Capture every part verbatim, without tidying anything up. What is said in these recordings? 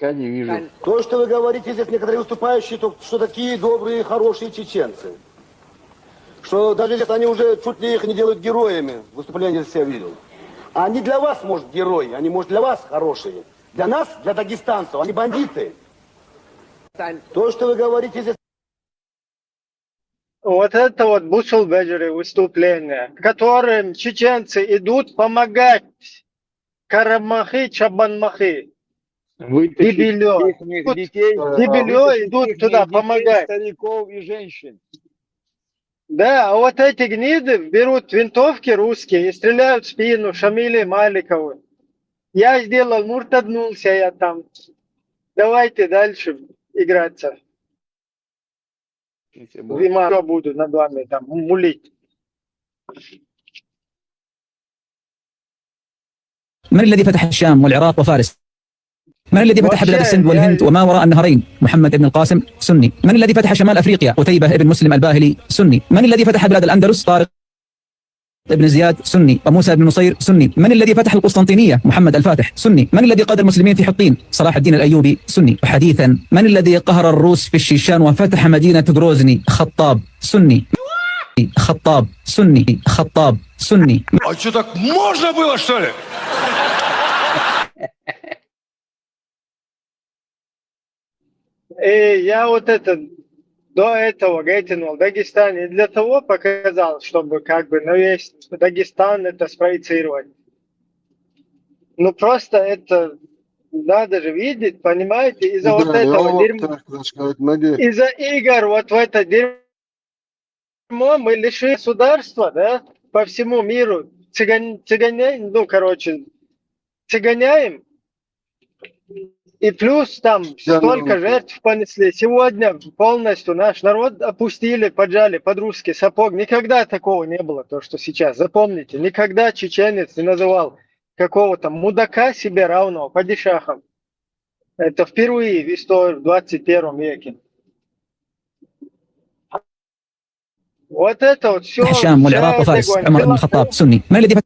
Я не вижу. То, что вы говорите здесь, некоторые выступающие, то, что такие добрые, хорошие чеченцы. Что даже здесь они уже чуть ли их не делают героями. Выступление здесь я видел. Они для вас, может, герои, они, может, для вас хорошие. Для нас, для дагестанцев, они бандиты. То, что вы говорите здесь... Вот это вот бу чул бежери выступление, которым чеченцы идут помогать Карамахи, Чабанмахи. Вытащить Дебилё. Ихних детей, Дебилё вытащить идут ихних туда детей, помогать. Стариков и женщин. Да, а вот эти гниды берут винтовки русские и стреляют в спину Шамиле Маликову. Я сделал, муртаднулся я там. Давайте дальше играться. Вима буду над вами там мулить. من الذي فتح الشام والعراق وفارس؟ من الذي فتح بلاد السند والهند وما وراء النهرين؟ محمد بن القاسم، سني. من الذي فتح شمال أفريقيا؟ قتيبة بن مسلم الباهلي، سني. من الذي فتح بلاد الأندلس؟ طارق بن زياد، سني، وموسى بن نصير، سني. من الذي فتح القسطنطينية؟ محمد الفاتح، سني. من الذي قاد المسلمين في حطين؟ صلاح الدين الأيوبي، سني. وحديثا، من الذي قهر الروس في الشيشان وفتح مدينة غروزني؟ خطاب، سني. خطاب، سني. خطاب، سني. А что, так можно было, что ли? И я вот это до этого гайтинул Дагестан и для того показал, чтобы как бы на весь Дагестан это спроецировать. Ну просто это надо же видеть, понимаете, из-за вот этого дерьма, из-за игр вот в это дерьмо мы лишили государства, да, по всему миру, цыган-, цыганя-, ну, короче, цыганяем. И плюс там столько жертв понесли. Сегодня полностью наш народ опустили, поджали под русский сапог. Никогда такого не было, то, что сейчас. Запомните, никогда чеченец не называл какого-то мудака себе равного падишахом. Это впервые в истории в двадцать первом веке. Вот это вот все. فتح الشام والعراق وفارس، عمر بن الخطاب، سني. من الذي فتح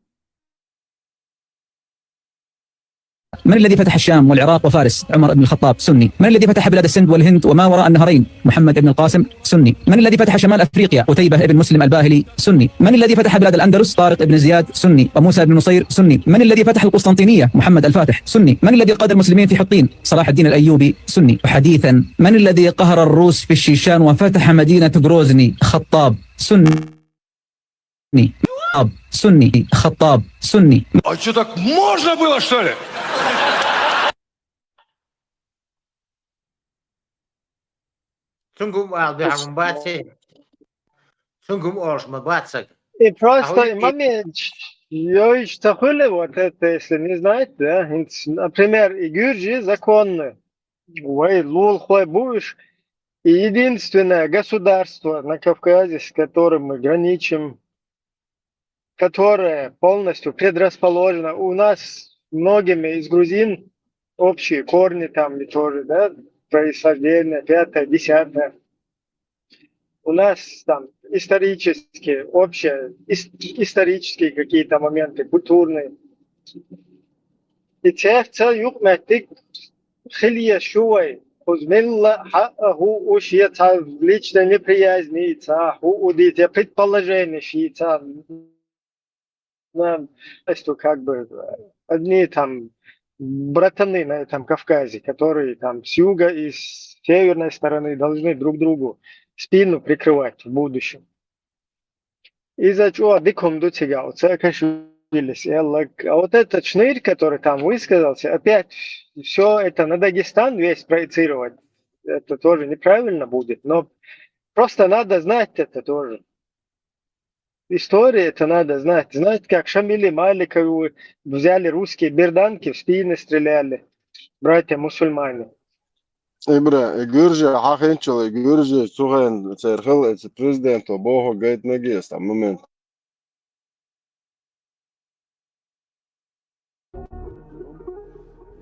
من الذي فتح الشام والعراق وفارس؟ عمر بن الخطاب، سني. من الذي فتح بلاد السند والهند وما وراء النهرين؟ محمد بن القاسم، سني. من الذي فتح شمال أفريقيا؟ قتيبة بن مسلم الباهلي، سني. من الذي فتح بلاد الأندلس؟ طارق بن زياد، سني. وموسى بن نصير، سني. من الذي فتح القسطنطينية؟ محمد الفاتح، سني. من الذي قاد المسلمين في حطين؟ صلاح الدين الأيوبي، سني. وحديثا، من الذي قهر الروس في الشيشان وفتح مدينة غروزني؟ خطاب، سني. خطاب، سني. خطاب، سني. А что, так можно было, что ли? Цунгум алби хагум баци. Цунгум ош ма бацаг. И просто момент, ёй, что хули вот это, если не знаете, да, например, и гюржи законны. Вай, лул хой будешь. И единственное государство на Кавказе, с которым мы граничим, которое полностью предрасположено. У нас многими из грузин общие корни там и тоже, да, происхождение, пятое, десятое. У нас там исторические, общие, ис- исторические какие-то моменты, культурные. И цехца юкметик хилья шуай, хузмилла ха ху уш я ца личной неприязни ца ху удите предположение ши ца. Нам, что как бы одни там братаны на этом Кавказе, которые там с юга и с северной стороны должны друг другу спину прикрывать в будущем. Из-за чего диком дуцига, вот Саакашвилис, а вот этот шнырь, который там высказался, опять все это на Дагестан весь проецировать, это тоже неправильно будет, но просто надо знать это тоже. История это надо знать. Знаете, как Шамили Маликову взяли русские берданки, в спины стреляли, братья-мусульмане. Ибра, гюржи, хахинчул, гюржи, цуген, церхил, эци президент, бохо, гайт нагес, там момент.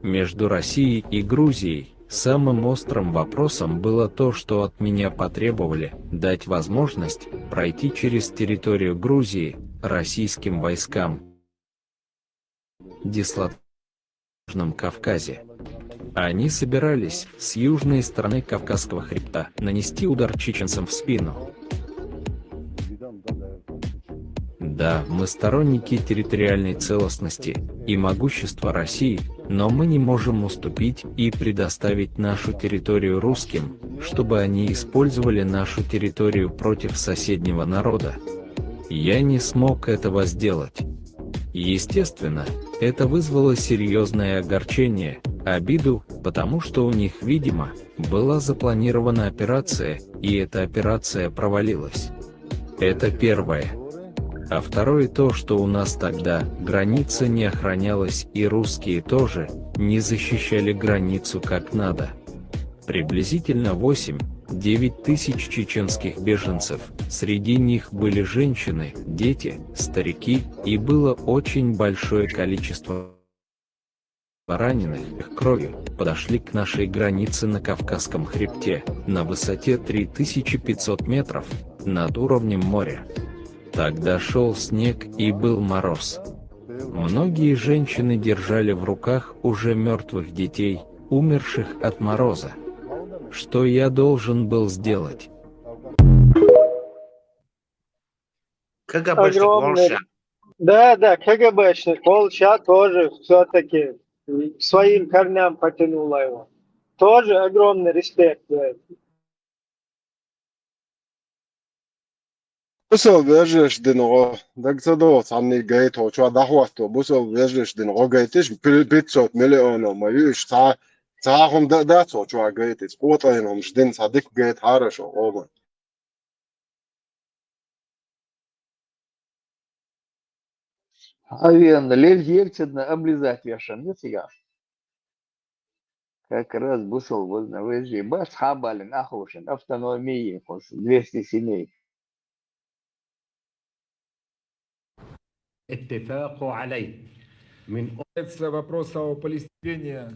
Между Россией и Грузией самым острым вопросом было то, что от меня потребовали дать возможность пройти через территорию Грузии российским войскам, дислоцироваться на Южном Кавказе. Они собирались с южной стороны Кавказского хребта нанести удар чеченцам в спину. Да, мы сторонники территориальной целостности и могущества России, но мы не можем уступить и предоставить нашу территорию русским, чтобы они использовали нашу территорию против соседнего народа. Я не смог этого сделать. Естественно, это вызвало серьезное огорчение, обиду, потому что у них, видимо, была запланирована операция, и эта операция провалилась. Это первое. А второе то, что у нас тогда граница не охранялась, и русские тоже не защищали границу как надо. Приблизительно восемь-девять тысяч чеченских беженцев, среди них были женщины, дети, старики, и было очень большое количество раненых, их кровью, подошли к нашей границе на Кавказском хребте, на высоте три тысячи пятьсот метров, над уровнем моря. Тогда шел снег и был мороз. Многие женщины держали в руках уже мертвых детей, умерших от мороза. Что я должен был сделать? КГБшник Огромный. Волша. Да, да, КГБшник Волша тоже все-таки к своим корням потянуло его. Тоже огромный респект за это. Бусалба вежарий динагӀо, дага ца догӀу цхьаннега гайта хӀокху чохь дӀахӀотто, бусалба вежарий динагӀо гайтиш, пи-, пятьсот миллионов ма ю уьш, цхьа, цхьа хӀума дан дац хӀокху чохь гайтица, къотӀайна хӀумаш дина цхьа дика гайта хьара шо, ома. Хьан вена лелхи егцадна облизать вешан ю цигахь. Как раз бусалба вежарий бац хьабалина ахушан автономии кхуш двести семей. اتفاق عليه من Касается вопроса о Палестине,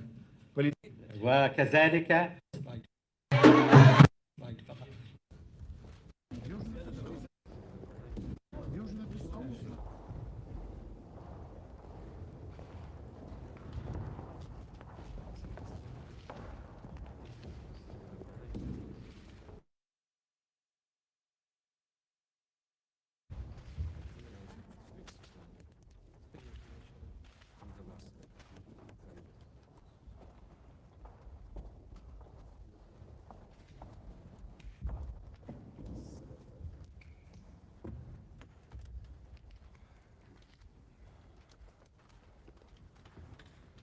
وكذلك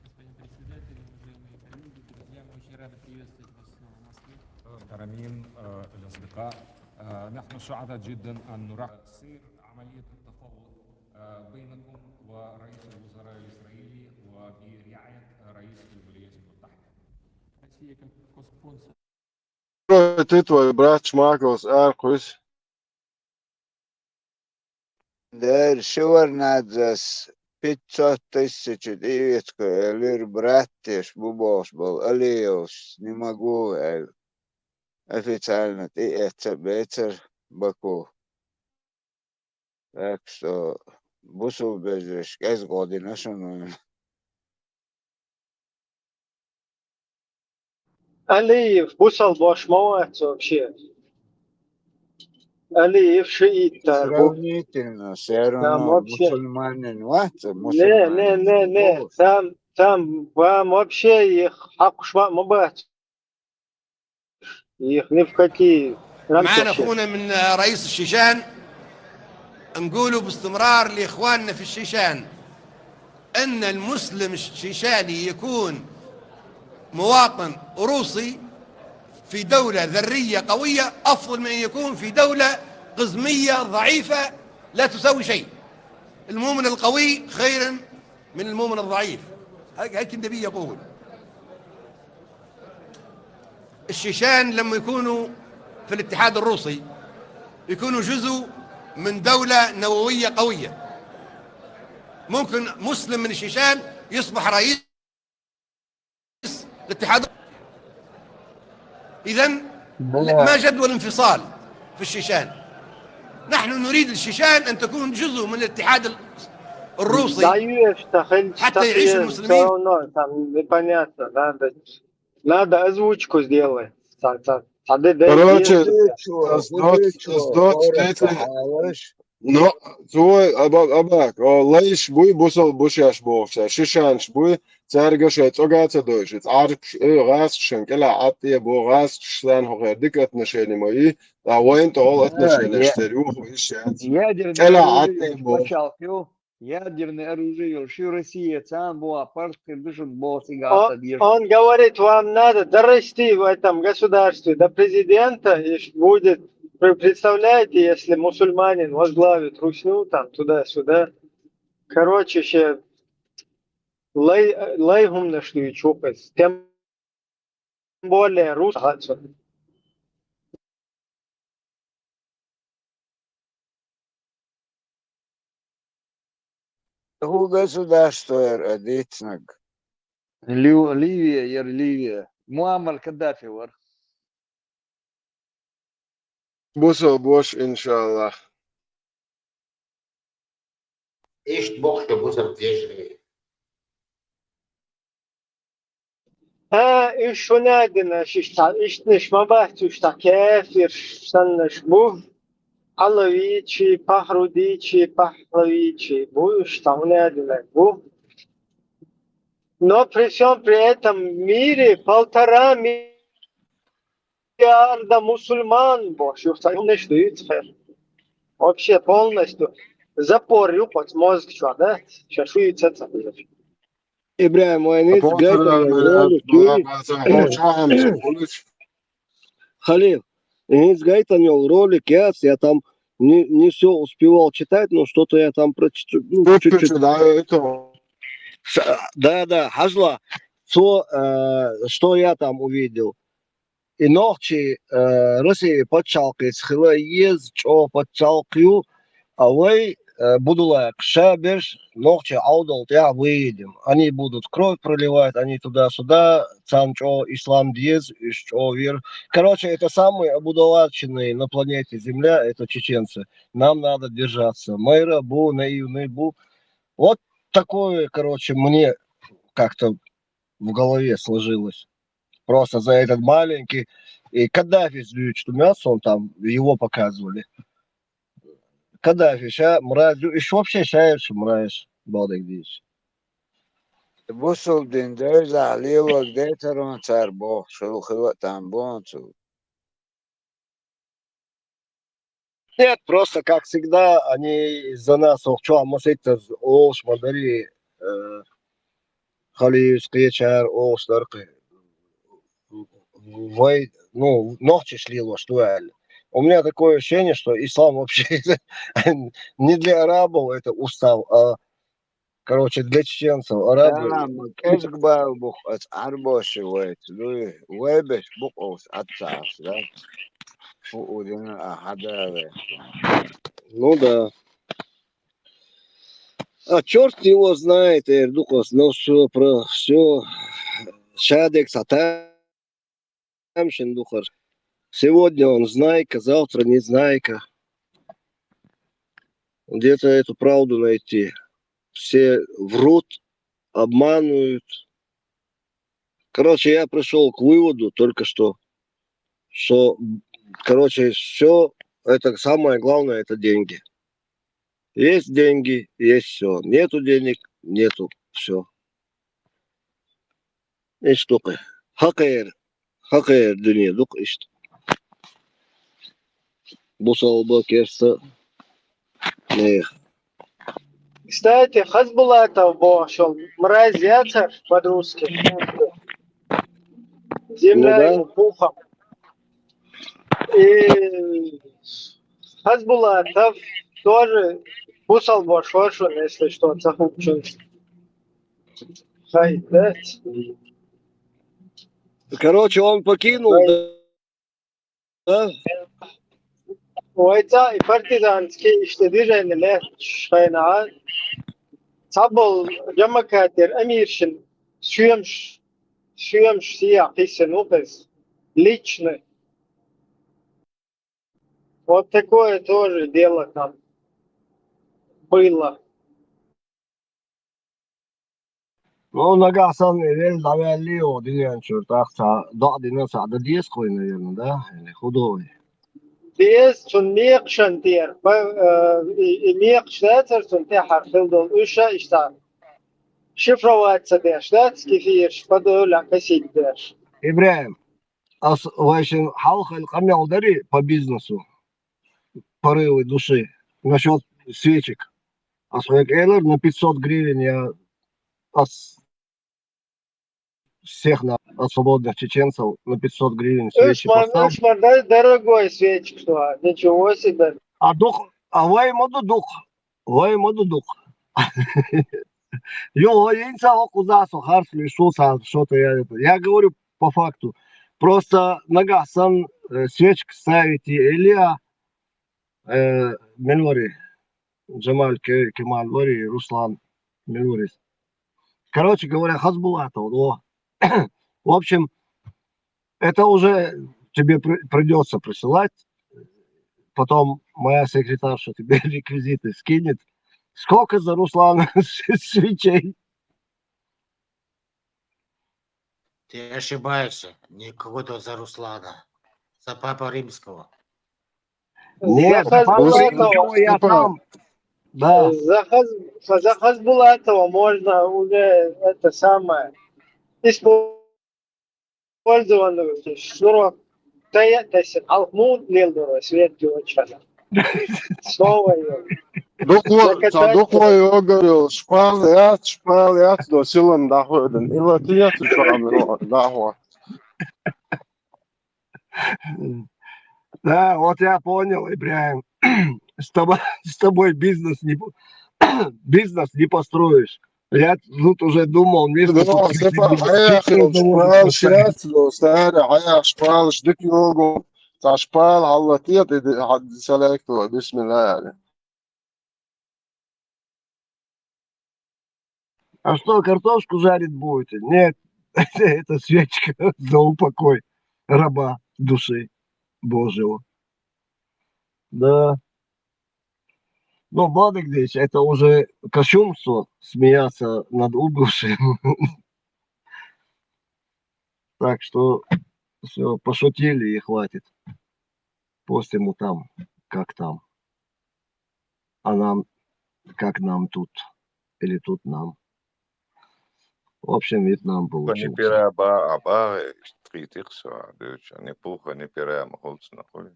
Господин председатель, уважаемые коллеги, друзья, мы очень рады приветствовать вас снова в Москве. محترمين، آه، الأصدقاء، آه، نحن سعداء جدا أن نرحب تصير عملية التفاوض، آه، بينكم ورئيس الوزراء الإسرائيلي وبرعاية رئيس الولايات المتحدة. Россия как коспонсор. Ты твой брат Шмакос, эр кхуьс. Дера ши варнадзас пятьсот тысяч тӀеоьцур элира брат теш бу бохуш болу Алиевс, не могу аьлла, официально тӀеэцна бецара Баку. Так что бусалба вежарий кӀезга гӀо дина шуна вайна. Алиев бусалба вац ма вац вообще. Алиев шиитта бу. Сравнительно, все равно Там вообще. Мусульманин вац, Не, не, не, не. Там, там вам вообще их хьакхуш ма, ма бац. Их ни в какие рамки معنا вообще. اخونا من رئيس الشيشان، نقولوا باستمرار لاخواننا في الشيشان ان المسلم الشيشاني يكون مواطن روسي في دولة ذرية قوية افضل من ان يكون في دولة قزمية ضعيفة لا تساوي شيء. المؤمن القوي خير من المؤمن الضعيف. هيك هيك النبي يقول. الشيشان لما يكونوا في الاتحاد الروسي يكونوا جزء من دولة نووية قوية. ممكن مسلم من الشيشان يصبح رئيس الاتحاد. إذن ما جدوى الانفصال في الشيشان؟ نحن نريد الشيشان أن تكون جزء من الاتحاد الروسي. Даешь, что хен- حتى يعيش المسلمين. Все равно там непонятно, да, да. Надо озвучку сделать. Ца-, ца-, ца-, де-, де-, Короче, де-, Чё, с дот-, чё, с дот хората тридцать. алыш. Но, цой, аба-, абак, о, лайш буй, бусал бушаш бохша, шишанш буй, царга шай цога ца дойш, царкш, э, гасшан, кела атте бо гасшан, хохер дик отношение мои, а войн то ол отношение, я- что рюху ищет. Ядерное Кела оружие атте ёлш бо. пачалкъ ю. Ядерное оружие ёлш Россия цан бу а парт кырдышут бо Он, сигата деш. он говорит, вам надо дорасти в этом государстве до президента, и ш-, будет, вы представляете, если мусульманин возглавит Русню там туда-сюда. Короче, ще лай, лай гумнаш луи чухес. Тем более рус. Ху государство ер адитнаг. Лю-, Ливия, ер Ливия. Муаммар Каддафи вар. Бусал бош, иншаллах. Ишт бохша бусал дежи. Ха, иш шунадина шишта, иштниш ма бахчушта кефир саннаш бу. Алавичи, пахрудичи, пахлавичи бу, ишта унадина бу. Но при всем при этом мире полтора миллиарда мусульман бо, шух ца, неш дуицхер. Вообще полностью запор юпот мозг чуа, да? Сейчас шуица ца. Ибрагим, вай низ гайтан ролик юй. Халил, низ гайтан ролик яц, я там не, не все успевал читать, но что-то я там прочитал, ну, чуть-чуть. Да, это. Ш-, да, да, хажла. Что, э, что я там увидел? И нохчи, э, Россия пачалкъ из хила ез, чо пачалкъ ю, а вай, э, будулай кша берш, нохчи аудал тя выйдем. Они будут кровь проливать, они туда-сюда, цан чо ислам диез, иш чо вир. Короче, это самые обудоваченные на планете Земля, это чеченцы. Нам надо держаться. Мэра бу, наивный бу. Вот такое, короче, мне как-то в голове сложилось. Просто за этот маленький. И Каддафи с Дюйч, что мясо он там, его показывали. Каддафи, ща мразь, и ш-, вообще ща ещё мразь, балдык дичь. Бусул дин дойза лилог дейтарон цар бо, шул хила там бонцу. Нет, просто, как всегда, они из-за нас охчо, а может, это олш мадари, э, халиус кечар, олш даркы. Вай, ну, нохчиш лило, что ли. У меня такое ощущение, что ислам вообще не для арабов это устав, а, короче, для чеченцев, арабы. Ам, кезг бал бух ас арбоши вайт, луи, вайбеш бух ос атсаас, да? У удина а хадаве. Ну да. А черт его знает, Эрдукос, ну все, про все. Шадек сатамшин духар. Сегодня он знайка, завтра не знайка. Где-то эту правду найти. Все врут, обманывают. Короче, я пришел к выводу только что, что, короче, все это самое главное, это деньги. Есть деньги, есть все. Нету денег, нету все. Эш тукъы. Хакъыр. Хакъыр дунъя дукъ ишт. Бусалба керса. Не. Кстати, Хасбулатов бо шел мразь яцар по-русски. Земля Ну да. Ему пухом. И Хасбулатов тоже бусал бо шошун, если что, цахупчун. Хай, да? Короче, он покинул, да? Да? Вайца и партизанский иште движение ле шайна. Цабол Джамакатер Амиршин сюемш, сюемш сия писен укез. Лично. Вот такое тоже дело там было. Ну, нагахь санна и велла дӀаваьллий оха дилен чуьра, тӀаккха цхьа доӀа дина цхьа дан деза кхуй, наверное, да? Или худой? Деза, цунна мекхашан тӀера, ба-, э, и, и мекхаш дацар цунна тӀехьара хила долу, уьш а иштта шифровать ца деш, дац кефирш, подоль а косить деш. ИбрахӀим, ас вайшин хьалха къамел дарий по бизнесу, порывы души, насчёт свечек. Ас хьоьга элира, на пятьсот гривен я ас всех на, от свободных чеченцев на пятьсот гривен свечи Уьш ма, поставил. Уьш ма да-, дорогой свечка, что, ничего себе. А дукха, а вай ма ду дукха, вай ма ду дукха. Йо, вай инца окхуза со харц лиш шо ца, что-то я это. Я говорю по факту. Просто нагахь сан, э, свечка ставить и Илья, э, мила вари, Джамаль, Ке-, Кемаль вари, Руслан, мила вари. Короче говоря, Хасбулатов, но, в общем, это уже тебе при-, придётся присылать. Потом моя секретарша тебе реквизиты скинет. Сколько за Руслана свечей? Ты ошибаешься. Не какой-то за Руслана. За папа римского. Нет, За Хасбулатова. Папа Римского я там. Да. За, Хас-, за Хасбулатова можно уже это самое использованную шнурок. Тая, тесен, алхмун лил дурой, свет дюочана. Снова её. Дукхо, Закатать цхьа дукхо йогарел, шпал яц, шпал яц, до силам дахведен. Ила тият шпал дахва. Да, вот я понял, Ибрахим. С тобой, с тобой бизнес не, по- бизнес не построишь. Я тут уже думал, между Да, сепа, хаяхил шпал шият, до сара, хаях шпал шдик йогу. Цхьа шпал хьалла тият, иди хад салайк то, бисмилла яли. А что, картошку жарить будете? Нет, это свечка за упокой раба души Божьего. Да. Но, Бадыгдыч, это уже кощунство смеяться над убывшим. Так что все, пошутили и хватит. Пусть ему там, как там. А нам, как нам тут. Или тут нам. В общем, вид нам получился. Непира ба аба тритих са дюча, не пуха, не пира махулцна хули.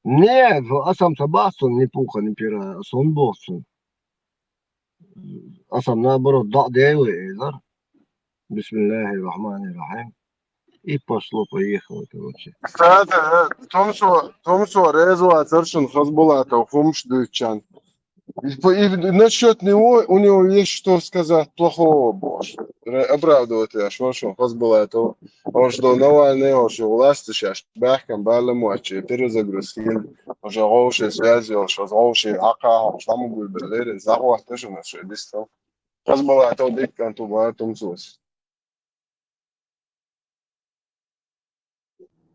Нет, асам табахсун, не пуха, не пира, сон бохсун. Асам наоборот, да, девы, эйлар. Бисмиллахи рахмани рахим. И пошло, поехало, короче. Кстати, э, тумсо, тумсо резва царшин Хасбулатов хумш дючан. И, по- и насчет него, у него есть что сказать плохого, боже. Ре- Оправдывать я, что, что Хасбулатов. Он что, Навальный, он что, власть сейчас, бахкам, баламуачи, перезагрузки, уже гоши связи, он что, гоши, ака, он что, там будет, блин, захват, что, что, дистал. Хасбулатов, диккан, тумар, тумсос.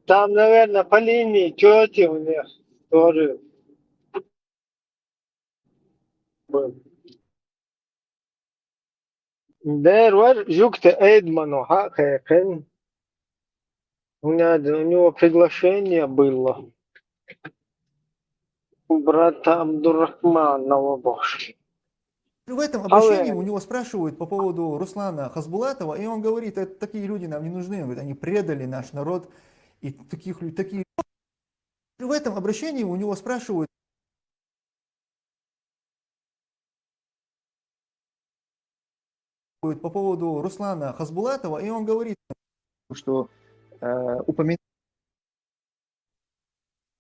Там, наверное, по линии тёти у них тоже был. Дер вар жугту Эдману хьакхайкхина. У него, у него приглашение было. У брата Абдурахманова бошли. В этом обращении у него спрашивают по поводу Руслана Хасбулатова, и он говорит: «Это, такие люди нам не нужны». Он говорит: «Они предали наш народ». И таких лю- такие в этом обращении у него спрашивают по поводу Руслана Хасбулатова, и он говорит, что э, упоминает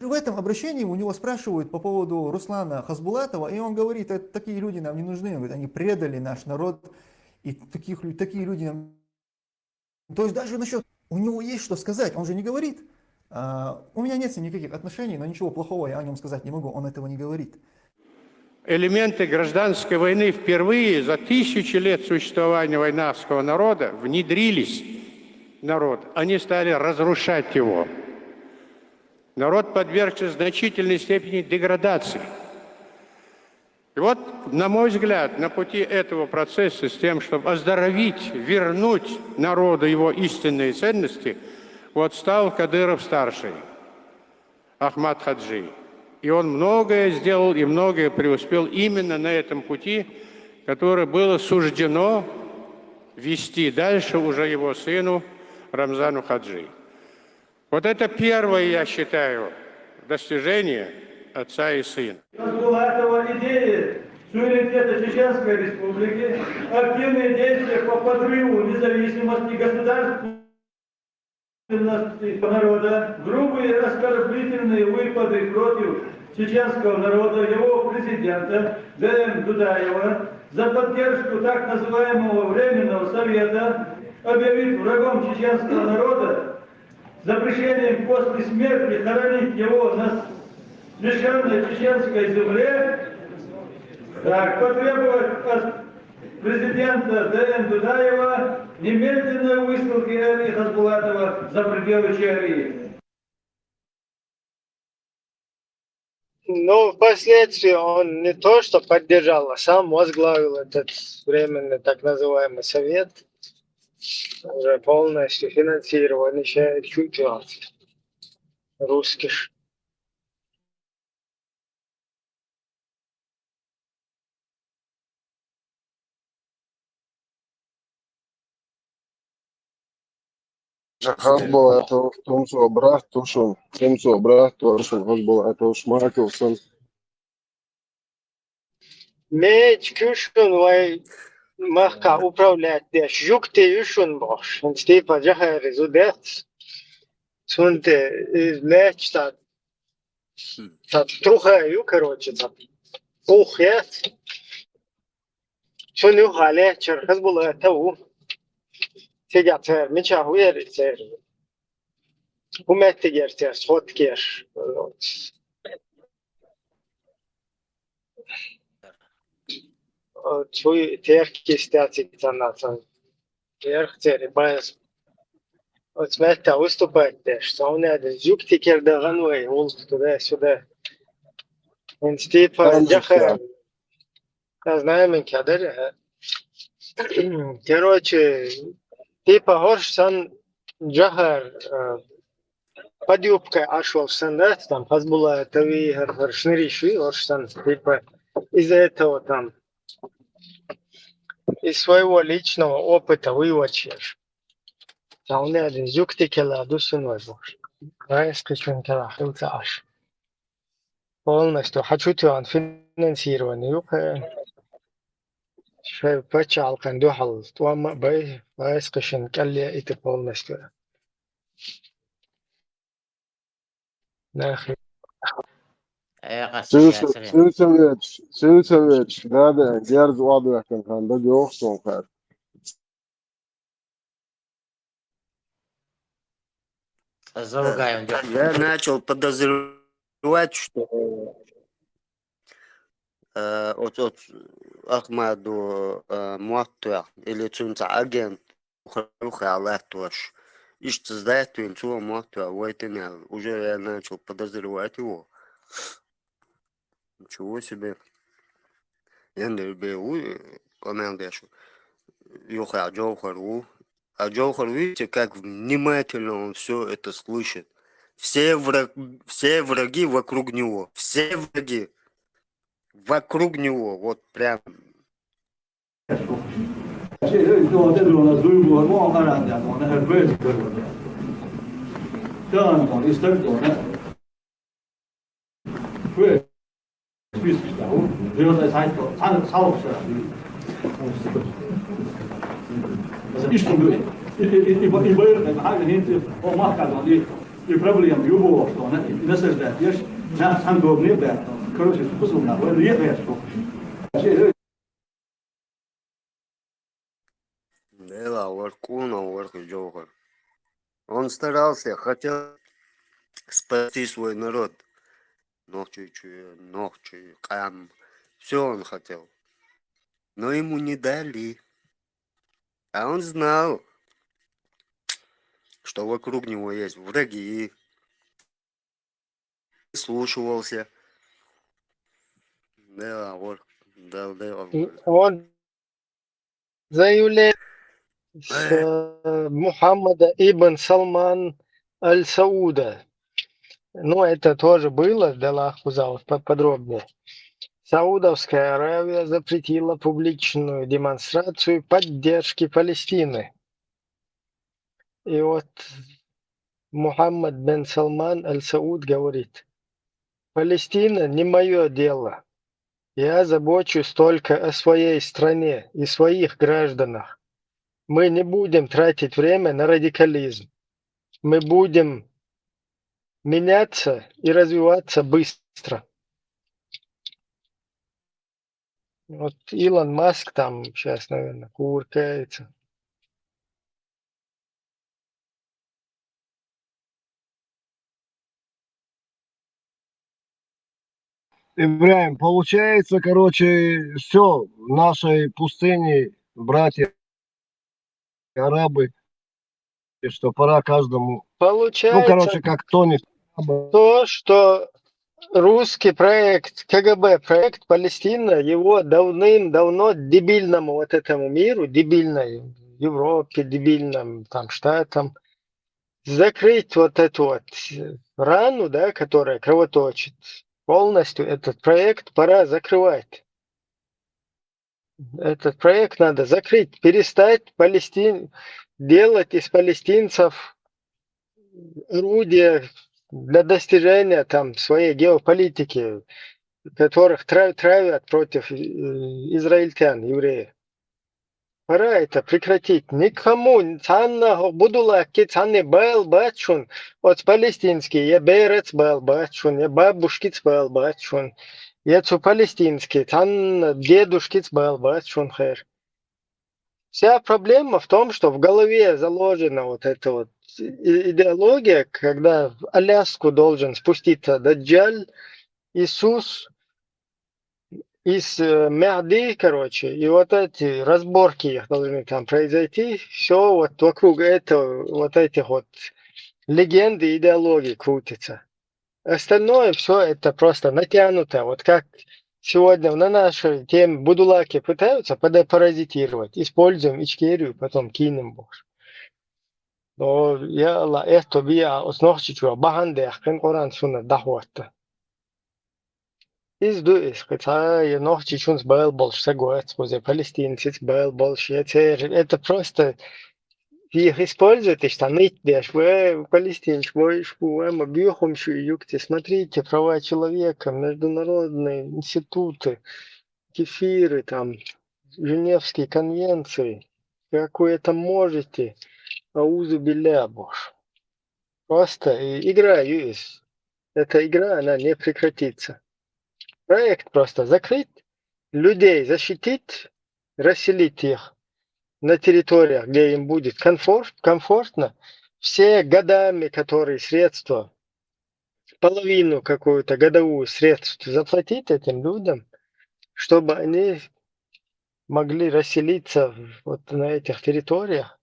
в этом обращении у него спрашивают по поводу Руслана Хасбулатова, и он говорит: «Это, такие люди нам не нужны». Он говорит: «Они предали наш народ». И таких, лю- такие люди нам... То есть даже насчет... У него есть что сказать, он же не говорит: «А, у меня нет с ним никаких отношений, но ничего плохого я о нем сказать не могу», он этого не говорит. Элементы гражданской войны впервые за тысячи лет существования вайнахского народа внедрились в народ. Они стали разрушать его. Народ подвергся значительной степени деградации. И вот, на мой взгляд, на пути этого процесса с тем, чтобы оздоровить, вернуть народу его истинные ценности, вот стал Кадыров-старший, Ахмад Хаджи. И он многое сделал и многое преуспел именно на этом пути, которое было суждено вести дальше уже его сыну Рамзану Хаджи. Вот это первое, я считаю, достижение отца и сына. Хасбулатова идеи суверенитета Чеченской Республики, активные действия по подрыву независимости государственности народа, грубые оскорбительные выпады против чеченского народа, его президента Д М Дудаева, за поддержку так называемого Временного Совета, объявить врагом чеченского народа, запрещением после смерти хоронить его на священной чеченской земле, так, потребовать от президента Д М Дудаева немедленной высылки Эли Хасбулатова за пределы Чечни. Ну, впоследствии он не то что поддержал, а сам возглавил этот временный так называемый совет, уже полностью финансированный, еще чуть русских. Хасбулатов, Тумсо брат тушун, Тумсо брат тушун, Хасбулатов Шмаков сан. Меч кушун вай махка управлять деш, жукте юшун бош. Типа жахари зудец. Сунте, э, меч та, та тухаю, короче, та ух ес. Суню хале, чархыз була тау. Сега цер, меча хуер цер. Хуметтигер цер, схоткеш. Чуй, терки стяцик цанацан. Терк цер, байс. Оцметта выступать деш. Сауна да жукти кердаган вай, улс туда-сюда. Инстипа, жаха. Я знаю, мен кадер. Короче, типа, хорш сан жахар, э, под юбкой ашвал сан, да, там, Хасбулатови, хар, хар шныри шуй, хорш сан, типа, из-за этого там, из своего личного опыта вывод чеш. Сауна да жукти кела дусун вай бош. Райс кичун кела хилца аш. Полностью. Хочу тюан финансирование юха. Шай пача алкан духал. Туама бай, вайс кышын калле ити полностью. Нахи. Э, Сельсо-, сельсовет, сельсовет, да, да, дерз уадуякан хан, да, ёхсон хар. Заугаем, э, я начал подозревать, что, э, вот, вот Ахмаду, э, Муаттуя или Цунца агент, ухалуха алаттуаш. Ишта сдает вин цуа Муаттуя, вайтыня. Уже я начал подозревать его. Ничего себе. Янда бе у, э, командир, юха Джохар у. А Джохар, видите, как внимательно он все это слышит. Все враг-, все враги вокруг него. Все враги вокруг него. Вот прям. И проблема любого, что она и насаждать ешь, на самом главное, да. Короче, вкус у нас, вот, не ешь. Дела, воркуна, ворк Джохар. Он старался, хотел спасти свой народ. Нохчи, чуя, нохчи, кам. Все он хотел. Но ему не дали. А он знал, что вокруг него есть враги. Слушался. Да, вот. Он заявление с, э, Мухаммада ибн Салман Аль-Сауда. Ну, это тоже было, да, лахузал по- подробнее. Саудовская Аравия запретила публичную демонстрацию поддержки Палестины. И вот Мухаммад бен Салман Аль-Сауд говорит: «Палестина не мое дело. Я забочусь только о своей стране и своих гражданах. Мы не будем тратить время на радикализм. Мы будем меняться и развиваться быстро». Вот Илон Маск там сейчас, наверное, кувыркается. Ибрахим, получается, короче, все, в нашей пустыне братья арабы, и что пора каждому, ну, Получается короче, как Тони. То, что русский проект, КГБ проект Палестина, его давным-давно дебильному вот этому миру, дебильной Европе, дебильным там штатам, закрыть вот эту вот рану, да, которая кровоточит, полностью этот проект пора закрывать. Этот проект надо закрыть, перестать Палестин... делать из палестинцев орудия для достижения там своей геополитики, которых тра- травят против э, израильтян, евреев. Пора это прекратить. Никому, цанна будулакки, цанни бал бачун, от палестинский, я берец бал бачун, я бабушкиц бал бачун, я цу палестинский, цанна дедушкиц бал бачун хер. Вся проблема в том, что в голове заложена вот эта вот и- идеология, когда Аляску должен спуститься Даджаль, Иисус, из э, Мехди, короче, и вот эти разборки их должны там произойти. Все вот вокруг этого, вот этих вот легенд и идеологий крутится. Остальное все это просто натянуто. Вот как сегодня на нашей теме будулаки пытаются подпаразитировать. Используем Ичкерию, потом кинем больше. Но я ла это биа оснохчичуа бахан дехкен Коран суна дахуатта. Из ду из кыца я нохчичунс бал больше сагуатс, кузе палестинцец бал больше, я цер. Это просто их используют, и штаны деш, вы палестинец, вы шпу, вы мобьюхум шу юкте. Смотрите, права человека, международные институты, кефиры, там, Женевские конвенции. Как вы это можете? Аузу билля, боже. Просто и- игра есть. Эта игра, она не прекратится. Проект просто закрыть, людей защитить, расселить их на территориях, где им будет комфорт, комфортно. Все годами, которые средства, половину какую-то годовую средств заплатить этим людям, чтобы они могли расселиться вот на этих территориях,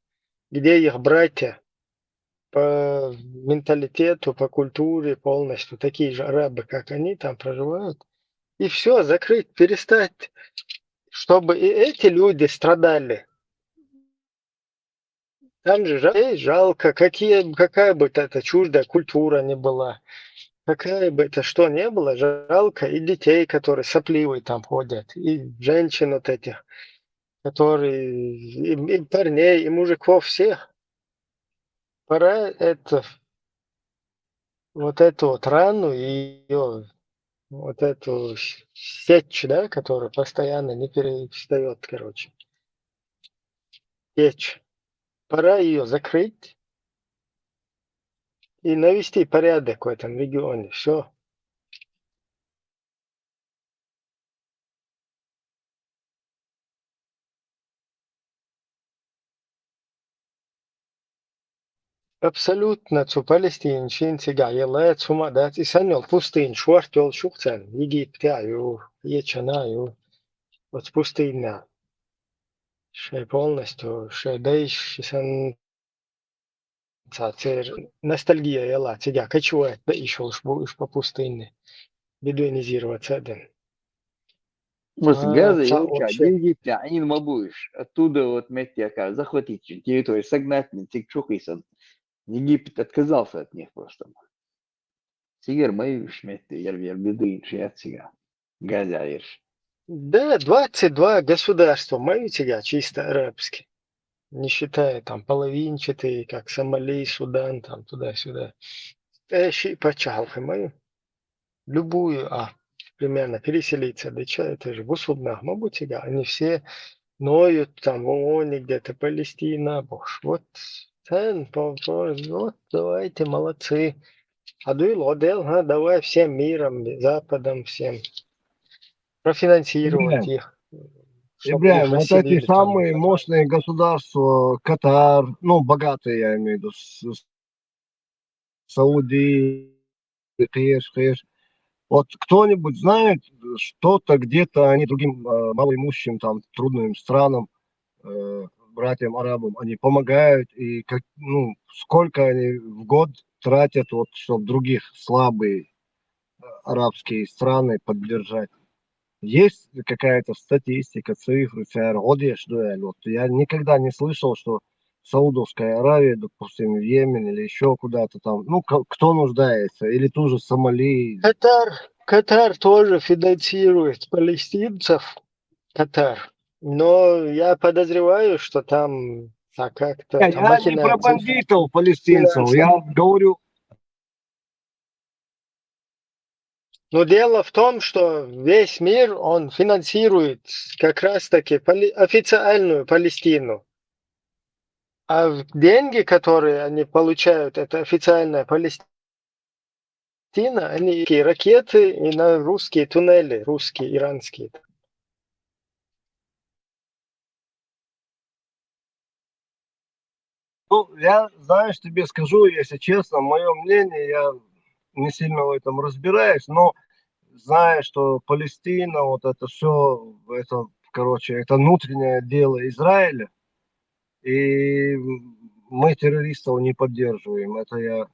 где их братья по менталитету, по культуре полностью такие же арабы, как они там проживают. И все, закрыть, перестать, чтобы и эти люди страдали. Там же жа- ей жалко, какие, какая бы это чуждая культура ни была, какая бы это что ни было, жалко и детей, которые сопливые там ходят, и женщин вот этих, которые, и, и парней, и мужиков, всех. Пора это, вот эту вот рану, ее, вот эту с- сеть, да, которая постоянно не перестает, короче, течь. Пора ее закрыть и навести порядок в этом регионе. Все. Абсолютно цу Палестинчин цигахь я лаьца хӀума дац, и санна йолу пустыня шорта йолуш ю-кх царна, Египте а ю, кхечанхьа а ю, оцу пустынна. Шайн полностью, шайн дайша санна церан ностальгия ялахь цигахь кочевать дан йиш йолуш бу уьш по пустыне, бедуинизироваться а дина. Вот Газа, а, я вообще Египте, а им ма будешь. Оттуда вот метти захватить территорию, согнать, цига чу кхийсан. Египет отказался от них просто. Цигара ма ю уж метти, яр, яр бедуинаш яц цигара. Газа ераш. Да, двадцать два государства ма ю цигара чисто арабские. Не считая там половинчатые, как Сомали, Судан, там туда-сюда. Э, ши паччахьалкх ма ю. Любую, а, примерно переселиться, да чё, это же бусулба нах ма бу цигара, они все ноют там в ООНе где-то, Палестина, бохуш. Вот, цен, по-, по-, вот, давайте, молодцы. А дуй лодел, ха, давай всем миром, Западом, всем профинансировать их, чтоб их расселили там. Ибрагим, вот эти самые мощные государства, Катар, ну, богатые, я имею в виду, с-, с-, Сауди, кхыйош, кхыйош. Вот кто-нибудь знает, что-то где-то они другим, э, малоимущим, там, трудным странам, э, братьям арабам, они помогают, и как, ну, сколько они в год тратят, вот, чтоб других слабые, э, арабские страны поддержать? Есть какая-то статистика, цифры, цар, вот я что я, вот я никогда не слышал, что Саудовская Аравия, допустим, в Йемен или ещё куда-то там, ну, ко-, кто нуждается, или ту же Сомали. Катар, Катар тоже финансирует палестинцев, Катар. Но я подозреваю, что там, а, как-то... Не, там я не про махинации бандитов палестинцев, финансов. Я говорю, Но дело в том, что весь мир, он финансирует как раз-таки пали-, официальную Палестину. А в-, деньги, которые они получают, это официальная Палестина, они и ракеты, и на русские туннели, русские, иранские. Ну, я, знаешь, тебе скажу, если честно, моё мнение, я не сильно в этом разбираюсь, но зная, что Палестина, вот это всё, это, короче, это внутреннее дело Израиля, и мы террористов не поддерживаем, это я...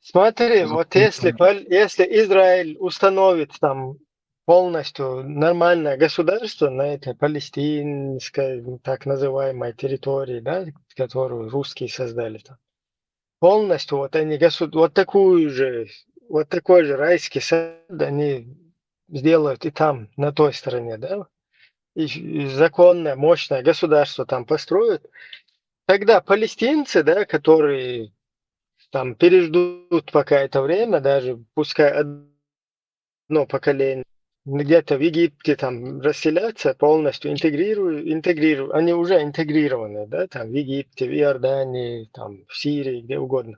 Смотри, вот если пол-, если Израиль установит там полностью нормальное государство на этой палестинской, так называемой территории, да, которую русские создали там. Полностью вот они госу-, вот такую же, вот такой же райский сад они сделают и там, на той стороне, да, и, и законное, мощное государство там построят. Тогда палестинцы, да, которые там переждут пока это время, даже пускай одно поколение, где-то в Египте там расселятся, полностью интегрирую-, интегрирую-, они уже интегрированы, да, там в Египте, в Иордании, там в Сирии, где угодно.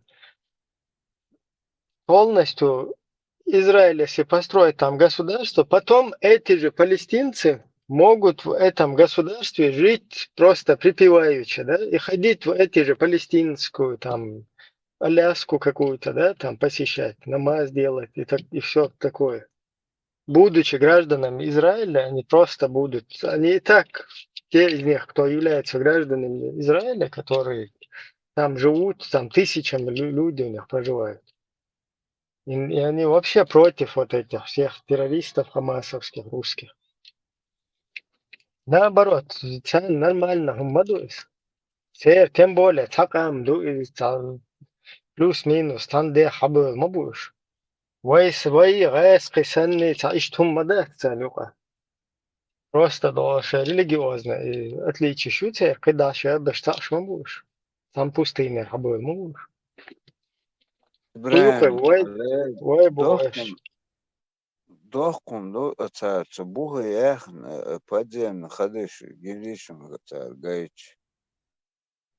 Полностью Израиль, если построит там государство, потом эти же палестинцы могут в этом государстве жить просто припеваючи, да, и ходить в эти же палестинскую там Аляску какую-то, да, там посещать, намаз делать и так, и всё такое. Будучи гражданами Израиля, они просто будут, они и так, те из них, кто является гражданами Израиля, которые там живут, там тысячами лю-, люди у них проживают. И, и они вообще против вот этих всех террористов хамасовских, русских. Наоборот, цар нормально хӀума ду иза. Церан тем более цхьа къам ду иза, цхьа плюс-минус цхьана де хьабевлла ма бу уж. Вай с-, вай гӀаьскхи санна цхьа иштта хӀума ма дац царна юкъа. Просто дола шайн религиозный, э, отличеш ю церан, кхидӀа шаьрдаш цхьаъ ма бу уж. Цхьана пустыне хьабевлла ма бу уж. Ибрагим, вай, вай бу дохкун, вайш. Дохкун ду, а цара цу бухе яьхна, а, подземный ходаш, гиришунга цара гайча.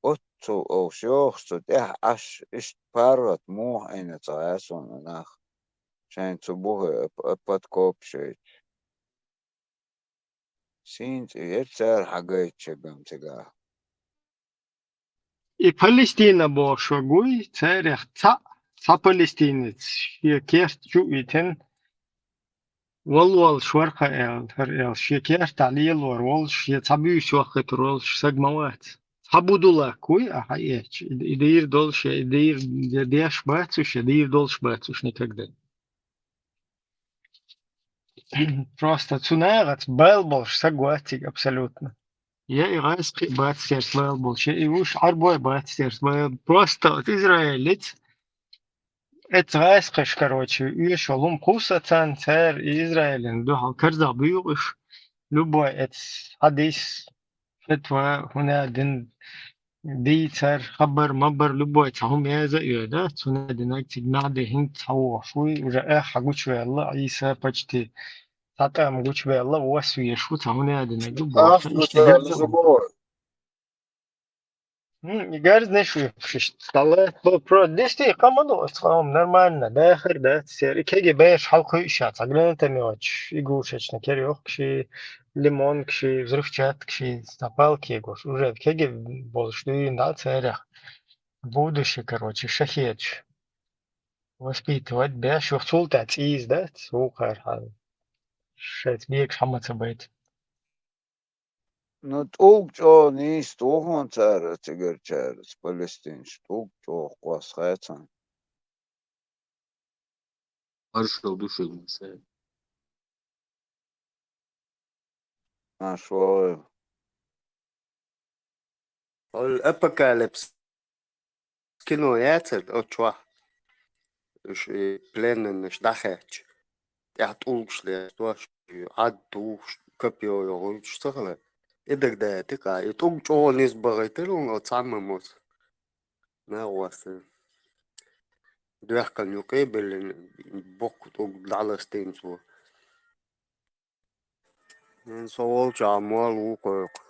Оццул овш йохуш, цу тӀехь Ӏаш, иштта паргӀат муха Ӏийна ца гӀаьсуна нах, шайн цу бухе, а, п-, а, подкопаш йойтуш. Сийна цӀе яра цара хьагайтачигам цигахь. И Палестина бохуш вай гуй, царех цхьаъ, цхьа палестинец шен керта чу а витина, вала волуш вара-кх аьлла, хӀара аьлла, шен кертахь лелор волуш, шен цхьа буьйса йоххуьйтур волуш саг ма вац. Цхьа будулак вуй ахьа эцча, и, и дийр долуш я, и дийр де-, деш бац уьш, я дийр долуш бац уьш никогда. Просто цу нахаца бала болуш саг вац цига абсолютно. Я и гӀайсакхий бац церца бала болуш, я и вуш Ӏарбой бац церца бала. Просто вот израилец, эцу гӀайсакхаша, короче, оьшуш йолу хӀума кхуссу царна, цара и Израилан дуьхьал карзах буьйцу уьш. Любой эцу хьадис, фетва, хӀунда дина дийцар, хабар, мабар, любой цхьа хӀума яза а йоьду, цунна динарг цига маьӀди хӀинца схьавогӀуш вуй, уже аьххьа гучуваьлла, Ӏийса почти цхьа тӀам гучуваьлла, вас везаш ву цхьа хӀума ядинарг. Ах, иштта гучуваьлла, гарза зубой. М, и гарзанаш вуьйхуш иштта. Дала бо про дисти къа ма ду, оцу къа хӀума нормально, дахар дац, сер. И кеги беш хьалкхуьйуш яц, цхьа гранатомёташ, игрушечный кер йохкуший, лимонкаший, взрывчаткаший, цхьа палки гуш, уже кеги болуш дуьйна дӀа царех. Будущее, короче, шахедаш. Воспитывать беш, юха цул тӀаьхьа цӀийза дац, вукхара хьал. Шайца бегаш хьама ца байта. Ну, тӀулг чӀогӀа нийса ву хьуна цара, цигарчара, палестинаш, тӀулг чӀогӀа кхосса хецна. Маршал ду шуьга, Муса. Маршал. Ол Апокалипс кино яцара, оцу чохь уьш и пленныйш дӀахаьчча, тӀехь тӀулгаш лестош, Ӏад тухуш, копьё йохуьйтуш ца хилар. И дагадоуьйту-кх, и тӀулг чӀогӀа низа бахийтира хьуна оцу цхьамма моцу. Нагахь вац. Доьхкан юкъе а биллина, боккха тӀулг дӀаластийна цо. Эн со волчохь молла ву кхойкху.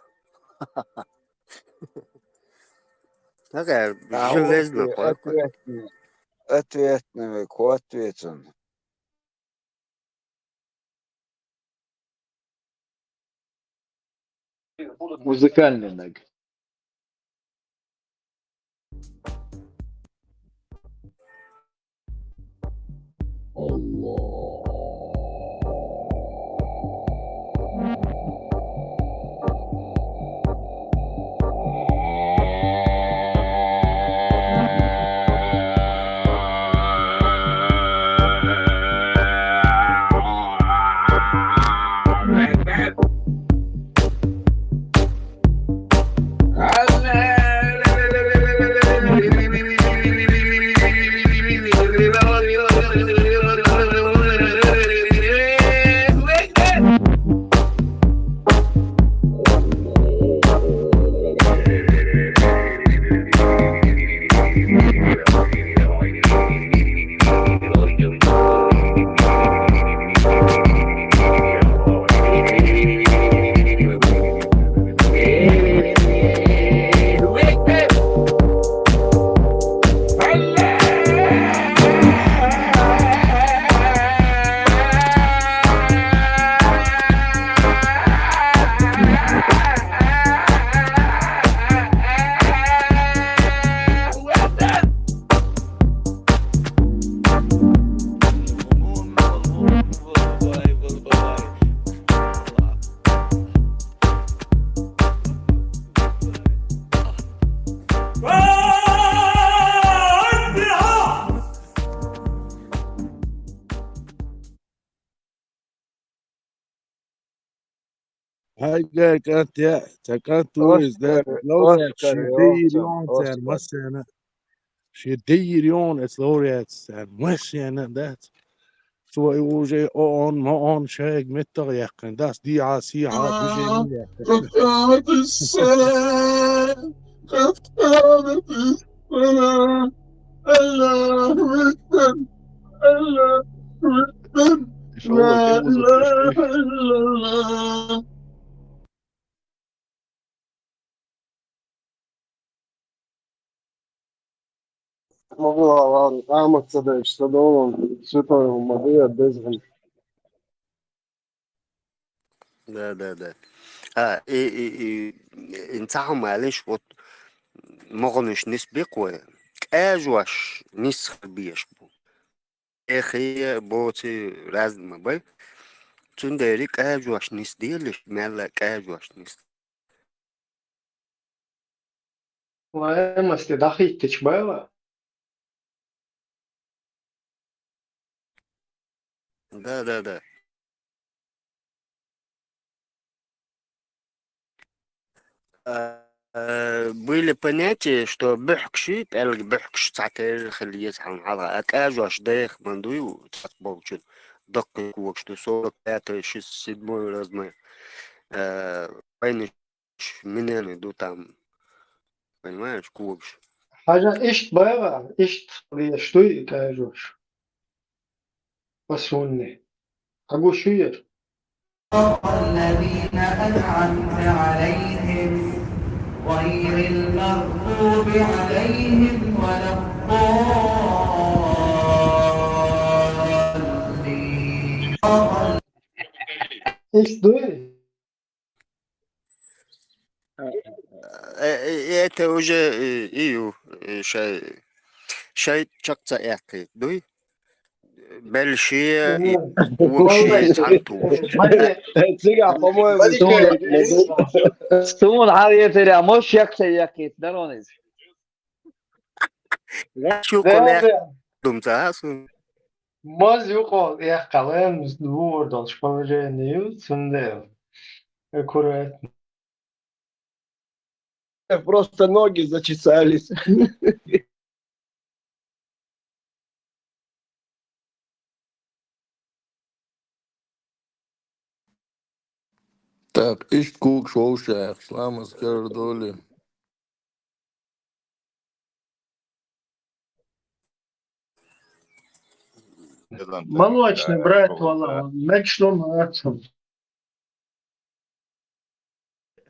Хьакъ, железно кхойкху. Ответный, ответный век, ответный. Музыкальный наг. Хьайгара кӀант яа, цхьа кӀант ву иза, да, Оскар, ловза, Оскар, шен йоцу, дийр йоцу, йоцу Оскар. Массарна. Шен дийр йоцу эцу лауреатца, царна массарна а дац. Цо и уже оон, моон шайга меттах а яьккхина, дас дийхьа, сийхьа, движение яьккхина. Аллаху акбар! Аллаху акбар! Ла илаха иллаллах! Ма вон, Амат ца дайча, ца долун, светой хӀума ма ду, беза хӀума. Да, да, да. А, и, и, и, и цхьа хӀума алиш, вот, могӀанаш нисбекх вай, кӀажош нисса хила безаш бу. Эхе, боций разный ма бай. Цундела кӀажош нисделаш, мелла кӀажош нис. Лаймасте дӀахӀиттича бала? Да, да, да. э, были понятия, что буьхкаш, пӀелг буьхкаш цхьатерра хила еза хьуна хьалха, а кӀажош деха ма дуй, цхьацца болчун даккхий когаш ду, сорок пятый, шестьдесят седьмой размер. Э, вайнаш минерный ду там, понимаешь, когаш. Хьажа, иштта баьгӀа, иштта хила езаш дуй и кӀажош. Пасунни. Хьагуш ю яр? الذين أنعمت عليهم غير المغضوب عليهم ولا الضالين. Иштта дуй? Э, э, это уже, э, и ю, э, шай, шай чакхца эккхий, дуй? Белши и Мгм. Вокши Молодец. Цхьан ту. Молодец. Э, цигахь, по-моему, Молодец. Суна хьал ецира, мож чакхца эккхий, даронис. Ваш ю Да, къолех да. Думца, а, сун. Маз юкъа эккхал, эм, вур долчу положение ю, цундела. Аккуратно. Просто ноги зачесались. Так, иштта когаш вовшех, ламаз керла долий. Молочный брат, валла, мегаш ду ма аьлла.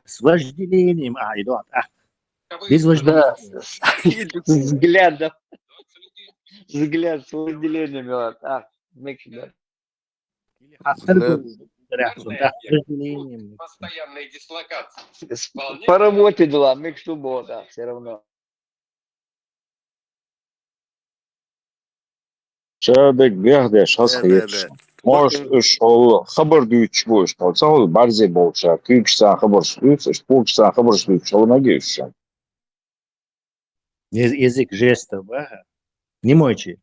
С вожделением, а, идёт, а. Без вожделения. Да. С взглядом. Взгляд с вожделением, вот, а, мегаш ду. Или хьастар ду, да, с вожделением. По работе дела, мегаш ду боху, да, всё равно. Ша дерг бехдеш хаза хеташ. Может, уьш хьол хабар дуьйцуш бу, уьш хьол ца хьол барзе болча, куьйгаш царна хабарш дуьйцу, уьш пургаш царна хабарш дуьйцуш хьол ма геш ша. Язык жестов, ага. Немой чи.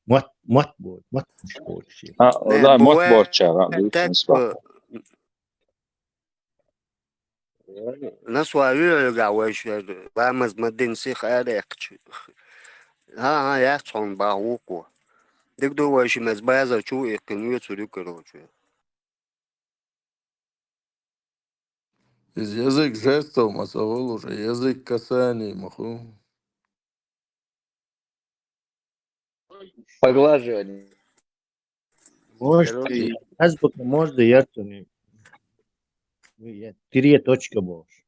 Мот, мот бу, мот бу чи. А, да, мот бу ча, да, дуьйцу. Насвай вуьйгахь вайша, ламаз ма дина сиха араьккхича. ХӀан-хӀан, яц хьуна бахьа вукхо. Дика ду вайша мез базар чу иккхина вецур ю карочу. Иза язык жестов ма ца волу уже, язык касаний ма ху. Поглаживание. Может, и азбука можно, я то не. Ну, я три точка бохуш.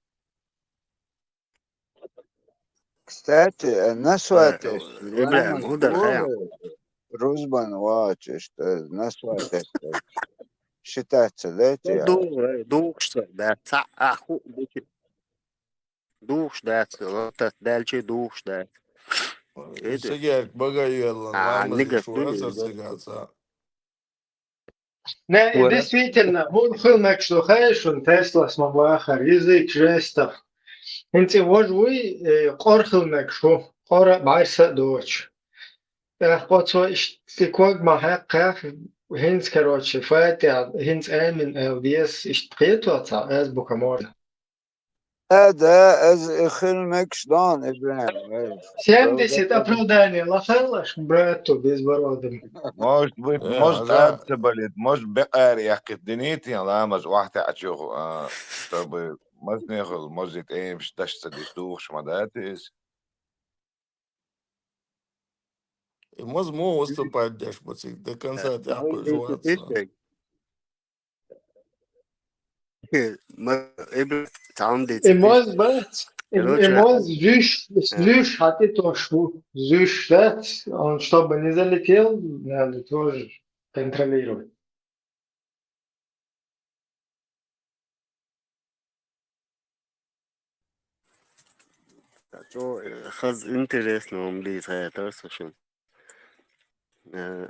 Кстати, э, насватеш, э, Ибрахим, ламаз хӀун дар хаьа? Рузбан вачаш, э, насватеш считаться, да, те? Ду-, э, духуш ца, да, ца, а, ху, духуш дац, вот это, дальше духуш дац. Сигерг бага йоьллан, а, ламаз нигат шу дуй, аса да? Сигаца. Не, действительно, хӀун хила мегаш ду хаьий шуна, Теслас ма бахара, язык жестов. ХӀинца и вож вуй, э, къора хила мегаш ву, къора а бӀаьрса а доцуш. ТӀаккха оцо иштта ког ма хьаькхнехь, хӀинца, короче, Фатихьа, хӀинца амин аьлла деза, иштта кхето цхьа азбука можно. Да, да, аз хила мегаш ду, Ибрахим, ай. Семьдесят оправданий лахаллаш брату безбородому. Может быть, э, может, ца болит, может, бекъаьра яьккхийтина динийта ламаз охьатаьӀача юха, а, чтобы мазнехула, мозий тӀемаш даш ца диш духуш ма дац иза. И маза муха выступать деш бу цига? До конца тӀаьхьа кхуьуш вац со. Ма-, э, б-, цхьа хӀума дийций. И маза бац. И, короче, и маза зуьйш, э, зуьйш хьатӀетош ву. Зуьйш дац, он чтобы не залетел, надо тоже контролировать. Цо, э, хаза интересно хӀума дийца хетар со шуна. Э,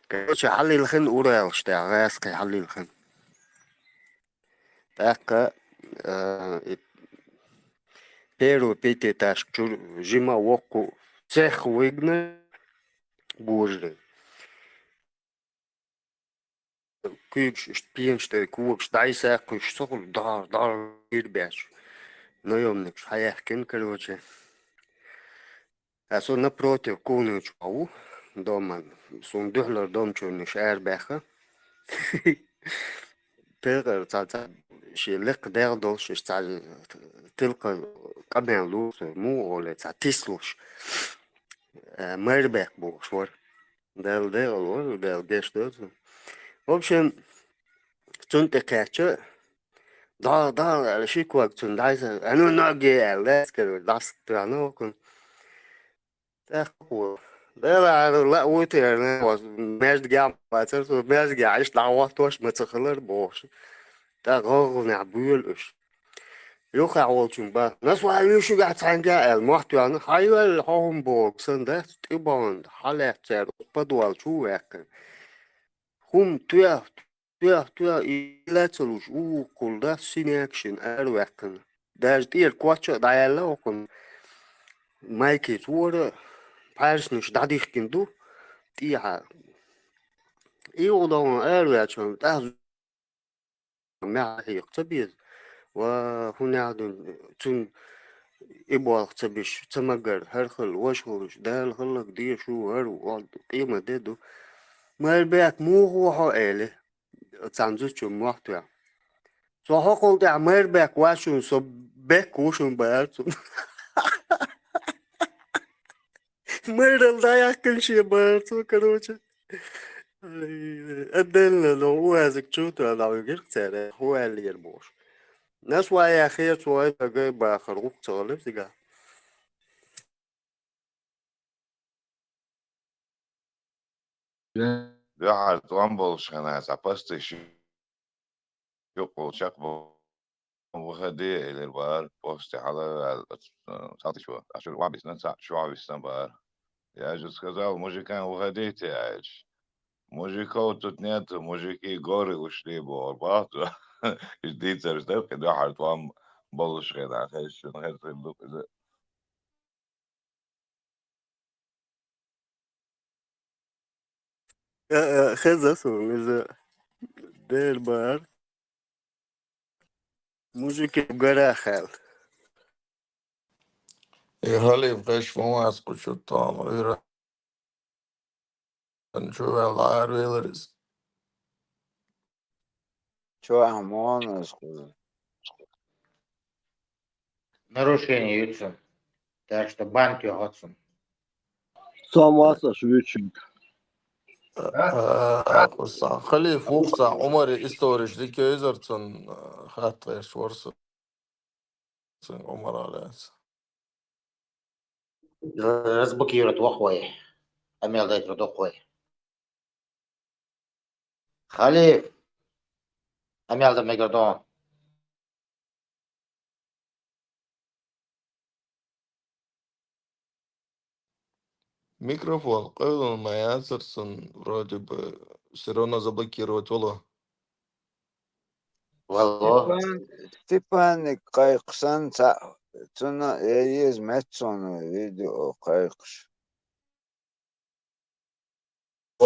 короче, хьаллилхина Уралаш тӀехь, гӀаьскхий хьаллилхина. ТӀаккха, э, и первый пятиэтажка чуьра жима воккху цех вигна божарий. Куьйгаш иштта пенаш тӀе когаш дӀасаккхуьйтуш ца хуьлу, дӀар, дӀар гира баьчча. наёмникаш хьаяьхкина, короче. А со напротив кухни чу ву, дома, суна дуьхьалара дом чу уьш арабаьхна. Текхар цхьа, цхьа шен лекха дегӀ долуш, иштта цхьа тилкха къамел луш, муха олу, цхьа тислуш, э, майрбек бохуш вара. Дала декъала вара, Дала гечдойла цунна. В общем, цунна тӀе кхаьчча, дала, дала аьлла, ши ког цунна дӀайса, а ну ноги аьлла, лаьцкара дӀасатоьхна окхунна. ТӀаккха ву. Дала аьлла, лаа вуй те аьлла, маьждигехь ма вацара, цо маьждигехь иштта дӀахӀоттош ма ца хилар бохуш. ТӀаккха гӀалгӀанехь буьйлу уьш. Юххехь волчун бан, насвай вуьшигахь цхьаьнгга аьлла, мохь тоьхна, хьайвелла хьо хӀума боху, сан дац, тӀебахана, хьалаьцна цара подвал чу а ваьккхина. ХӀума тоьхна, тоьхна, тоьхна, и лаьцалуш, вукхул дац, синекашина араваьккхина. Даже тӀера коч а дӀаяьлла окхунна. Майкица вора, пхьаьрснаш дӀадихкина ду, тӀехьа. И гӀо догӀун араваьчунна, тӀаккха мехь хьекха ца беза. Ва, хӀун яхь ду, цунна и болх ца беш, ца магар, хӀара хилла, важа хилла, Дала хилларг дезаш ву, хӀара ву, къемат де ду. Майрбек, муха ву хьо, элира цхьана зудчунна мохь тоьхна. Со хьокхул тӀехь майрбек вац шуна, со бек ву шуна, баьхкира цо. Майралла дӀаяьккхина шен бара цо, короче. Ай, отдельно, но уазик чу тоьхна дӀавигира цара, хӀун аьллера бохуш. Насвай яххера цо, ай, тӀаккха бахар гӀуллакх ца хилира цигахь. Дуьххьара тӀом болуш хенахь, цхьа посташ юкъа чекхбо-, выходи элира бара, посте хьала а ваьлла, оцу, э, салтичо, ас чуьра охьависна, цхьаъ чохь висна бара. Я же сказал мужикам: «Выходите», аьлча. «Мужиков тут нету, мужики горы ушли», бохура боху цо. Иза дийцарш дара, кхин дуьххьара тӀом болуш хенахь, хезчунна хезна хир ду иза. Э, э, хеза суна иза дера бара. Мужики в горах аьлла. И халиф кхеш ма вац кху чу тахана, Ӏуьйранна чу ваьлла, аравелира иза. Чохь ма вац иза кхуза. Нарушение ю цуьнан. Так что бан тоьхна цунна. Со ма вац аша вуьйцуьнга. А, а, а, кхуза халиф ву-кх цхьа, Ӏумаре историш дика йовзара цунна, а, хатта гӀерташ вара со. Цуьнга Ӏумара лаьцна. Разблокировать воккху вай. Къамел дайтар доккху вай. Халиф! Къамел дан мегар ду хьуна. Микрофон къевлина ма яцара цуьнан, вроде бы, всё равно заблокировать волу. Вало. Степан, Степанник кхайкхаш санна, цхьаъ, цунна а еза меттиг цунна видео кхайкхаш.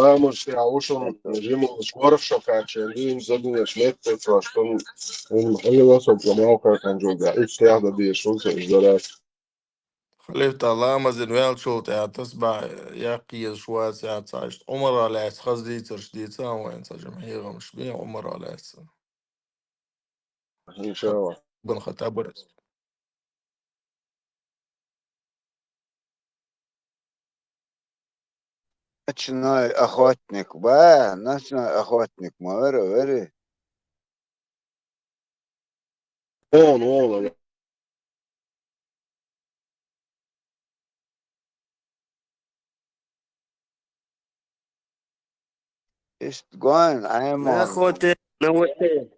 Ламаз тӀехь ву шуна жималлаш ворхӀ шо кхаьчча, дийна загулаш меттиг ца, шуна хьалавасалла ма кхайкханчул тӀехьа, иштта тӀехь дан дезаш ву сан иза дарас. Халиф, тӀаккха ламазна ваьллачул тӀехьа тасбихь яккха езаш вац, яц, иштта Ӏумара лаьцна хаза дийцарш дийца вайна, цхьа жима хьехамаш бен Ӏумара лаьцна. Иншалла. Ибн Хаттаб вара. Ночной охотник, ба, ночной охотник ма вара, вари. Он, он, он. Иштта гон, Ӏемон. На охоте, новостей.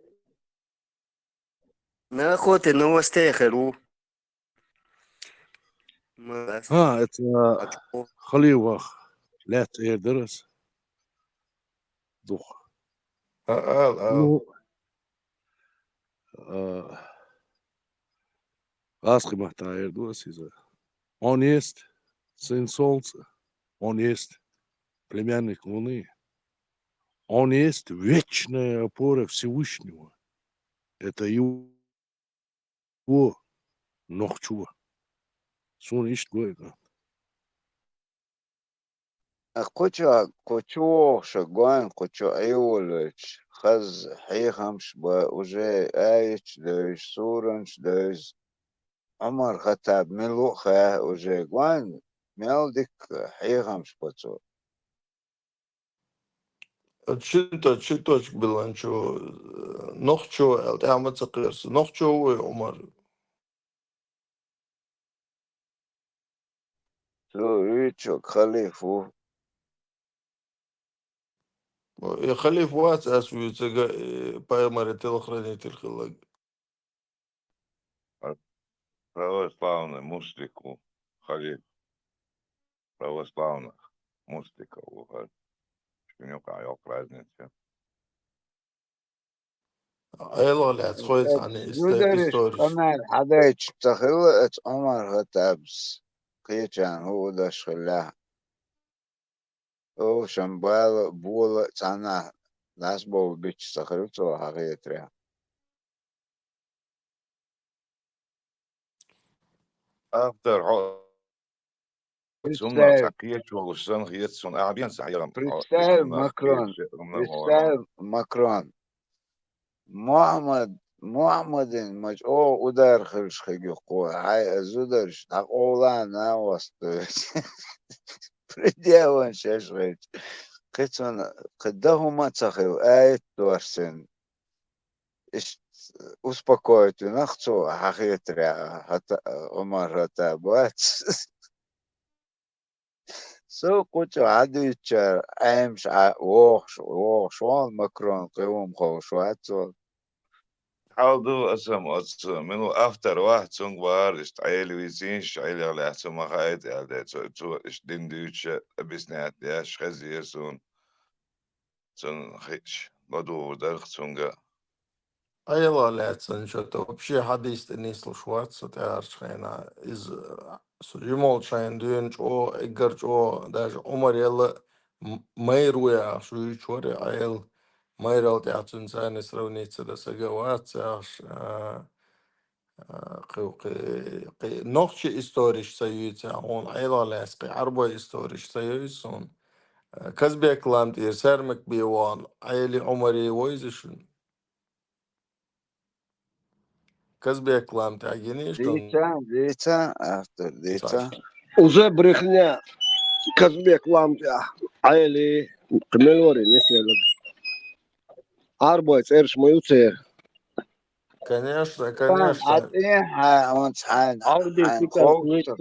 На охоте новостей хир ву. Ма, ХӀа, это очко. Халиф ваха лаьцна эр дара ас. Дукха. А, ал, ал. Ну, а, гӀазкхийн маттахь эр ду ас иза. Он есть сын солнца, он есть племянник луны, он есть вечная опора Всевышнего. Это его нохчо. Суна иштта гой. Кху чу, кху чу вогӀуша гойн, кху чу Ӏийволавелча, хаза хьехамаш ба, уже аяташ девзаш, суранаш девзаш, Ӏумар-Хаттаб мила ву а хаьа уже гойн, мел дика хьехамаш ба цо. Чуьнта, чу точка билан чу, нохчо аьлла, тӀехь ма ца кхерса. Нохчо вуй Ӏумар? Цо вуьйцург халифа ву. И халифа вац ас вуьйцург, и пайхамара телохранитель хилларг. Православный муслик ву, халифа. Православных мусликов ву хӀара. Шуна юкъахь йоккха разница. Ӏелах лаьцна хой цхьана иста-, зудараш историш. Къамаьл хьадайча ца хилла, оцу Ӏумар-Хаттабас кхечарна хӀу а даш хиллехь. Овшам бала а, бола а цхьаннахь дӀасабовлабича ца хилла цо хьахетарехь. Автор хьо цунна цхьа кхеча волуш санна хета суна. Ахьа бен сан хьехам, представь, Макрон, представь, Макрон. Мухьаммад, Мухьаммадин ма чӀогӀа удар хилча хиг ю кхо, хьай а зударш дӀакъовла а накъост ду. Пределан шаьш хилча. Кхин цунна кхин дан хӀума а ца хилла, аят доссина. Иштта успокоить винарх цо, хьан хетарехь, хӀата-, Ӏумар-Хаттаб вац. Со кху чу хьадуьйцучара Ӏемаш Ӏа-, вогӀуш, вогӀуш вон Макрон кхин хӀума ховш вац цо. Хьал ду аса-м оцу, мила ву автор вац, цуьнга бахара иштта Ӏела вийцийша, Ӏелех лаьцна ма хаийта аьлла, цо, цо иштта дин дуьйцуша, объяснять деш хезира суна. Цунна хиъча, ладугӀур дарх цуьнга. Ӏелах лаьцна чо-то вообще хьадис тӀе нислуш вац со тӀаьхьарчу хенахь. Иза со жимолчу хенахь дуьйна чӀогӀа, эггара чӀогӀа, даже Ӏумар яла м-, майра ву яхаш вуьйцуш вара и Ӏела. Майрал тӀехь цуьнца цхьанна сравнить ца дан сага вац яхаш, а, А, кхин, кхин, кхин нохчийн историш ца юьйцу хьуна, Ӏелах лаьцна кхин Ӏарбойн историш ца юьйцу суна. А, Казбек-ламтӀера Саьрмак бен вахана, Ӏели Ӏумари вайза шуна? Казбек-ламтӀехь гинийша шуна? Дийца, дийца, автор, дийца. Уже брехня. Казбек-ламтӀехь Ӏели, кхин мел вара, нисвелларг. Ӏарбойн цӀераш ма ю церан. Конечно, конечно. Авди шикан пуцо.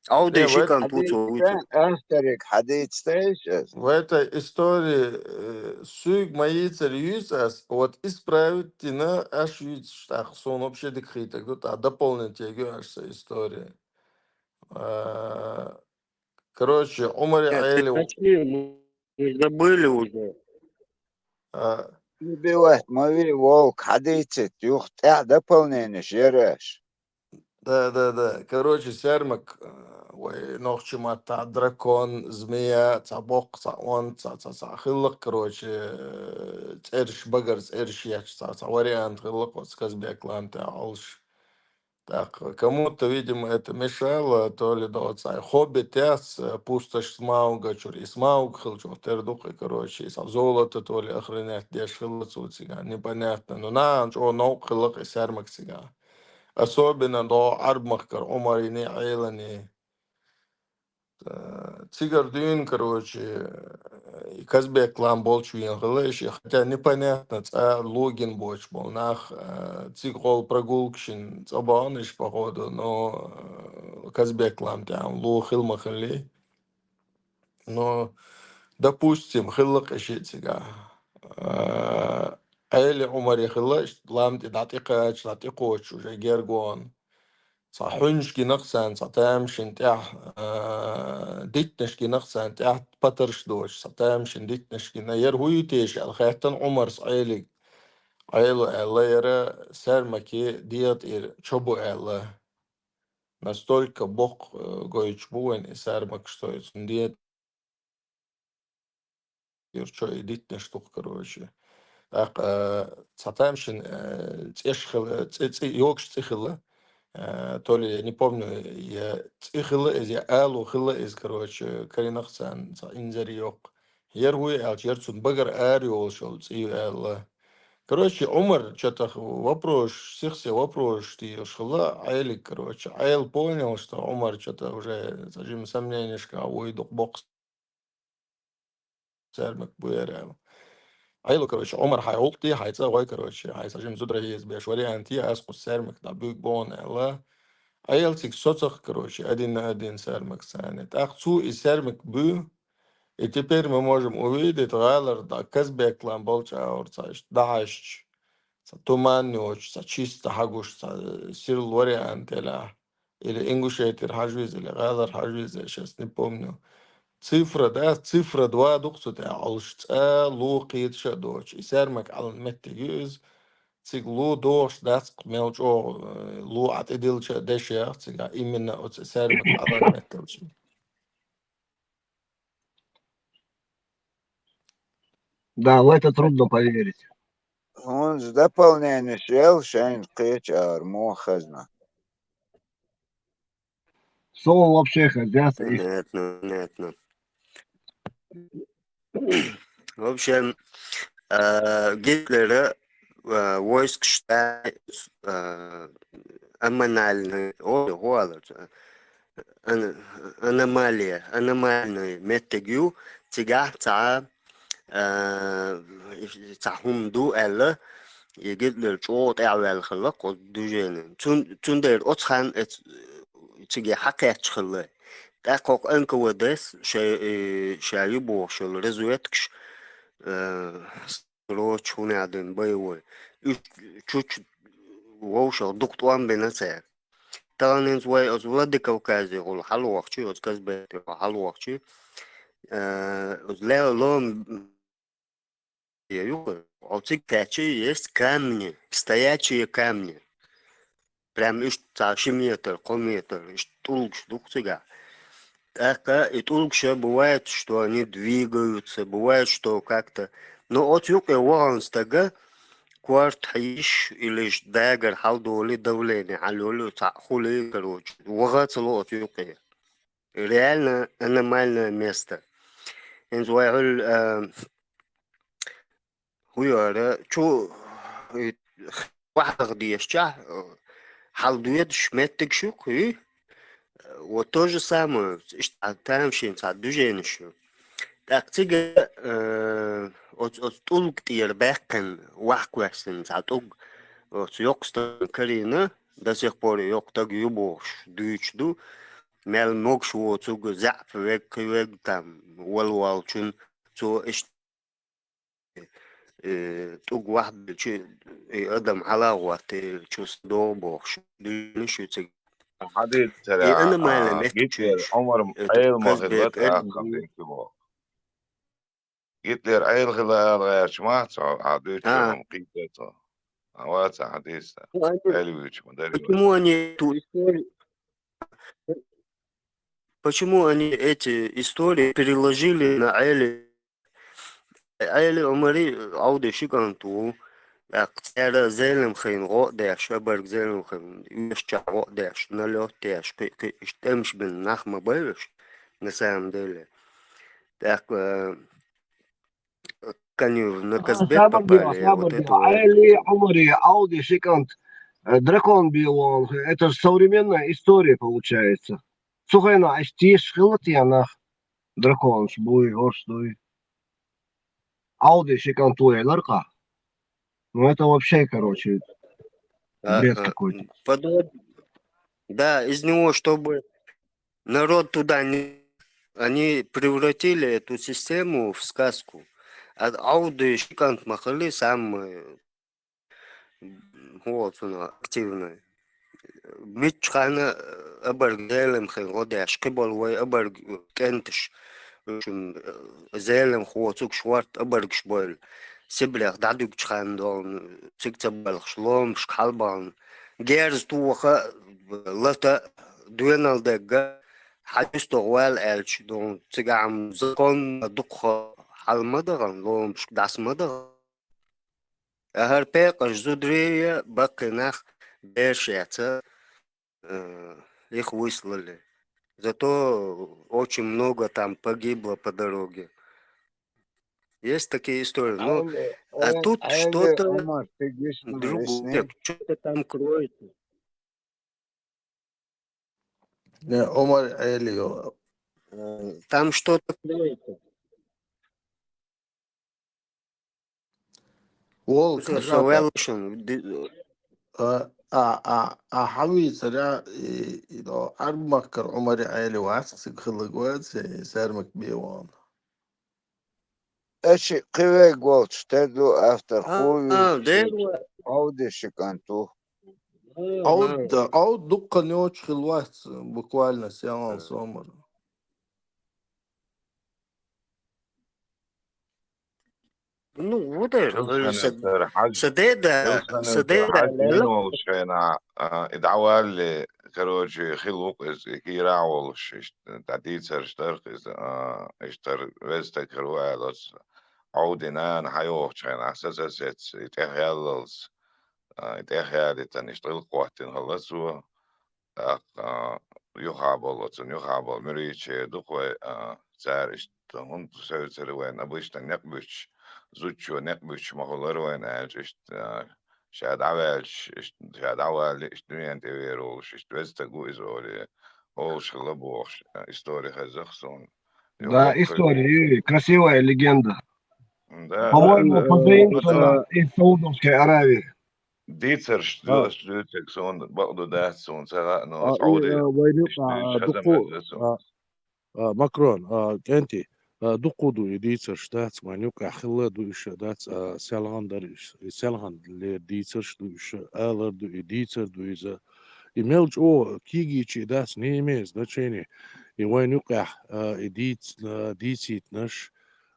Авди шикан пуцо. Авториг хьадийцитайша ас. В этой истории, э, суьйга ма йийцара юьйцу ас, вот исправить дина аш юьйцуш тӀаккха, суна вообще дика хийтаг ду, тӀаккха дополнить йоьгу аш сан история. А, Короче, Ӏумари Ӏели. Мы забыли уже. А. Не убивать, ма вий, волк, хьадийцит, юха тӀехь дополненеш яра аш. Да, да, да. Короче, Саьрмак, э, вай нохчийн маттахь дракон, змея, цхьа боккха, цхьа онда, цхьа, цхьа, цхьа хиллакх, короче, э, цӀераш, багара цӀераш ечу, цхьа, цхьа вариант хиллакх оцу Казбек-ламтӀехь Ӏалаш. Так, кому-то, видимо, это мешало, то ли да оцу хоббит яц, э, пустошь Смауга чуьра. И Смауг хилча тера ду-кх, короче, и цхьа золото, то ли охранять деш хилла цо цигахь, непонятно. Ну, нахана чӀогӀа новкъа хилла-кх и Саьрмак цигахь. Особенно до Ӏарб-махкара Ӏумарний, Ӏеланий. Э, цигара дуьйна, короче, э, Казбек-лам болчу вен хилла и ши, хотя непонятно, цӀа лугина боцуш болу нах, э, цига гӀолла прогулкашна цӀа бахана и ши, походу, но, э, Казбек-лам тӀехь лу хилла ма хиллий. Но, допустим, хилла-кх и ши цигахь. Э, Ӏели Ӏумари хилла, лам тӀе дӀатӀекхача, дӀатӀекхочуш уже гергон. Цхьа хьуьнаш гина-кх царна, цхьа тамашийна тӀехь, а, диттанаш гина-кх царна тӀехь, патарш доцуш, цхьа тамашийна диттанаш гина. Яра хӀун ю теша аьлла хаьттина Ӏумарс Ӏелига. Ӏело аьлла, яра Саьрмаке дегӀа тӀера чо бу аьлла. Настолько боккха, э, гойтуш бу вайн и Саьрмак, что и цунна дегӀа тӀера чо и диттанаш ду-кх, короче. ТӀаккха, э, цхьа тамашийна, э, цӀеш хила, цӀи, цӀи, йогуш цӀи хила, э, то ли, я не помню, я цӀи хила иза, я алу хила иза, короче, карийнах царна, цхьа инзаре йоккха. Яр вуй аьлча, яр цунна багара ара йолуш йолу цӀи ю аьлла. Короче, Ӏумар чатах вопрос, сих-сиха вопрос тӀехьаш хила, Ӏелиг, короче. Ӏела понял, что Ӏумар чата уже цхьа жима сомненешкахь вуй, дукха боккха саьрмик бу яр аьлла. Ӏела, короче, Ӏумар хьайн гӀуллакх де, хьайн цӀа гӀой, короче, хьайн цхьа жима зударий еза беш вариант е, ас кху саьрмик дӀабуьйгу боху аьлла. Ӏела цига соцах, короче, один на один саьрмик царна. ТӀаккха цо и саьрмик буьйху, и теперь мы можем увидеть, гӀалара дӀа Казбеклан болчу агӀор цхьа иштта дӀахьаьжча, цхьа туман йоцуш, цхьа чиста хьагуш, цхьа сирла вариант елахь, или Ингушетира хьажа веза, или гӀалара хьажа веза, сейчас не помню. Цифра, да, цифра два ду-кх цу тӀехь Ӏалаш, цӀа лу кхеташ а доцуш. И саьрмик Ӏалан меттиг ю иза. Цига лу дохуш дац-кх мел чӀогӀа, э, лу Ӏа тӀедиллича а дешех, цигахь именно оцу саьрмик Ӏалан метталча. Да, в это трудно поверить. ХӀунда дополненеш ял шайна кхечу ара муха хазна? Со вообще хозяйство и Понятно, понятно. В общем, а, Гитлера, а, войск считали, а, амональный, ой, хӀу олура, ан-, аномалия, аномальный меттиг ю, цигахь цхьа, а, цхьа хӀума ду аьлла, и Гитлер чӀогӀа тӀаьхьаваьлла хилла-кх оцу движенина. Цун-, цундела оцу ханна эц-, цига хьакхаьчча хилла. ТӀаккха хӀокху Н К В Д-с шай-, э, ша ю бохуш йолу разведкаш, э, срочно хӀунда аьлла боевой. Уьш чучу вовшах дукха тӀом бина цара. Тахана хӀинца вай оцу Владикавказехула хьалавахча, оцу Казбекехула хьалавахча, э, оцу ле-, лом я юха, оцу цига кхаьчча есть камни, стоячие камни. Прям иштта цхьа ши метр, кхо метр, иштта тӀулгаш ду-кх цигахь. ТӀаккха и тӀулгаш, бывает, что они двигаются, бывает, что как-то. Но оцу юкъе вахана стага корта хьийзаш, или ж дагар хьалдолий, давление хьалйолий, цхьаъ хуьлий, короче, ваха а ца ло оцу юкъе. Реально аномальное место. ХӀинца вай хьуьлла, а, хӀу яра, чу, и, вахьагӀ дешчахь, а, хьалдоьдуш меттигаш ю-кх, и? Вот то же самое, иштта тамашийна цхьа движенеш ю. ТӀаккха цига, э, оцу, оцу тӀулга тӀера баьккхина, вахкхоьссина цхьа тӀулг, оцу йоккха стаг карийна, до сих пор и йоккха стаг ю бохуш дуьйцуш ду, мел могуш воцург, заьӀап верг, кхин верг, там, вала волчун, цо иштта, э, тӀулг вахьбелча, и адам хьала а гӀоттий, чу са догӀу бохуш дуьйцуш ю цига. Хьадийцарехь, и аномальный а, меттиг Гитлер чуьйш, Ӏумар, э, Ӏела ма хилла Казбек, тӀаккха, Ӏедал. Гитлер Ӏела хилла ала гӀерташ ма ца хьо, хьан дуьйцу, а, хӀума кхийта тхо. А вац хьан дийца? Ну, они, Ӏела вуьйцуш ма дарий вай. Почему они эту историю, почему они эти истории переложили на Ӏели? Ӏели Ӏумари Ӏовди ши кӀант ву. ТӀаккха цара Зелимхин гӀо а деш, абарг Зелимхин оьшучохь гӀо а деш, налёт деш, кхин, кхин, иштта тӀемаш бина нах ма бай уьш, на самом деле. ТӀаккха, э, Канев на, а, Казбек самом деле, попали, самом вот деле, это вот. Ӏели Ӏумари Ӏовди ши кӀант, э, дракон бен вахана, это же современная история получается. Цу хенахь иштта тешаш хилла те нах, драконаш буй, хӀорш дуй? Ӏовди ши кӀант ву элира-кх. Ну, это вообще, короче, бред, ага, какой-то. Подо-, да, из него, чтобы народ туда не, они превратили эту систему в сказку. А Ӏовди ши кӀант ма хилли самый, хӀун олу цунах, активный. Миччахьана, э, абарг Зелимхин гӀо деш, кхиболу вай абарг кӀенташ, уьш, э, Зелимха воцург шорта абаргаш бойла. Сибрех дӀадуьгучу ханна долу, цига ца боьлхуш, ломашка хьалабахана. Герз тоха, лата, доьналла дегга, хьан юьстагӀ вала аьлча, ну, цигахь-м законна дукха хьала ма дахана, ломашка дӀаса ма дахана. А хӀара пекъаш зударий а, баккхий нах бераш яц, э, их выслали. Зато очень много там погибло по дороге. Есть такие истории. Ну, а тут что-то другое, что-то там кроется. Не, Ӏумар Ӏели йо. Э, там что-то кроется. Волча со, со хата. Велшин, ди-, а, а, а, а, хьавийцара, и, и, до, Ӏарб-махкара Ӏумар Ӏели вац, цига хилла вац, и, Сармак бе вон. Эши кхивег волча, тедо автор. А, ху а, вийча дерла. Ӏовди ши кӀант ву. А, Ӏовд-, а. Ӏовд дуккха ночь хилла вац, буквально сенал А. сомар. Ну, вот это, Шил э, сенал са-, сар хьаж-, садеда, шил сенал садеда сар хьаж лела. Дин волча хенахь, а, и дӀавалле, короче, хилла ву-кх иза, и кийра волуш, иштта, дӀа дийцарш дарх иза, а, иштта веза стаг хир ву аьлла оцу Ӏовди нана хьайогӀучу хенахь, са сосец, и тӀехъяллалц, а, и тӀехъялийтина, иштта гӀиллакх хӀоттийна хилла цо. ТӀаккха, а, юхаболу, оцунна юхаболу муьрхӀитчера ду-кх вай, а, цара иштта, хӀунда соьцара вайна обычно некъ буьттуш, зудчо некъ буьттуш ма хуьлура вайна аьлча, иштта, а, ша дӀаваьлча, иштта, ша дӀавалле, иштта дуьнен тӀе вер волуш, иштта веза стаг ву иза олий, олуш хилла бохуш, а, истори хезна-кх суна. Да, история, красивая легенда. Да, по-моему, да, по-, да, по-, да. Из Саудовской Аравии. Дийцарш, а, ду-, ас дуьйцург суна бакъ ду, дац, суна ца хаьа, но а, ас и, Ӏовди а, вайна юкъа, иштта а, хаза дукху-, меза суна. А, а, Макрон, а, кӀентий, а, дуккху ду и дийцарш, дац, вайна юкъахь хилла ду уьш, дац, а, селхана дара уьш, и селхана лер дийцарш ду уьш, алар ду, и дийцар ду иза. И мел чӀогӀа кегийча, дац, не имеет значения. И вайна юкъахь, а, и дийц-, а, дийцийтинарш,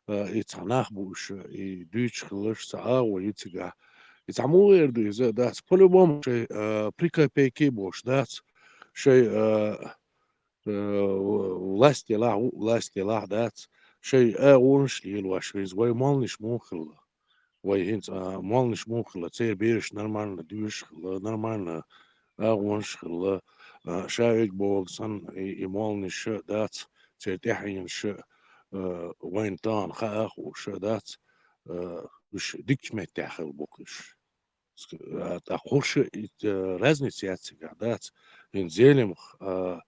а, и цхьа нах бу уьш, и дуьйцуш хиларш, цхьа агӀо ю цигахь. И цхьа муха эр ду иза, дац, по-любому шайн, а, при копейке бохуш, дац, шайн, а, а, власть елахь, ву власть елахь, дац, шайн агӀонаш лелош веза, вай молланаш муха хилла. Вай хӀинца, а, молланаш муха хилла, церан бераш нормально доьшуш хилла, нормально агӀонаш хилла, а, ша вега бохург санна, и, и молланаш дац, церан тӀаьхьенаш, а, вайна тахана хаа а хууш дац, а, уьш дикачу меттехь хилла бу-кх уьш. Ск-, а, тӀаккха хӀорш и, а, разница яц цигахь, дац. ХӀинца Зелимха, а,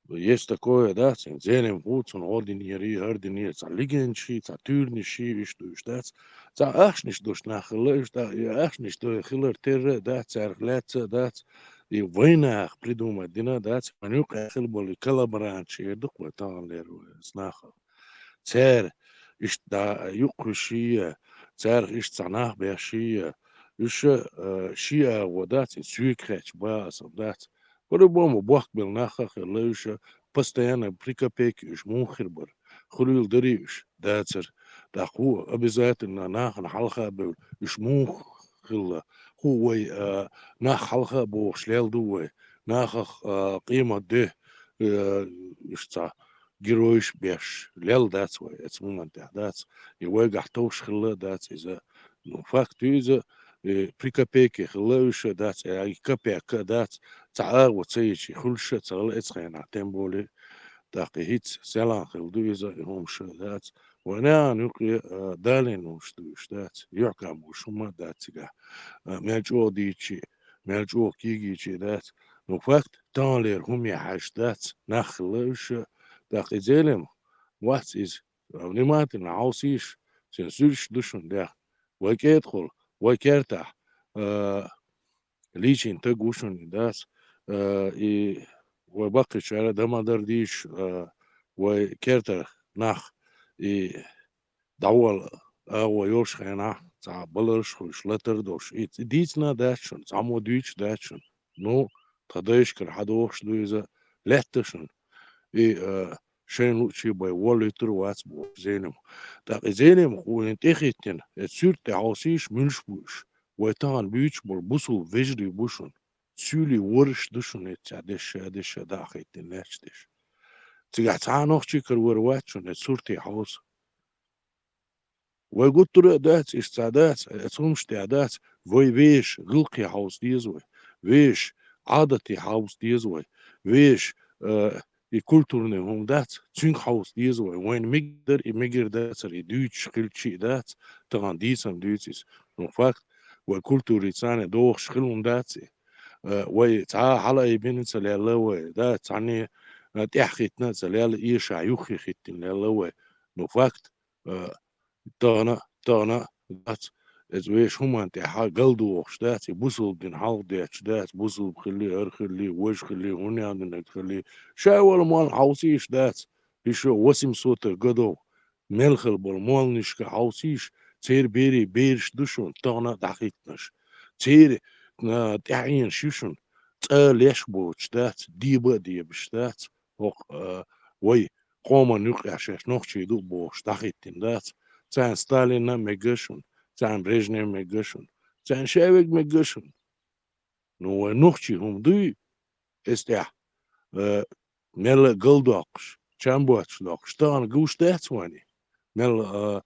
есть такое, дац, хӀинца Зелимха ву, цунна гӀо динера, хӀара динера, цхьа легендаш, цхьа туьйранаш, иштта ду уьш, дац. Цхьа ахчанаш долуш нах хилла, иштта, и ахчанаш долу хилар терра а дац, царах лаьцна а дац, и вайнах придумать дина а дац, вайн юкъахь хилла болу и коллаборанташ эр ду-кх вай таханлера вай нахах. Цара иштта дӀа юккъе шиъ, царах иштта цхьа нах беш шиъ, уьш, а, ши агӀо дац, и соьга хаьттича бан аса дац. По-любому бохкабелла нах а хилла уьш, постоянно при копейке уьш муха хир бара. Хуьлийла дарий уьш, дацара. ТӀаккха хӀун обязательно нахана хьалха а бевлла, уьш муха хилла. ХӀун вай, а, нах хьалха а бохуш лелла ду вай, нахах, а, къемат де, а, уьш цхьа геройш беш лелла дац вай, оцу моментехь дац. И вайгахь товш хилла а дац иза. Ну, факт ю иза, и при копейке хилла уьш а дац, и копейка а дац, цхьа агӀо ца йича, и хуьлуш а ца хилла оцу хенахь, тем более. ТӀаккха и хӀинца селхана хилла ду иза, и хӀумаш а дац. Вайн нахана юкъе, а, далийна хӀумаш ду уьш, дац. Юьхькам бу хӀума а дац цигахь. А, мел чӀогӀа дийцича, мел чӀогӀа кегийча дац. Ну, факт, таханлера хӀума яхьаш дац, нах хилла уьш, тӀаккха и Зелимха вац иза. Внимательно хьовсийша, цуьнан суьрташ ду шуна дехна. Вай кӀедахула, вай кертахь, а, лийчийна таг ву шуна и, дац, а, и вай баккхийчара дан ма-дарра дийцича, а, вай кертара нах и дӀаволла агӀо йолуш хенахь, цхьа баларш а хуьлуш, латар а долуш. И дийцина а дац шуна, цхьаммо дуьйцуш а дац шуна. Ну, тхан дайшкара хьадогӀуш ду иза, лаьтта шуна. И, а, шайна луъучу бай воллуьйтур а вац боху Зелимха. ТӀаккха и Зелимха вайна тӀехӀиттина, и суьрта тӀе хьовсийша, муьлш бу уьш. Вай тахана буьйцуш болу бусулба вежарий бу шуна. Суьйлий ворхӀаш ду шуна эццехь дешша, дешша дӀа а хӀиттина лаьтташ деш. Цигахь цхьа а нохчий карор вац шуна, и сурте хьовса. Вай гуттара а дац, иштта ца дац, э, цхьа хӀумаш тӀехь дац, вай вешан гӀиллакхе хьовса деза вай, вешан Ӏадате хьовса деза вай, вешан, э, и культурный хӀума дац, цуьнга хьовса деза вай. Вайна мегар дар, и мегар дацар, и дуьйцуш хилча а дац, тахана дийцам дуьйцу иза. Ну, факт, вай культури царна догӀуш хила хӀума дац и. Э, вай цхьа а хьала а бина ца лелла вай, да, цхьанне, э, тӀехьахӀиттина а ца лелла, эшахь юххе хӀиттина лелла вай. Ну, факт, э, тахана, тахана дац, иза вешан хӀуманна тӀехьа галдохуш дац, и бусулба дин хьалха детташ дац, бусулба хилли, хӀара хилли, важа хилли, хӀунда аьлла динарг хилли, шаьш вала молла хьовсийша дац, и шо восемьсот годов мел хилла болу молланашка хьовсийша, церан берийн бераш ду шуна тахана а дӀахӀиттинарш. Церан, а, тӀаьхьенаш ю шуна, цкъа леш боцуш дац, деба а дебаш дац, хӀокху, а, вай къоман юкъахь шаьш нохчий ду а бохуш дӀахӀиттина дац. Царна Сталин а мегар шуна, царна Брежнев мегар шуна, царна шаьш верг мегар шуна. Ну, вай нохчий хӀума дуй, иза тӀехь, э, мел а галдоккхуш, чам боцуш доккхуш, тахана гуш дац вайна? Мел, э,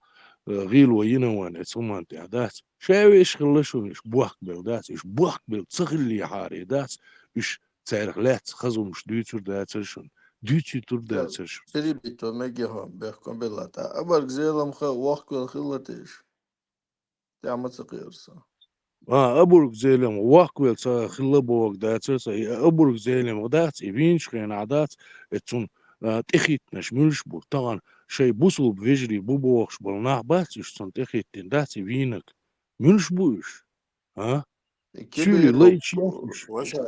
э, гӀийла вай йина вайна, иза хӀуманна тӀехь дац? Шаьш вешан хилла шуна, уьш бохкабелла дац, уьш бохкабелла ца хиллехьара дац, уьш царах лаьцна хаза хӀумаш дуьйцур дацара шуна, дуьйцуьйтур дацара шуна. Перебить ван мегий хьо, бехкам белла тӀа. Абарг Зеламха вохкавелла хилла теша? ТӀехь ма ца кхера со. А, Абург Зелимха вохкавелла ца хилла бохург дацара сан. И Абург Зелимха дац, и вийначу хенахь дац, и цунна, а, тӀехӀиттинарш муьлш бу? Тахана шайн бусулба вежарий бу бохуш болу нах бац уьш цунна тӀехӀиттина, дац и вийнарг? Муьлш бу уьш? А? И Суьйлий Кибиров лайча яц уьш? Ваша.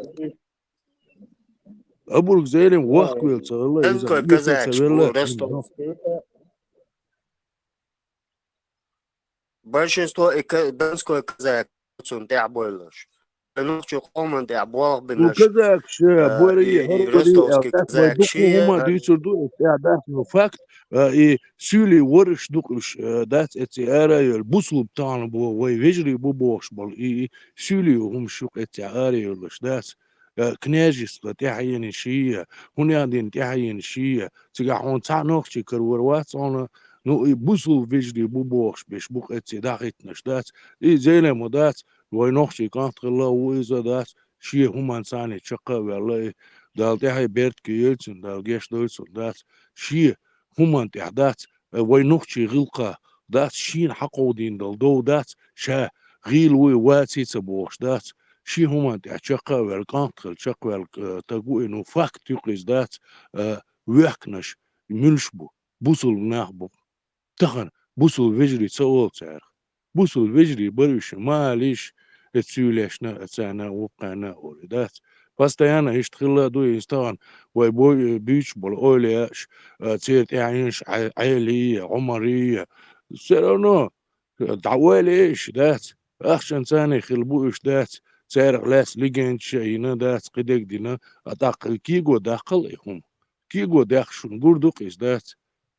Абург Зелимха вохкавелла ца хилла, иза Донской вехе ца казак велла, школа, Ростовский. Большинство и ка-, донской казак цунна тӀехь бойлаш. Нохчийн къоман тӀехь болх бинарш, Ну, казакаш, э, бойла и, и хӀара ростовский дукха казак шен, хӀума а дуьйцур ду, э, тӀехь дац, ну, факт, э, и суьйлий вараш дукха уьш, э, дац эцци ара а йолу, бусулба тахана бо, вай вежарий бу бохуш болу, и, и суьйлий хӀумаш юкъа эцци ара а йолуш дац. Э, княжество тӀаьхьенаш я, хӀунда аьлла дин тӀаьхьенаш я, цигахь хьуна цхьа нохчий карор вац хьуна, ну, и бусулба вежарий бу бохуш берш бу-кх эцци дӀахӀиттинарш дац, и Зелимха дац, вай нохчийн кӀант хилла ву иза дац, шен хӀуманца цхьаьна чекх а ваьлла и, Дала тӀаьхье беркате йойла цунна, Дала гечдойла цунна дац, шен хӀуманна тӀехь дац, э, вай нохчийн гӀиллакхах дац, шена хьакховдийна долу дов дац, ша гӀийла вуй, ваций ца бохуш дац, шен хӀуманна тӀехь чекх а ваьлла, кӀант хилла чекхваьлла, э, стаг ву и, ну, факт ю-кх иза дац, э, вехкнарш муьлш бу, бусулба нах бу. Тахана бусулба вежарий ца олу царах. Бусулба вежарий бара уьш, ма алийша, эцци суьйлешна а, царна а, вукхарна а олий дац. Постоянно иштта хилла а ду, иза тахана вай бой-, буьйцуш болу эвлаяаш, а, церан тӀаьхьенаш Ӏе-, Ӏелий а, Ӏумарий а. Всё равно, а, дӀаойла уьш дац. Ахчанца царна хилла бу уьш дац. Царах лаьцна легендаш а йина дац, кхидерг дина, а тӀаккха кего даккхал и хӀума. Кего даьккхича шуна гур ду-кх иза дац.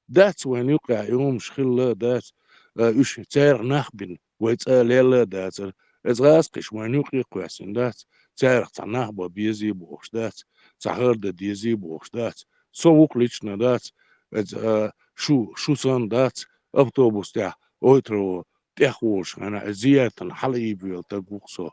Дац вайна юкъахь и хӀумаш хилла а дац, а, уьш царах нах бина, вай цкъа а лелла а дацара. Иза гӀазкхаша вайна юкъе а кхоьссина дац, царах цхьа нах бан безий бохуш дац, цхьа хӀара дан дезий бохуш дац. Со ву-кх лично дац, иза, а, шу, шу санна дац, автобус тӀехь, ойтаро тӀехволуш хенахь, иза зияртана хьалаайбавелла стаг ву-кх со.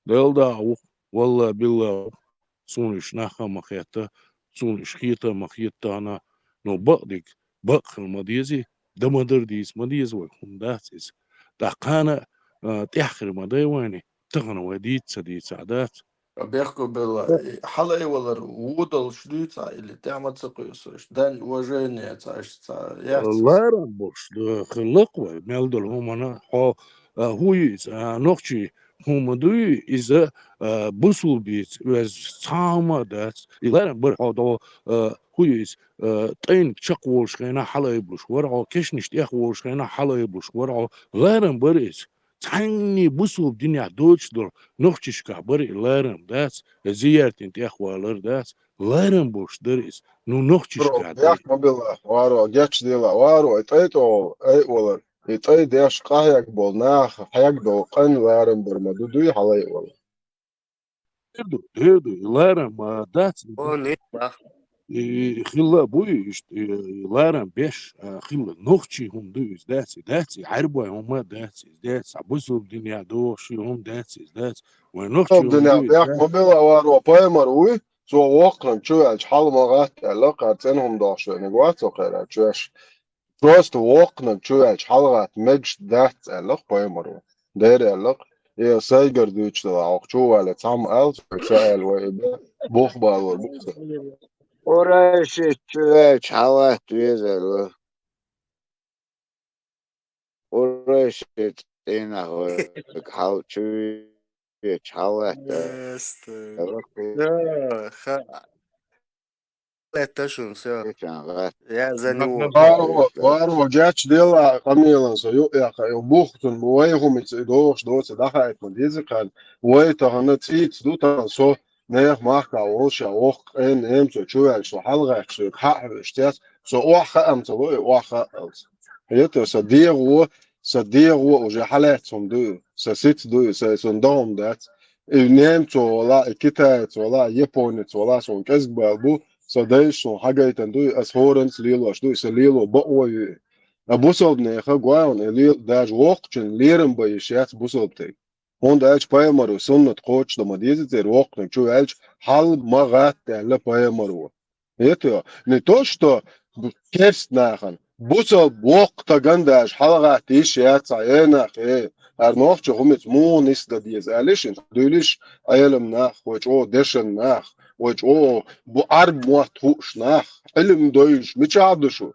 Делла дагӀа ву-кх, валла-билла ву-кх. Суна уьш нах а ма хетта, суна уьш хета а ма хета тахана, но бакъдерг бакъ хила ма дезий, дан ма-дарра дийца ма деза вай, хӀума дац иза. ТӀаккха кхана а, а, тӀаьххир ма дай вайна, тахана вай дийца ца дийцахь дац. Бехкам белла, э, хьалаайвалар вон долуш дуьйцу ахь или тӀаьхьа ма ца кхуьйсуш, дань уважение ца, аш ца яц иза? Ларам болуш, э, хилла-кх вай, мел долу хӀуманна хьо, а, хӀун ю иза, а, нохчий хӀума дуй иза, а, бусулбийца оьзда цхьа хӀума а дац. И ларам бара хьо дӀо, а, хӀун ю иза, а, тӀайна чекхволуш хенахь хьалаайбалуш вара хьо, кешнаш тӀехволуш хенахь хьалаайбалуш вара хьо. Ларам бара иза. Цхьанний бусулба динехь доцуш долу нохчашкахь бара и ларам дац, зияртана тӀехвалар дац. Ларам болуш дара иза. Ну, нохчашкахь дац. Бехк ма билла, варо, гечделла, варо, и тӀай тӀе айвалар. И тӀай деш къахьегна болу наха хьегна долу къанна ларам бар ма ду дуй хьалаайвалар? Дер ду, дер ду, и ларам, а, дац. О, нет, да. И хилла а буй, иштта, и, и ларам беш, а, хилла. Нохчий хӀума ду иза, дац и, дац и, Ӏарбой хӀума дац иза, дац, а бусулба динехь дохуш хӀума дац иза, дац. Вайн нохчий хӀума ду иза, дац. Ма бела варо пайхамар вуй, цо воккханиг чу ваьлча хьала ма гӀатта аьлла, кхара цӀена хӀума дохуш верг вац цо кхерачу веш. Просто воккханиг чу ваьлча хьала гӀатта мегаш дац аьлла пайхамаро. Дера аьлла, и сайгара дуьйцуш дала, хьох чу вале цхьамма аьлла, ца аьлла вай и бе, бух балор бу ца. Къурайши чу ваьлча хьала гӀатта веза аьлла. Къурайши цӀенах вай хьала чу ваьлча хьала гӀатта. Место. Да, ха-, Летта шун, всё. Я за него. Варо, варо, гечдел а къамелан со юкъ яха, ю бух цун, вай хӀумица и дохуш доца дахайт ма деза кхарна. Вай тахана цӀийца ду тахана со, нех махка волуш а, воккха къен, немцо чу ваьлча, со хьала гӀаьтташ верг хьа а хьоьжуш цец, со охьа хаам ца ло, и охьа хаалц. Хета, со дегӀо, со дегӀо уже хьалаьцна хӀума ду, со сица ду, со, сон догӀум дац. И немцо вала, и китаец вала, и японец вала, сон кӀезиг бала бу, со дайша сон хьагайтан ду, ас хӀоранца лелош ду, со лело бакъо ю. А бусалбанеха гоьгӀан, и лел-, даже воккхачун лерам бан йиш яц бусалбатайга. ХӀунда аьлча пайхамаро суннат кхочушдан ма деза церан воккханиг чу ваьлча, хьал ма гӀатта аьлла пайхамаро. Это не то, что керст нахана, бусалба воккха таган даже хьалагӀатта йиш яц цхьа, э, нах, э, хӀара нохчо хӀумица муха нисдан деза, аьлла шин дуьйлиш Ӏелам нах, вай чӀогӀа дешан нах, вай чӀогӀа бу Ӏарб мотт хууш нах, Ӏилм дойуш, мичахь ду шу?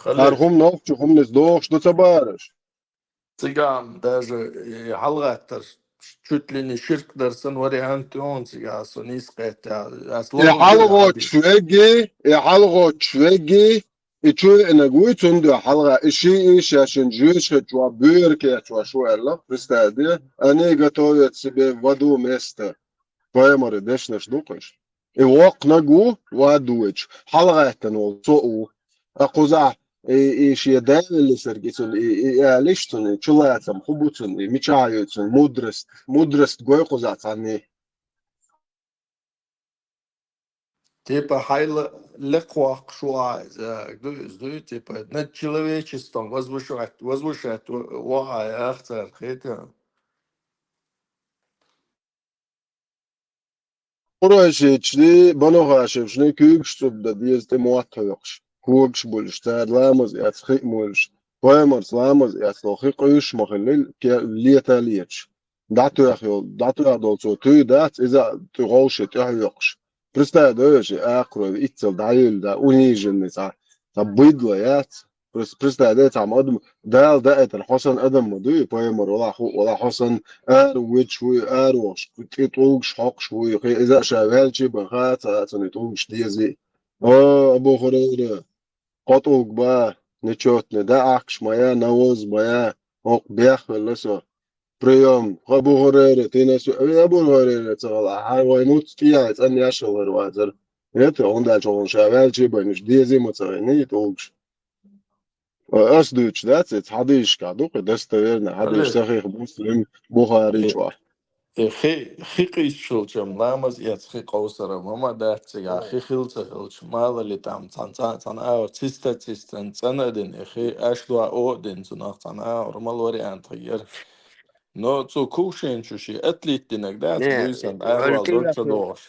ХӀара хӀума нохчо хӀуманца дохуш ду ца баараш? Цигахь даже и хьалагӀаттар чуть ли не ширк дар сан вариант ю хьуна цигахь, со нийса кхетта. Ас и лоху хьалагӀоттуш вегги, и хьалагӀоттуш вегги, и чу веанарг вуй цунна дуьхьа хьалагӀа, и шиъ и шаьшшинна жоьжахати чохь боьра кечвеш ву аьлла, представь де, они готовят себе в аду место. Пайхамаран дешнаш ду-кх уьш. И воккханиг ву, вад ву вайчу, хьалагӀаьттина волу цо а ву. А кхузахь и, и шен да веллисарг и цунна, и, и алиш цунна, и чулацам хӀун бу цунна, и мичахь ю цунна, мудрость, мудрость гой кхузахь цхьанний. Типа хьайла лекхваккхуш ву ахьа иза, ду иза, ду, типа над человечеством возвышать, возвышать ву ахьа, яхь цара, хета. Къурайшични, Бану Хашимшни куьйгаш цӀубда деза тӀе мотт хьоькхуш, когаш буьлуш, цара ламаз эцна хи а муьйлуш, пайхамарца ламаз эцна хи къуьйсуш ма хиллийла, ке-, лета а леташ. ДӀатоьхна йолу, дӀатоьхна долу цо туй дац, иза а тӀе гӀовше тӀе хьоькхуш. Представь, дойша, и акхарой иццал дӀайуьйлу да, униженный цхьа, цхьа быдло яц. Прес-, представь, де, цхьа адам, Дала даийтина хьо санна адам ма дуй, пайхамар вала, хӀу вала, хьо санна ара вуьтуш вуй, ара вохуш, тӀе тӀулгаш хьокхуш вуй, кхин иза а ша ваьлчий бан хаа ца, цунна тӀулгаш дезий. О, Абу Хурайра, кхо тӀулг ба, нечётный, даӀахкаш ма я, навоз ма я, хӀокху бехвелла со. Приём, Абу Хурайра, ты нас, э, Абу Хурайра ца гӀала, хьан вай муц кӀияй цӀанъеш хилар вацара. Нет, хӀунда аьлча хьуна ша ваьлчий бан уьш дезий ма ца вайний тӀулгаш. Ас дуьйцуш дац, иза хьадисашкахь ду, кхин достоверно, хьадис Сахих Муслим, Бухари чохь. И хи, хи къийсачулчам ламаз эцна хи къовсаран ма ма дац цигахь, хи хилла ца хилча, мало ли там цхьана, цхьана, цхьана агӀор циста, цистан цӀана а дина, и хи аш дуьхьа а дина, цунах цхьана агӀор мала вариант хир яра. Но цо кувшин чу шен атлит динарг дац, буьйсан аравала дог ца догӀуш.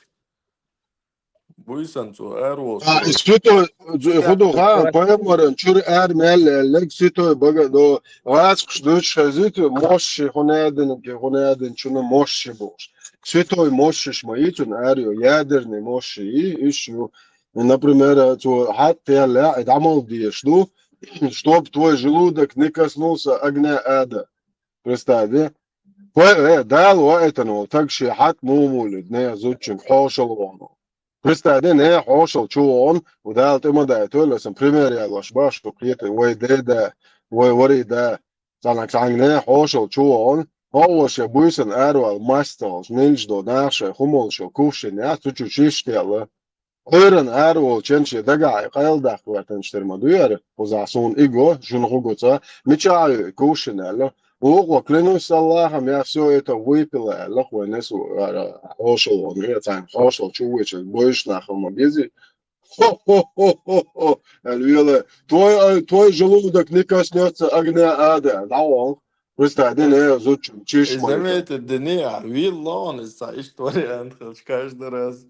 Буьйсан цо араволуш. А, и святой, хӀун ду хаьа, пайхамаран чуьра ара мел аьлларг святой бага до, гӀазкхаш дуьйцуш хезийта, мощи хӀун а динарг, хӀун а динчунна мощи бохуш. Святой мощиш ма ю цунна ара йо, ядерный мощи ю, уьш ю. Например, цо хьатта яллехь, и дӀамала дезаш ду, чтоб твой желудок не коснулся огня ада. Представь, де? Вай, э, Дала ваийтина волу таг шен хьатта муха муьйлуьйту, нехан зудчуьнга хьошалла вахана. Представь, де, нехан хьошалла чу вахана, Дала тӀе ма дайтойла, сан пример ялош баш ду кхета, вай деда, вай вари да, цхьана, цхьана нехан хьошалла чу вахана, хӀо а шен буьйсан аравала мас ца хилча, нилча до наха шайн хӀума олуш йолу кувшин яц, цу чу шиш телла. Кхоьран ара волчун шен дагахь и къайладаккха гӀоьртинчу тера ма ду яра, кхузахь суна и го, шуна хӀун го ца, мичахь а ю и кувшин аьлла. Вукхо, клянусь Аллахом, я всё это выпила аьлла, вай несу ара хьошалла ван, я цхьаьна хьошалла чу вуьйчу, бойуш нах ма безий. Хо-хо-хо-хо-хо! Аьлла вела, твой, э, твой желудок не коснётся огня ада. ДӀаваха. Представь, дина, э, зудчун, чиш. Из ма витар. Заметь, дина, а, виллон, из ца иштта вариант хилча каждый раз.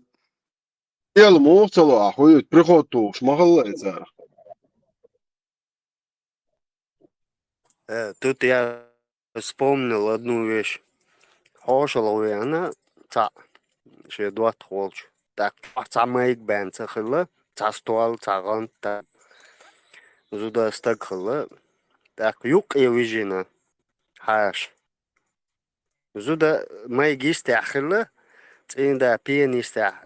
Эл муха ца ло, а хуй, приход тухуш ма хилла и цара. Э, тут я вспомнил одну вещь. ХьошалгӀа веана цхьаъ, шен доттагӀа волчу. ТӀаккха цхьа майга баьнна ца хилла, цхьа стол, цхьа гӀант, цхьа зуда стаг хилла. ТӀаккха юккъе вижина хьаша. Зуда майга йистехь хилла, цӀийнда пена йистехь.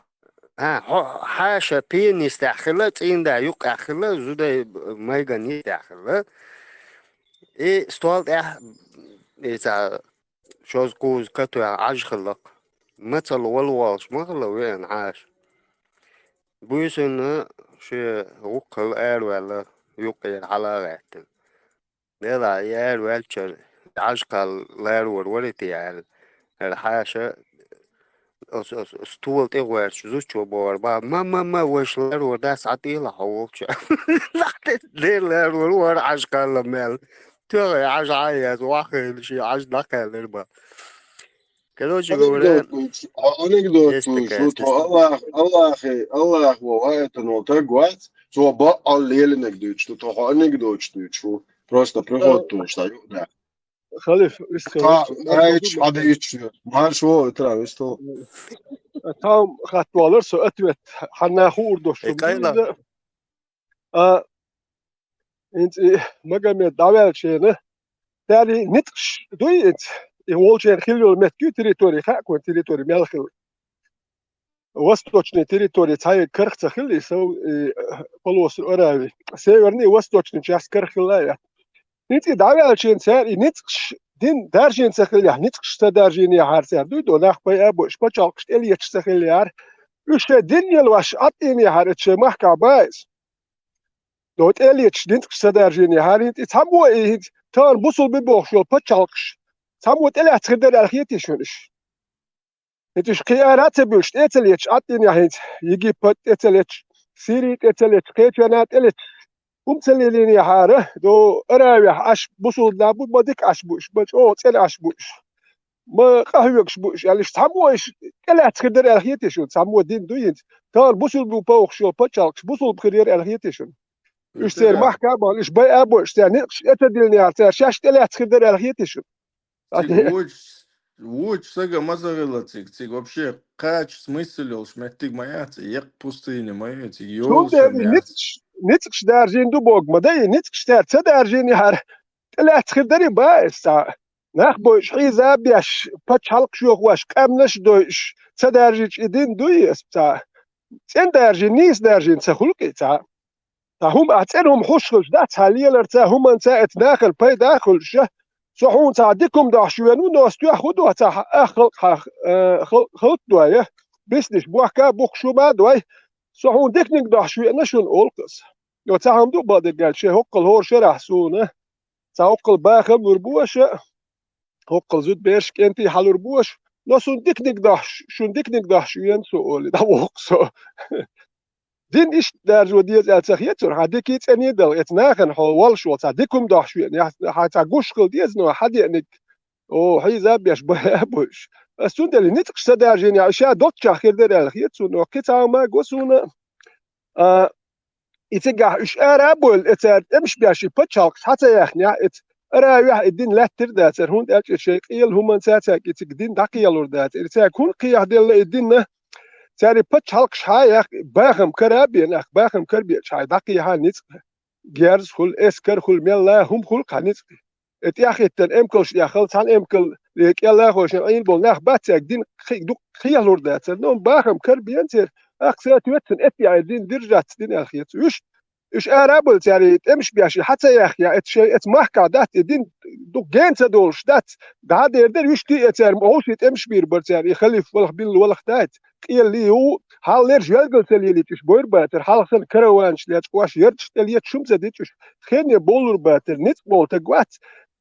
А, хьо-, хьаша пена йистехь хилла, цӀийнда юккъехь хилла, зуда майган йистехь хилла. И стол тӀехь, и цхьа шозза-кхузза катоьхна Ӏаж хилла-кх. Мацалла вала волуш ма хилла веана хьаша. Буьйсанна шен гӀуллакх хилла араваьлла, юккъера хьала а гӀаьттина. Делахь, и араваьллачара, Ӏаж кхалла ларор вара те аьлла, хӀара хьаша, оцу, оцу, оцу стола тӀе гӀоьртича зудчо бохура бах: «Ма, ма, ма, вайша ларор дац, Ӏа тӀелахь хьо волчу». Дера ларор вара Ӏаж кхалла мел. Тоьхна Ӏаж Ӏа а яц, вахийна шен Ӏаж дӀакхаьллира бах. Короче говоря, анекдот вуьйцу, а, анекдот вуьйцу, тхо Аллах, Аллахе, Аллах ву ваийтина волу таг вац, цо баккъалла лелинарг дуьйцуш ду, тхо анекдоташ дуьйцуш ву. Просто приход тухуш, ца юкъа. Халиф, вист хила. Ца, айчу хьадийчу, марш ву, итра, вист хила. Там хатта валар со ответ, хьанна хуур дош. Э, ду кайла. Иза. А, хӀинца и Магомед дӀаваьллачу хенахь, цара и ницкъаш дуй хӀинца, и волчеран хилла йолу меттиг ю территори, хаьа кхунна территори мел хилла. Восточный территори цхьа а карах ца хилла, и сов-, и, полуостров Арави. Северный и восточный часть карах хилла а. ХӀинца и дӀаваьллачу хенахь цара и ницкъаш дин даржийна ца хиллехь, ницкъаш ца даржийнехьара цара дуй до, нах пайа а бу, уьш пачхьалкхаш тӀелеташ ца хиллехьара, уьш шайн дин лелош Ӏаттийнехьара, эцу шайн махкахь бан иза. До тӀелеташ ницкъаш ца даржийнехьара, хӀинца и цхьаммо и хӀинца тахана бусулба бохуш йолу пачхьалкхаш цхьаммо тӀелаьцна хир дара аьлла хетий шуна уьш? ХӀинца уьш кхин ара а ца буьллуш, тӀе а ца леташ, Ӏаттийнехь хӀинца Египет тӀе а ца леташ, Сири тӀе а ца леташ, кхечарна а тӀе леташ, хӀума ца лелийнехьара, до Аравехь Ӏаш бусулба нах бу, ма дика Ӏаш бу уьш, ма чӀогӀа цӀена Ӏаш бу уьш, ма къахьоьгуш бу уьш аьлла, уьш цхьаммо уьш тӀелаьцна хир дара аьлла хетий шуна, цхьаммо дин дуй хӀинца. Тахана бусулба бу бохуш йолу пачхьалкхаш бусулба хир яра аьлла хетий шуна? Уьш церан махка а бахна, уьш байа а бу, уьш церан ницкъаш эца диллинехьара, цара шаьш тӀелаьцна хир дара аьлла хетий шуна? Цига вочу, вочу сага ма ца хилла цига, цига вообще кхача смысл йолуш меттиг ма яц, еккъа пустыня ма ю, цига йолуш а ма яц. Ницкъаш, ницкъаш даржийна ду боху ма дай, ницкъаш цара ца даржийнехьара, тӀелаьцна хир дарий бан иза цхьа? Нах бойуш, хьийза а беш, пачхьалкхаш йохош, къаьмнаш а дойуш, ца даржийча и дин дуй иза цхьа? ЦӀена даржийна, нийса даржийна ца хуьлу-кх и цхьа? Цхьа хӀума, ахь цӀена хӀума хьуш хилча дац, хьан леларца, хӀуманца эца нахана пайда а хуьлуш, я? Со хьуна цхьа дика хӀума дохьуш веана ву, но ас тоьхна хӀун до цхьа ах халкъ хьан, э, хал-, халкъ дой, я? Бисниш бохка а, бухкуш хӀума а дой, со хьуна диканиг дохьуш веана шуна, олу-кх ас. Йо, цхьа хӀума ду бакъдерг аьлча, шайн хӀоккхул хӀора шарахь суна цхьа хӀоккхул бахам лур бу аша, хӀоккхул зудбераш, кӀентий хьалур бу аша, но суна диканиг дохьуш, шуна диканиг дохьуш веана со, олий, дӀавоху со. Дин иштта даржо деза аьлла ца хета цунна, хьан дикий цӀений дала, эца нахана хьо воллуш волу цхьа дика хӀума дохьуш веана, яхь-, хьан цхьа гуш хила деза, но хьан деаниг, о, хьийза а беш, байа а бу уьш. Ас цундела ницкъаш ца даржийна, ша доцчохь хир дара аьлла хета цунна, кхин цхьа хӀума а го суна, а, и цигахь уьш ара а бевлла, и цара тӀемаш беш и пачхьалкхаш схьа ца яьхнехь, эца Аравехь и дин лаьттира дацара, хӀунда аьлча и шайн къела хӀуманца цаьрга и цига дин дӀакхелур дацара. И цаьрга хӀунда кхехьаделла и дин? Цара и пачхьалкхаш схьа а яьхна, бахам кара а беана, бахам кара беача хьайн дӀакхехьа ницкъ, герз хуьлу, эскар хуьлу, мелла а хӀума хуьлу-кх хьан ницкъ. И тӀехӀиттина эмкалш тӀехь хала цхьана эмкале кӀел а хойшина Ӏийна болу нах бац цаьрга дин кхи-, дукха кхехьалур дацара. Но бахам кара беана церан, ахка са тоьццана эццехь дин держаться дина аьлла хета цунна. Уьш, уьш ара а бевлла цара и тӀемаш беш и схьа ца яьхнехь, эца шайн, эца махкахь дац и дин, дукха гена ца долуш дац, дӀа а дер дара, уьш тӀе а цара, хӀовший тӀемаш бийр бара цара, и халиф валах билла валах дац, къеллий ю, хьаллерш велгал ца лелийча уьш бойр бацара, хьалха санна караванаш лечкъош, ярташ тӀелеташ хӀума ца дича уьш, хене бовлур бацара, ницкъ болу таг вац,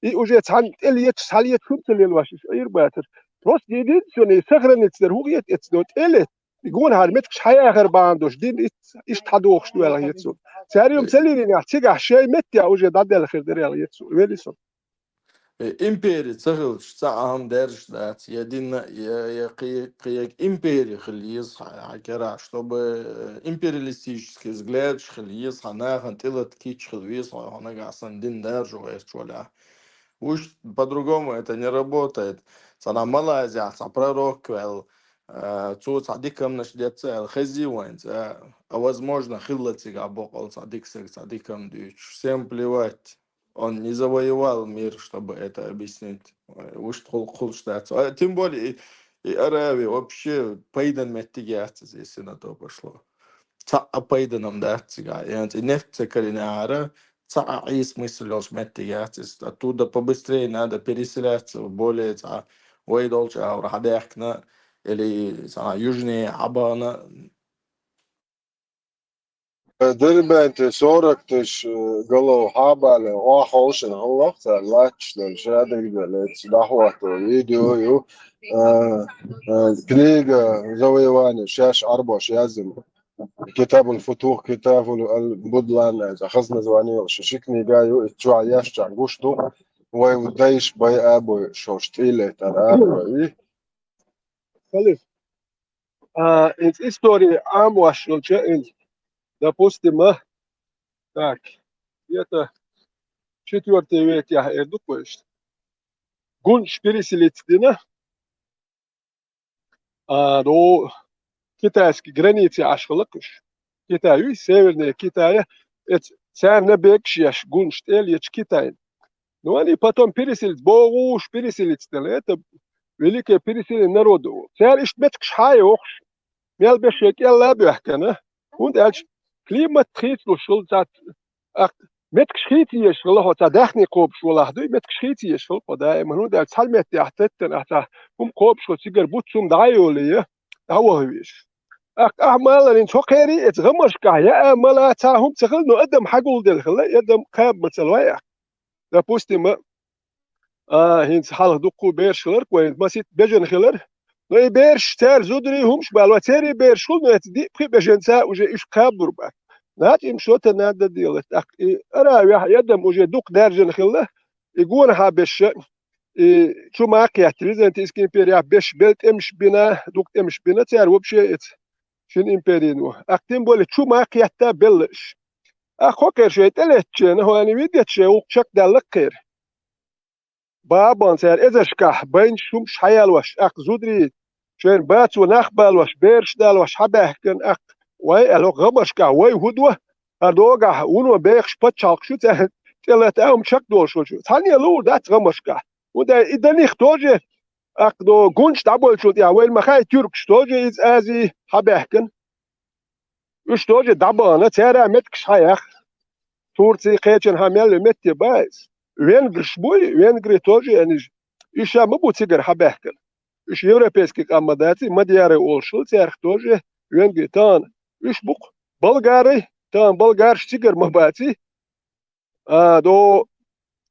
и уже цхьана тӀелеташ, схьалеташ хӀума ца лелош уьш Ӏийр бацара. Просто единственный сохраниться дара, хӀун хета эцна, тӀелетта. И гонахьара меттигаш хьаяхар бахьана долуш дин итт, иштта хьадохуш ду аьлла хета суна. Цара юм ца леринехь, цигахь шайн метте уже дӀадаьлла хир дара аьлла хета суна. Вели со. Э, импери ца хилча, цхьа а хӀума даьржаш дац, я динна, я, я кхе-, кхега импери хила еза хьан, хьан кара, чтобы, э, империалистический взглядаш хила еза хьан, нахана тӀелата кийча хила веза хьо, хьо нагахь санна дин даржо гӀерташ валахь. Уж по-другому это не работает. Цхьана Малайзехь цхьа пророк ваьлла, э, цо цхьа дика хӀуманаш деццо аьлла, хезий вайна цкъа, а возможно, хилла цигахь боккъал цхьа дика саг, цхьа дика хӀума дуьйцуш. Всем плевать. Он не завоевал мир, чтобы это объяснить. Ой, уж тхул-, хулш дац. А, тем более, и, и Аравия вообще пайдан меттиг яц иза, если на то пошло. Цхьа а пайдан-м дац цигахь. ХӀинца и нефть ца карийнехьара, цхьа а Ӏийса мысль йолуш меттиг яц иза. Оттуда побыстрее надо переселяться в более цхьа вай долчу агӀор хьадаьхкина, или цхьа южнее хьабахана. Дербенте сорок тысяч, э, голов хьабале, охьа холшина хӀаллах цара латташ долу шадерг делла, эца дӀахӀотто видео ю, э, э, книга завоевания, шаьш Ӏарбош яздина. Китабул Футух, Китабул Ал-Будлан, э, хаза название йолуш ши книга ю, и чохь яьшчохь гуш ду, вай дайш бай а бой, шош тӀиле тара а бой. Халиф. А, инца история Ӏамош йолча, инца, допустим, а, так, где-то четвёртый векехь эр ду-кх вайшта. Гунчаш переселиться дина, а, до китайский границы Ӏаш хилла-кх уж. Китай ю, Северная Китая, эц-, царна бегаш еш гунчаш тӀе а леташ Китайна. Ну, они потом переселиться, богӀуш переселиться делла. Это великое переселение народов. Цара иштта меттигаш хьа а йохуш, мел беш шайн кӀелла а боьхкана. ХӀунда аьлча климат хийцалуш хилла цхьа, ах, меттигаш хийца езаш хилла хьо, цхьа даьхни кхобуш валахь дуй, меттигаш хийца езаш хилла хьо даима. ХӀунда аьлча цхьана меттехь теттана ахь цхьа хӀума кхобуш хилла, цигара буц хӀума дӀа а йолий, дӀаваха везаш. Ахь, ахь маларин цхьа кхерий, эца гӀамашкахь яа мала цхьа хӀума ца хилла, но адам хьагулделла хилла, и адам кхаба ма ца лой ахь. Допустим, а, хӀинца хьалха дуккха бераш хилар-кх вайн, масийтта бежана хилар. Но и бераш цара зударий хӀумаш бала, церий бераш хуьлу, но эца диъ-пхи бежанца уже уьш кхабур бац. Нацим что-то надо делать. ТӀаккха и Аравехь и адам уже дукха даьржина хилла, и гонахьа беша, и чу ма кхетта, Византийский империя беш бел тӀемаш бина, дукха тӀемаш бина цара вообще эца шина империно. Ахь тем более чу ма кхетта белла иш. Ахь хокхер шайн тӀелеттачена, хӀоьна вигетче гӀуллакх чекхдаьлла кхер. Бабан цара эзаршкахь байнаш хӀумаш хьаялош, ахь зударий, шайн бацо нах балош, бераш далош, хьабаьхкина ахь, вай аьлла, гӀамашкахь вай хӀу до, хӀара догахь вуно бехаш пачхьалкхаш ю, царна тӀелата а хӀума чекхдолуш волчу. Цхьанне луур дац гӀамашкахь. ХӀунда и даних тоже, ахь до гунча дӀаболчул тӀехь, вайна ма хаьа, тюркаш тоже иза Ази хьабаьхкина. Уьш тоже дӀабахана, цара меттигаш хьаяьхна. Турций кхечанхьа мел метте бац. Венграш буй, венгри тоже, аьнна, уьш ша ма бу цигара хьабаьхкина. Уьш европейский къам ма дац, мадьяры олуш хилла, царах тоже венгри тахана. Уьш бу-кх болгары, тахана болгараш цигара ма бац. А, до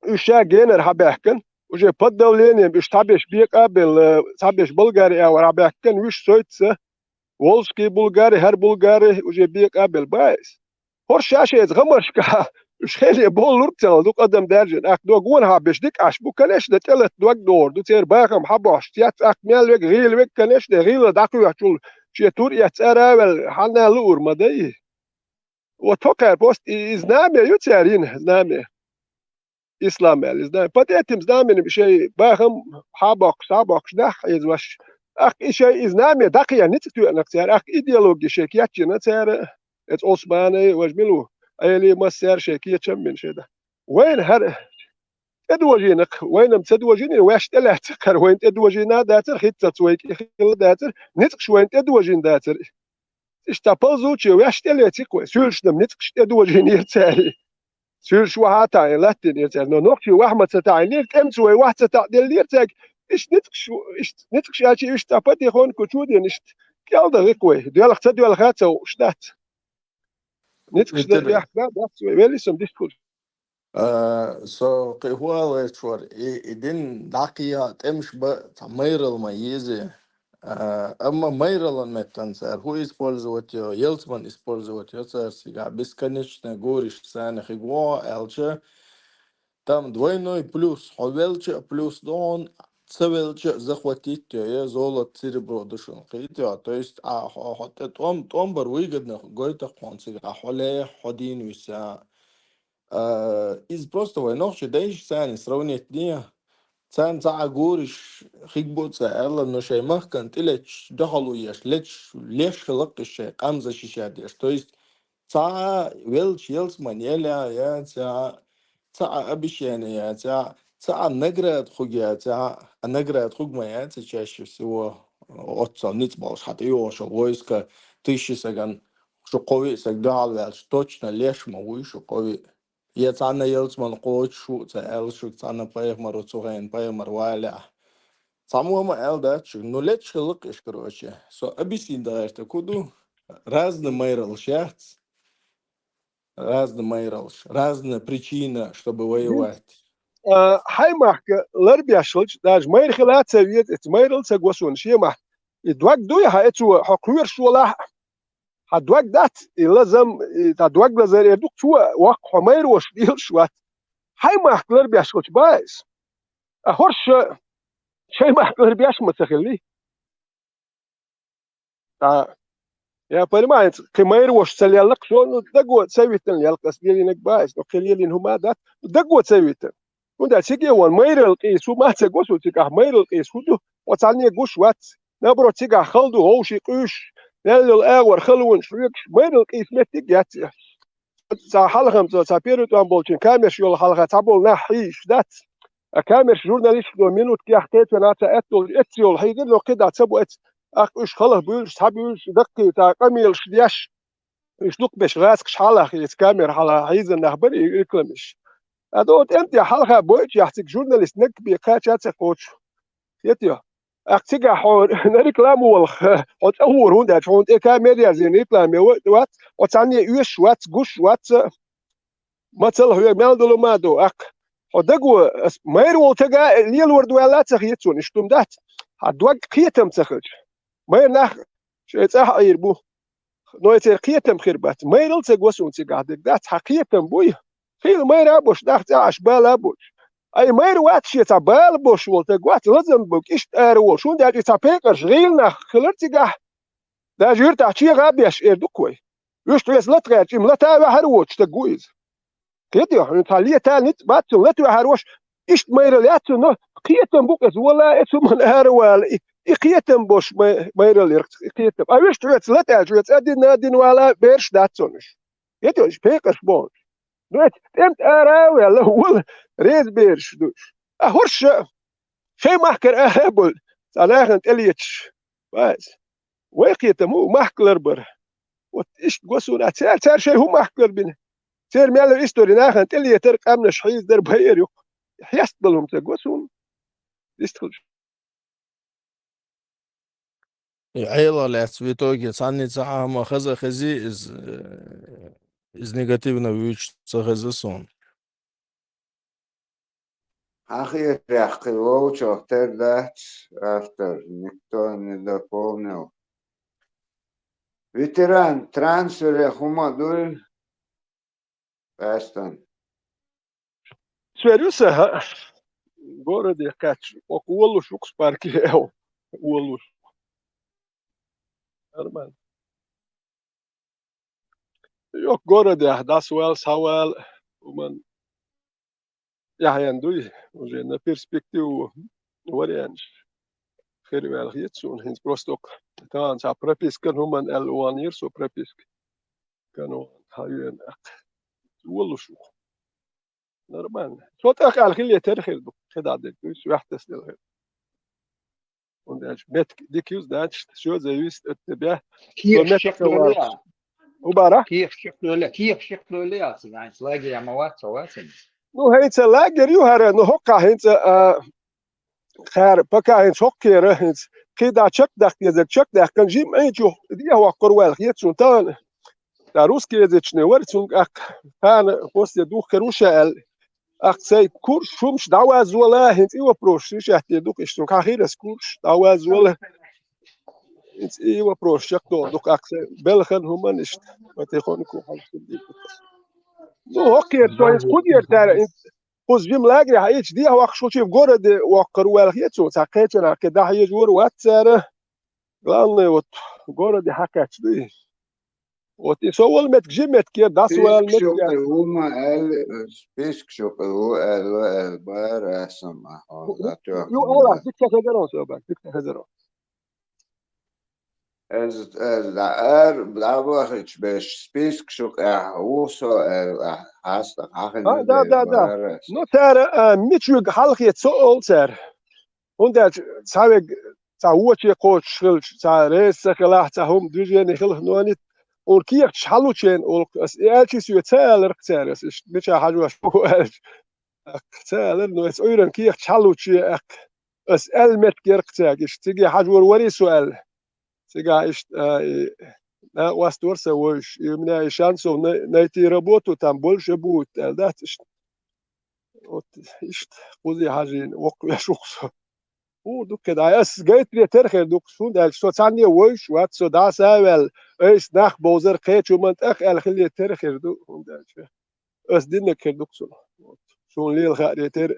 уьш ша генара хьабаьхкина, уже под давлением уьш цхьаберш бекъа а белла, цхьаберш Болгари агӀор хьабаьхкина, уьш сойтца, Волжский булгары, хӀара булгары уже бекъа а белла бац. ХӀорш ша шайца гӀамашкахь, уьш хеле боллург цахьа дукха адам даьржина. Ахь дог вон хьабеш дика Ӏаш бу, конечно, тӀелата дог догӀур ду, церан бахам хьабохьуш, цец ахь мел вега, гӀийла вега, конечно, гӀийла дӀакхоьхьучул шен тур эцна ара а ваьлла, хьанна луур ма дай. Вот хӀокхара просто и, и знамя ю цара йина, знамя. Ислам аьлла, и знамя. Под этим знаменем шайн бахам хьабоккхуш, схьабоккхуш нах хьийзош. Ахь и шайн и знамя дӀакхехьа ницкъ тоьанарг цара, ахь идеология шайн кечйина цара, эца Османай, важа мила ву, Ӏели массаьрга шайн кечам бина шайн да. Вайна хӀара тӀедожийнакх, вайна-м ца дожийна, ваьш тӀелаьцна кхара, вайна тӀедожийна а дацара, хӀинццалц вай кӀе хилла дацара, ницкъаш вайна тӀедожийна дацара. Иштта ползучий ваьш тӀелеци-кх вай, суьйлашна-м ницкъаш тӀедожийнера цара. Суьйлаш вахьа а таӀийна латтийнера цаьрга, но нохчий вахьа ма ца таӀийнера, тӀемца вай вахьа ца таӀаделлера цаьрга. Иштта ницкъаш, иштта ницкъаш аьлча, иштта цхьа патихонку чу а дина, иштта кӀел дан гӀи-кх вай, доьлху ца доьлху а ца хууш дац. Ницкъаш дан бехк бан дац вай, велли сам дискуш. А, со кхин хӀу ала гӀерташ вара, и, и дин дӀакхехьа тӀемаш бан цхьа майралла ма еза. А, амма майралан меттан цар хӀу использовать йо, ялцман использовать йо цар, цигахь бесконечно гуриш царна хиг во аьлча, там двойной плюс, хьо велча а плюс ду хьуна, ца велча а захватить йо, я золото, серебро ду шуна, кхийтта йо. То есть, а, хьо, хьо тӀе тӀом, тӀом бар выгодно гойтах хьуна цигахь, хьо ле, хьо дийна виса. А, иза просто вай нохчий дайша царна сравнить де. Царна цхьа а гуриш хиг бу ца аьлла, но шайн махкан тӀелеташ, дуьхьал еш, леташ, леш хилаккхаш шайн къам защищать деш. То есть, цхьа а велча ялцман яла яц, цхьа а, цхьа а обещание яц, цхьа а, цхьа а награда хуг яц, цхьа а награда хуг ма яц, чаще всего, оццал ницкъ болуш, хьан тӀейогӀуш йолу войска, тысяча саган, шу кхо виъ саг дуьхьал ваьлча, точно леш ма вуй шу кхо виъ. Я цхьанна ялцман кхочуш ву ца аьлла шуьга, цхьанна пайхамар ву цу хенахь, пайхамар валехь. Цхьаммо а ма аьлла дац шуьга, ну, леташ хилла-кх уьш, короче. Со объяснить дан гӀерта ку ду, разный майралш яц, разный майралш, разная причина, чтобы воевать. А, хьайн махка ларбеш хилча, даже майра хила а ца веза, эца майралла ца го суна шен махка. И дог дуй хьан эцо, хьо кхоьруш волахь, хьан дог дац, и лазам, и цхьа дог лазар эр ду-кх цо, воккха хьо майра волуш лелаш вац. Хьайн махка ларбеш хилча бан иза. А хӀорш шайн махка ларбеш ма ца хилли. ТӀаккха, я понимаю, кхин майра волуш ца лелла-кх со, ну, даго ца витина лелла-кх ас лелийнарг бан иза, но кхин лелийна хӀума а дац, даго ца витина. ХӀунда аьлча цига а вон майралла къийса хӀума а ца го суна цигахь, майралла къийса хӀу ду, хьо цхьанне гуш вац. Наоборот, цигахь хала ду, вовшийн къуьйсуш, мел йолу агӀор халонаш хьоьгуш, майралла къийса меттиг яц и. Цхьа хьалхам цо, цхьа первый тӀом болчийн камераш йолу хьалха цхьаболу нах хьийзаш дац. А камераш журналисташка до минуткех кхечо нах ца аьтту долчу эццайолу хьийзира, но кхидӀа ца бу эццахь, уьш халха буьйлуш, схьабуьйлуш, даккхий цхьа къамелаш деш, уьш дукхахберш гӀазкхаш хьалха, эца камера хьалха хьийзина нах бара и рекламеш. Ада оцу тӀеман тӀехь хьалха бойчу яхь цига журналист наггахь бен кхача а ца кхочу. Хетайо? ТӀаккха цигахь хьо на реклама волу, хьо цӀа хӀора, хӀунда аьлча хьуна тӀе камера яздина, реклама вац, хьо цхьанне оьшуш вац, гуш вац, мацалла хьоьга мел долу ма ду, тӀаккха. Хьо даго, ас майра волу тага лелор ду аьлла а ца хета суна, иштта хӀума дац. Хьан дог кхетам ца хилча. Майра нах шайн цӀахь а Ӏийр бу. Но и церан кхетам хир бац. Майралла ца го суна цигахь дерг дац, хьан кхетам буй? Хийла майра а бош, нах цӀахь Ӏаш бала а бош. Ай, майра вац шен цхьа бала бош волу таг вац, лазам бу, кӀишта ара волуш. ХӀунда аьлча и цхьа пекъарш гӀийла нах хилар цигахь, даже юьртахь чегӀа а беш эр ду-кх вай. Уьш тхоьца лата гӀертачи, лата а ваьхьар воцуш таг ву иза. Кхетайо, хьуна цхьа лета а ницкъ бац цунна, лата ваьхьар вош, иштта майралла яц цунна, но кхетам бу-кх иза, вала а, эцу хӀуманна ара вала, и, и кхетам бош май-, майралла яра-кх, и кхетам. А уьш тхоьца лата аьлча, оьца а дина, а дина вала а бераш дац цунна уьш. Кхетайо, уьш пекъарш бохуш. Но эца тӀеман тӀе ара а ваьлла, вала реза бераш ду уьш. А хӀорш шайн махкара ара а бевлла, цхьа нахана тӀелеташ бан иза. Вай кхетам ву махка ларбар. Вот иштта го суна, цара, цара шайн хӀун махка ларбина? Церан мел истори нахана тӀелетар, къаьмнаш хьийзадар, байар ю-кх. Хьестабала хӀума ца го суна. Иштта хилча. И Ӏела лаьцна в итоге цхьанне цхьа хӀума хаза а хези, иза, э, иза негативно вуьйцуш ца хеза суна. Хьан хетарехь кхин вовшах тера дац автор, никто не дополнил. Ветеран трансфере хӀума дуй? Астон. Сфер ю сан, городе кхаьчча, оха волуш ву-кх парке, олуш. Нормально. Йоккха городехь дӀасавала, схьавала, хӀуманна яхьенна дуй, уже на перспективу варианташ хир ваьлла хета суна. ХӀинца просто тахана цхьа пропискан хӀуманна аьлла ванийра со прописка. Канон хьан вена. Волуш ву. Нормально. Со тӀаккха аьлла хилла тера хир ду. ХедӀа дерг дуй, соьхь тасделла хир. ХӀунда аьлча меттиг дика юза дац, всё зависит от тебя. Кехат шекъ лойла. ХӀун бара? Кехат шекъ лойла, кехат шекъ лойла яц, хӀинца лагерь ма вац, ца вац хӀинца. Ну, хӀинца лагерь ю хӀара, ну, хӀокхахь хӀинца, а, кхара, пока хӀинца хӀокхера, хӀинца кхидӀа чекхдаккха дезарг чекхдаьккхина, жимма Ӏийчу дехьа воккхур ваьлла хета суна тахана. Цара русскоязычный вара, цуьнга аккха, тхана после двух хир ву ша аьлла. Аккха сайн курсаш хӀумаш дӀаваззавала, хӀинца и вопросаш решать дийр ду-кх иштта, цуьнга хьан хир аса курсаш дӀаваззавала. Инц и вопрос чекхдолу дукха аккхий белхан хӀуманна иштта. Ма тӀе хонку хьалха дийца. Ну, хӀокхера со иза кху дера тара, иза кхуза жима лагере хьаийча дехьа ваккхаш волчу городе воккхур ваьлла хета суна, цхьа кхечанхьа кхин дӀахьежа вара вац цара. Главное, вот, городе хьакхаьчна ду и. Вот и со волу меттиг жима меттиг яра, дӀасавала меттиг яра. Список шу кхин ву ма аьлла, список шу кхин ву аьлла, аьлла бара аса ма хьо. Ю, ю, ала, дика ца хезара со бара, дика ца хезара. Эза, эза, дӀа-, ара, дӀабахича беш, список шу кхин ву со аьлла, хьаста хьахина. А, да, да, да. Ну, цара, а, мичуьга хьалхе ца олу цара. ХӀунда аьлча цхьа вег, цхьа воче кхочуш хилча, цхьа реза ца хилахь, цхьа хӀума движение хилахь, нонит, ур кехаташ хьалучен олу, ас и аьлчи соьга ца аларх цара, ас иштта мича хьажош ву аьлча. Аккха ца алар, но ас Ӏуьйранна кехаташ хьалуче, аккха ас аьлла меттиг ярх цаьрга, иштта циге хьажор вари со аьлла. Цигахь иштта, а, и, накъост вара сан вевзаш, и у меня и шансов най-, найти работу, там больше будет, аьлла дац иштта. Вот иштта кхузе хьажийна воккхавеш ву-кх со. ХӀун ду кхидӀа? Ас гайтаре тера хир ду-кх, хӀунда аьлча со цхьанне вевзаш вац, со дӀаса а ваьлла, айса нах бовзар кхечу хӀуманна тӀехь аьлла хиле тера хир ду, хӀунда аьлча ас диннарг хир ду-кх суна. Вот. Суна лела хааре тера.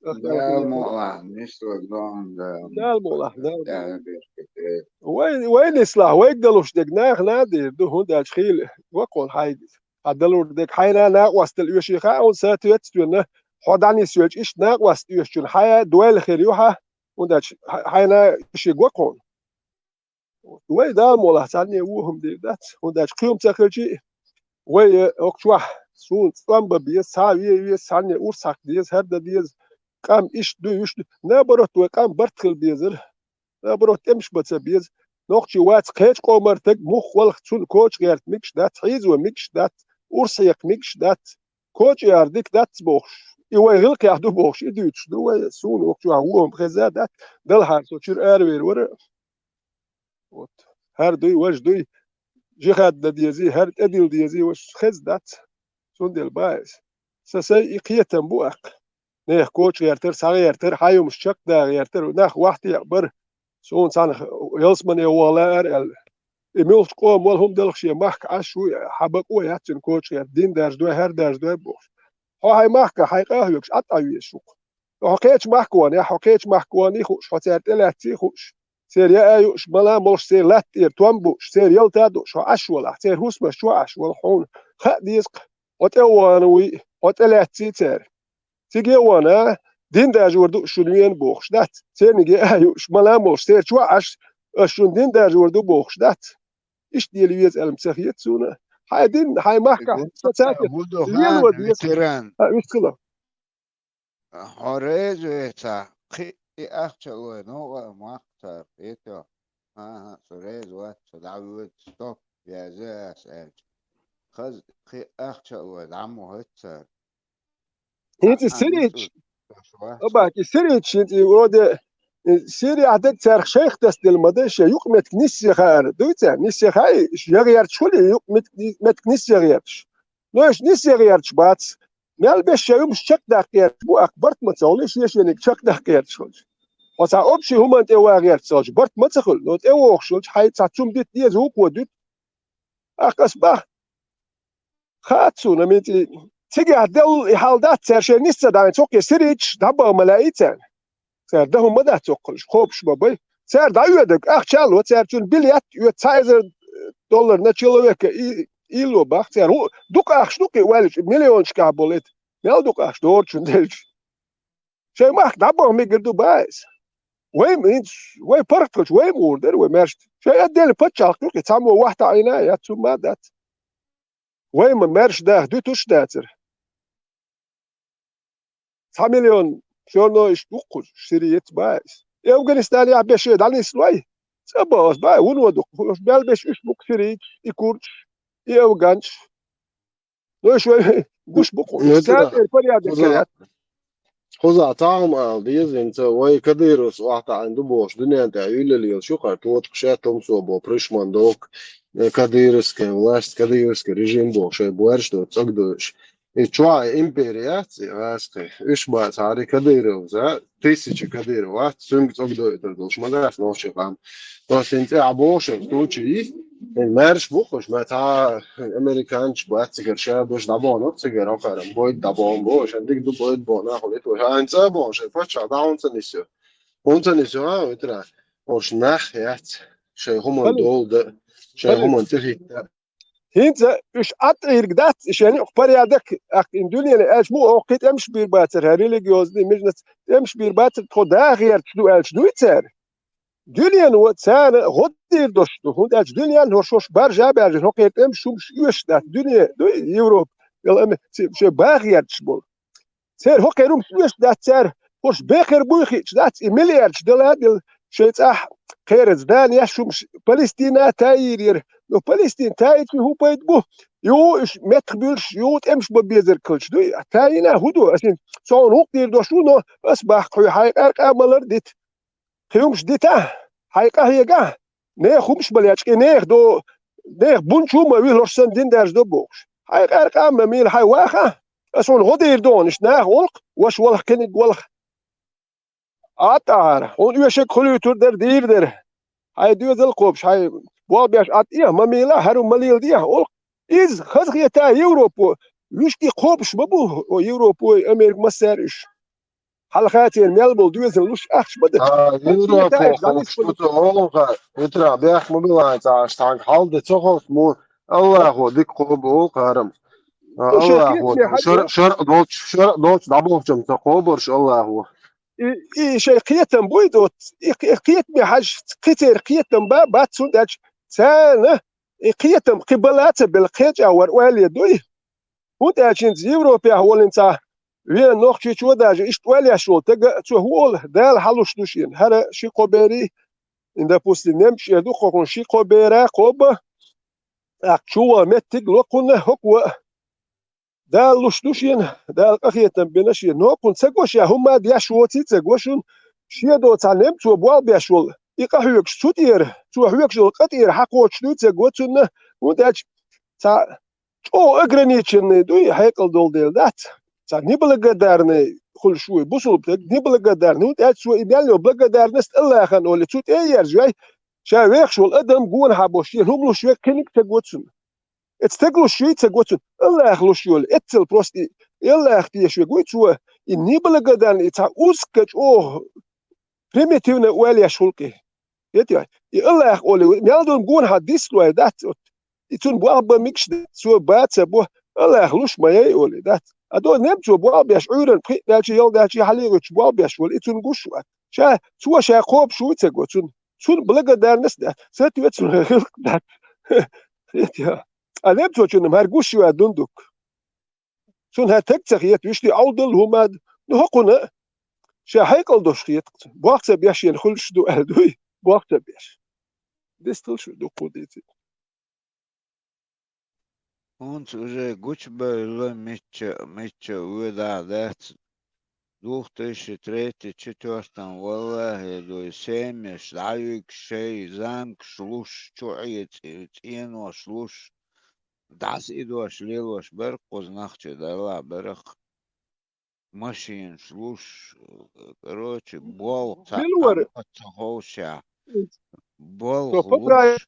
Дала мукъалахь, нислаг дон, Дала. Дала мукъалахь, Дала. Дала беркате. Вай, вай нислахь, вайга далуш дерг наха надийр ду, хӀунда аьлча хийла вакхун хьайга. Хьан далур дерг хьайна накъостал оьший хаьа, хьуна соответственно, хьо дӀанисвелча иштта накъост оьшучун хьан дойла хир ю хьан, хӀунда аьлча хьай-, хьайна оьший го кхуна. Вай Дала молахь цхьанне вон хӀума дийр дац, хӀунда аьлча кхин хӀума ца хилчий, вай, э, окху чохь суна цӀом бан беза, цхьа а вен веза, цхьанне урс хьакха деза, хӀара дан деза, къам иштта ду, уьш ду. Наоборот, вай къам барт хила безара. Наоборот, тӀемаш бан ца беза. Нохчий вац кхечу къомара стаг, муха валахь, цунна коча гӀерта мегаш дац, хьийзо мегаш дац, урс хьекха мегаш дац, коча яр дика дац бохуш. И вай гӀиллакхехь ду бохуш, и дуьйцуш ду вай, суна окху чохь вон хӀума хеза дац, делахьара со чуьра аравер вара. Вот. ХӀара дуй, важа дуй, жихад дан дезий, хӀара тӀедилла дезий, важа хеза дац. Цундела бан иза. Сан сайн и кхетам бу аккха. Нехан коча гӀертар, схьагӀертар, хьан юмаш чекхдаха гӀертар, нах вахтехь бар. Суна цхьаьна ялсамане ваха лаьара аьлла. И муьлххачу къоман вала хӀума делахь шен махка Ӏаш ву, хьан бакъо яц цуьнан коча гӀерта, дин даржадой, хӀара даржадой бохуш. Хьо хьайн махкахь хьайн къахьоьгуш Ӏад Ӏан везаш ву-кх. Хьо кхечу махка ванехь, хьо кхечу махка ваний хууш, хьо цаьрга тӀелаьцций хууш. Церан яа а юуш, мала а молуш, церан латта тӀера том бууш, церан ялта а дууш, хьо Ӏаш валахь, церан хӀусамаш чохь Ӏаш валахь, хьуна хаа деза-кх, хьо тӀе а вахана вуй, хьо тӀелаьцций цара. Цига а вахана, дин даржор ду шуна вена бохуш дац, церниг яа а юуш, мала а молуш, церан чохь Ӏаш, ас шуна дин даржор ду бохуш дац. Иштта дела веза аьлла ца хета суна. Хьайн дин, хьайн махкахь, со цаьрга лело деза. Ветеран. А, вистхила. Хьо реза вецахь, кхин и ахча а лой, новкъа а махка цара, кхетахь. ХӀан-хӀа, со реза вац, со дӀавоьду, стоп, веза ас аьлча. Хаза кхин ахча а лой, дӀа мо хӀоьтту цара. ХӀинца и сирийцаш, Абаки, сирийцаш хӀинца и вроде, и Сирияхь дерг царах шайх тасделла ма дай, шен юкъаметтиг нисъе хаьара, дуй цара, нисъе хаьий, ягӀерташ хуьлий, юкъаметтиг нисъе гӀерташ. Но уьш нисъе гӀерташ бац. Мел беш шайн юмаш чекхдаккха гӀерташ бу, аккха барт ма ца хуьлий, шен-шениг чекхдаккха гӀерташ хилча. Хьо цхьа общий хӀуманна тӀе ван гӀерташ ца хилча, барт ма ца хуьлу, но тӀевогӀуш хилча, хьайн цхьа цум дита деза, вукхо дуьту. Аккха ас баха. Хаьа суна, аминчи, цигахь делла и хьал дац, цара шайн нисса дӀайна цо кхе сирийчаш дӀабаха ма лаьий царна. Цара дан хӀума ма дац цо кхуьлуш, кхобуш ма бай. Цара дӀаоьдург ахча а ло, цара цуьнан билет а оьцу, цхьа эзар доллар на человека и, и ло бах цара. ХӀу-, дукха ахча ду кхин ваьллачу, миллионашкахь болу эта. Мел дукха ахча доручун делча. Шайн махка дӀабаха мегар ду баха иза. Вай ма хӀинца, вай паргӀат хилча, вай ма гӀур дара вай маьршта. Шайн отдельный паччахьалкх ю кхин, цхьаммо вахтахь Ӏийна а яц, хӀумма а дац. Вай ма маьрша даха дуьтуш а дацара. Цхьа миллион всё равно иштта ву кхуза, Сири яц баха иза. И Афганистанехь беш дӀанислой, цӀа боху ас баха, вуно ду, уьш мел беш уьш бу-кх сирийцаш, и курдаш, и афганцаш. Ну, уьш вай гуш бу кхуза. Ну, царна тӀера порядок кхуза, кхаьчна. Кхузахь цхьа хӀума ала деза, хӀинца вай кадыровцаш охьатаӀийна ду бохуш, дуьнен тӀехь юьллал йолуш ю хӀара тотхаш я, тумсо бо, пришман дохку, э, кадыровская власть, кадыровский режим бохуш, шайн боьрша доцу цӀогдойш. И чоа империя яц, и гӀаскхи. Уьш бацахьара Кадыровца, тысяча Кадыров вац, цуьнга цӀогдойтар долуш ма дац нохчийн къам. Просто хӀинца а бохуш, случай, и маьрша бу-кх уьш, ма цхьа американцаш бац цигара, ша беш дӀабоьнна цигара, хӀокхара бойда дӀабоьнна бу, шайн дика ду бойда боху нах, хӀума итт ваша, хӀинца а бохуш, шайн паччахь дӀа хӀунца нисйо. ХӀунца нисйо, а, витра, ош нах яц, шайн хӀуман долу да, шайн хӀуман цӀе хӀитта. ХӀинца уьш Ӏад Ӏийриг дац, и шен юкъа порядок, ахь и дуьненан аьлча ма оха кхин тӀемаш бийр бацара, хӀара религиозный, межнац-, тӀемаш бийр бацара, тхо даха гӀерташ ду аьлча дуй цара. Дуьнено царна гӀо дийр долуш ду, хӀунда аьлча дуьненан хӀорш, хӀорш баржа а баьржина, хӀокхеран тӀемаш хӀумаш оьшуш дац, дуьне, дуй, Европа, яла ами, ци-, шайн баха гӀерташ болу. Церан хӀокхеран хӀумаш оьшуш дац цара, хӀорш бехар буй хиъча дац, и миллиардаш дала а дила, шайн цӀахь кхераца дана еш хӀумаш Палестина а таийра яра. Ну, Палестина таийча хӀун пайда бу? Юха уьш меттах буьллуш, юха тӀемаш бан безарг хилча дуй? Таийна а хӀун ду? Аса хьуна гӀуллакх дийр долуш ву, но аса боху хьуна, хьайн къаьркъа малар а дита. Кхин хӀумаш дитахь, хьайн къахьегахь, нехан хӀумаш бан лечкъий, нехан до, нехан бун чу а ма вуьллу, хӀорш санна дин даьржадо бохуш. Хьайн къаьркъа а ма мийла, хьайн вахахь, аса хьуна гӀо дийр ду хьуна, иштта наха гӀуллакх, ваша валха, кхиниг валха. Ӏад Ӏара, хьуна оьшург хуьлуьйтур дара, дийр дара. Хьайн доьзал кхобуш, хьайн болх беш Ӏад Ӏехьа, ма мийла, хӀара ма леладехьа гӀуллакх. Иза хазахета Европо, вуьшта и кхобуш ма бу, о, Европой, Америка массара уьш. Хьалха церан мел болу доьзал луш ахча ма дац. А, Европа хӀокхуьнца олуха, Петра, бехк ма билла хьайна цхьа, аш цхьаьнга хьал де ца ховш мо, Аллахо дика кхобу олу кхарам. А, Аллахо, шар, шар а долчу, шар а долчу дӀаболчам ца кхобурш Аллахо. И, и шайн кхетам буй доц, и кхе-, кхетаме хьажа, кхин церан кхетам ба, бац, хӀунда аьлча царна и кхетам кхин бала а ца белла, кхечӀа вар ойла дуй. ХӀунда аьлча хӀинца Европехь волу хӀинца вен нохчичо даже иштта ойла еш волу стага, цо хӀун олу, Дала хьалуш ду шена, хӀара ши-кхо берий, и, допустим, немцаш эр ду кхокхунна ши-кхо бера кхобба, тӀаккха чу ван меттиг ло кхунна хӀокхо а. Дала луш ду шена, Дала къахетам бина шена. Но кхунна ца го ша, хӀумма а деш воций ца го шуна, шен доцахь немцо болх беш волу, и къахьоьгуш цу тӀера, цо хьоьгуш йолу къа тӀера хьакхочуш дуй ца го цунна, хӀунда аьлча цхьа чӀогӀа ограниченный дуй, хьекъал долу дела дац. Цхьа неблагодарный хуьлуш вуй, бусулба стаг неблагодарный, хӀунда аьлча цо и мел йолу благодарность Аллахана олий, цу тӀе а ерзайой, ша вехаш волу адам гонахьа бо шена хӀума луш верг кхиниг ца го цунна. Эцу стаг луш юй ца го цунна, Аллах луш йолу, эццал просто и Аллах тешверг вуй цо, и неблагодарный, и цхьа узкачу оха примитивно ойла еш гӀуллакхе. Эти, и Аллах олий, мел долу гонахьа дислой дац оцу. И цунна болх бан мегаш дац, цо баца бо, Аллах луш ма яй олий дац. А до немцо болх беш, Ӏуьйранна пхиъ даьлча, ял даьлча, хьалийгӀуьттуш болх беш волу, и цунна гуш вац. Ша, цо ша кхобуш вуй ца го цунна. Цунна благодарность дац, соответственно, гӀиллакх дац. Эти, а немцочунна хӀара гуш ю а дундук. Цунна хӀара таг ца хета, вуьшта Ӏовдал хӀума а ду. Ну, хӀокхунна ша хьекъал долуш хета-кх цунна. Болх ца беш шена хуьлуш ду аьлла дуй, болх ца беш. Дистал шу дуккха дийцира. ХӀунца уже гучубевлла мичча, мичча воьдахь дац. Двух тысячи третий, четвёртом, валлахӀи, дуй, семьяш дӀаюьгуш, шайн замкаш луш, чуьхье цӀе-, цӀенош луш, дӀаса идош лелош бара кхуза нах, чу далла бара-кх. Машинаш луш, короче, болх цхьа Мила вара? Амма ца ховшехь. Болх Со луш. Поправ-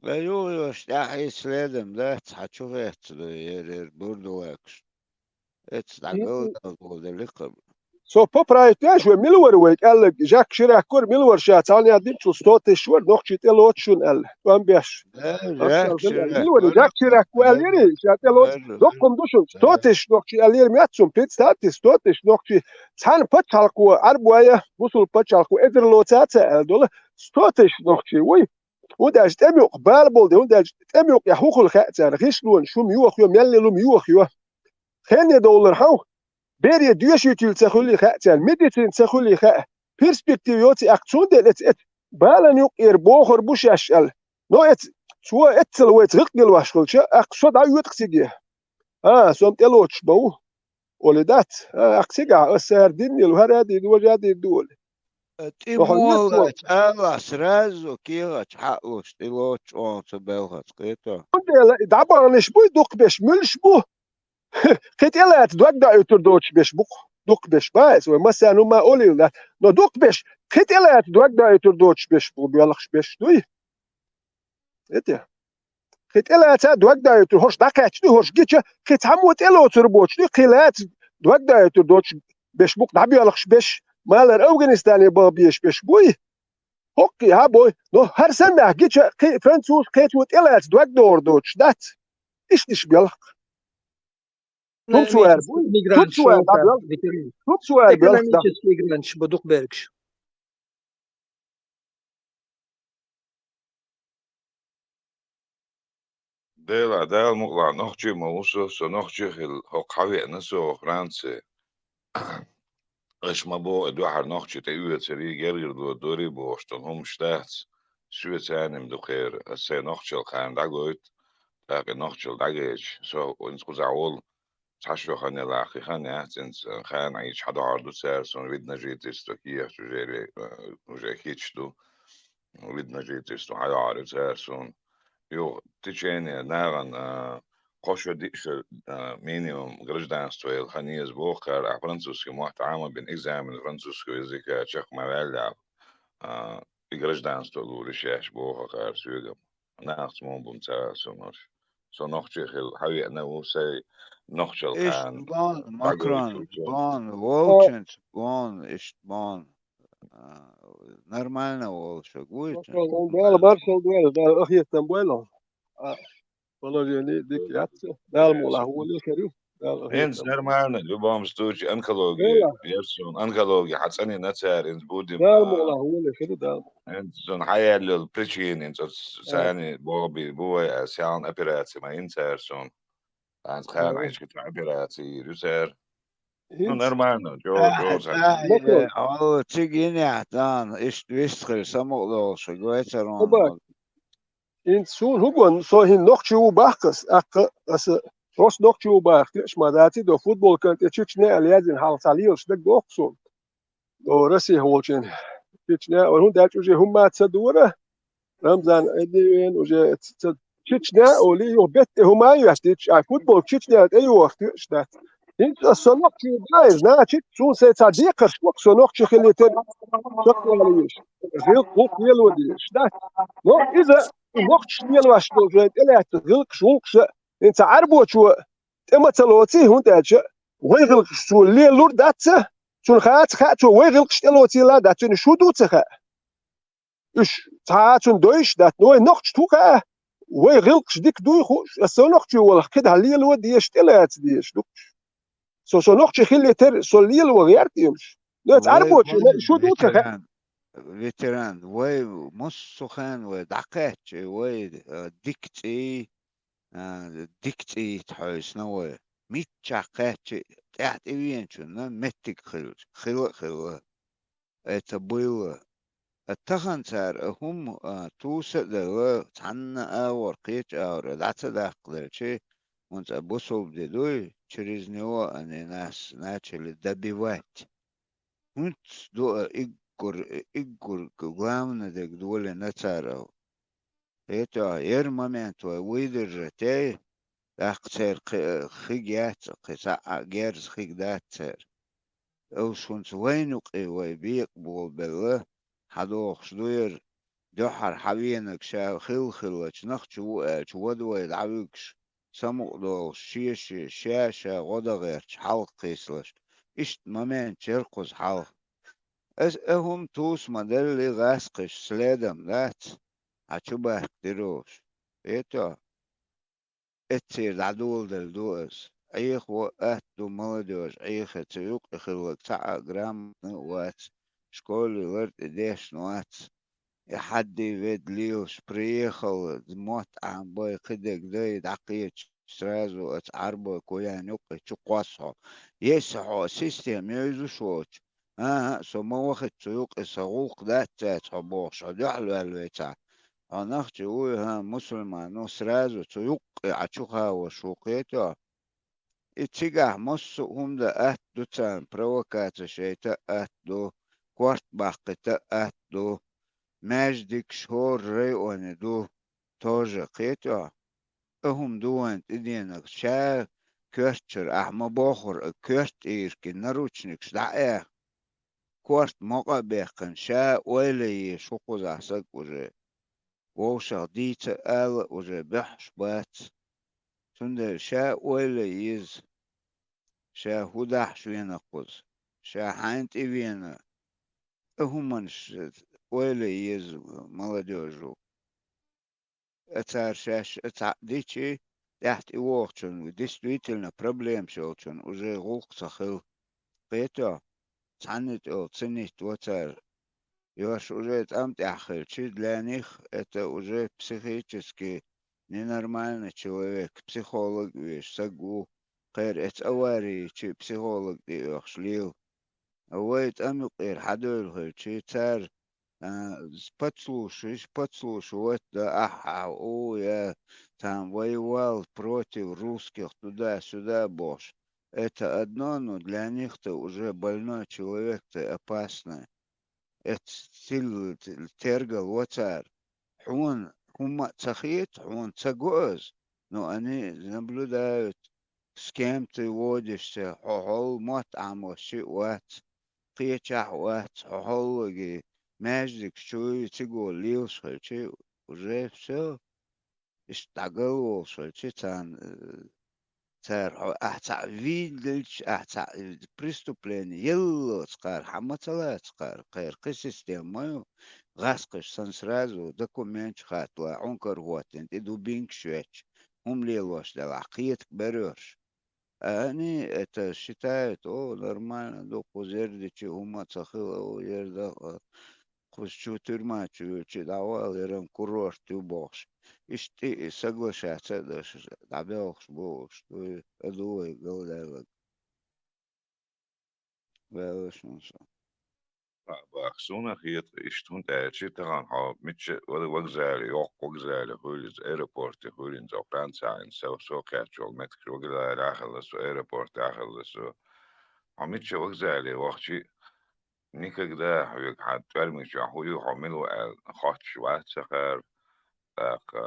Ла юха йош тӀаьхьа и следом дац, хьан чу хетта ду ер, ер бурдалакаш. Эцу дӀагалдалдолу деликъа. Со поправить деш вай, мила вара вай кӀаьллаг, Жак Ширак вара, мила вара ша, цхьана яздинчул сто тысяч вара, нохчий тӀелоцу шуна аьлла. ТӀом беш. Э, Жак Ширак вара, Жак Ширак ву аьллера, ша тӀелоцу. Доккхум ду шуна, сто тысяч нохчий аьллера, меттацун, представьте, сто тысяч нохчий. Цхьана пачхьалкхо, Ӏарбоя, бусул пачхьалкхо, эзар лоцаца аьлла долу, сто тысяч нохчий вуй. ХӀунда аьлча тӀемюкъ бала болу де, хӀунда аьлча тӀемюкъехь хӀун хуьлу хаьа царна? ГӀишлонаш хӀума йохайо, меллин хӀума йохайо. Хенне довлар хьан? Бере доьшуьйтийла ца хуьлий хаьа царна, медицина ца хуьлий хаьа, перспектива йоций аьлла, цундела эца, эца балан юкъера бохур бу шаьш аьлла. Но эца, цо эццал вайца гӀиллакх гилваш хилча, аьлла, со дӀаоьту-кх циге. А, со-м тӀелоцуш бан ву, олий дац. А, аьлла, цигахь аса сара диннил хӀара а дийр ду, важа а дийр ду, олий. Э, тӀе Охьа муха лаьтташ ала, сразу кехаташ хьаалуш, тӀелоцуш оха ца белхац, кхето. Цундела и дӀабаханаш буй, дукхахберш муьлш бу? Кхин тӀелаца дог доуьйтур доцуш беш бу-кх. Дукха беш бац вай, массарна хӀума олийла дац. Но дукха беш, кхин тӀелаца дог доуьйтур доцуш беш бу, боьлхуш беш дуй? Эте. Кхин тӀелаца дог доуьйтур, хӀорш дӀакхаьчча дуй, хӀорш гича, кхин цхьаммо тӀелоцур боцуш дуй, кхин лаца дог доуьйтур доцуш беш бу-кх, дӀабоьлхуш беш, малар Афганистане баха безаш беш буй? ХӀоккхий хьан бой? Но хӀара санна нах гича, кхин француз, кхечо тӀелаца дог дохур доцуш дац. Иштта иштта боьлху-кх. Турцвер бу, мигранташ Турцвер бу, Турцвер бу, экономический мигранташ бу дукха бергаш. Дела, Дала мукъалахь, нохчий ма ву со, со нохчий хилла, хӀокху хьавеана со Франци. Аша ма боху, и дуьхьара нохчий тӀеоьцурий, гергара додорий бохуш долу хӀуманаш дац. Соьца царна-м ду кхеран, аса сайн нохчалла кхарна дӀагойту, тӀаккха и нохчалла дӀагайча, со хӀинца кхузахь волу, цхьа шо хан елахь, кхин хан яц, хӀинца хана Ӏийча хьадохьур ду цара суна, вид на жительство кехат уже, э, уже кийча ду, вид на жительство хьадохьур ю цара суна. Юха течение нахана, а, кхо шо, диъ шо, а, минимум гражданство яла хан еза боху кхара, а французский мотт Ӏамабина, экзамен французского языка чекх ма ваьллехь, а, и гражданство лур ю шаьш боху кхара соьга. Нахаца муха бу ца суна уьш. Со нохчий хилла хьавеана ву, сайн нохчалла кхарна дӀагойту. Иштта бан, Макрон, бан, волчуьнца бан, иштта бан. А, нормально волуш вуй. Дала маршалла дойла, Дала къахетам бойла. А, положение дика яц. Дала мукъалахь, волуш хир ю. ХӀинца нормально, в любом случае, онкология, яра суна, онкология хьан цӀанйина цара, хӀинца будем, Дала мукъалахь, волуш хир ю, Дала мукъалахь. ХӀинца суна хьан яьлла йолу причина, хӀинца оцу царна боху бу вай, аса ялна операци ма йина цара суна. ХӀинца кхана Ӏийча цхьа операци йийр ю цара. Ну, нормально, чо, чо, ахьа, ахьа, цига йинехь, царна иштта вист хир самукъадолуш вай цара. ХӀинца суна хӀун гон, со хӀинца нохчи ву бахкас, аккха аса, хӀорш нохчи ву бахка, тешма даций до, футболкан тӀе Чечня аьлла яздина хьалха цхьа лелаш дагадоху суна. О, Россия волчун. Чечня, о, хӀунда аьлча уже хӀумма ца дора, Рамзан, эдди вен уже ц-, ц-, Чечня, олий, юха бетта тӀе хӀума а йоьттича, а футболка Чечня тӀе йохуьйтуш дац. ХӀинца со нохчи ву бахка, значит, суна сайн цхьа декхарш бу-кх, со нохчи хилийтар, чекхвала везаш. ГӀиллакх-гӀуллакх лело дезаш дац. Но иза, и нохчаш лелош долу вайн тӀелаьцна гӀиллакхаш-гӀуллакхаш, хӀинца Ӏарбочо тӀе ма ца лоций, хӀунда аьлча вай гӀиллакхаш цо лелалур дац, цунна хаац хаьа, цо вай гӀиллакхаш тӀелоцийла дац, цуьнан шу ду ца хаьа. Уьш цхьа а цунна дойуш дац, но вай нохчашна хӀун хаьа, вай гӀиллакхаш дика дуй хууш, аса со нохчи валахь, кхидӀа лело дезаш, тӀелаца дезаш ду уьш. Со, со нохчи хилийтар, со лело гӀерта уьш. Но Ӏарбочо шу ду ца хаьа. Ветеран, вай массо а хенахь вай дӀакхаьчча, вай, а, дика цӀий, а, дика цӀий хьовсийна вай. Миччахь кхаьчча, тӀаьхьа тӀевеанчунна меттиг хилча, хила а хилла. Это было. А тахана цара а хӀума, а, туса а делла, цхьанна а агӀор, кхечу агӀор а дӀа ца даккхаделча, хӀунда аьлча бусалба де дуй, через него они нас начали добивать. ХӀинца ду а иггур, иггур главный дерг долийна цара. ХӀета, ер момент вай выдержать яй, тӀаккха церан кхи-, хиг яц, кхин цхьа а герз хиг дац церан. Уьш хӀинца вайна юкъе вай бекъа болабелла, хьадохуш ду яра, дуьххьара хьавенаг ша хилла-хиллачу нохчи ву аьлча, вада вай дӀавуьгуш, самукъадолуш, шен-шен, ша-ша гӀо дан гӀерташ хьалха кхийсалаш. Иштта момент яра кхуза хьалха. Аса а хӀума туса ма-деллий, гӀаскхиш следом дац, хьан чубаьхкадира уьш. ХӀета, эццера дӀадоладелла ду аса. Ӏехаво атта ду молодёжь, Ӏехий цу юкъе хилларг цхьа а грамотный а вац, школе лар тӀе дешна вац. И хьаддий ведда лелаш приехал, мотт Ӏамабай, кхидерг дай дӀакхеча, сразу оцу Ӏарбой куян юккъе чукхоссу хьо. Если хьо система йовзуш воцуш, ХӀан-хӀа, со ма вахийта цу юккъе, сан гӀуллакх дац цаьрца хьо бохуш, хьо дуьхьал ваьлла вайцахь. Хьо нохчи вуй, хӀан, мусульман ву, сразу цу юккъе Ӏа чухавош ву, кхетий хьо. И цигахь массо а хӀума дан атта ду царна, провокацеш яйта а атта ду, корта баккхийта а атта ду, маьждигаш хӀора районе ду, тоже, кхетий хьо. А хӀума ду вайна тӀедеанарг. Ша коьртачуьра ахь ма бохура, коьрта тӀера кхин наручникаш дӀа а аьхна, корта мокъа а баьккхина, ша ойла е шу кхузахь саг уже. Вовшах дийца а ала уже бехьаш бац. Цундела ша ойла еза, ша хӀун дахьаш вена кхуза, ша хьайна тӀе вена, а хӀуманаш ойла еза молодёжу. А цара шаьш а цхьаъ дичи, тӀаьхьа тӀе вогӀучун, действительно проблемаш йолчун уже гӀуллакх ца хила. Кхетий хьо? Цхьанна тӀе йолу цинитта во цара. Йош уже тӀам тӀехь хилчи, для них это уже психически ненормальный человек, психолог веш саг ву, кхера эца аварийчи психолог тӀе оьхуш лела. А вай тӀам юкъера хьадевлла хилчи, цара, а, подслушаешь, подслушивать да, ахь, ахь, о, я там воевал против русских, туда-сюда бохуш. Это одно, но для них ты уже больной человек, ты опасный. Эццул тергал во цара. Хьуна хӀумма а ца хета, хьуна ца го иза, но они наблюдают, с кем ты водишься, хьо хьол мотт Ӏамош шиъ вац, кхечахь а вац, хьо хьоллаги маьждигаш чу ю циго лелаш хилчи, уже всё. Иштта дӀагал волуш хилчи, царна, э, цара хьо, ахь цхьаъ вийна делча, ахь цхьаъ, э, преступление елла лоцу кхара, хьан ма ца лаца кхара, кхера кхин система ма ю, гӀаскхаш санна сразу документаш хаттала, хьуна карахӀоттина, тӀе дубинкаш ветташ, хӀума лелош делахь, кхетак берош. А они это считают, о, нормально ду, кхуза ердичи хӀумма а ца хила, о, ерда, а, кхуза чу тюрьма чу юьлчи дӀавала, еран курорт ю бохуш. Иштта и соглашаться а даш, дӀабелхаш бу уьш, дуй, а ду вай галдаьллаг. Ваьлла шун со. Бах, суна хета иштта, хӀунда аьлча тахана хьо мичча ваг-, вокзале, йоккха вокзале хуьлу иза, аэропорте хуьлу иза, Францехь со, со кхаьчча волу меттигаш вокзалехь а хилла со, аэропортехь а хилла со. Хьо мичча вокзале вахчи, никогда хьоьга хьан тӀоьрмиг чохь хӀун ю, хьо мила ву аьлла хоттуш вац ца кхара, тӀаккха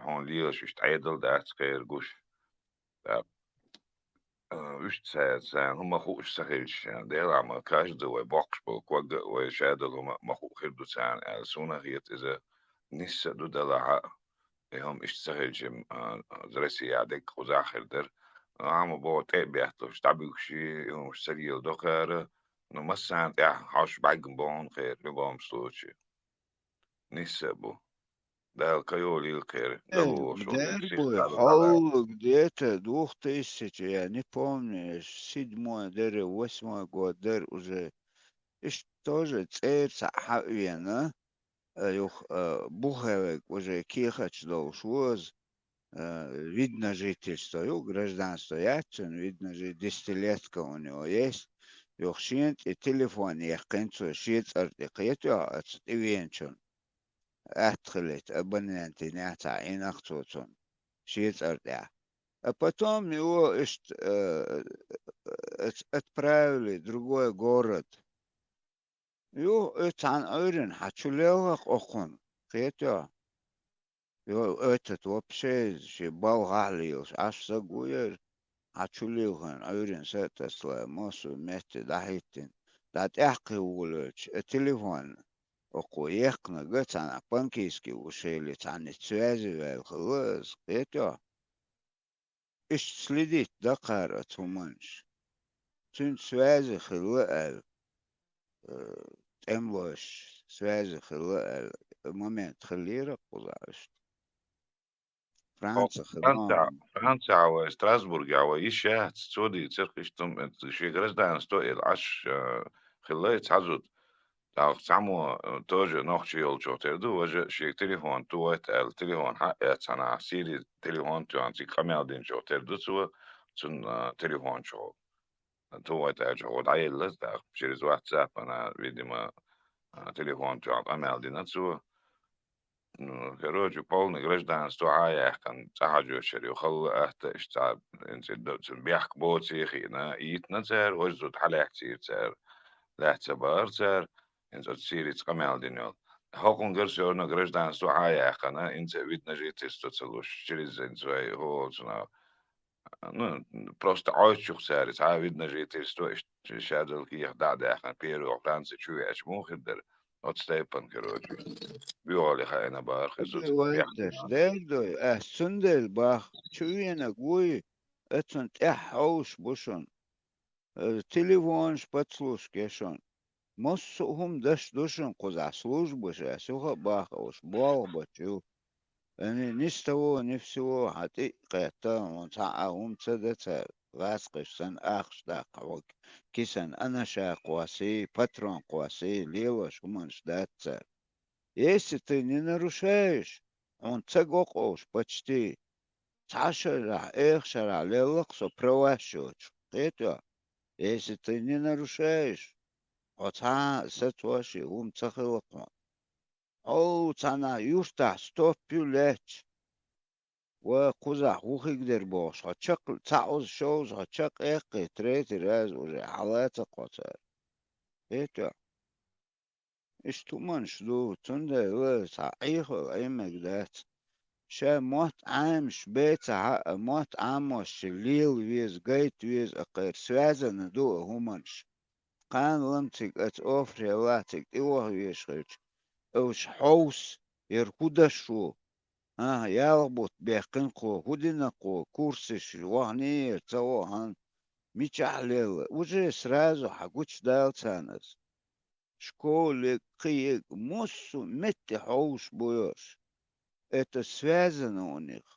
хьуна лелаш иштта Ӏедал дац кхера гуш. ТӀаккха, а, уьш цара, царна хӀума хууш ца хилча, делахь ма каждый вай боккхуш болу ког а вай шадолу хӀума ма хуу хир ду царна аьлла, суна хета иза нисса а ду делахь а, и хӀума иштта ца хилча, а, Россия дерг кхузахь хир дара. Амма боху тӀе а бетталуш, дӀабуьгуш и хӀумаш ца леладо кхара, ну, массарна тӀехь хьовш бӀаьрган бохьун кхера, в любом случае. Нисса а бу. Дала кхайолийла кхера, Э, дало шуна дер нисса буй, дала хьалла. Хьоллаг дета, двух тысячи, я не помню, седьмой дара, восьмой год дара уже. Иштта тоже цӀера цхьаъ хьа а вена, э, юха, э, Бухевег уже кехаташ долуш ву иза, э, вид на жительство ю, гражданство яц цуьнан, вид на жи-, десятилетка у него есть. Юха шена тӀе телефон яьккхина цо, шен цӀар тӀе кхетий хьо, оцу тӀевеанчун. Атта хилийта, абонентийн яцахь Ӏийнарх цо цунна, шен цӀар тӀехь. А потом его иштта, э, э, отправили в другой город. Юха оцу цхьана Ӏуьйранна хьан чу лелхах окхунна, кхетий хьо? Йо, этот вообще шен балхахь лелаш Ӏаш саг ву яра, хьан чу лилхина Ӏуьйранна са а тасалай, массо а метте дӀахӀиттина, дӀатӀаьххе волавелча, э, телефон окхо яьккхинарг цхьана панкийский ву шели, цхьаьнца связи ваьлла хилла иза, кхетий хьо? Иштта следить дан кхара оцу хӀуманаш. Цуьнца связи хилла аьлла, э, тӀемалойш связи хилла аьлла, момент хиллера кхузахь иштта. Франца хилла Францехь, Францехь вай, Страсбургехь вай йиш яц, цо дийцарх иштта хӀума, шен гражданство а елла Ӏаш, э, хилла и цхьа зуда. ТӀаккха цхьаммо, э, тоже нохчи йолчух тера ду, важа шега телефон тухийта аьлла, телефон хьаэцна, Сири телефон тоьхна, цига къамел динчух тера ду цо, цунна, э, телефон чухула. Тухийта аьлча, хӀокхо дӀаелла, тӀаккха через WhatsApp ана, видимо, а, телефон тоьхна къамел дина цо. Ну, короче, полный гражданство хьа а яьккхина, цӀа хьажочуьра ю, халла а атта, иштта цхьа, хӀинца и до-, цуьнан бехк боций а хиъна, йитина цара, важа зуда хьалаьццийра цара, лаьцна ца бахара цара, хӀинца оцу Сирица къамел дина йолу. ХӀокхунгара всё равно гражданство хьа а яьккхина, хӀинца а вид на жительство ца луш, через хӀинца вай хӀокху цунах Ну, просто Ӏойчух цара, цхьа видно жительство, иштта шадал кехат дӀа а даьккхина, первый вахтанца чу веача муха хир дара? Оцу тайпана, короче. Боьхале хаийна бахара хезуц. Вайташ, дердой, ас цундела бах, чу венаг вуй, оцун тӀехь хьовш бу шуна. Э, телефонаш подслушка шуна. Массо а хӀума даш ду шуна кхузахь службаш, ас юха а бахалуш, болх бачу. Ани ни с того, ни с сего хьан тӀе а кхетта, хьуна цхьа а хӀума ца дан цара, гӀазкхаш санна ахча даккха хьо кисан анаша кхоссий, патрон кхоссий, лелош хӀуманаш дац цара. Если ты не нарушаешь, хьуна ца го къовш почти. Цхьа шарахь, эха шарахь лелла-кх со праваш йоцуш, кхетий хьо? Если ты не нарушаешь, хьо цхьа а сацош а хӀума ца хилла-кх хьуна. Хьо цхьана юьртахь стоп ю лаьтташ, ва кхузахь ву хиг дер бохуш, хьо чакх, цхьа оза шовза хьо чакх эккхий, третий раз уже хьалаца-кх хьо цара. Кхетий хьо? Иштта хӀуманаш ду, цундела цхьа Ӏехалла Ӏемаг дац. Ша мотт Ӏамаш бен ца хьа а, мотт Ӏамошча лела веза, гайта веза а кхайра, связано ду а хӀуманаш. Кхана лам цига аца офре лациг тӀе ваха везаш хилча, уьш хьовс, яра хӀу даш ву? ХӀан, ялх бутт баьккхина кхо, хӀу дина кхо, курсаш вахана яра, ца вахана, мичахь лелла? Уже сразу хьан гучудала царна аса. Школе, кхиег, массо а метте хьовш бу йош. Это связано у них.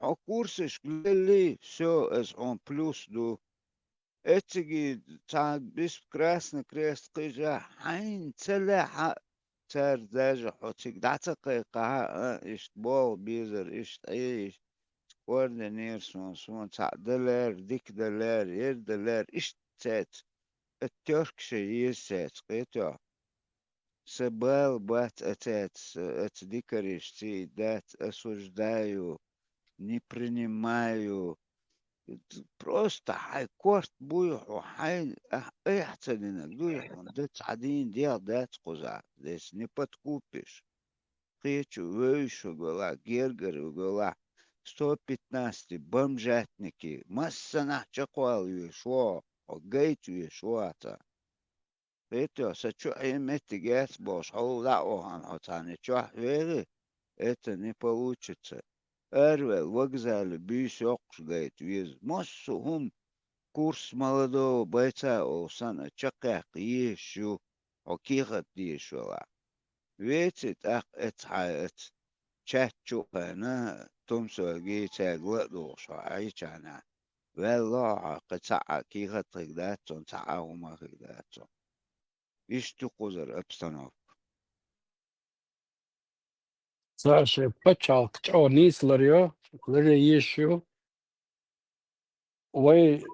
Хьо курсашка лелли, всё, аса хьуна плюс ду. Эциги цхьа бис Красный Крест кхижа, хьайна ца лаьхьа, цара даже хьо цига дӀа ца кхайкхахьа, а, иштта болх безар, иштта Ӏе, иштта координер суна, суна цхьаъ далар, дика далар, ер далар, иштта цаьрца. Оттёркаш еза цаьрца, кхетий хьо? Сан бала бац а цаьрца, аца дикариш ций дац, осуждаю, не принимаю. Просто хьайн корта буй хьо, хьайн, ахь айхьа ца динарг дуй хьуна, дан цхьа дийна дегӀ дац кхузахь, здесь не подкупишь. Кхечу вевзаш вугулахь, гергара вугулахь, сто пятнадцатый бомжатники, массанахь чекхвала везаш ву хьо, хьо гайта везаш ву хьо царна. Кхетий хьо, сан чу Ӏе меттиг яц бохуш, хьо дӀа а вахана, хьо цхьана чохь вегӀи, это не получится. Араваьлла вокзале буьйса йоккхуш гайта веза. Массо а хӀума курс молодого бойца олу санна чекхъяккха езаш ю, хьо кехат дезаш велахь. Веций тӀаккха эцхьа а эца, чат чу а кхаьчна, тумсоги цаьрга ла а духуш хьо Ӏийчахьана. Ваьлла хьо кхин цхьа а кехат хиг дац цунна, цхьа а хӀума хиг дац цунна. Иштта ю кхузара обстановка. Ца шайн пачхьалкх чӀогӀа нийса ларйо, ларъе езаш ю. Вай,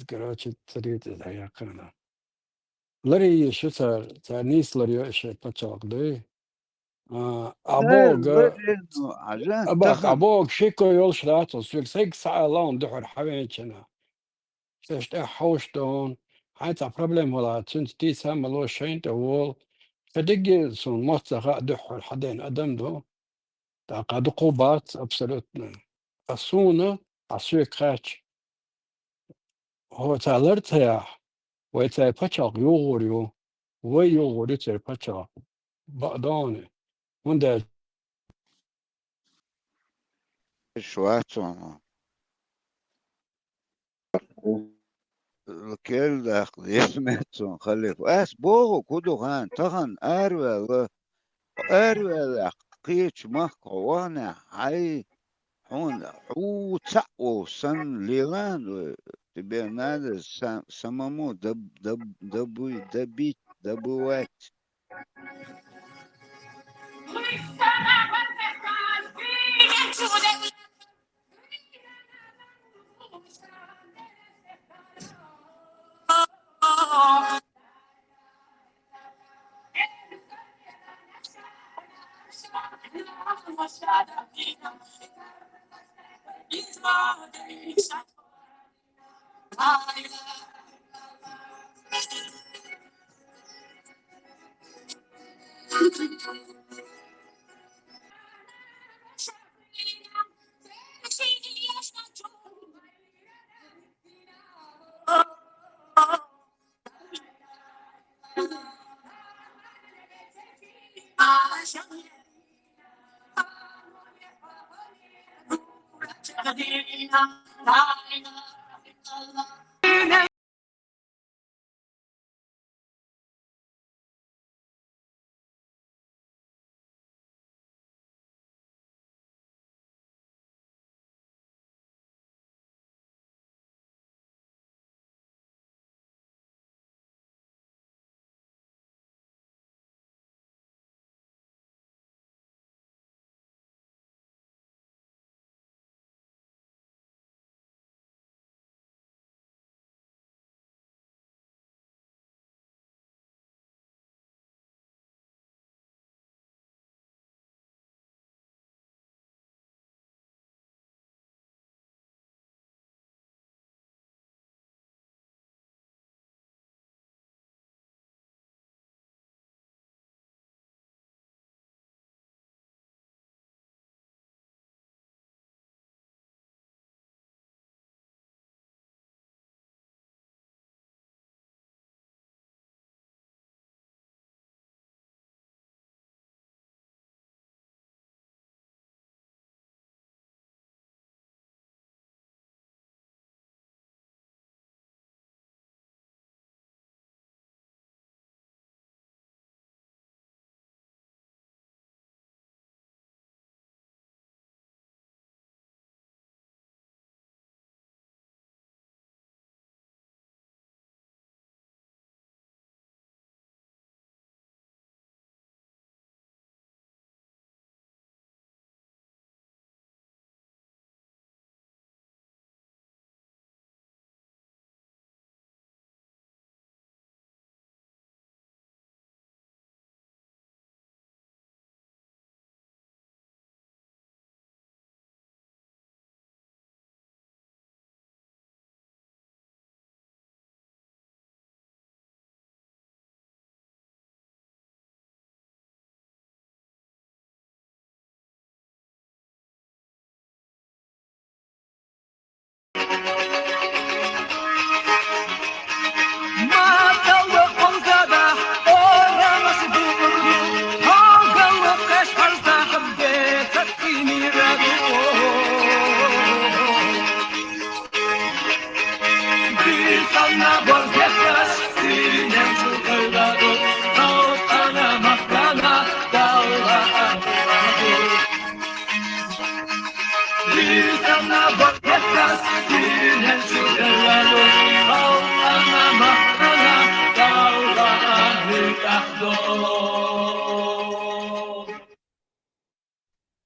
короче, ца дийца дӀаяьккхина. Ларъе езаш ю цара, цара нийса ларйо и шайн пачхьалкх дуй. А, Ай, абога, ларъе, ну, Ӏажа, аба, тахан. Абога шеко йолуш дац, соьга сайга схьаала хьуна дуьхьара хьавеанчина. Шаьш тӀехь хьовш ду хьуна, хьайн цхьа проблема хилахь, цуьнца тийса а ма ло, шайна тӀе вола. Ша дигге суна мотт ца хаьа дуьххьара хьадена адам ду. ТӀаккха дукха бац абсолютно. Ткъа суна, хьан соьга кхаьчча, хьо ца лар ца яхь, вай церан пачхьалкх юхур ю, вай юхур ю церан пачхьалкх. Бакъдоне. ХӀунда аьлча Иш вац хьуна. Керла даккха деза меттиг цунна, халифа. Ас боху, хӀун ду хьан, тахана араваьлла, араваьллехь кхечу махка хьо ваханехь, хьай, хьуна хьу цхьаъ волу санна лелан, тебе надо са-, самому доб-, доб-, добы-, добить, добывать.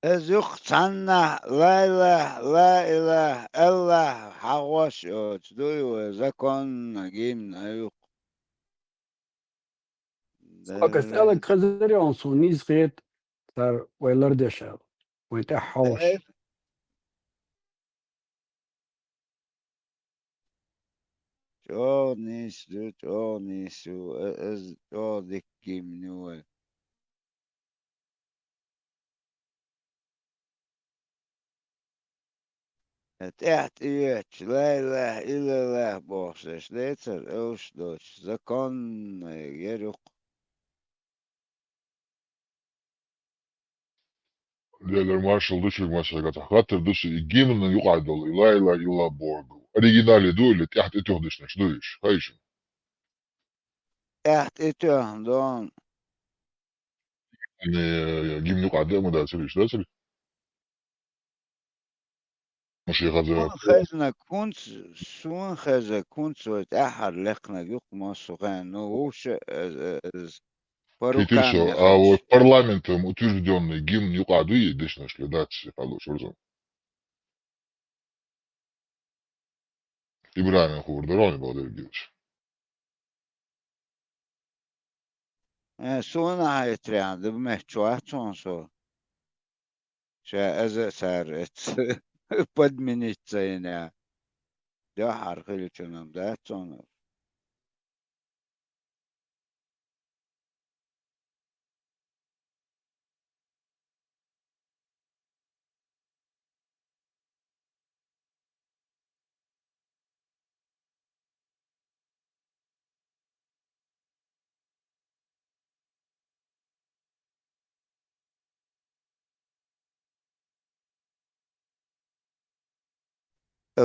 Из юха цхьаннахьа ла илахӀа, ла илахӀа иллаллахӀ хьагӀош йоцу дуй вай законна гимн а юха. Ока стӀалаг хезарий он суна нийса хета, цара вай лардеш аьлла. Вайн тӀехь хьовш. Э, чӀогӀа нийса ду, чӀогӀа нийса ю, э, иза чӀогӀа дика гимн ю вай. ТӀехь тӀеоьцуш, ла илахӀа иллаллахӀ бохуш, аша дацара, уьш доцуш, законный яра юкъа. Лелар маршалла ду шуьга, масех гатахь. Хаттар ду сан, и гимнан юкъахь долу, и ла илахӀа иллаллахӀ бохург. Оригинале ду или тӀехь тӀетуьйхина дешнаш ду уьш? Хай шуна. ТӀехь тӀетуьйхина ду. Э, гимн юкъахь деа ма дацара уьш, дацара? Шен хаза. Суна хезнарг хӀунца, суна хезнарг хӀунца вай тӀаьххьара лекхнарг юкъа массо хенахь, ну, вовша, э, э, э, по рукам не ходит. А вот парламентом утверждённый гимн юкъахь дуй и дешнаш, ле, дац шен хало шурзам. ИбрахӀиман хуур дара хьуна боху дерг йолуш. Э, суна хьайтарехь, дукха меттачу вац хьуна со. Ша аза а цара эцна подменить ца йина. Дуьххьара хилчун-м дац хьуна.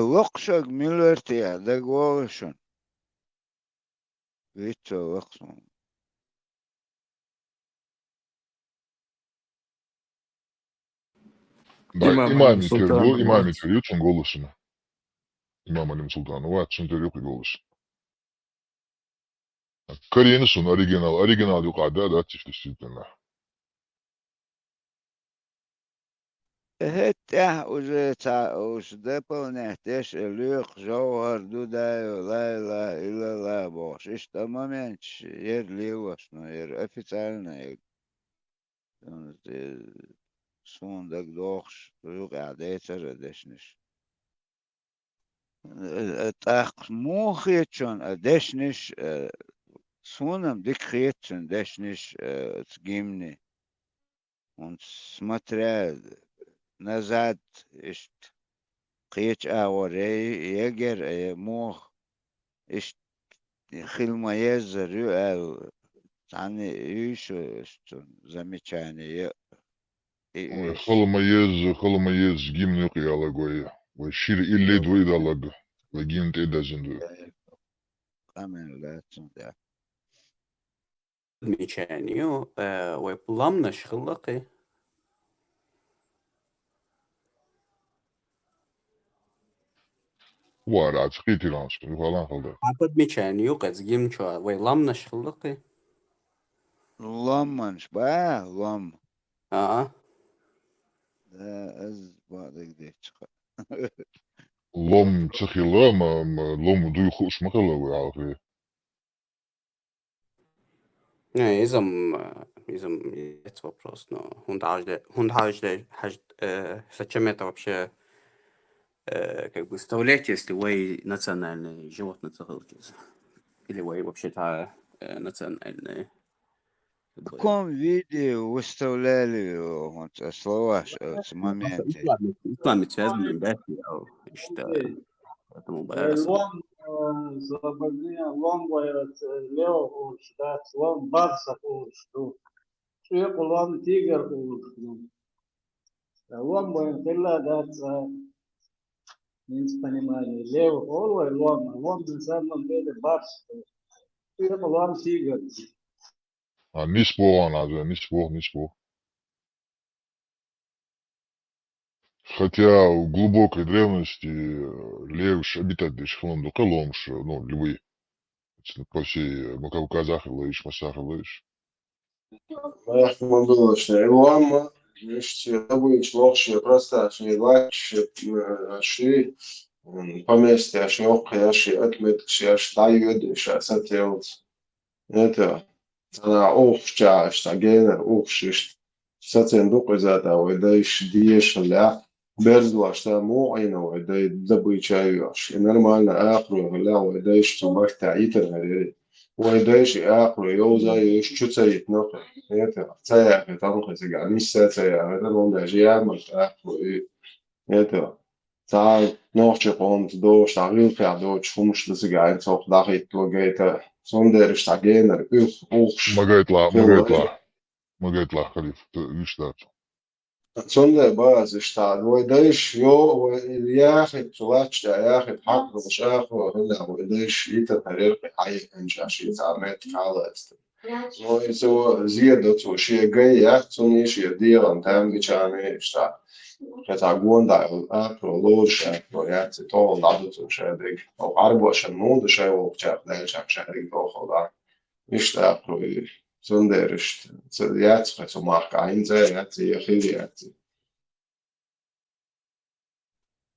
Локхушаг милар те дагаволу шуна? Вицо лакхсун. Да, имам Имамикер Султан, ду, имамикер ю цун голлушна. Имам Алим Султан, вац, цун тера юкъе голлуш. Карийна шуна оригинал, оригинал юкъа да, да, действительно. ХӀетта тӀехь уже ца уж дополнять деш, э, лоькху жовхӀар ду, да, ю, ла илаха иллаллах бохуш. Иштта моменташ яра лелош, но яра официально яра. Э, суна дагадохуш, юкъехь децара дешнаш. Э, тӀаккха муха хетачун, а, дешнаш, э, суна-м дика хетачун дешнаш, э, цу гимни. ХӀунда смотря назад, иштта кхечу агӀор я, егер, я муха, иштта хила ма-еззара ю аьлла, цхьанна юй шу, иштта замечание я. И, ой, и хала ма-езза, хала ма-езза гимн юкъа ялаг вай. Вай шира илле ду и далаг. Вай гимн тӀе а дазина ду. Къамел дац цунна тӀехь. Замечание ю, э, вай ламнаш хилла кхин. Вара, а цу кхетиранаш, юхалан халда. А подмечание ю, кхеза гимн чу, вай ламнаш хилла кхин. Ламнаш ба, лам. А-а. Да, аз бадыг дечка. Лом ца хилла, ма, ма, лом дуй хууш ма хилла вай хьалхе. Не, иза-м, э, иза-м яц вопрос, но хӀунда хьажа де, хӀунда хьажа де, хьаж-, э, зачем это вообще, э, как бы вставлять, если вай национальный животное ца хилча? Или вай вообще-то, э, национальный? В каком виде выставляли его, вот, э, слова, ш-, э, с моменте? Ислам, ислам связан, да, я считаю. Поэтому, э, баяраса. Лом, э, заболевание, лом, э, лео, да, лом, барса, да. Чуек лом, тигр, да. Лом, э, хилла, да, ца, не с понимания. Лео, олой, лом, лом, на самом деле, барс. Чуек лом, тигр. А, нисбо ван, а, нисбо, нисбо. Хотя в глубокой древности, э, левш обитать деш хилла ду кхин ломаш, ну, львы. По всей, э, Кавказе хилла йиш, масса хилла йиш. Эх, ма было, что и лом, иштта добыча лохуш, просто ши лач, э, ши, м, поместье, ши охъяш, ши отметка, ши аш дайвед, ши сателлит. Это, цхьана ухча, цхьа генар ухча иштта. Сацен ду-кх иза тӀа вай дайша дешаллехь, берзалаш тӀа муха Ӏийна вай дай добыча йош. И нормально ахуро хилла вай дайша цу бахта йитар хьарери. Вай дайша и ахуро йовза йош чу ца йитна-кх. Это, ца яхе там хезига, нисса ца яхе, там он даже ярмарка ахуро и, это, цхьа нохчи къомца дош, цхьа гӀиллакхехь доцуш хӀумаш ду цига, айна цох дӀахӀитто гайта. Цундела иштта генар уьх, ухуш. Магайтла, хилла. Магайтла. Магайтла, халиф, т-, виш дац. Цундела база иштта, вай дайша, йо, вай яхит, цу лачча яхит, хьакъ долуш ахо, хӀунда вай дайша йитар хьареркъе хьайихьанча ши цхьа метта халаста. Но и цо зе до цо шен гай яц, цунна шен дегӀан там гичарна иштта. Ша цхьа гонда ахо лоруш ахо яц, и тохал дӀадо цо шадерг. Оха Ӏарбошан муха ду шай вокхачарах даьллачарах шадерг тохал дӀа. Иштта ахо и цундераш ца яц, кхин цу махка хьаьнца яц, я хир яц.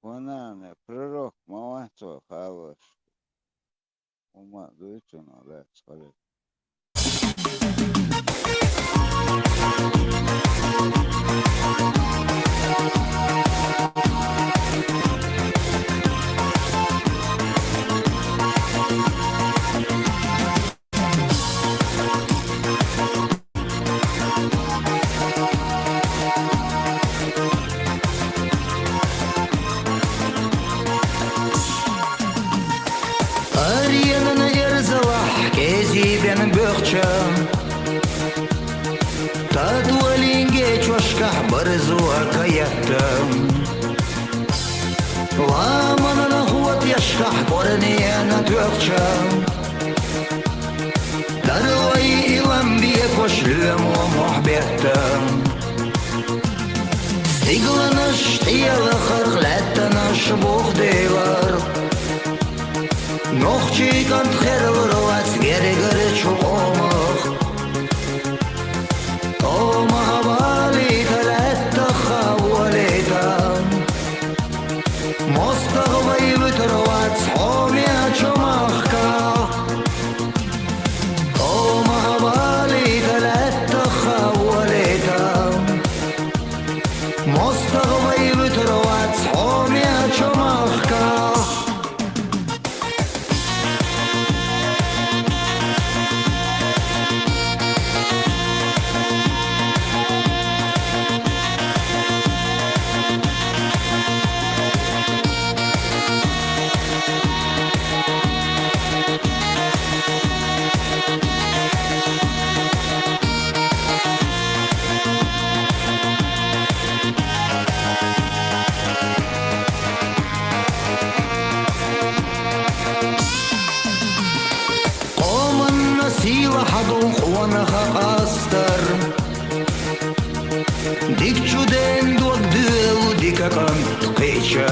Ванана, пророк ма вац вай халош. ХӀума дуьйцу, но лаьцна хале. Аренан эрзалахь кӀезиг бен боьхча, татолин гечошкахь барзо каятта. Ламанан Тахь кӀорнена тоьхча, дарвай илам бекош лоьмо мохь бетта. Стигланаш тӀелахарх лаьттанаш бух делар. Нохчий кӀант херлар вац гергара чу къомах. ТӀома валийта лаьттаха волийта. МостагӀа вай вуьтур вац хьоме чу махка. ТӀома валийта лаьттаха волийта. МостагӀа вай вуьтур вац хьоме чу махка. Къоманна сийлахь ду къонаха къастар. Дика чу ден дог дуьйлу дика кӀант кхеча.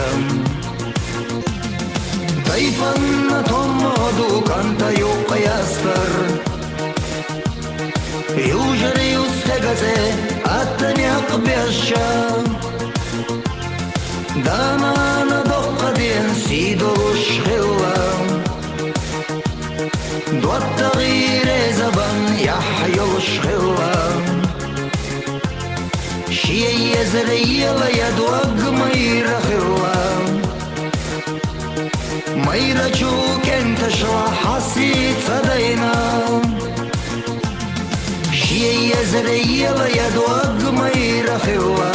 Тайпанна томма ду кӀанта юккъе ястар. Южар ю стеган цӀе атта некъ бешча. Да-нана доккха ден сий долуш хилла. ДоттагӀий реза бан яхь йолуш хилла. Шен езар ела я дог майра хилла. Майра чу кӀенташлахь хьан сий ца дайна. Шен езар ела я дог майра хилла.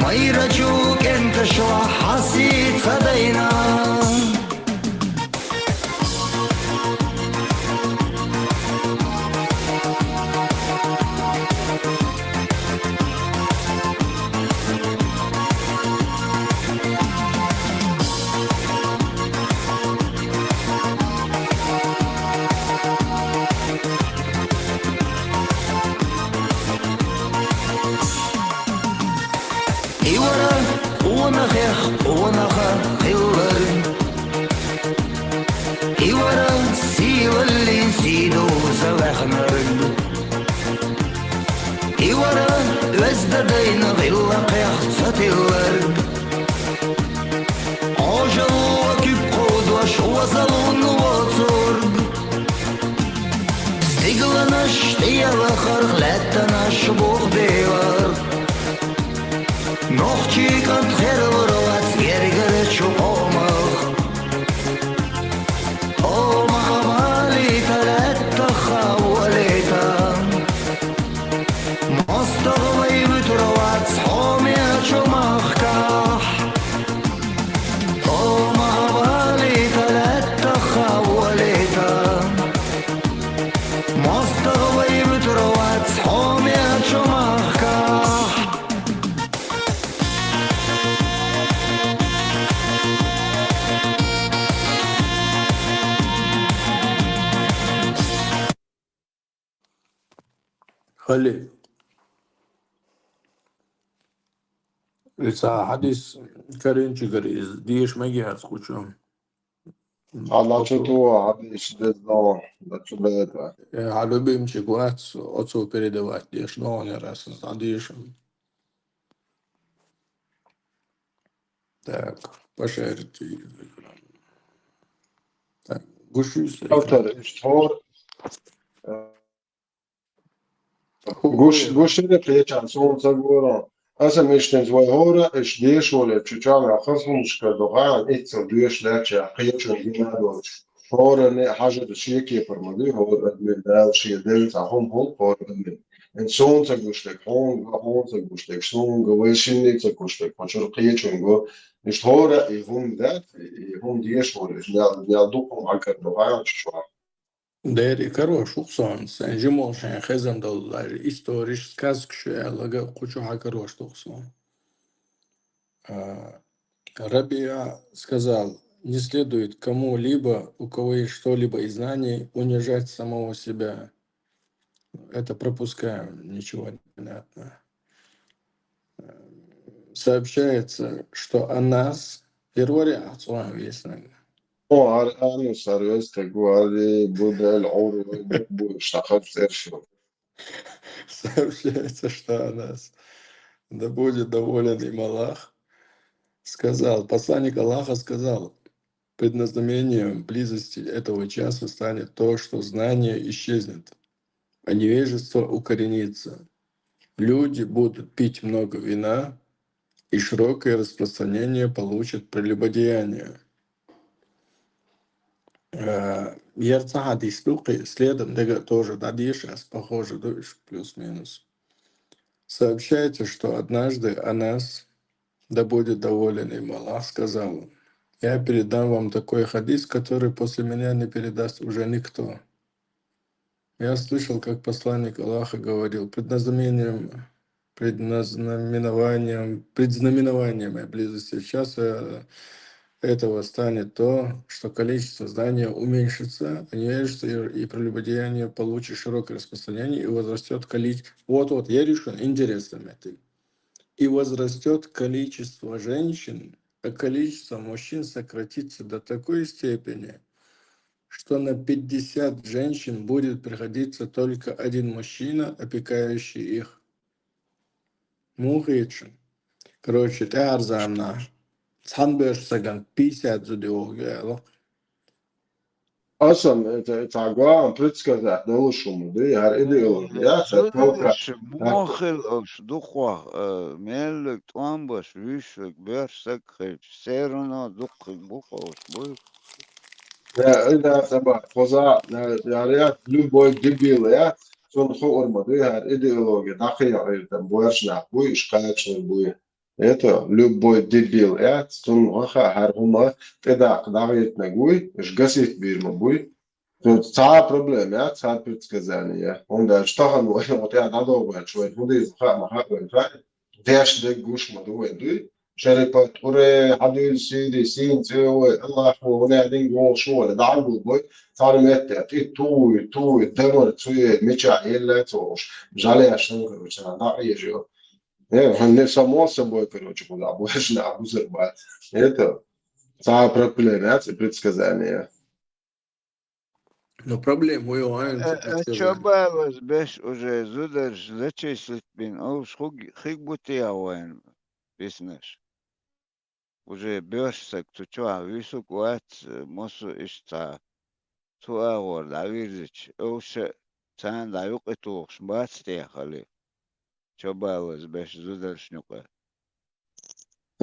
Майра чу кӀенташлахь хьан сий ца дайна. И вара къонахех къонаха хилар. И вара сийлаллин сий дуза ваьхнарг. И вара оьзда дайна гӀиллакхех ца тилларг. Ӏожалла куьг кховдош озалун воцург. Стигланаш тӀелахарх лаьттанаш бух делар. Нохчий кӀант херлур вац гергара чу къомах. Къомах валийта лаьттаха волийта. МостагӀа вай вуьтур вац хьоме чу махкахь. ТӀома валийта лаьттаха волийта. МостагӀа вай вуьтур вац хьоме чу махкахь. Хали. Ица хьадис каринчигара иза деша мегий аса кхучу? Хьан дӀачу туху хьадис деза догӀу, дӀачу бета. Э, хьан любимчик вац, оцо передавать деш, ногӀанера аса дӀадеша. Так, пошарите. Так, гуш ю сайт. Автор, иштхор. Гуш, гуш ира кхечан суна ца гуро. Аса миштинца вай хӀора, иш дешоле, чу чалра хазмушка догӀан, иццал доьш лаьча, кхечун гина долуш. ХӀора не хьажа да шен кепар ма дуй, хӀора админ Дала шен делла цхьа хӀума хӀума хӀора админ. Ин суна ца гуш дерг, хьуна га, хьуна ца гуш дерг, суна га, вай шинне ца гуш дерг, кхо чуьра кхечун го. Иштта хӀора и хӀума дац, и хӀума деш хӀора, иштта нел, нел дукха хӀума хьакар ду, хьан чу чохь. Дера и карош ву-кх сон, сайн жимолчу шайн хезна долу, даже историш, сказкаш аьлла га, кху чу хьан карош ду-кх сон. А, Рабиа сказал: «Не следует кому-либо, у кого есть что-либо из знаний, унижать самого себя». Это пропускаем, ничего не понятно. Сообщается, что Анас, первый раз он весь, наверное. О, ар-, Анус, ар вестек, гуали, будел, ур, буй, шахар, цершу. Сообщается, что Анас, да будет доволен им Аллах, сказал, посланник Аллаха сказал: «Предназнаменом близости этого часа станет то, что знание исчезнет, а невежество укоренится. Люди будут пить много вина, и широкое распространение получат прелюбодеяние». Э, Ер ца хьадис ду кхы, следом дега тоже дӀадеша, похоже, ду уж плюс-минус. Сообщается, что однажды Анас, да будет доволен им Аллах, сказал: «Я передам вам такой хадис, который после меня не передаст уже никто». Я слышал, как посланник Аллаха говорил: «Предназнаменом, предназнаменованием, предзнаменованием близости часа этого станет то, что количество знания уменьшится, а невежество и, и прелюбодеяние получит широкое распространение, и возрастет количество». Вот-вот, я решил, интересно это. «И возрастет количество женщин, а количество мужчин сократится до такой степени, что на пятьдесят женщин будет приходиться только один мужчина, опекающий их». Муха хеташ. Короче, тӀаьхьарча заманахь цхьана боьрша сагана пятьдесят зуда йогӀу аьлла. Аса, это, это главное предсказать, да, лучше мы, да, яр идеология, это только Зударш муха хила ош дукхох, э, меллиг тӀом беш, вуьйш верг, боьрша саг хилча, всё равно дукха бу ош, буй. Да, и да, саба, хоза, да, яр, яр, любой дебил, яр, цунна хуур ма ду, яр, идеология, дӀакхайкхийта, там, боьрша нах буй, уж кхачаниг буй. Это любой дебил, яр, цунна ваха, хӀара хӀума тӀедаккха дӀагӀертинарг вуй, уж гасит бийр ма буй. Тут цхьа проблема, яр, цхьа предсказание. ХӀунда аьлча тахан вай, вот я дӀадогӀу аьлча, вай хӀун дийца хаа ма хаьа вайна, хаьа. Деш дерг гуш ма ду вайн, дуй? Шарипат, уре, хьадуьйла сийри, сийна цӀе вай, Аллахо, хӀуна динга волуш ву вай, дӀагӀулбой, цхьана метте, и туй, туй, дамар, цуе, мичахь елла ца волуш, жӀаьлеш санна, короче, дӀа а ежа. Э, хьан не само собой, короче, куда больше на бузар бац. Это цхьа проблема, яц и предсказание. Ну, проблема, ой, ой, Э, э, чо баллас беш уже зударш зачислить бина, уж хуг-, хиг бу те вайн биснаш? Уже боьрша саг цу чохь вуьсуг вац, э, массо а иштта цхьа. Цу агӀор дӀавирзича, уж ша царна дӀа юкъа тухуш бац те хали? Чо баллас беш зударшна юкъа.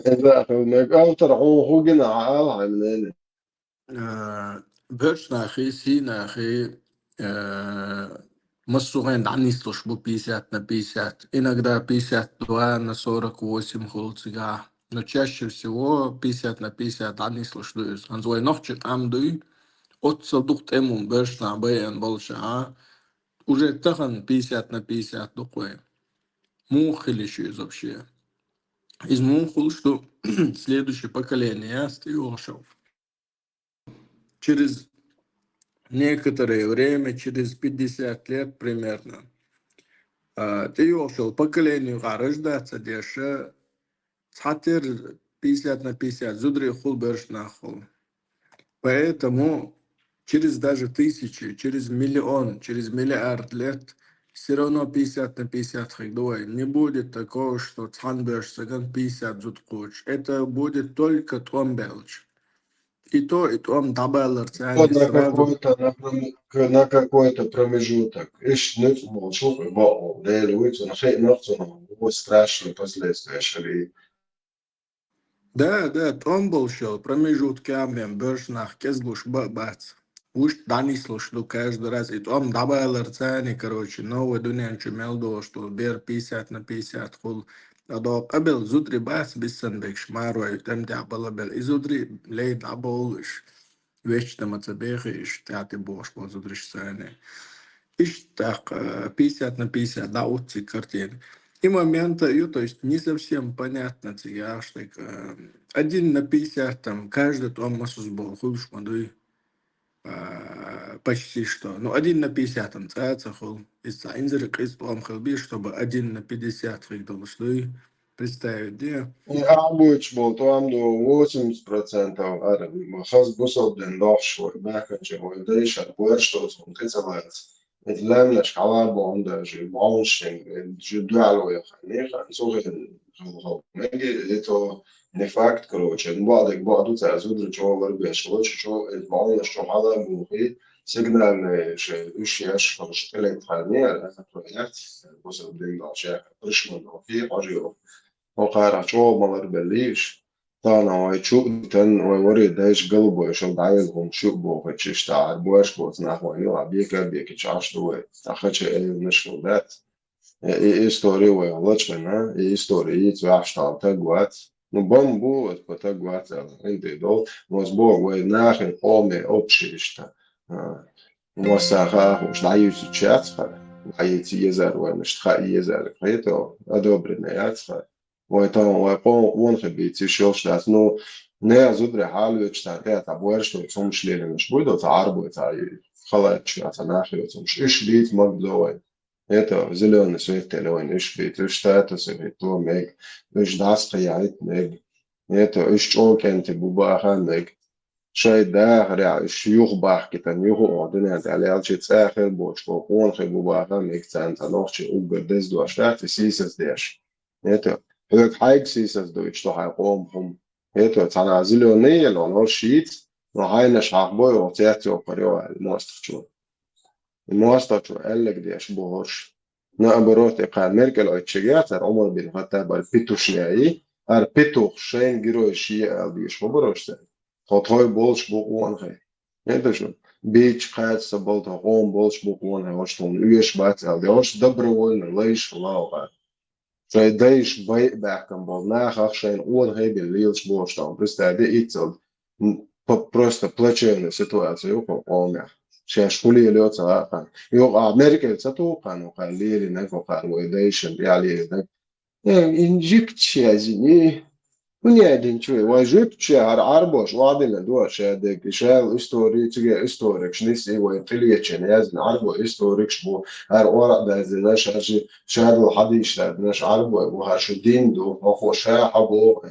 Иза хӀума автор хьуна хӀу гина хьан ала хьайна лели. Э, боьрша нахи, сий нахи, э, массо а хенахь дӀанислуш бу пятьдесят на пятьдесят. Иногда пятьдесят два на сорок восемь хуьлу цигахь. Но чаще всего пятьдесят на пятьдесят дӀанислуш ду иза. ХӀанз вай нохчи къам дуй, оццул дукха тӀеман боьрша нах байина болчохь, а? Уже тахана пятьдесят на пятьдесят ду-кх вай. Муха хила йиш ю иза вообще? Иза муха хуьлуш ду следующее поколение, яц тӀейогӀуш йолу? Через некоторое время, через пятьдесят лет примерно, а, тӀейогӀуш йолу поколение юкъахь рождаться деш, цхьатерра пятьдесят на пятьдесят зударий хуьлу, боьрша нах хуьлу. Поэтому через даже тысячи, через миллион, через миллиард лет всё равно пятьдесят на пятьдесят хир ду вай. Не будет такого, что цхьана боьрша сагана пятьдесят зуда кхочуш. Это будет только тӀом баьлча. И то, и тӀом дӀабаларца Вот они на сразу... какой-то, на, пром-, к-, на какой-то промежуток. Иш нуьцкъ болчу баъ, Дела вуьйцу, на хиъна цунах, вот страшные последствия шари. Да, да, тӀом болуш йолу промежутка бен боьрша нах кӀезлуш баъ бац. Вуьшта дӀанислуш ду каждый раз. И тӀом дӀабаларца они, короче, новый дуьнен чу мел долуш долу бер пятьдесят на пятьдесят хуьлу. А до къабел зударий бац биссанбегаш марой тӀемтехь балабелла. И зударий лей дӀаболуш. Вешта ма ца бехийша, тӀаьхьа тӀебогӀуш болу зударий санна. Иштта тӀаккха, э, пятьдесят на пятьдесят дӀа уьтту цига картина. И момента, и, то есть, не совсем понятно, цигаш, так, э, один на пятьдесят, там, каждый тӀом масус бо хулш ма дуй, а, почти что. Ну, один на пятьдесят, там, цӀа ца хул. Из цӀа инзари къиз тӀом хил бир, чтобы один на пятьдесят хиг долуш дуй. Представить, да? И ахьа буьйцуш болу тӀом ду восемьдесят процентов ара, хаза бусалба дин дохуш вай, баьхкача вай дайша, вайш доцу хӀума тӀе ца лаца. Иза лаьмнаш хьалабохна даже, бӀовнаш шен, жи дуьхьал вай хан, не хан, цу хен хала хала. Меги, это не факт, короче. Ну, баъдик баъду цара зудра чӀогӀа ларбеш, лучу чу, иза бӀовнаш чу хьалабохи, сигнальный шен, уьш еш, хӀорш электро не, а, яц, бусалба дин долча, пришман долхи, хьожа йоху. Хьо кхара чӀогӀа ма ларбеллийша. Тахана вай чу а дитан, вай вари дайша галубой шал дӀавелла хӀума шу а бохучу иштта, хьара боьрша боцу нах вайна юкъахь бека а бекича Ӏаш ду вай, цхьа хача элланаш хила дац. Э, и истори вай лачкъина, и истори йийца ваьхьаш тахана таг вац. Ну, бан бу, ас по таг вац аьлла, хӀинца долу. Ас боху, вай нахе, къоме, общий иштта. А, масса хаа хууш, дӀаюьйцуш яц хьара. ДӀайийца езар вайна, иштта хаа езар, хӀета, одобрено яц хьара. Вай тахана, вай къо-, къонахий бийца йиш йолуш дац. Ну, нехан зударий хьалавечу цара тӀе цхьа боьрша долу цомаш лелийнарш буй до, цхьа Ӏарбой, цхьа халаташ, цхьа нах йоцу хӀумаш. Уьш бийца магадо вайн. Это зелёный свет теле вайн, уьш бийца, уьш статусы хӀитто мега, уьш дӀасакхайаийта мега. Это уьш чӀогӀа кӀентий бу баха мега. Шайн дахарехь уьш юха бахкийтина, юха а дуьнен тӀехь лелча цӀа хир боцуш, къонахий бу баха мега, царна цхьа нохчий уггар деза дош дац, и сийсаз деш. Это, хьоьга хьайга сийсаз дуьйцуш ду хьайн къоман хӀума. Это, цхьана зелёный елла, хӀорш йийца, но хьайнаш хьахбой, оха цец йоккхур йо аьлла, мостагӀчо. И мостагӀчо аьлларг деш бу хӀорш. Наоборот, и кхана меркӀалла Ӏуьттуш яц, ара Ӏумар бин Хаттаб ара петушняй, ара петух шайна герой шен ала дийш хӀун бараш цара. Тхо тхой болуш бу къонахий. ХӀета шу? Бийча кхача ца бала тхо къоман болуш бу къонахий, хӀорш тхуна оьшуш бац аьлла, де хӀорш добровольно лайш хила ваха. Шайн дайша байа баьхкина болу нахах шайна къонахий бина лелаш болуш тхуна. Представь, де иццал м, п-, просто плачевная ситуация ю кху къомехь. Шаьш хӀун лелайо ца хаьа кхана. Юха а меркӀалла ца туху кхана, кхана лелийнарг, кхана вай дайшна тӀехь лелийнарг. Э, и жуьгташ язйина, и хӀун яздина чу? Вай жуьгташ яхьара Ӏарбош охьадиллина ду ша дерг. Шайла истори, цига историкаш нисса, и вай тӀелечина яздина Ӏарбой историкаш бу. ХӀара Къуръан а даздина, ша ши, шадолу хьадисаш даздина, ша Ӏарбой бу, хӀара шу дин ду, хӀокхо ша хьан боху.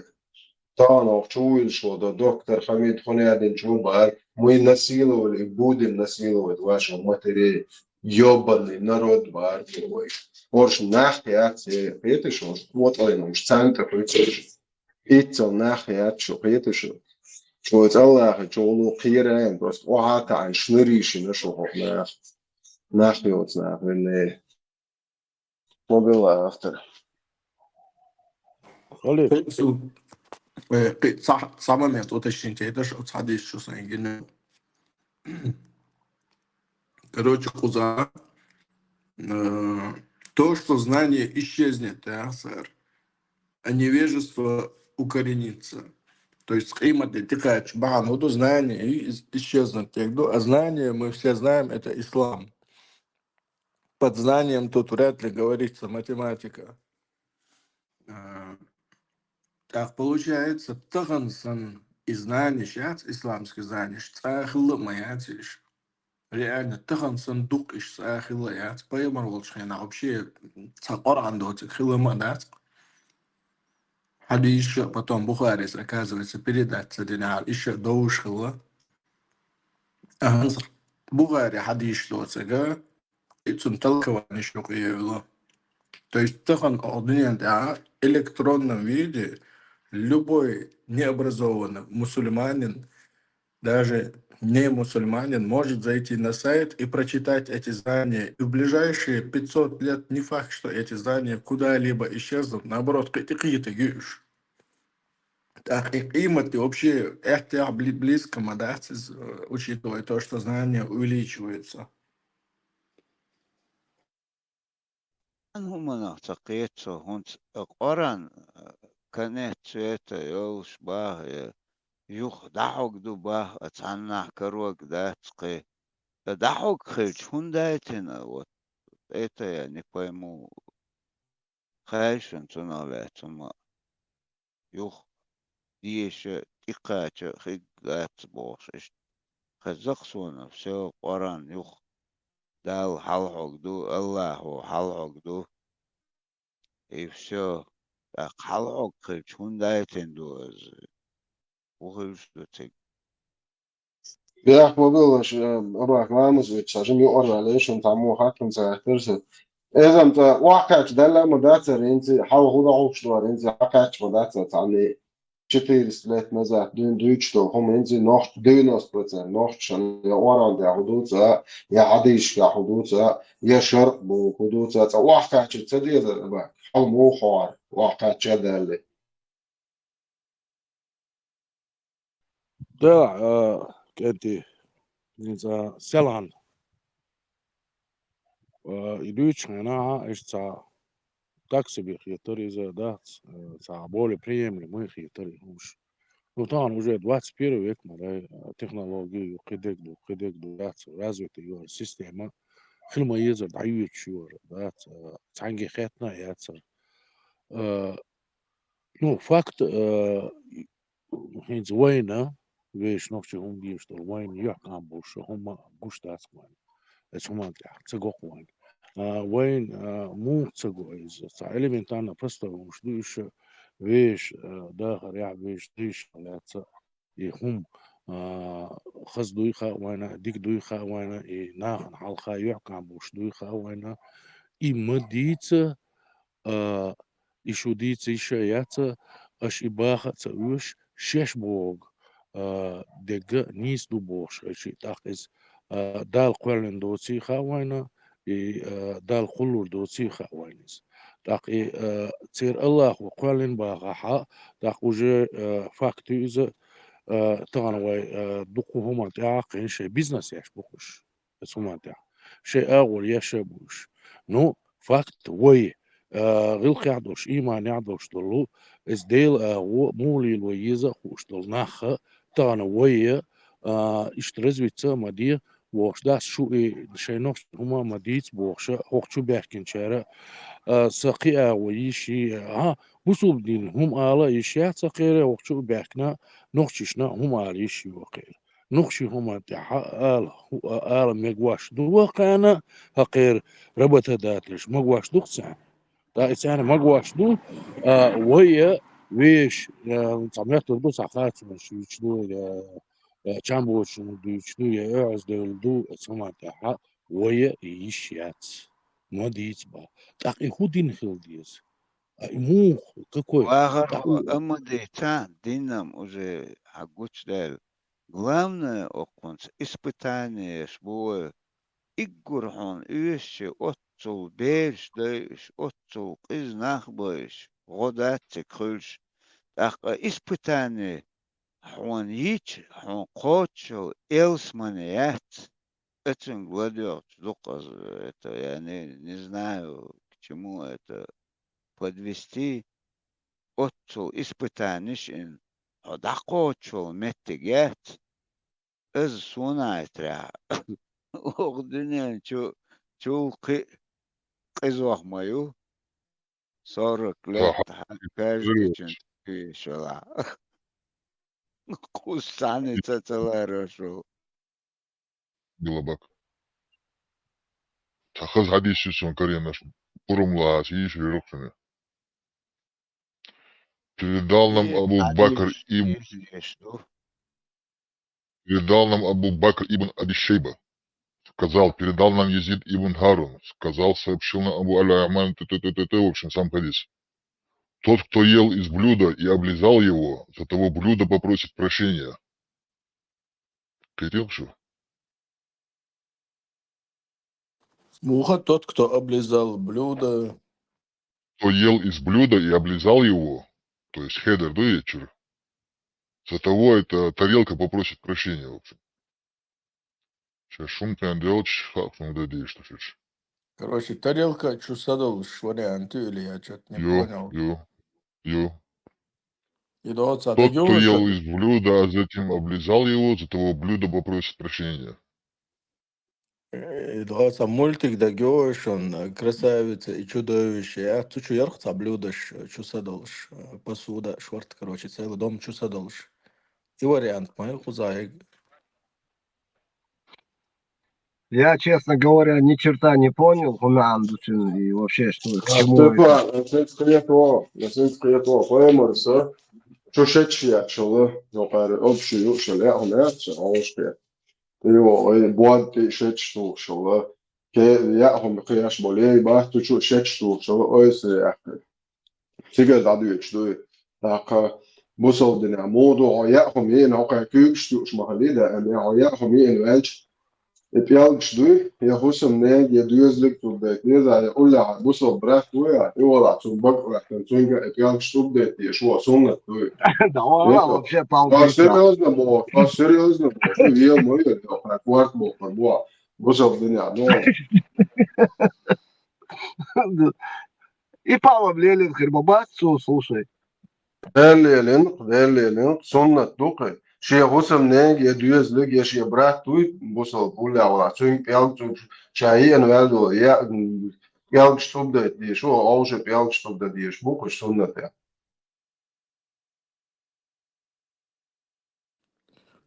Тахана оха чу вуьйлуш волу доктор Хамид хӀун яздина чу бара, мы насиловали и будем насиловать ваших матерей, ёбаный народ бара вай. ХӀорш нах яц, э, кхеташ, хӀорш котӀаллина, хӀорш царна тӀе хуьйцуш. Иццал нах яц шу, кхеташ. Шу цӀаллахи, чу гӀуллакх кхерайна, просто охьа а таӀийна, шнур йийшина шу хӀокху нах. Нах йоцу нах виннера. Мобила автор. Олег. Э, кхи-, цхьа, цхьа момент уточнить ейта, оцу хьадисчо сайн гина. Короче, кхуза, э, то, что знание исчезнет, да, сэр, а невежество укоренится. То есть къематде тӀекхача бахьана хӀун ду, знание и-, ис-, исчезнуть дерг ду, а знание, мы все знаем, это ислам. Под знанием тут вряд ли говорится математика. А, так получается, тахана санна и знанеш яц, исламский знанеш, цкъа а хилла а ма яц уьш. Реально, тахана санна дукха уьш цкъа а хилла а яц. Пайхамар волчу хенахь вообще цхьа Къуръан доцург хилла а ма дац. Хьадисаш а потом Бухарис, оказывается, передать ца динехь, уьш а довш хилла. А хӀинца Бухари хьадисаш доцург, и цуьнан толкованеш юкъа евлла. То есть тахана оха дуьнен тӀехь электронном виде любой необразованный мусульманин, даже не мусульманин, может зайти на сайт и прочитать эти знания. И в ближайшие пятьсот лет не факт, что эти знания куда-либо исчезнут. Наоборот, кхи-, кхетиг ю уьш. ТӀаккха и къематде вообще эхь-тӀехь бли-, близко ма дац иза, э, учитывая то, что знания увеличиваются. Ан хӀуманах ца кхета со, хӀунца Къуръан, э, конец света йолуш баха, я юха дӀахьог ду баха, а цхьаннахь карог дац кхин. ТӀаккха дӀахьог хилча, хӀунда дайтина, вот, это я не пойму. кхаьшан цунах лаьцна хӀума. Юха деша, тӀекхача хиг лаьцна бохуш иштта. Хеза-кх суна, всё, Къуръан юха. Далла хьалхьог ду, Аллахо хьалхьог ду. И всё. ТӀаккха хьалхьог хилча, хӀунда дайтина ду иза? ХӀун хилча ду цига? Бехк ма билла, ш-, э, Абак, ламаз вича, сан жима юкъара ваьлла, шуна цхьаммо хаттам ца хаттар сан. Эзам цӀа охьакхаьчча, Далла а ма дацара, хӀинца хьалха хӀун дӀахьуш дара, хӀинца хьакхаьчча ма дацара, цхьанне четыреста лет назад дуьйна дуьйцуш долу хӀума, хӀинца нохча девяносто процент нохчашна я Къуръан тӀехь хӀун ду цӀа, я хьадисашкахь хӀун ду цӀа, я шаръ боху хӀун ду цӀа, цӀа охьакхаьчча ца дезара, Абак, хьал муха хьора, охьакхаьчча а даьлла. Да, а, кӀентий, хӀинца селхана, а, и дуьйцучу хенахь, иштта цхьа такси бен хетара иза дац, а, цхьа более приемлемый хетара и хӀумаш. Ну, тахана уже двадцать первый век ма дай, а, технологии ю, кхидерг ду, кхидерг ду, дац, развитый юара система. Хила ма езара, дӀайоьдуш юара, дац, а, цхьаьнгге хеттана а яцара. А, Ну, факт, э, хӀинца вайна, вешан нохчий хӀума дезаш долу, вайна юьхькӀам болуш хӀума гуш дац вайна. Эцу хӀуманна тӀехь ца го-кх вайна. А, вайна, а, муха ца го иза? Цхьа элементарно простой хӀумаш ду уьш, вешан, а, дахарехь, вешан дайшкахь лаьцна и хӀума, а, хаза дуй хаьа вайна, дика дуй хаьа вайна, и нахана хьалха юьхькӀам болуш дуй хаьа вайна. И ма дийца, а, и шу дийца йиш а яц, аша и баха а ца оьшу, шаьш бохург, а, дерг а нийса ду бохуш аша. ТӀаккха иза, а, Дала кхоьллина доций хаьа вайна, и, а, Дала кхуллур доций хаьа вайна иза. ТӀаккха и, а, церан Аллахо кхоьллина бахахь, тӀаккха уже, а, факт ю иза, а, тахана вай, а, дукха хӀуманна тӀехь а кхин шайн бизнес еш бу-кх уьш. Эцу хӀуманна тӀехь. Шайн агӀор еш а бу уьш. Ну, факт вай, а, гӀиллакхехь долуш, ийманехь долуш долу, иза Делан агӀо муха лело еза а хууш долу нах а, тахана вай, а, иштта развиться а ма де, бохуш дац шу и шайн нохчийн хӀума а ма дийца бохуш а, хӀокху чу баьхкинчара, а, сан кхин агӀо йиш йий, а, бусулба дин хӀума ала йиш яц а кхеран, хӀокху чу а баьхкина, нохчашна хӀума ала йиш ю а кхеран. Нохчийн хӀуманна тӀехь ала, хӀу-, ала мегаш ду вай кхана, хӀокхеран работодателаш, мегаш ду-кх царна. ТӀаккха и царна мегаш ду, а, вай а, вешан, а, цхьа меттиг ду, цхьа харцонаш дуьйцуш ду, я, я чам боцуш дуьйцуш ду, я оьгӀаздевлла ду, эцу хӀуманна тӀехь вай а йиш яц. Ма дийца боху. ТӀаккха и хӀун дин хила деза? А и муха, какой? Вахар тӀаккха хьо, амма дийца, динам уже хьан гучудаьлла. Главное, окхунца испытаниеш бу вай. Иггур хьуна оьшучи оццул бераш дойуш, оццул къиза нах бойуш, гӀо дац цига хуьлуш. ТӀаккха испытание хьуна йича, хьуна кхочушйолу элсмане яц. Эцуьнга ладоьгӀучу дукха аза, это, я не, не знаю, к чему это подвести. Оццул испытаниш ин хьо дӀакхочушйолу меттиг яц. Иза суна гӀайтрехь, оха дуьнен чу, чул кхин а къизох ма ю. Сорок лет, Аха. Хьан каждый чун чу кхийшалахь. Кхус цхьаьна ца ца ларошу. Билабак. Цхьа хаза хьадис ю суна карийнарш, пурам лаца йийшира рухсана. Передал нам Э, Абу Бакр ибн, передал нам Абу Бакр ибн Аби Шейба. Сказал, передал нам Язид ибн Харун. Сказал, сообщил нам Абу Аль-Яман, т-, т-, т-, т-, т-, в общем, сам хадис. Тот, кто ел из блюда и облизал его, за того блюдо попросит прощения. Кхетий хьо шу? Муха тот, кто облизал блюдо. Кто ел из блюда и облизал его, то есть хедер, да, вечер, за того эта тарелка попросит прощения, в общем. Сейчас шум пенделч, хак шум да диш, что шиш. Короче, тарелка чу садалуш вариант или я чё-то не Ю, понял. ю, ю. И да, ца Тот, кто ел из блюда, а затем облизал его, за того блюдо попросит прощения. Э, да, цхьа мультик дагайой шуна, «Красавица и чудовище». Я, цу чу яр-кх цхьа блюдош, э, чу са долуш, э, посуда, шорта, короче, целый дом чу са долуш. И вариант ма ю кхузахь. Я, честно говоря, ни черта не понял, хӀун меана ду цуьнан и вообще, что, к чему это. Степан, сан синца кхетаво, сан синца кхетаво, пайхамарс чу шедаш етташ хилла, йоккхара общий юуш хилла, я хӀума яц, хьовшахе. И йо, ой, бод тӀе шедаш тухуш хилла. Ке-, я хӀума кхеш болу, ей, бац, цу чу шедаш тухуш хилла, ойса яьккхира. Цигара дӀадоьдуш дуй. ТӀаккха бусалба динехь муха ду, хьо яа хӀума йиъна, хьо кхайн куьйгаш юуш ма хилий даим, я хьо яа хӀума йиъна ваьлча, и пӀелгаш дуй, я хӀусамнега, я доьзалиг цуьнга дайта деза, я уллехь бусалба брат ву я, и валахь цунна бага а хӀоьттина, цуьнга и пӀелгаш цуьнга дайта дезаш, вон суннат дуй. Да, вообще, тхо серьёзно боху, тхо серьёзно боху, шу ел ма ел, хьайн корта бохур бу, бусалба динехь, ну. И палам лелийна хир ма бац цо, слушай. Дела лелийна, Дела лелийна, суннат ду кхин. Шен хӀусамнега, я доьзалиг, я шен брат вуй бусалба, уллехь валахь, цуьнга пӀелг цуьнга ша йиъна ваьлла долу, я, м, пӀелгаш цуьнга дайта дезаш ву, хьо шен пӀелгаш цуьнга дан дезаш бу кхин суннатехь.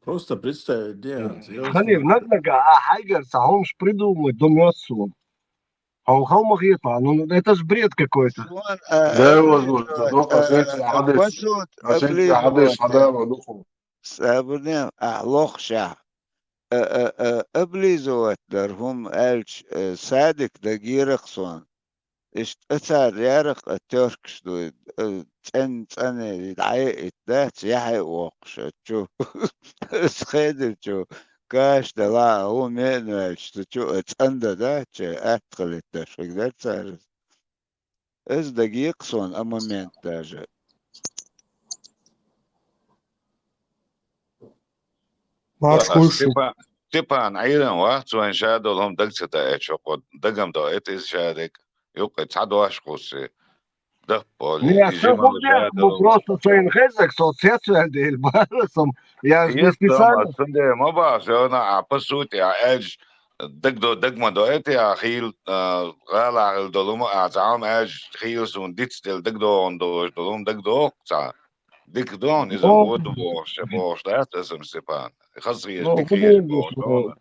Просто представить, де, М, ан, я Ханиф, узнал. Нагнага, а хьайгара цхьа хӀумаш придумать ду моьтту суна. Хьо хала ма хета, ну, это ж бред какой-то. Суна, а, Да, облизывать, возможно, ну, а, а, посмотрите, а, хьадис, посуд посмотрите, хьадис, облизывать. Хьадава, ну, ху. Сабурне, а, лохша. А, а, а, облизывать дар хӀума аьлча, а, садик дагийракх суна. Иштта цара ярах а тёркаш дуй, э, цӀен-, цӀане дӀаяйта дац, яхье а воккхуш а чу. Ас хедира чу, каш дала а, хӀума меъна ваьлча, цу чу а цӀандан дац, атта хилийташ хиг дара цара. Ас дагийкх суна а момент даже. Марш Ва, хуьйшу. Степан, Степан, Ӏийран вац, вайн ша долу хӀума даг ца таьӀча, хӀокхо дагам доуьйту иза ша дерг. Юккъе цхьа дош кхуссий. Даппо, Не, и ша жимма хӀун ша дехка, ну, долу просто вац. Сайна хеззаг, со цецваьлла дела бара сом. Я ж не Есть дома, специально. Цундела ма бахьа, шуна а, по сути, а, аьлча, даг до-, даг ма доуьйту, а, хийла, а, гӀала хила долу хӀума, а, цхьа хӀума аьлча, хийла суна дицделла, даг догӀун долуш долу хӀума даг доху цхьа. Дика ду, иза Ну, вон ду бохуш, бохуш дац аса, Степан. Хаза хеза, ну, дика хеза художник, бохуш ну, ду.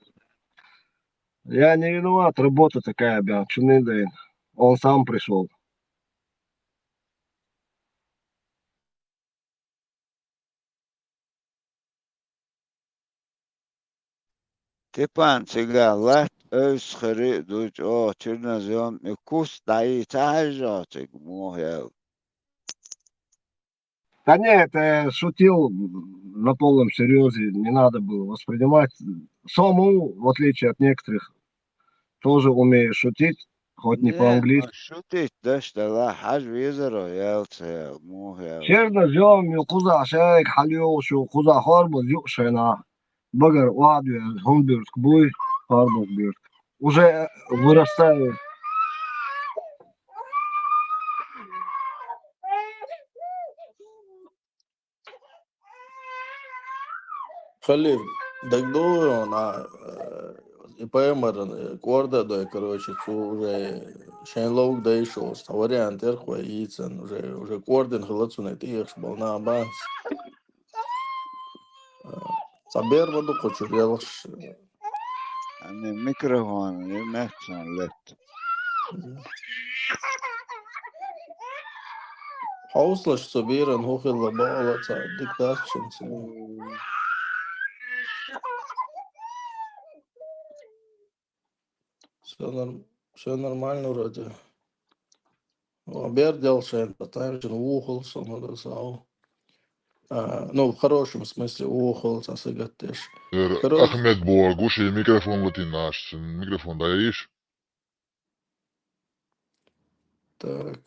Я не виноват, работа такая, бля, чё не дай. Он сам пришёл. Степан, цигахь латта ойсхари а ду, чӀогӀа чернозём и куст дӀайийца хьаьжжа цига, муха яьлла. Да нет, э, шутил на полном серьёзе, не надо было воспринимать. Сому, в отличие от некоторых, тоже умею шутить, хоть не Не, по-английски. Ну, шутить даш дала, хьажа везаро ял ца ял, муха ял. Чернозём ю кхузахь шайга хьалйолуш ю, кхузахь хорбаз юуш хенахь. Багара охьадоьзна хӀума буьртиг буй, хорбаз буьртиг. Уже вырастает. Халиф, дагадогӀий хьуна, а, э, и пайхамаран, э, кӀорда а дой, короче, цо уже шайн ловга дайшолуш, цхьа вариант яра-кх вай йийцан, уже, уже кӀордина хилла цунна тӀехьаш болу нах бац. Э, цхьа бер ма ду кху чуьра ялхаш. Ани микрофон, и мехкан лет. Хьовсалаш цу беран хӀун хилла бохула ца дика дац шуна ца. Всё норм-, всё нормально вроде. О, бер дел шайн, потому что вухал со, надо сау. А, ну, в хорошем смысле, вухал со сагатдеш. Эр Короче, Ахмед боху, гуш и микрофон латин наш, микрофон даиш. Так.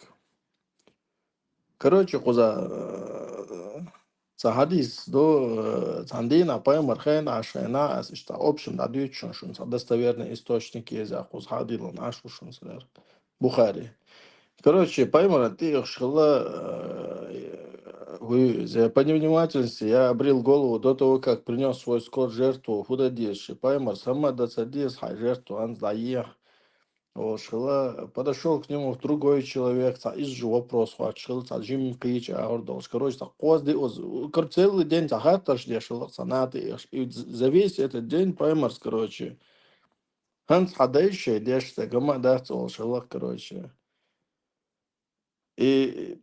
Короче, кхуза, э, цхьа хьадис ду, э, цхьана дийнахь пайхамар хенахь, шайна, ас иштта общем дӀадуьйцу шуна, шуна цхьа достоверный источник еза, кхуза хьадилла аш ву шуна цара. Бухари. Короче, пайхамаран тӀехьаш хилла, э, Вы, за, по невнимательности я обрил голову до того, как принёс свой скот в жертву, хӀу дан деза, ши пайхамар, сама дан ца деза хьайн жертву, хӀанз дӀаеха. Олуш хилла, подошёл к нему другой человек, цхьа изза вопрос хоттуш хилла, цхьа жимма кхечу агӀор долуш. Короче, цхьа кхоза диъаза, кор-, целый день цхьа хаттарш деш хилла, цхьа нахана тӀе еш. И з-, за весь этот день пайхамарс, короче, хӀанз хьан дайша шайн деш, ца гама а дац олуш хилла, короче. И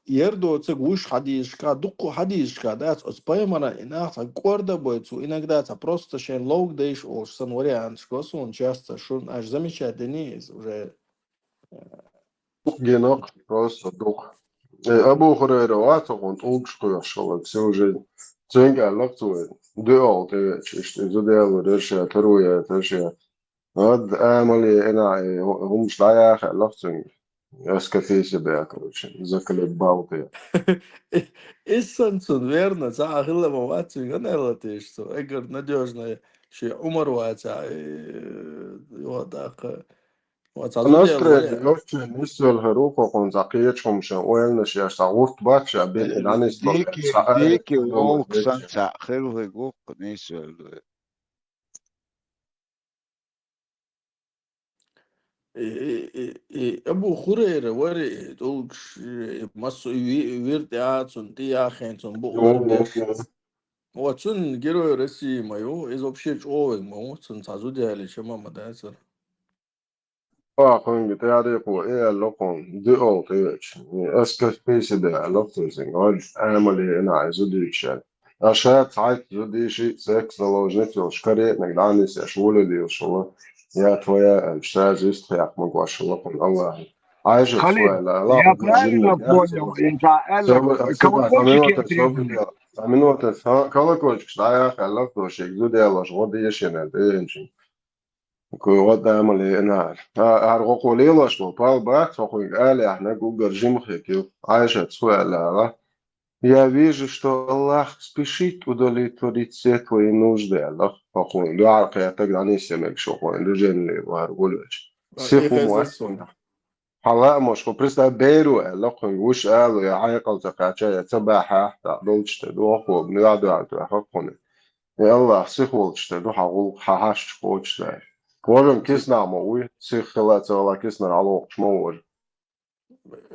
яр доцург вуьш хьадийзашка, дуккха хьадийзашка дац, оцу пайхамаран и нах цхьа кӀорда а бой, цо иногда цхьа просто шайн ловга дайша олуш санна варианташ го суна часто, шуна аша замечать дини иза уже? Дукха гинарг, просто дукха. Э, Абу Хурайра вац хьуна тӀулгаш кхоьхьуш хилла, цо уже цуьнга аьлла-кх цо, дуьхьал тӀевеача, иштта и зуда ялор яра ша, таро яйтар ша. Ад амале ина, э, хӀумаш дӀаяха аьлла-кх цуьнга. Эскапи себя, короче, заколебал ты. И санна цунна верно, цхьа а хилла ма вац цуьнга, аьлла теша цо. Эггара надёжная шен Ӏумар вацахь, э, йо, тӀаккха. Ва цхьа зуда ялор Настроение вообще нисвелла хир ву-кх хьуна, цхьа кхечу хӀумашна ойланаш еш, цхьа гӀурт бац ша бен, и дӀанисбо, дикий, цхьа дикий аьлла, волк санна цхьа хилла хир ву-кх нисвелла. И, и, и, и Абу Хурайра вара и тӀулгаш, и массо а ви-, вир тӀе а цунна тӀе яххина, цунна букъ лардеш. Ва цунна Герой России ма ю, иза вообще чӀогӀа ма ву, цунна цхьа зуда ялийча ма ма дацара. Ва кхуьнга тӀаьхьарекхо и аьлла кхуна, дуьхьал тӀевеача, эскапи себя аьлла-кх цо цуьнга, вай амале ина, и зуда йийша. Аша цхьайтта зуда йийши, секс заложница йолуш, каретниг дӀанисъеш, волалуш хилла, я твоя аьлча, ша зист хьекха магош хилла кхуна Аллахьа. Айша, Халид, я правильно понял, и за колокольчики? Цхьа минута, цхьа минута, колокольчикаш дӀаяха аьлла-кх цо шега, зуда ялош гӀо дешина аьлла, тӀевеанчуьнга. Кху гӀо дамал еана. А, хӀара гӀо кхо лелош волу пал бац, хьо кхуьнга ала яхьнарг уггар жимхе кив. Айшат цо аьлла ала: «Я вижу, что Аллах спешит удовлетворить все твои нужды», аьлла. Хьо кхуьнга дуьхьал кхетаг дӀанисъе мегаш ву хьуна, движение лело хӀара гулвеча. Сих хӀума вац хьуна. Хьан лаамаш, хьо, представь, беро аьлла кхуьнга, вуьш ала, я хьекъал ца кхаьча, я ца бахьа, тӀаккха долчу тӀе дохко, нуьхь дуьхьал тоьхна хьуна. И Аллах сих волчу тӀе ду хьан гӀуллакх, хьан хьашташ кхочушдай. Важам киснахь ма вуй, сих хила а ца хила, киснара хьалокхуш ма ву важа.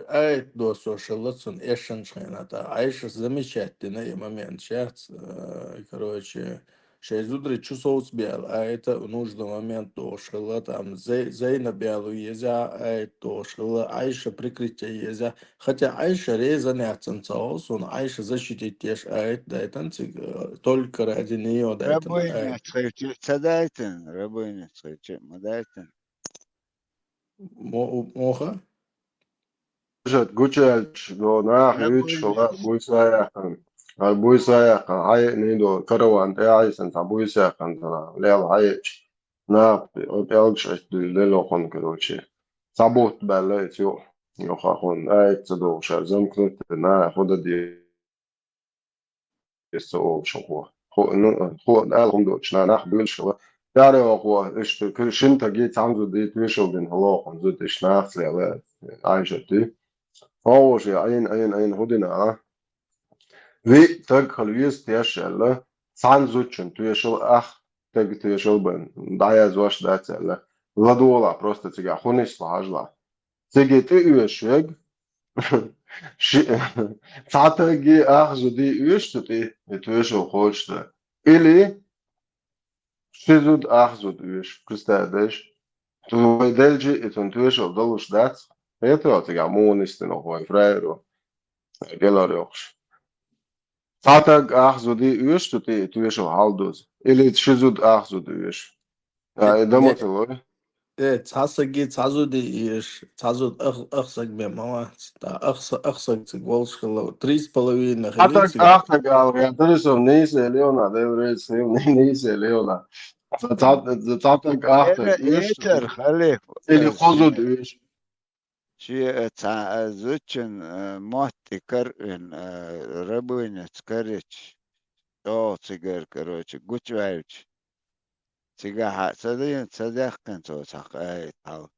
Аят доссош хилла цунна эшшанчу хенахь, тӀаккха Айшас замечать дина и момент шаьц, э, короче, шайн зударий чу совцабе аьлла, аята нужда момент дохуш хилла, там Зай-, Зайнаб аьлла еза, аят дохуш хилла, Айша прикрытие еза. Хотя Айша реза яццан ца хьо, суна Айша защитить деш аят дайтан цига, э, только ради неё дайтан аят. Рабыня хилча ца дайтан, рабыня хилча ма дайтан. Мо-, моха? Жат гучаьлча, до наха юьйцуш хилла, буйса яьккхина. Ар буйса яьккхина, хьаеъний до, караван тӀе а Ӏийсина, цхьа буйса яьккхина, лела хьаеъча. Наха пӀелгаш эцна дуьйла лело хьуна, короче. Цхьа бутт баьлла эца юкъа. Юха хьуна, аят ца догӀуш, ар замкнуть, наха хӀу дан де. Иза ца олуш хьо. Хьо, ну, хьо ала хӀума доцуш, нах буьйлуш хила. ТӀаьхьара хьо, иштта, кху шина стаге цхьана зуде тоьшалла дина хьо лохун зуда, иштта нахаца лела, Айшат ди. Хьо вуша, Ӏийна, Ӏийна, Ӏийна, хӀу дина, а? Виъ стаг хила веза теш аьлла, цхьана зудчун тоьшалла ах, стаг тоьшалла бан, дӀаязвеш дац аьлла. ЛадогӀалахь просто цигахь, хӀу нисло хьажалахь. Цига тӀеоьшуш верг, ши-, цхьа стаге ах зуде оьшу цу тӀе, и тоьшалла кхочушдан. Или ши зуда ах зуда оьшу, представь, дайша. Цу вай делчи и цунна тоьшалла далуш дац. Хетарал цигахь муха нисдина вай фраеро, кӀелхьара йоккхуш. Цхьа стаг ах зуде оьшу цу тӀе и тоьшалла хьалдуза. Или ши зуда ах зуда оьшу. А, и дан ма ца лой? Э, цхьа стаге цхьа зуде оьшу, цхьа зуда ах, ах стаг бен ма вац. Та ах са-, ах стаг цига волуш хилла, три с половиной хилла цига. Цхьа стаг ах стаг ала, я дарисов нийса леона, Дела реза хила, нийса леона. Цхьа, цхьа, цхьа стаг ах стаг оьшу. Или кхо зуда оьшу. Шен, э, цхьа, э, зудчун, э, мотт тӀе каравина, э, рабыняца карича, чӀогӀа цигара, короче, гучуваьлча, цигахь а ца дина, ца даьккхина цо цхьа аят хьал.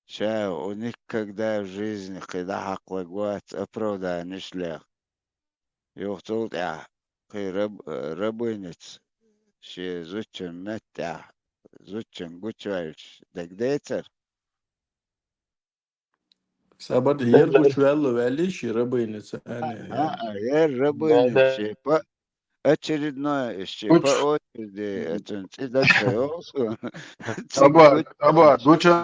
Ша у никогда в жизни кхин дӀахьакхалаг вац, оправданиеш леха. Юха цул тӀаьхьа кхин раб-, э, рабыница шен зудчун меттехь, зудчун гучуваьлча дагадецара? Сабар, ер гучуваьлла ваьллий ши рабыница, аьнна, А, ер? а, ер рабыница Да, да. шен по-, очередное, шен по Гуч-, очереди, э, цуьнан цӀи дага ца йогӀу суна. Цуьнан Аба, гуч-, аба, гуча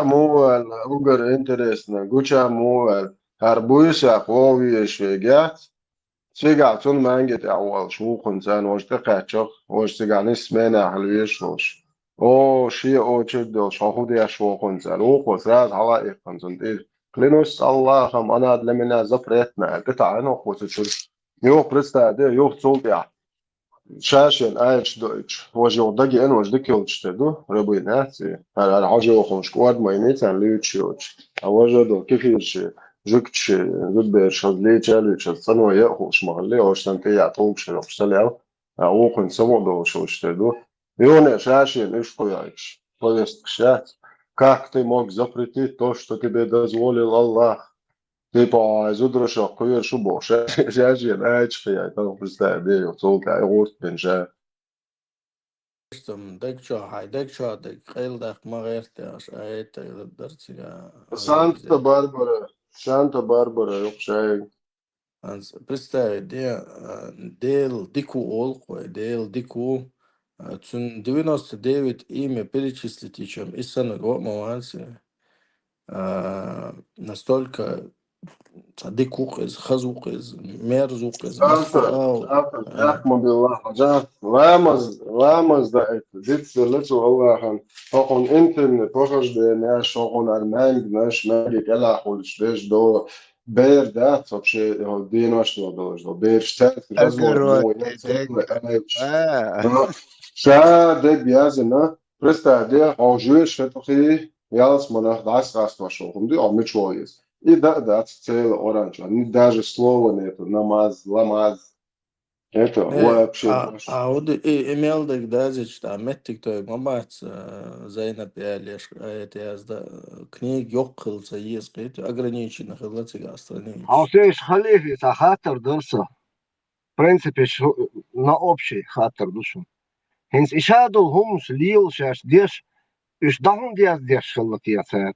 мо ваьлла, угар интересно, гуча мо ваьлла. ХӀара буьйсах вогӀу везаш вегац. Цигахь цунна маьнги тӀехь волуш вукхунна царна важа тӀекхаьччах, важа цигахь нисса сменехь хила везаш волуш. О, шен очередь долуш, хьо хӀун деш вокхунна царна? Вукхо сразу хьала а иккхина цунна тӀе. Клянусь Аллахом, она для меня запретная. ТӀетаьӀна вукхо цу чуьра. Юха представь де, юха цул тӀаьхьа. Ша шен аьлча доуьйтуш. Важа юха дагеана, важа дика йолчу тера ду, рабыня яц и. ХӀара, хӀара хьожа йохуш кӀордамайна царна луьйчуш йоцуш. А важа долу кефирши, жуьгташи, зудбераш хаза лийча а луьйчу, хаза цӀано яа хууш ма хилли, ош сан тӀе яа тӀулгаш йоккхуш ца лел, а вукхуьнца самукъа долуш йолчу тера ду. Юхане ша шена уьш кхуьйуьйтуш, повесткаш яц. Как ты мог запретить то, что тебе дозволил Аллах? Типа, ай, зударашах кхоьруш ву бохуш, ша, ша шена аьлча кхиай, тахана представь де, цул тӀаьхьа гӀурт бина ша. Там даг чохь, хьайн даг чохь даг, къайла даккха ма гӀерта аша, ай, тайла дар цига. Санта-Барбара, Санта-Барбара, юкъ шайга. Анц, представь де, а, Дела дика ву олу кхой, Дела дика ву, а, цуьнан девяносто девять имя перечислить йича, и санна го а ма вац. А, настолько цхьа дика ву-кх иза, хаза ву-кх иза, мерза ву-кх иза, массо а ала. Ламаз, ламаз даийта, дицделла цу Аллахьан, хӀокхунна интимный похожденияш, хӀокхунна ара маьнгнаш, маьнги кӀелахь хуьлуш деш до, бер дац вообще, хӀо денош долуш до, бераш цаьрца разлуш бу, Огород, я ца даг. Ша даг язина, представь де, хьо жоьжахати ялсаманах дӀасакъастош ву хӀума ду, хьо мича вогӀу иза? И да а дац цела оранча, ни даже слова нету, намаз, ламаз. Это Э, вообще а, баш. а, уди, и, и мел даг дазича, тӀа меттиг тойг ма бац, э, Зайнап ялеш, а, это язда, э, книга йоккха хилла ца еза кхета, ограниченно хилла цига страница. Хьо сеш халифе ца хаттар дар со. В принципе, шу-, на общий хаттар ду шуна. ХӀинца иша долу хӀуманаш лелаш шаьш деш, уьш дӀа хӀунда яздеш хилла те цара?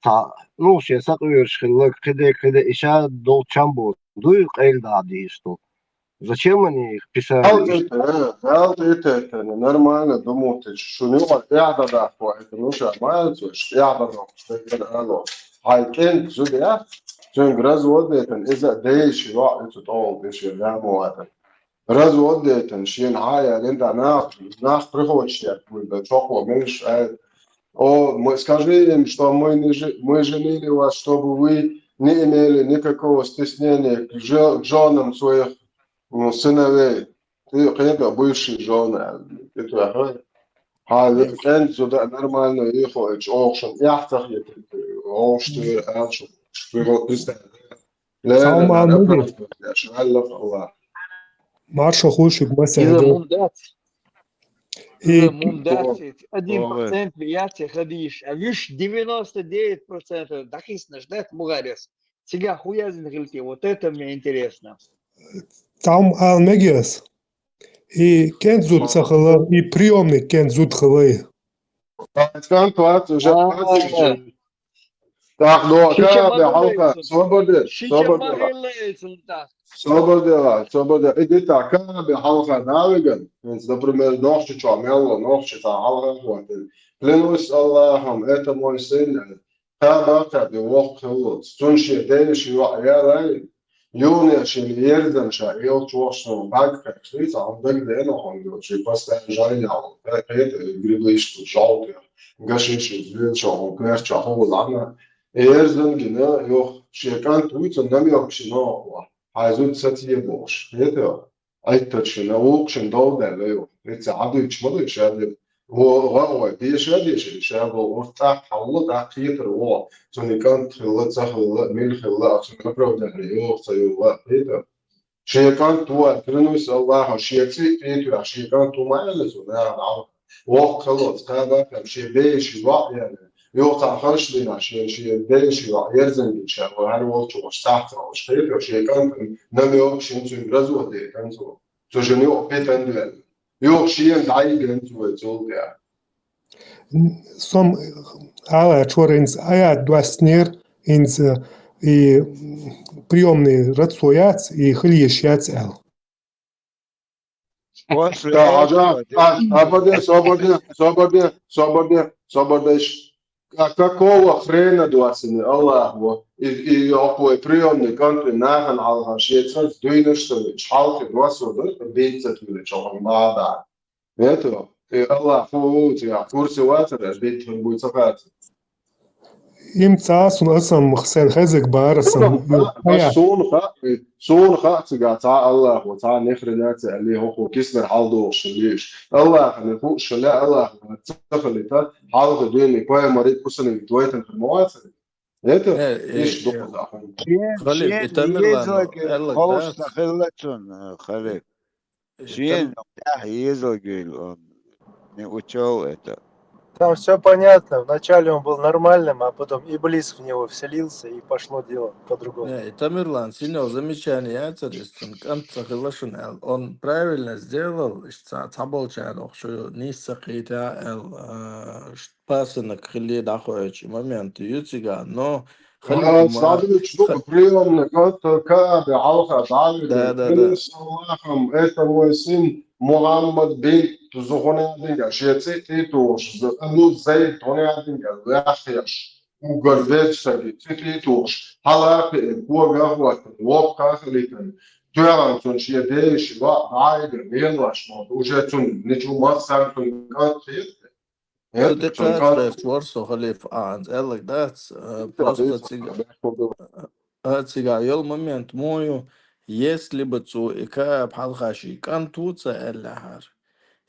Цхьа, ну, шен сакъоьруш хилла, кхиде, кхиде, иша долу чамбо дуй къайла дӀа дийш ду. Зачем они их писали? Далла тӀе, далла тӀе, нормально думать, шуна юкъа тӀехь дӀадаккхо, это, ну, ша ма аьлла, тӀехь дӀадаккхо, ала. Хьайн кӀентан зуда яц, цуьнга развод дайтина, иза а дайша йоӀ ю цу тӀехула тӀе шен дамо ватана. Развод дайтина, шена хьан а яьлла, тӀаккха нах, нах приходишь яц, вуй, да, чохло мелаш, ай. О, мы, скажи им, что мы не же-, мы женили вас, чтобы вы не имели никакого стеснения к жё-, к жёнам своих, ну, сыновей. Ты, кхета, бывшие жёны, аьлла. И ту яхай. Хьан кӀентан зуда нормально йихо, чӀогӀа шуна эхь ца хетарг, гӀовш тера аьлла шу. Шуьга представь. Цхьа хӀума ала мегий? Маршо хуьлда шуьга массаьрга. Иза хӀума дац. И Иза хӀума дац, один процент ваьлла яц и хадийш, а вуьш девяносто девять процентов дӀахиснарш дац бухарес. Цигахь хӀун яздина хилла те? Вот это мне интересно. Цхьа хӀума ала мегий ас? И кӀентан зуда ца хилла, и приёмный кӀентан зуда хилла и. КӀант вац, уже А, двадцать уже. Так, ну, а Шича ма хилла хьалха, цунна. Собар де, Шича собар ма де. хилла цунна тӀаккха. Собар де, собар де. Иди так, каби хьалха навиган. Например, нохчи чо мелло, нохчи та хьалха хватит. Клянусь Аллахом, это мой сын. Кхаба-кхаба воккха хиллалц. Цунна шен дайша йоӀ яьлла, юханехь шена ерзан ша элча вохуш суна бӀаьрг кхаьчна, цхьа хӀума дагадеана хьуна йоцу, шен постоянно жайна хьуна, кхета, грибы ишта жовтые, гашиш, зуьйча хьуна, коьртачохь хӀума лахна. Ерзан гина, йоху, шен кӀант вуй цунна намёк шина воккхавахь, хьайн зуда сацае бохуш, кхета. Ӏиттачу шина, вукху шина дов даьлла ю. Ица хьан дуьйцуш ма дуй ша дерг. Во, гӀа а гӀой, деша а деший, ша боху, оцу тӀаккха хьалла, тӀаккха кхетар вогӀу. Цуьнан кӀант хилла, ца хилла, мила хилла, а цуьнан оправдание йогӀу, ца йогӀу, кхетар. Шен кӀант ву аьлла, клянусь Аллахом, шен цӀе а кхетош, шен кӀант ву ма аьлла цо, наха дӀа. Воккха хиллалц, кхаба-кхаба, шен беша йоӀ яьлла. Юха цхьа ханаш дина, шен, шен ден, шен йоӀ ерзан дича, ва гьар волчу ваш сахьт ваш хилита, шен кӀантан намёк шин цуьнга развод дайтан цо. Цо шен йоӀ питан дуьллу. Юха шен дӀайиган цо вай цул тӀе. Сом ала чура инца аят доссанера, инца и приёмный родство яц, и хила еш яц аьлла. После Да, этого Хьажа, дерриг а, а, подожди, собар де, собар де, собар де, собар де, ш-, а какого хрена доссана Аллахо? И, и окхо приёмный кӀант нахана хьалха шен цӀанца дуйнаш ца вича, хьалхе доссо дар, бийца туьлу чохам бада. Это, и Аллах фу ву, цигахь курсе вацара, аш битта буй ца хацар. Им ца сун асам хсен хезаг бара сам. Суна ха-, ха-, суна ха-, суна ха цигахь ца Аллахо, ца нехрена ца али хӀокхо киснар хьалдохуш лиш. Аллахана хууш ла Аллах ца халита, хьалха дуьйна пайхамари кусани вайтан хир ма вацара. Это Э, э, иш э, дукха захьун. Шен, Халид, шен и Тамерлан, езалгил аьллаг холуш дац. Ца хилла цунна, Халид. Э, Шен Там- тӀехь езалгил он не учёл это. Там всё понятно. Вначале он был нормальным, а потом иблис в него вселился, и пошло дело по-другому. Э, и Тамерлан, синел замечание яцар, ис цун кӀант ца хилла шун аьл. Он правильно сделал, иш ца, ца болчара оху шу нийса ца кхийта аьл, а, ш-, пасынак хилли дӀахоуьйту момент ю цига, но Халид Ма, ма, садвич ду ха- приёмный, кӀант Кааби хьалха дӀавигар. Да, да, да. Саллахам, это мой сын Мухаммад бин Зухуна динга, шен цӀе тӀе тухуш, з-, ну, Зайд тхуна динга, ваьхьеш, угар веза саги, цӀе тӀе тухуш, хьалакхиъна, кога хӀоттана, воккха хилийтина, тоьхна цунна шен ден йоӀ дӀайигар, лелош ма, уже цунна ничу ма сам цунна кӀант хета. Цу Эт, тӀе цунна кхача кӀант гӀерташ вара со халифа, а, аьллаг дац, а, Ца просто хӀийца цига, бехк хӀу ду. А, цига йолу момент мо ю, если бы цу и Кааб хьалха ший кӀант ву ца аьллехьара.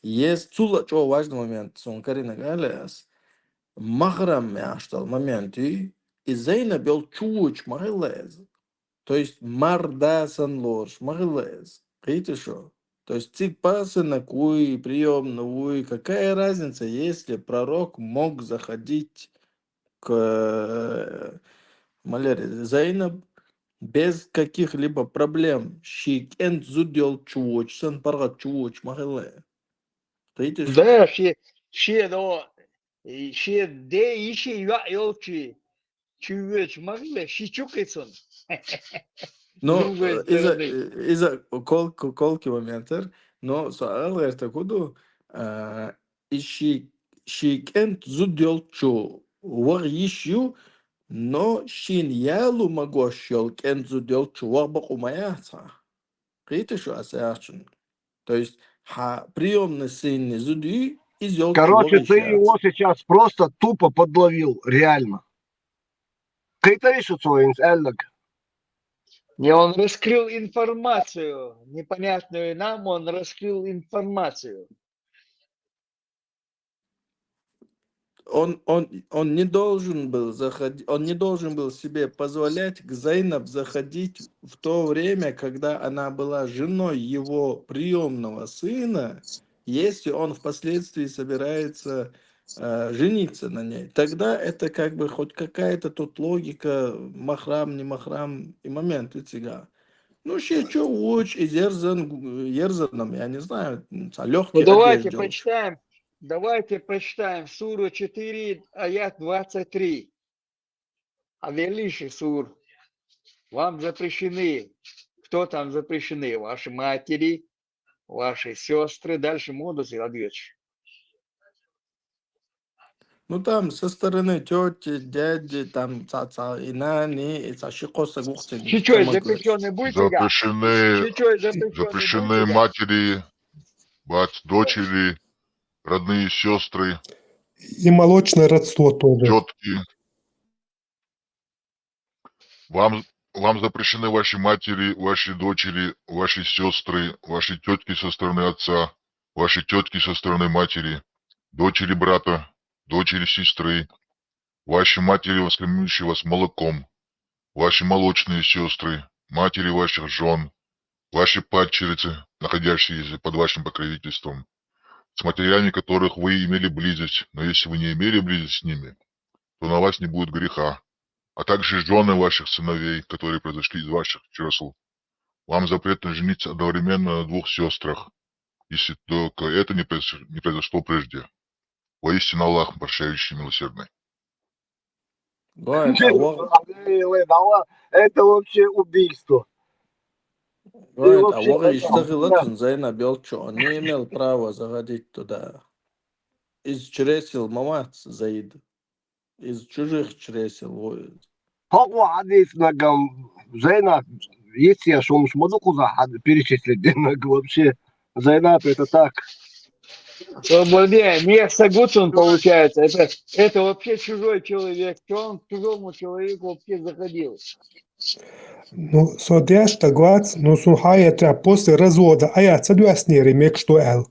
Ес-, цул а чӀогӀа важный момент, суна каринарг аьлла ас. Махрам яхаш долу момент ю, и Зайнаб йолчу чу вуьйцуш ма хилла иза. То есть мар да санна лоруш ма хилла иза. Кхийтий шу? То есть цига пасынок вуй, приёмный вуй, какая разница, если пророк мог заходить к, э, малери, Зайнаб без каких-либо проблем, ший кӀентан зуда йолчу чу вуьйцуш санна, паргӀат чу вуьйцуш ма хилла. Кхийтий шу? Да, ши, ши, но, и ши де, и ши йоӀ йолчу чу вуьйцуш ма хилла, ши чу кхин цунна. Ну, Другой э, иза, стороны. Э, иза кол-, кол-, колки моментар, но со ала гӀертарг хӀу ду, а, и ши, ши кӀентан зуда йолчу ваха йиш ю, но шена яло ма гуш йолу кӀентан зуда йолчу ваха бакъо ма яц хьан. Кхийтий шу ас аьллачунна? То есть хьан приёмный сынна зуда ю, иза йолчу Короче, ваха йиш яц. Ты его сейчас просто тупо подловил, реально. Кхийтарий шу цо хӀинца аьлларг? Не, он раскрыл информацию, непонятную нам, он раскрыл информацию. Он, он, он не должен был заходи-, он не должен был себе позволять к Зайнаб заходить в то время, когда она была женой его приёмного сына, если он впоследствии собирается, э, жениться на ней. Тогда это как бы хоть какая-то тут логика, махрам, не махрам, и момент у тебя. Ну, шен чу вуьйцуш, иза ерзан, ерзаном, я не знаю, м, цхьа лёгкий одежда. Ну, давайте почитаем, давайте почитаем суру четыре, аят двадцать три. А велишь сур. Вам запрещены. Кто там запрещены? Ваши матери, ваши сёстры. Дальше муду ответишь. Ну, там со стороны тёти, дяди, там ца, ца, и нани, и ца ши кхо саг ву-кх цига. Ши чой запрещённый будет, да? Запрещены, Ши чой запрещённый запрещены будет, да? Матери, бать, дочери, родные сёстры. И молочное родство тоже. Тётки. Вам, вам запрещены ваши матери, ваши дочери, ваши сёстры, ваши тётки со стороны отца, ваши тётки со стороны матери, дочери брата, дочери сестры, ваши матери, воспитывающие вас молоком, ваши молочные сёстры, матери ваших жён, ваши падчерицы, находящиеся под вашим покровительством, с матерями которых вы имели близость, но если вы не имели близость с ними, то на вас не будет греха, а также жены ваших сыновей, которые произошли из ваших чресл. Вам запрет жениться одновременно на двух сестрах, если только это не произош- не произошло прежде. Воистину Аллах прощающий, милосердный. Гой, это вообще убийство. Гой, это вообще иштагъила цун Зайнаб йолчу, он не имел права заходить туда. Из чресел ма вац Заид. Из чужих чресел вац. Хакъу хадис нагам Зайнаб, если я шумш мадукуза хад перечислить денаг вообще. Зайнаб это так. Барде, место гуцун получается. Это, это вообще чужой человек. Что он к чужому человеку вообще заходил? Ну, со деш тагвац, ну, сун хая тря после развода, а я цадвяснери мекшто эл.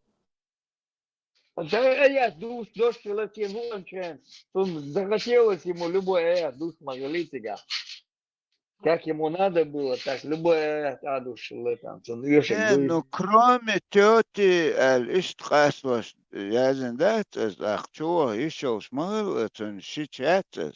Да, а я душ, дождь латин, вон чем. Сун захотелось ему любой, а я душ могли тебя. Как ему надо было, так любой а я душ латан. Сун Не, ну, кроме тети Эль, ишт къаслаш, язин да, цаз ахчуа, ишалш мал, цун шичат цаз.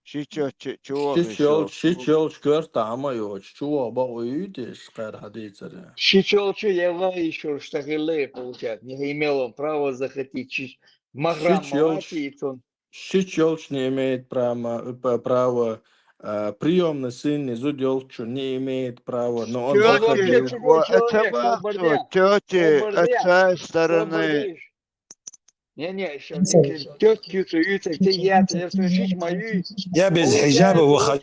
Шичо чуа. Шичо, шичо шкер тама йоч, чуа ба уйдеш къер хадицаре. Шичо чу ява ишур штагиле получать. Не имел он права захватить шич. Махрам малатицун. Шичо не имеет права, права приемный сын не зудёлчу не имеет права, но он заходил. Тёти, отца стороны. Не, не, еще тётки, я, я, я, я без хиджаба выхожу.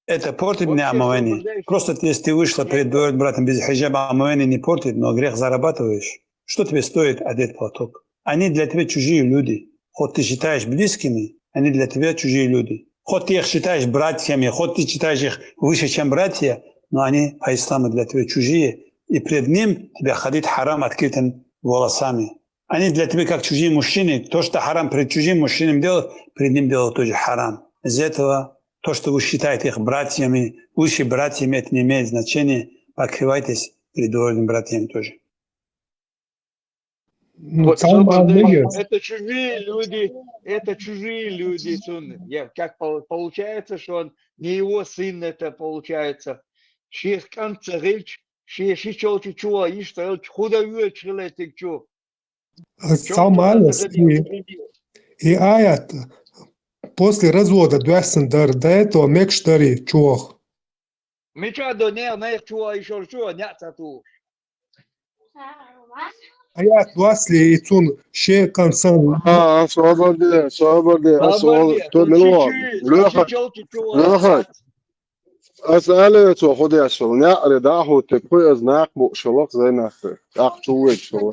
Это портит мне омовение. Просто если ты вышла перед двоюродным братом без хиджаба, омовение не портит, но грех зарабатываешь. Что тебе стоит одеть платок? Они для тебя чужие люди. Хоть ты считаешь близкими, они для тебя чужие люди. Хоть ты их считаешь братьями, хоть ты считаешь их выше, чем братья, но они по исламу для тебя чужие. И пред ним тебе ходить харам открытым волосами. Они для тебя как чужие мужчины. То, что харам пред чужим мужчинам делать, пред ним делать тоже харам. Из этого то, что вы считаете их братьями, выше братьями, это не имеет значения. Покрывайтесь перед двоюродными братьями тоже. Ну, вот, там это чужие люди, это чужие люди, сон. Я, как получается, что он не его сын, это получается. Шех канца речь, шех шичолчи чуа, ишта худа вуя чхилетик чу. Цамалас и, и аят после развода дуэссэн дар, до этого мекш дари чуох. Мича до не, не чуа, ишор чуа, не цату. Аят васли и цун ше кансан. А, соборде, соборде, а сол, то мило. Лёха, Лёха. Ас алевец ва худеш шул, няӀре дахьу те пхуьаз нах бу шулах зайнахте. Ахчу вуьйт шул.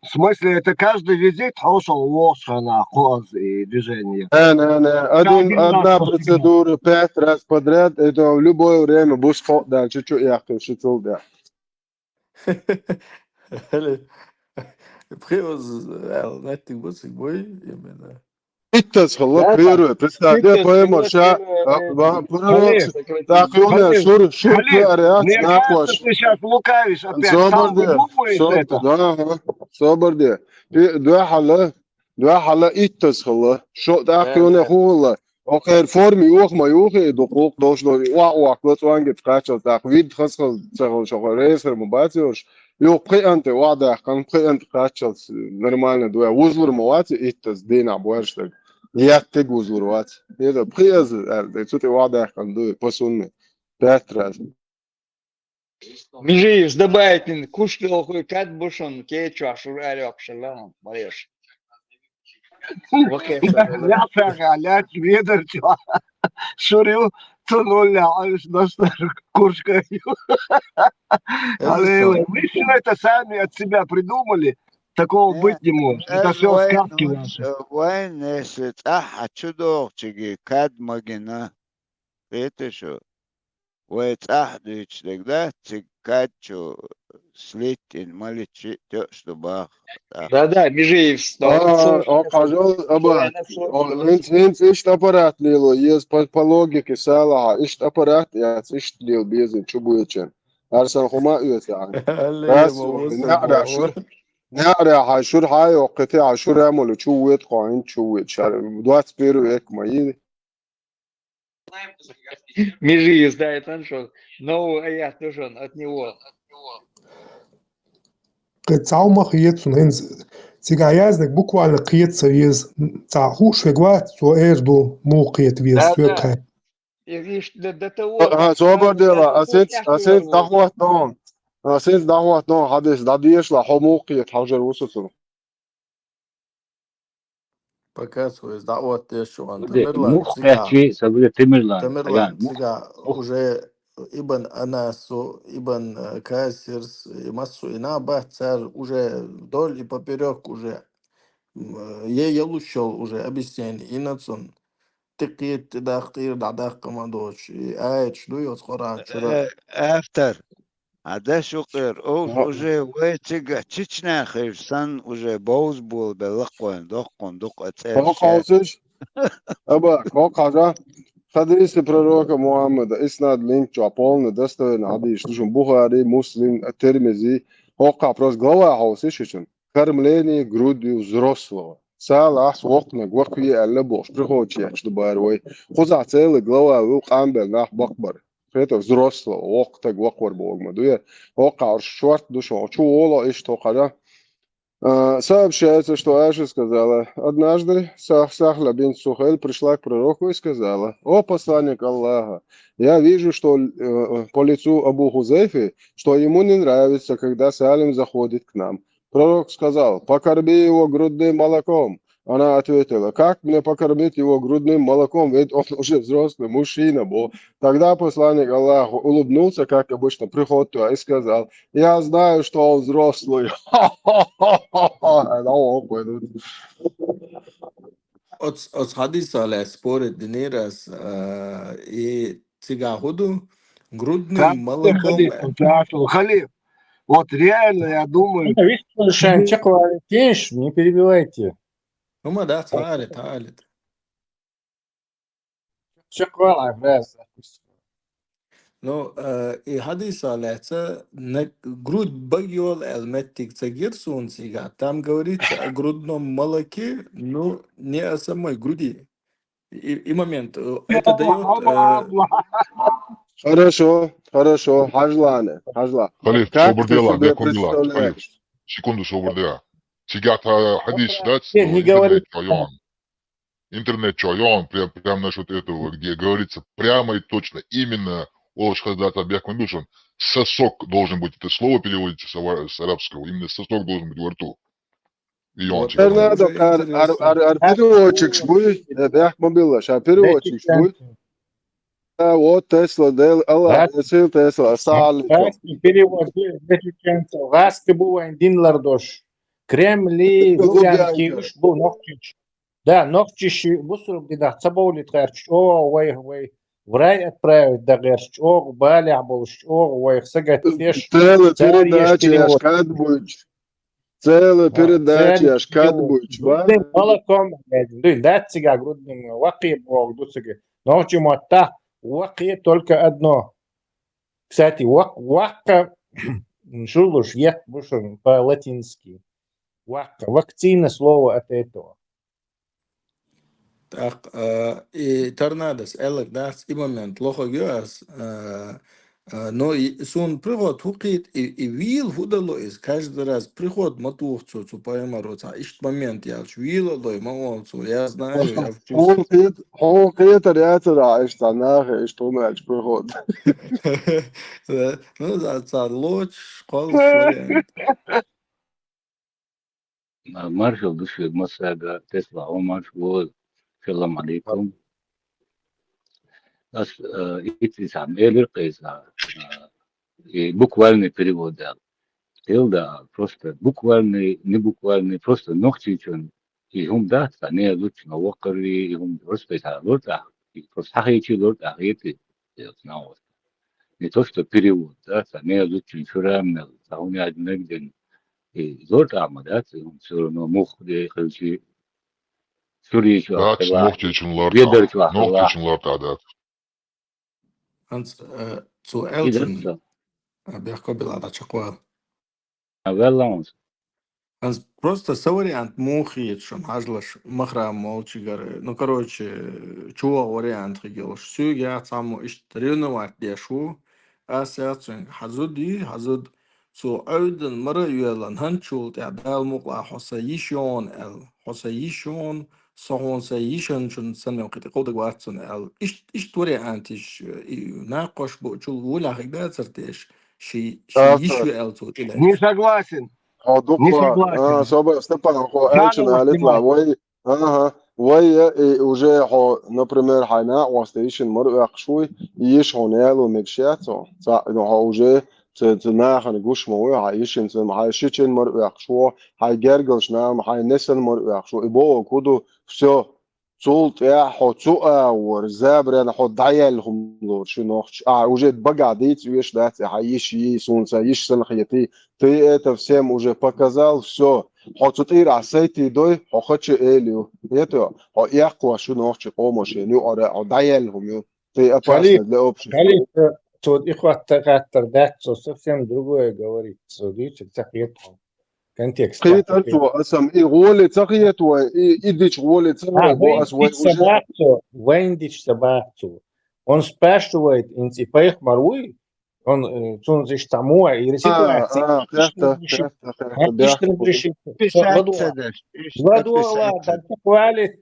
В смысле, это каждый визит хошал лошана хоз и движение? Не, не, не. Один, одна процедура пять раз подряд, это в любое время, бус хо дальше, чу яхты, ши цул да. Пхиоз ал неттик бусик бой именно. Иттас хала первое, представь, поэма ша, пророк, так юна шур, шур, ареат, накваш. Ты сейчас лукавишь опять. Соборде, соборде. Дуа хала, дуа хала иттас хала. Шо так юна хула. Окей, форми юх ма юхи, ду кулк дош до, ва, ва, клац ванги ткачал так, вид хас хал, цахал шо, рейсер ма баци ош. Юх пхи анте, ва, да, кан пхи анте ткачал, нормально дуа, узлур ма ваци, иттас, дина, буарштаг. Яттиг узлур ваци. Еда, пхи аз, цути ва, да, кан дуа, пасунни. Пять раз. Мижи, сдабайтин, кушки лохуй, кад бушан, кечу, ашур, арёк, шалам, бареш. Я так, а, ля, ведер, чё? Шурю, тунуля, а, уж на старую куршкаю. Але вы всё это сами от себя придумали. Такого быть не может. Это всё сказки ваши. Вайн, если цӀахь а чудохчиги кад магина. Хеташу. Вай цӀахь дуьйцу дегда, цига кад чу слиттин маличи тёш ду бах. Да, да, Мижиев стал. О, кажол, аба. Хинц, хинц, ишт аппарат лило, ез по, по логике салаха, ишт аппарат, яц, ишт лил безин, чу буечен. Арсан хӀума а оьцу ахьа. Алле, Дас мо вуса неӀарехь шу-, бохура. НеӀарехь хьайн шура хьан йоккхуьйтий, хьайн шура муьлу чу вуьйту кхо, хӀинца чу вуьйту шара. Двадцать первый век ма йийна. Межи издаёт, он шо, новый аят ду шуна от него. Кхин цхьа хӀума хета суна хӀинца. Цигахь яздерг буквально кхета ца веза. Цхьа хууш верг вац, цо эр ду, муха кхета веза, Да, соьга да. кхаьчна. И виш, до, до того, Ага, собар дела, ас хӀинца, ас хӀинца дӀахӀоттадо хьуна. Ас хӀинца дӀахӀоттадо хьуна, хьадис дӀадешалахь, хьо муха кхета хьажар ву со цунах. Пока цо иза дӀаоттадеш ву ван. Де, Тамерлан, мух цигахь, кхечи, са вуьйр Тамерлан, Тамерлан, цигахь, мух, цигахь мух. Уже Ибн Анасу, Ибн, э, Касирс, и массо а и нах бац, цара уже вдоль и поперёк уже, м, э, е ялуш йолу уже объяснение йина цунна. ТӀекхета, тӀедаккха, тӀера дӀадаккха ма доцуш. И аяташ ду йоцу Къуръан чуьра. Э, автор, Ӏа даш юкъера, уьш Хо-, уже вай цига Чечня хир санна, уже бовза болабелла кхойн, доккхун дукха цӀераш. Хо-, ховсуш? Аба, хӀокху хьажа. Хадисы пророка Мухаммада, иснад линчохь, полный достоверный хьадисаш ду шуна, Бухари, Муслим, Тирмизи, хӀокхахь просто глава хьовсуш шу шуна. Кормление грудью взрослого. Салахьс воккханиг вакхаве аьлла бохуш, приходчехь ду бара вай. Кхузахь целый глава ву къамбел нах бакъбар. Хета взрослого, воккха стаг вакхавар боху ма дуй. ХӀокхахь уьш шорта ду шуна, чу воло иштта хӀокхара. А, сообщается, что Аиша сказала: «Однажды Сах-, Сахля бинт Сухайл пришла к пророку и сказала: „О посланник Аллаха, я вижу, что, э, по лицу Абу Хузайфы, что ему не нравится, когда Салим заходит к нам. Пророк сказал: „Покорми его грудным молоком“. Она ответила: „Как мне покормить его грудным молоком, ведь он уже взрослый мужчина был“. Тогда посланник Аллаха улыбнулся, как обычно, приходит туда и сказал: „Я знаю, что он взрослый“». Оц-, оцу хьадисах лаьцна спорить динера ас, а, и цигахь хӀун ду? Грудным молоком. Халиф, вот реально, я думаю, Вист шайн чекхвале теш, не перебивайте. Ну, ма да, цхьа а, цхьа а. Чекхвала, раз. Ну, э, и хьадисах лаьцна, на грудь багйол аьлла меттиг ца гира суна цигахь. Там говорится о грудном молоке, ну, не о самой груди. И, и момент, э, это даёт, э, Хорошо, хорошо, хьажлане, хьажла. Халиф, как ты собар де, себе бекон дела, представляешь? Халиф. Секунду, собар де. Цигахь хьадис дац, не, не говори. Интернет чохь йогӀун. Интернет чохь йогӀун, прям, прям насчёт этого, где говорится прямо и точно, именно, олуш хаза дац бехк ма бу шуна, сосок должен быть, это слово переводится с ава-, с арабского, именно сосок должен быть во рту. И он... Вот. Торнадо, ар, ар, ар, ар переводчикаш буй, э, бехк ма билла, ша переводчикаш буй. А, вот Тесла, Дел, Аллах, Тесла, Тесла, Салли. ГӀазкхи перевод, гӀазкхи бу вайн дин лардош. Кремли, Лубянки, уьш бу нохчийчу. Да, нохчийчу бусург динах ца бовлийта гӀерташ, чӀогӀа вайх вай в рай отправить дан гӀерташ, чӀогӀа балехь болуш, чӀогӀа вайх сагатдеш. Цела передача еш кад буьйчу. Цела передача еш кад буьйчу, ба? Грудным молоком, дуй, дац цигахь грудным, вакхе боху ду цига. Нохчийн маттахь вакхе только одно. Кстати, вак-, ваккха, шулуш, ек бу шуна по-латински. Ваккха. Вакцина слово от этого. Так, э, и торнадос аьлларг дац, и момент лохаг ю ас, э, э, но и суна приход хӀу кхийт, и, и вийла хӀу дало иза, каждый раз приход ма туху цо, цу пайхамаро цхьа иштта момент яьлча, вийла лой ма олу цо, я знаю, я в курсе. Хьуна кхет-, хьуна кхетар яцара, иштта нахе, иштта хӀума аьлча приход. Да, ну, за, за лоч, кхоллаш вариант. Ма-, маршалла ду шуьга массаьрга, Тесла, хьо марша вогӀийла. Салам алейкум. Ас, э, итт исам элира кхайса, э, и буквальный перевод аьлла. Хила да, просто буквальный, не буквальный, просто нохчийчун и хӀума дац, цхьа нехан зудчуьнга ваккхарий, и хӀума просто цхьа лур тӀаккха, и просто хьахийчий лур тӀаккха, хетий, и оцу нахе. Не то что перевод, да, цхьа нехан зудчуьнга шура а мел, цхьа хӀума яздинарг дина, и лур тӀаккха ма дац, и хӀума всё равно муха де хилчий, шура чохь хила, нохчийчун лур тӀаккха, нохчийчун лур тӀаккха дац. ХӀинца, э, цо аьллачун, А, бехко била дача ква. А веллаунс. Аз просто са вариант муха хеташ, хьажалаш, махра молчигар. Ну, короче, чувагӀа вариант хигелаш. Суьга цхьаммо иштта ревновать деш ву. Аз яцунга хьазуди, хьазуд цо Ӏовдан мара а йоьллан, хӀанчул тӀехь Дала мукъла хьо са йиш йогӀун аьлла. Хьо са йиш йогӀун, со хьона са йишанчун санна кхы тӀе кховдаг вац цунна аьлла. Ишт, ишт вариантиш, и накхош буучул вулахь хиг дацар теш, ши, ши Аса. Йиш ю аьлла цо тӀе Не согласен. Хьо дукха, Не согласен. А, собар, Степан, хьо Чарова элчана алитла, снимай. Вай, ага, вай я, и уже хьо, например, хьай накъоста йишин мар оьккхуш вуй, и йиш хьона яло мегаш яц хьо. Ца, ну, хьо уже ца, ца нахана гуш ма вуй, хьай йишин ца, хьай шичен мар оьккхуш ву, хьай гергалш нама, хьай несан мар оьккхуш ву. И бо куду, всё. Цул тӀехь хьо цу агӀор, забрена хьо дӀаяьлла хӀума лор шу нохч. А, уже багахь дийца веш дац, и хьай йиш йий, сунца йиш сан хети. Ты это всем уже показал, всё. Хьо цу тӀира а сайти дой, хьо хача элю. Хето, хьо эккхуа шу нохчи къомо шен юкъара, хьо дӀаяьлла хӀума ю. Ты опасный Халид, для общества. Халид, э, цо и хатта хаттар дац, цо совсем другое говорит. Цо дийцар ца хетхьо. Контекст. Кхетар цо, асам и гӀоле ца хетвай, и, и дич гӀоле ца А, хетвай, ас вай вайндич ца уже. бахцо, вайндич ца бахцо. Он спрашивает, инци пайхмар вуй, он, э, цунзиш тамуа, и А, ситуация. а, хехта, хехта, хехта, Ишт бяхта. разрешит, Писать ладуа, ца даш, иш-, ладуа, писать ца ладуа, хвалит.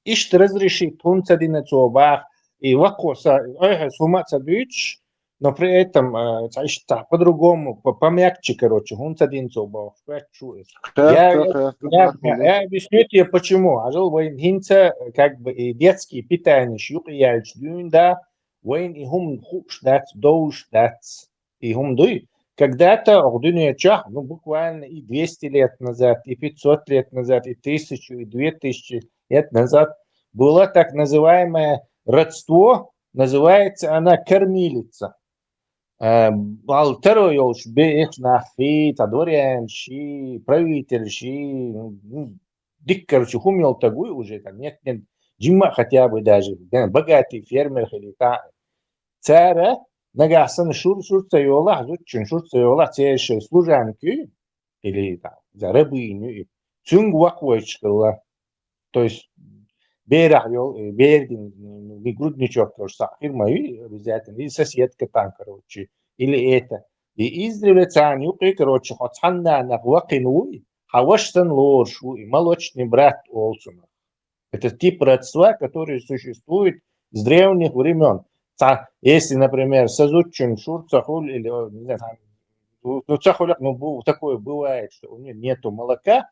Ишт разрешит, хун ца дина цо бах, и вакхо са, ой, хе, сума ца дюч, но при этом, э, ца ишта по-другому, по-, помягче, короче, хун ца дин цо бах, швачу. Я, Хехта, хехта, я, хехта, я объясню тебе, почему. Ажал вайн хинца, как бы, и детские питания, юкъияльч дюн, да, вайн и хум хуш дац, доуш дац. И хум дуй. Когда-то, ох, дунечах, ну, буквально и двести лет назад, и пятьсот лет назад, и тысячу, и две тысячи лет назад было так называемое родство, называется она кормилица. Э, ал таро йолш бе их нахи, та дворянши, правительши, ну, диккар чу хум йол тагуй уже, там, нет, нет, джимма хотя бы даже, да, богатый фермер или та. Цара, нагахь санна шур, шур ца йолахь, зудчун шур ца йолахь, цершей служанки, или там, за рабыню, и цунг вакхвайч хилла. То есть, берах йол, э, бердин, м, и грудничок тоже са фирма, и обязательно, или соседка там, короче, или это. И издревле цан юкъе, короче, хо цхьанна нах вакхин вуй, хьа ваш сан лорш ву, и молочный брат олцунах. Это тип родства, который существует с древних времён. Ца-, если, например, сазучун шурца хуль или, о, не знаю, там, ну, ну, ца хуляк, ну, бу-, такое бывает, что у неё нету молока,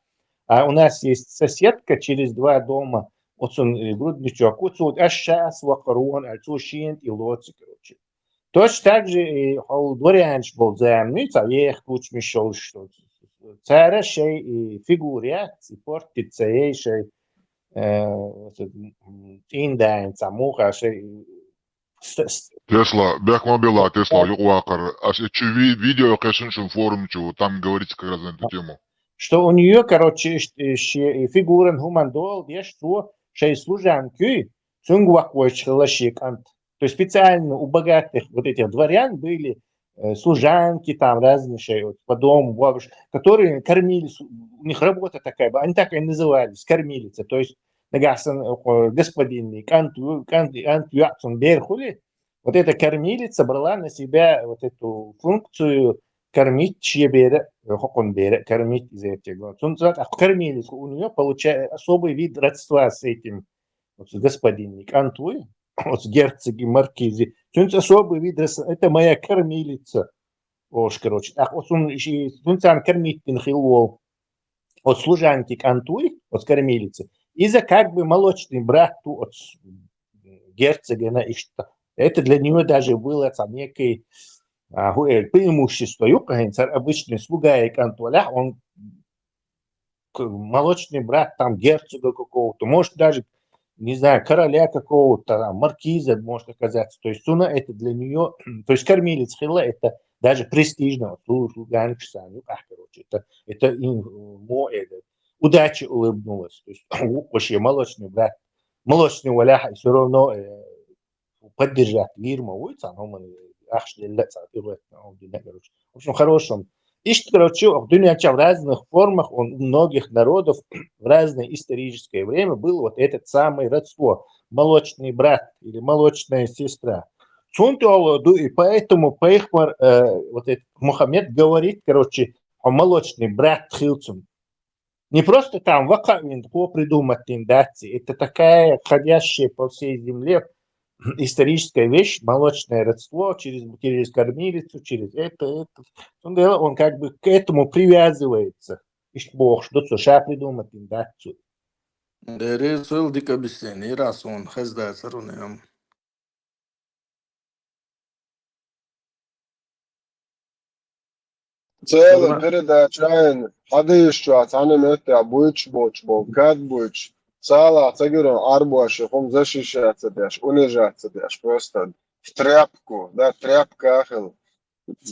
а у нас есть соседка через два дома, вот он, э, грудничок, вот, вот, а щас вакарон, а цу щент и лоци, короче. Точно так же и хол дворянч бол замни, ца вех кучми шол, что цара шей и фигуре, и портится ей шей, э, вот, м, индаин, ца муха шей, с-, с-, Тесла, бехк ма билла, Тесла, юкъвакъар. Ас ичу ви-, видео кхесун шун форум чу, там говорится как раз на эту тему. Что у неё, короче, ш-, э, ше-, э, фигуран хуман дол, еш цо, шей служанки, цунг вакхвайч хилла ши кӀант. То есть специально у богатых вот этих дворян были, э, служанки, там разные шей, вот, по дому, бабуш-, которые кормили, с-, у них работа такая была, они так и назывались, кормилица. То есть нагахь сан, э, господинный, кӀант, кӀант, кӀант юацун бер хули, вот эта кормилица брала на себя вот эту функцию кормить ши бера, э, хокон бера, кормить из этих. Вот. Цун цат, а кормилица, у неё получается особый вид родства с этим, вот, с господинный кӀант вуй, вот, с герцоги, маркизи. Цун ц-, особый вид родства, это моя кормилица. Ош, короче. Так, вот он ещё, цун цан кормить пин хил вол. Вот служанки кӀант вуй, вот кормилица. Из-за как бы молочный брат ту от с-, герцога на ишта. Это для неё даже было там некий, а, ху-, э, преимущество. Юкъа хин цар обычный слуга и кӀант валях, он к-, молочный брат там герцога какого-то, может, даже, не знаю, короля какого-то, там, маркиза может оказаться. То есть цуна это для неё, то есть кормилица хилла, это даже престижно, вот, слу-, слуга, короче, это, это им, э, мо-, это, удача улыбнулась. То есть, вообще молочный брат, молочный валях, всё равно, э, поддержать вир ма вуй, цан хуман, э, ахча лелла а цхьа тӀехӀоьттина, он дуьнен, короче. В общем, хорошем. Иштта, короче, в дуьнен чу в разных формах, он у многих народов в разное историческое время был вот этот самый родство, молочный брат или молочная сестра. Цунтёла ду, и поэтому пайхамар, э, вот этот Мухаммед говорит, короче, о молочный брат хилцун. Не просто там вакха вин ко придумать дац, это такая ходящая по всей земле историческая вещь, молочное родство через, через кормилицу, через это, это. Он, он как бы к этому привязывается. Иштта бохуш ду цо, ша придумать дац цо. Дерриг цул дика бисина, ира суна хезна царуна ям. Цела Нормально. Передачаин хьадийшача цхьана меттехь буьйцуш боцуш болу, кад буьйцуш, цала ца гира Ӏарбоша хӀума защищаться деш, унижаться деш, просто в тряпку, да, тряпка хила.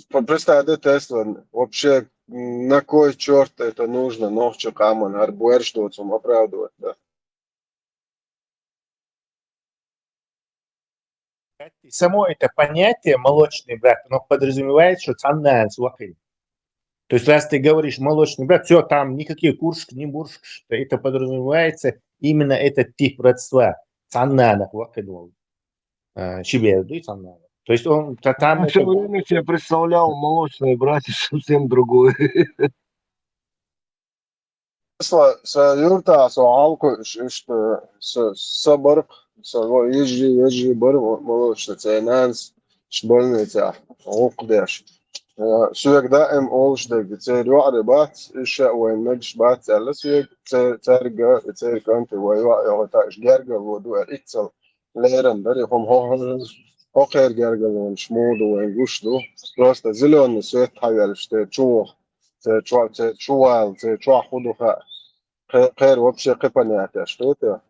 П-, представь, да, Тесла, вообще, м, на кой чёрт это нужно, нохчи къаман, хӀара боьрша доцу хӀума оправдывать, да. Само это понятие молочный брат, оно подразумевает, что цхьаннанас вакхина. То есть, раз ты говоришь молочный брат, все, там никакие куршк, не буршк, что это подразумевается именно этот тип родства. Цхьаннанах вакхина волу. А, ши бер дуй цхьаннанах. То есть он та-, там Я это всё время себе представлял молочные братья совсем другое. Сан, сан юьртахь со хьалкхуьуш, иштта, са, са барх, сан йижи, йижи бара мо-, молочница, церан нанас, иштта больницехь гӀуллакх деш. Э, соьга даим олуш дерг, церан йоӀарий бац, иштта вайн мегаш бац аьлла соьга, цер-, цаьрга, церан кӀанте вай йоӀ йогӀу тӀаккха гергарло ду аьлла, иццал лерина дара, и хӀума хӀо-, хӀо-, хӀокхеран гергарлонаш муха ду вайн гуш ду. Просто зелёный свет хьаваьлча, те чу ваха, те чу, те чу вала, те чохь хӀун ду хаьа. Кхе-, кхеран вообще кхин понятеш хетий?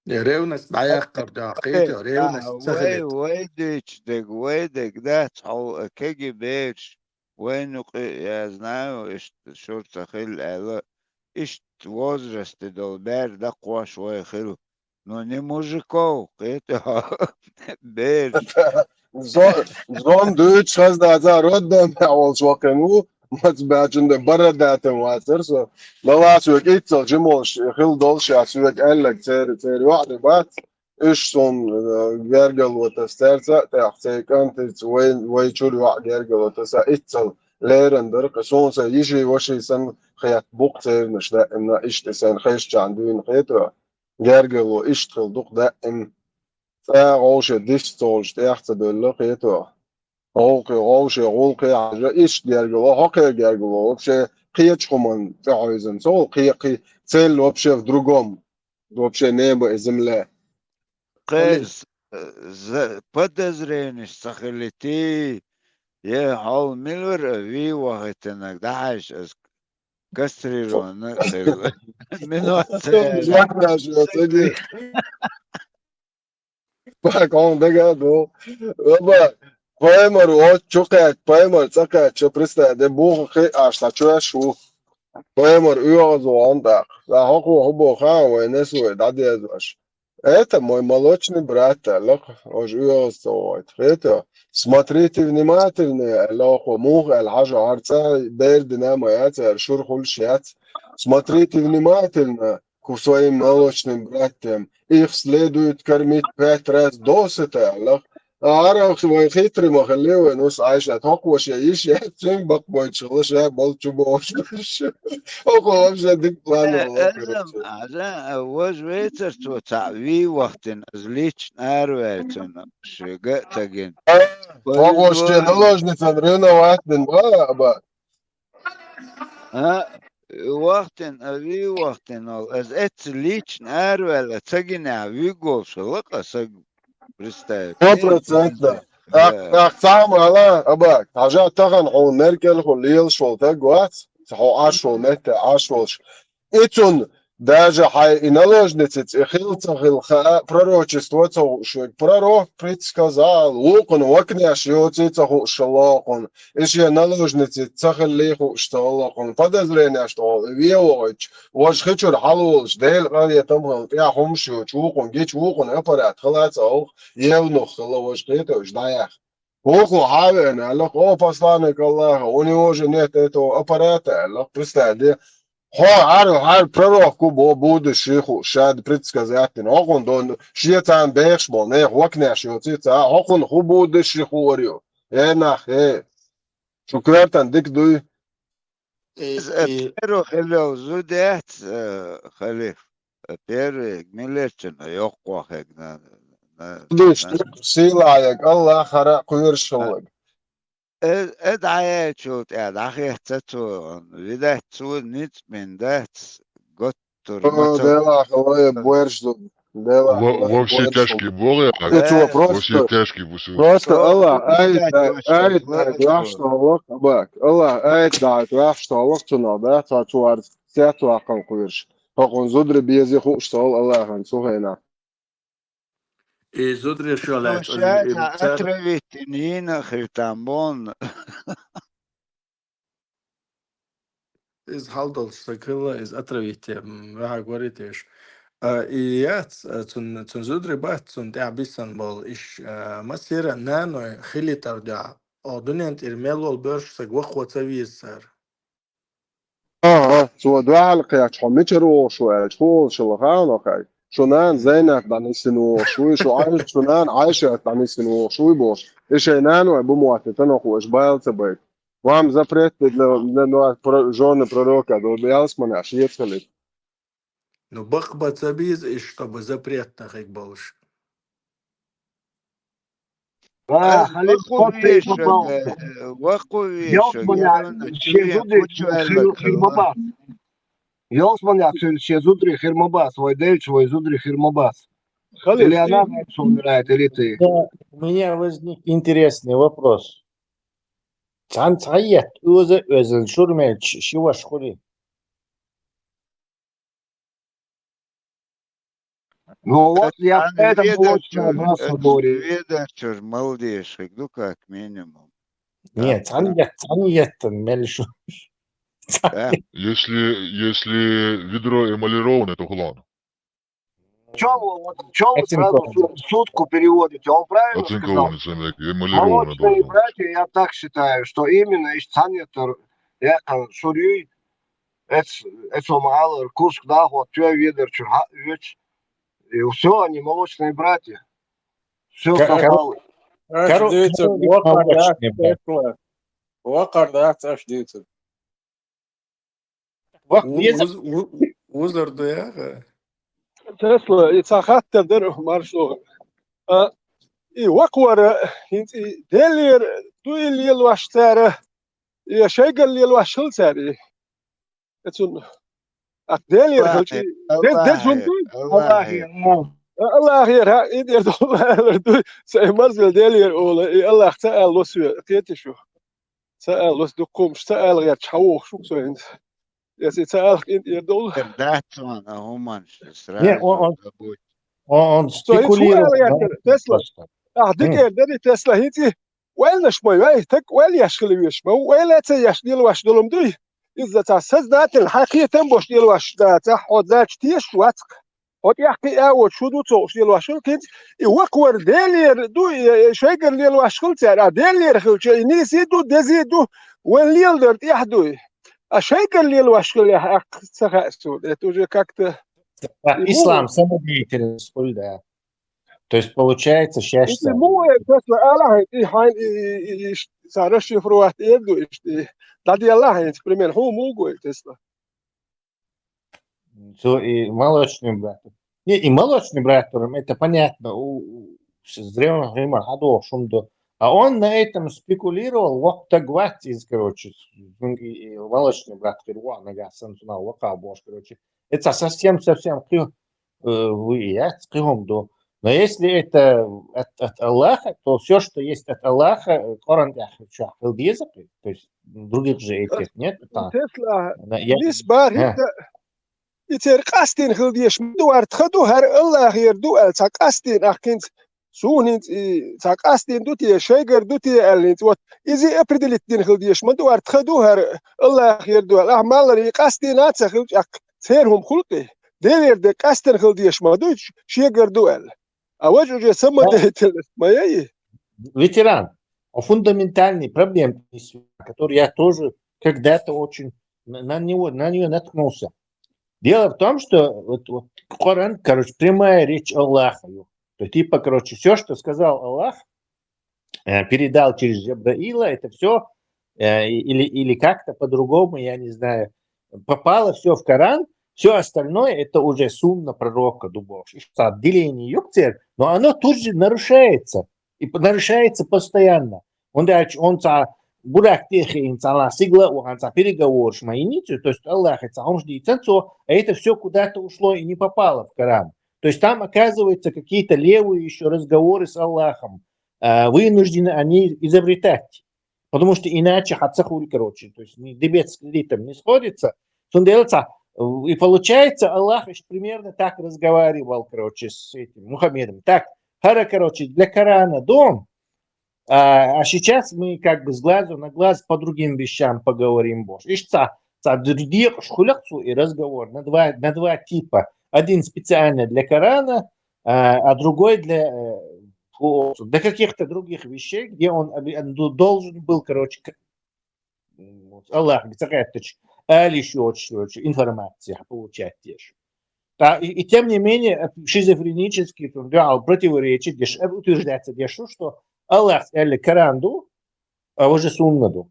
Я ревность дӀаяккхар да, кхетий, ревность ца хилийта. Вай, вай дуьйцу дерг, вай дерг дац хьо, кегий бераш, вайна юкъа, я знаю, иштта шура ца хилла аьлла, иштта возрасте долу бер даккхош вай хила. Ну, не мужиков, кхетий хьо, бераш. Зо-, зон дуьйцуш хаза даца, роддомехь волчу вакхина ву, маца баьчун де бара датан вацара со. Лалас век иццал жимолуш хила долуш, я соьга аьлларг церан, церан йоӀарий бац. Уьш суна, э, гергарло таса цаьрца а тӀехь, церан кӀантаца вай, вай чуьра йоӀ гергарло таса иццал лерина дара. Кхе суна сайн йижи, ваши санна хетта бу-кх цернаш даимна, иштта сайн хезначарна дуьйна хетий. Гергарло иштта хила ду-кх даим. ЦӀа вовше дисца волуш тӀех ца девлла хетий. Вовкхе, вовше гӀуллакхе хьажа, иштта гергарло, хӀокхеран гергарло, вообще кхечу хӀуманна тӀехьовзина ца волу, кхе-, кхе-, цель вообще в другом, вообще небо и земля. Кхе-, Али- з-, з-, подозрениш ца хилитий, е хьол мила вара вий вахийтинарг, дӀахьаьжча ас кастрированный хилла. Минот ца яьлла. Жакнаш, ца ги. Пак, хьуна дага а ду. Аба, паймар оцу чу кхаьчча, паймар цӀа кхаьчча, представь, де буха кхиъ аш цхьа чоьш ву. Паймар оьгӀаз вахана тӀаккха. Сан хӀокхо хӀун боху хаьа вай несой дӀадезаш. Это мой молочный брат, аьлла-кх, важа оьгӀаз ца вахийта. Хетий? Смотрите внимательнее, аьлла хӀокхо, муха аьлла хьажа, хӀара цӀа бер дина а ма яц, аьлла, шура хуьлуш яц. Смотрите внимательно к своим молочным братьям. Их следует кормить пять раз досыта, аьлла-кх. ХӀара вай хитрый ма хиллий вайн, уьш Ӏайшат, хӀокхо шен йиш яц, цуьнга бакъбойтуш хилла, ша болчу бохуш. ХӀокхо вообще дика план вала, короче. Аза, аза, важа вецара цо цхьаъ вий вахтина, аз лично араваьлла цунна, шега а ца гина. А, хӀокхо шен наложницан ревновать дина, ба, ба. А, вахтина, а, вий вахтина вала. Аз эцца лично араваьлла, ца гинехь вуьгу волуш хилла-кх аса, представь. Сто процентов. ТӀаккха, тӀаккха цхьа а ма ала, аба, хьажа тахана хьуна меркел хӀу лелаш волу таг вац, хьо Ӏаш волу метте Ӏаш волуш. И цунна даже хьайн и наложницаца и хилла ца хилла хаа, пророчество ца хууш верг. Пророк предсказал, вукхунна вакнеш йоций ца хууш хилла хьуна. И шен наложницаца ца хиллий хууш ца хилла хьуна. Подозренеш тӀехула и вен вахийтча, важа хи чуьра хьалаволуш, Делан къинхетам хилла, тӀехь хӀумаш йоцуш, вукхунна гича, вукхунна аппарат хила ца хилла, евнух хилла важа, кхетий, уьш дӀаяьхна. Оха хьавеана, аьлла, о, посланник Аллаха, у него же нет этого аппарата, аьлла, представь, де. Хьо, хьар, хьар пророк ку бо, будущий ху, шад предсказать дин. Хьо хун дон, шецан бехш бо, не, хокнеш йо, цица, хьо хун ху будущий ху варю. Э, нах, э. Шу коьртан дик дуй. Из, э, и первый хилел зудец, э, халиф. Э, первый милерчина йоккхохег на, на, Диш, на. Силаяг, Аллах хара кхуьршаллаг. Э, э, дӀаяьлчул тӀаьхьа дӀахеццо, видать, цо ницкъ бен дац, готтур О, мацал. Дела, хавая, буэрш зу. Дела, Во-, хавая, во все буэрш тяжкие зу. Бог, я так. Это Э, просто, Во все тяжкие бусу. Просто Что Аллах, вы, айт, блядь, айт, вообще айт, говорите? Вахш, Аллах, Абак. Аллах, айт, айт, вахш, Аллах, цуна, да, ца цуар, ца цуакъан кхуьрш. Хакъун зудри бези хуш, сол Аллахан, сухайна. И зудри шо Ну, лаьцна, сейчас и ца- отравить не на хритамбон. Из хьалдолчу стаг хилла, из отравить, м, ваьхьа гори теш. А, и яц, а, цун, цун зудри бац, цун тӀехь бисан болу иш, а, масера наной хили тардя. О, дуьнен тӀера мел волу боьрша стаг вакхо ца веза цара. Ага, цо дуьхьал кхечхьо мичара вогӀуш ву аьлча, хӀу олуш хилла хаьа хьуна хай? Шу нана Зайнат дӀанисина вогӀуш вуй, шу Ӏайш-, шу нана Ӏайшат дӀанисина вогӀуш вуй бохуш. И шайн наной бу моттийтина хӀокхо, аша бала ца байта. Вам запрет для, для, для про-, жёны пророка, до ялсманаш ецхалит. Ну, бакъ бан ца беза иш, чтобы запретно хиг болуш. Ва, Ай, халиф, вакху вешан, э, вакху вешан, Ялсманаш ялна шен чуьйна зудри кучу хир, аьлла хир ма кхуьнга. Бац. Ялсманаш шен зудри хир ма бац, вай делча вай зудри хир ма бац. Халиф, Или она и раньше умирает, или ты. Да, у меня возник интересный вопрос. Цхьаьна цхьа етта оза оьзал шура мелча ши ваша хуьлий? Ну вот, я Цхьаьна поэтому ведар лучше чуьра, нас э, говорю. Ведар чуьра мала дезаш хиг ду, как минимум. Нет, цхьаьна ет-, цхьаьна еттан мел шу. Да. Если, если ведро эмалированное, то хулан. Чё вы, вот, чё вы сразу Оцинкованное. Су-, сутку переводите? Он правильно сказал? Оцинкованный цемент, эмалированный Молочные должен быть. Братья, я так считаю, что именно иш цхьаьна еттар, я кан шур юй, эц, эцо ма аллара, куск дахо, тё ведар чуьра хьа оьцу. И всё, они молочные братья. Всё Ка-, совпало. Аша кару-, дуьйцург кару-, вакхар дац молочный брат. Тесла. Вакхар дац аша дуьйцург. Вакх У-, веза. Уз-, у-, узар ду яха? Тесла, и ца хаттар дара маршо. А, и вакхара, хӀинца и Делера ду и лелош цара, и шайгара лелош хила цара и. Эцун. Ах, Делера хилча, Аллахе, де-, дезун Аллахе, дуй? Аллахе. Аллахера, ха, и дер долу алар дуй. Сайн марзвел Делера ола, и Аллах ца ала лосве, кхеташ ю. Ца ала лос дуккхумаш, ца ала гӀерташ хьан вохуш ву со хӀинца. Если ца ала къинтӀера долу. Дац ван, а хӀуманаш, Не, сразу он, он, забудь. Он, он Со хӀинца хӀун ала спекулировал, гӀертара, да, Тесла? Просто. Ах, М. дикер дари Тесла, хӀинца Ойланаш ма ю, ай, таг ойла еш хила веш ма ву, ойла ца еш лелош долу ма дуй. Иза цхьа сознательно, хьан кхетам бош лелош дац, хьо дачу тешаш вац-кх. Хьо тӀехь кхиа а воцуш, шу ду ца хууш лелош хила кхинца, и вакхар Делера ду, и, и шайгара лелош хила цара, а Делера хилча, и нийса ду, деза ду, вайн леладар тӀехь дуй. А шайгара лелош хила яхь, аккха ца хаьа суна. Это уже как-то А, и ислам муха самодеятельность хуьлу, да. То есть, получается, шаьш Ити ца муха э, Тесла, ала хьайна, и хьайна, и, и, и, иш, цара расшифровать эр ду, иш, и, дӀаделла хьайна, пример, хьо муха гой, Тесла? Цо и молочный брат. Не, и молочный брат, это понятно, у, у, с древних времен хьадохуш хӀума ду. А он на этом спекулировал, вот так вот, из, короче, и, и молочный брат, говорит, «Во, нагахь сан цунах вакха бохуш», короче. Это совсем, совсем кхи-, э, вы, яц, кхи хӀума ду. Но если это от, от Аллаха, то всё, что есть от Аллаха, э, Коран тӀехь чохь хила деза, то есть других же этих нет, там, Тесла, на-, я-, лис бар а. хӀинца, и церан къастийна хила дезаш ма ду, вара тхан ду, хӀара Аллахера ду аьлла, цхьа къастийна ахкинца, суна хӀинца и цхьа къастийна ду те, шайгара ду те аьлла хӀинца, вот, иза определить дина хила дезаш ма ду, вара тхан ду, хӀара Аллахера ду аьлла, ахь маллара и къастийна а ца хилча, ахь церан хӀума хуьлу-кх и. Делера де къаьстина хила дезаш ма ду, шегара ду аьлла. А важа уже самодеятельность ма яй. Ветеран, фундаментальной проблемы, которую я тоже когда-то очень на, на него, на нее наткнулся. Дело в том, что вот, вот Коран, короче, прямая речь Аллаха. То есть, типа, короче, все, что сказал Аллах, э, передал через Джабраила, это все, э, или, или как-то по-другому, я не знаю, попало все в Коран, все остальное это уже сунна пророка, дубош. И что отделение юкцер, но оно тут же нарушается. И п- нарушается постоянно. Он дальше, он ца бурак техе, ин ца ла сигла, он ца переговоры шмайницу, то есть Аллах и ца он жди ценцо, а это все куда-то ушло и не попало в Коран. То есть там, оказывается, какие-то левые еще разговоры с Аллахом, э, вынуждены они изобретать. Потому что иначе хацахуль, короче, то есть не дебет с кредитом не сходится. Сунделца, э, и получается, Аллах ещё примерно так разговаривал, короче, с этим Мухаммедом. Так, хара, короче, для Корана дом, а, а сейчас мы как бы с глазу на глаз по другим вещам поговорим больше. Ишь, ца, ца дырдир шхуляцу и разговор на два, на два типа. Один специально для Корана, а, а другой для, э, фу-, для каких-то других вещей, где он оби- он ду- должен был, короче, к- м, Аллах, гицакаятыч, али шиоч, шиоч, информация получать теш. Да, и, и тем не менее, э, шизофренический, то, да, противоречит, деш, э, утверждается, деш, что Аллах, или Коранду, а уже Суннаду.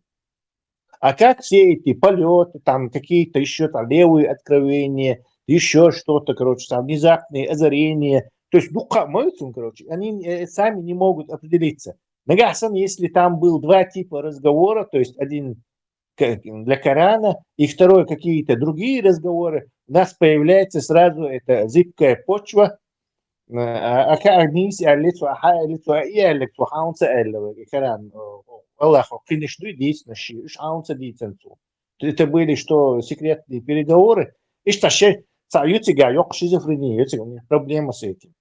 А как все эти полеты, там какие-то еще там левые откровения, еще что-то, короче, там внезапные озарения, то есть духа моются, короче, они э, сами не могут определиться. Нагасан, если там был два типа разговора, то есть один к- для Корана, и второй какие-то другие разговоры, у нас появляется сразу эта зыбкая почва, а а ка а мис а лицо а ха лицо а и а лицо хаунца а лева Коран, Аллах, конечно, действительно, ши, уж хаунца диценцу. Это были что, секретные переговоры? И что, ше, ца, ю тебя, ёк, шизофрения, ю тебя, у меня проблема с этим.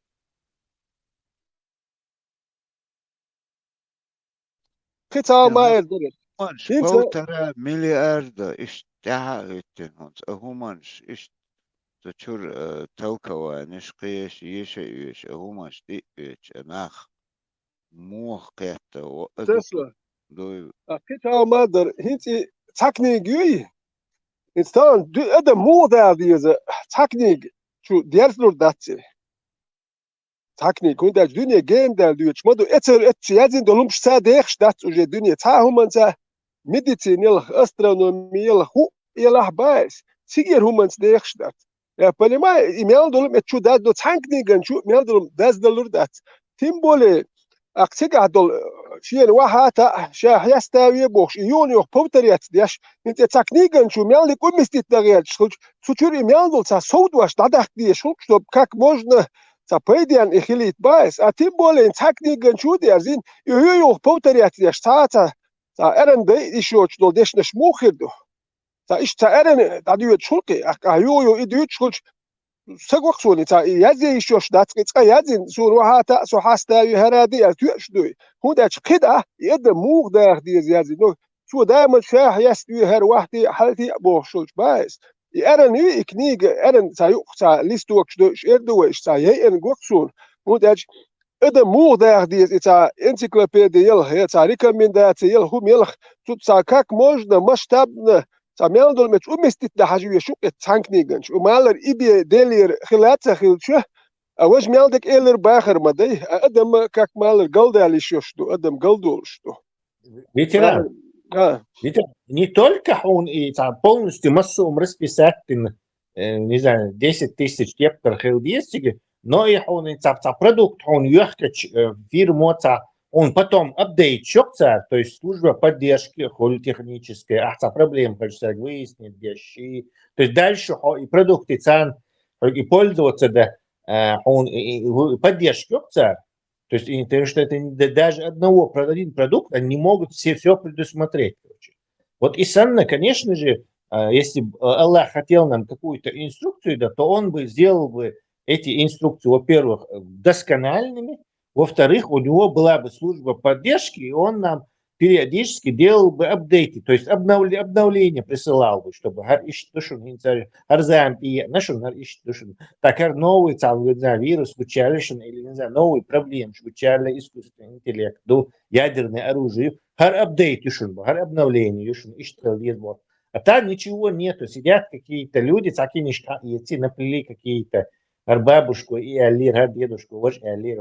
Кхы цхьа хӀума эр дара. Хуманш Хинца- полтора миллиарда иштта хӀиттина хӀунца. А хуманш иштта чур, э, толкованиш кхеш, еш а уьш, а хуманш тӀи а оьцуш, а нах мох кхетта, о, а Тесла. дуй. А кхы цхьа хӀума дар. ХӀинца и цхьа книга юй? Ица тан ду- адам муха дала деза цхьа книга чу дерзлур дац и. Цхьа книга, хӀунда аьлча дуьне генадала доьдуш ма ду. Эцар эцци язин долумш ца дехаш дац уже дуьне. Цхьа хӀуманца медицина елах, астрономия елах, хӀу елах баьс. Цигер хӀуманца дехаш дац. Я понимаю, и мел долум эт чу даздо цхьан книган чу мел долум даздалур дац. Тем более, ах цигахь долу, э, шена вахьа таӀа, ша хьеставе бохуш, и юна юха повторяться деш, хӀинца цхьа книган чу мел дика уместить дагӀерчаш хилча, цу чуьра и мел долу цхьа совдош дӀадахка дезаш хилча, чтобы как можно цхьа пайденна и хилийта баьс. А тем более, цхьа книган чу дерзина, и юха повторяться деш, цхьа а цхьа, цхьа эран дай и шочу долу дешнаш муха хир ду. Цхьа иштта цхьа эран дӀадоьдуш хилкхи, а юха юха и дуьйцуш хилча, са гохсуни цхьа и язъе йиш йолуш дац, кхин цкъа язйина, суна вахьа таӀа, со хьаста а ве хӀара а де аьлла тоьаш дуй. ХӀунда аьлча кхин а, и адам муха даха деза язйина. Ну, цо даман ша хьеста ве хӀара вахьте а, хьалте а бохуш хилча баьс. И эран ю и книга, эран цхьа юкъа цхьа листокаш дойуш эр ду вайша, цхьа яйъина гохсуна. ХӀунда аьлча адам муха даха деза и цхьа энциклопеди елах, я цхьа рекомендаци елах, хӀума елах, цу цхьа как можно масштабно, цхьа мел долу мечу уместить дан хьажа веш ю кхетта цхьан книганчу. У малар и бе делера хила а ца хилча, а важа мел дерг элар бахар ма дай, а адам как малар галдалиш йош ду, адам галдолуш ду. Ветеран, А, ветеран, не только хьуна и там полностью массовым расписать, э, не знаю, десять тысяч гектар хил десятиги, но и хьуна и цап, цап продукт хьуна йохкач, э, фирма ца, он потом апдейт шок ца, то есть служба поддержки, холь техническая, а ца проблема, хочешь сказать, выяснить, где щи. То есть дальше хо и продукты цан, и пользоваться да, э, он и, и, и поддержки шок ца. То есть, и, потому что это не- да- даже одного, про- один продукт, они не могут все, все предусмотреть. Короче. Вот и санна, конечно же, а, если бы, э, Аллах хотел нам какую-то инструкцию, да, то он бы сделал бы эти инструкции, во-первых, э, доскональными, во-вторых, у него была бы служба поддержки, и он нам периодически делал бы апдейты, то есть обновле- обновления присылал бы, чтобы гьар ишт душун инца гьар зам пи нашун гьар ишт душун. Так гьар новый цал, не знаю, вирус вучалишин или, не знаю, новый проблем вучалла искусственный интеллект, ду ядерное оружие, гьар апдейт душун, гьар обновление душун ишт лез бо. А там ничего нету, сидят какие-то люди, цакинишка и эти наплели какие-то гьар бабушку и аллир, гьар дедушку, вож аллир.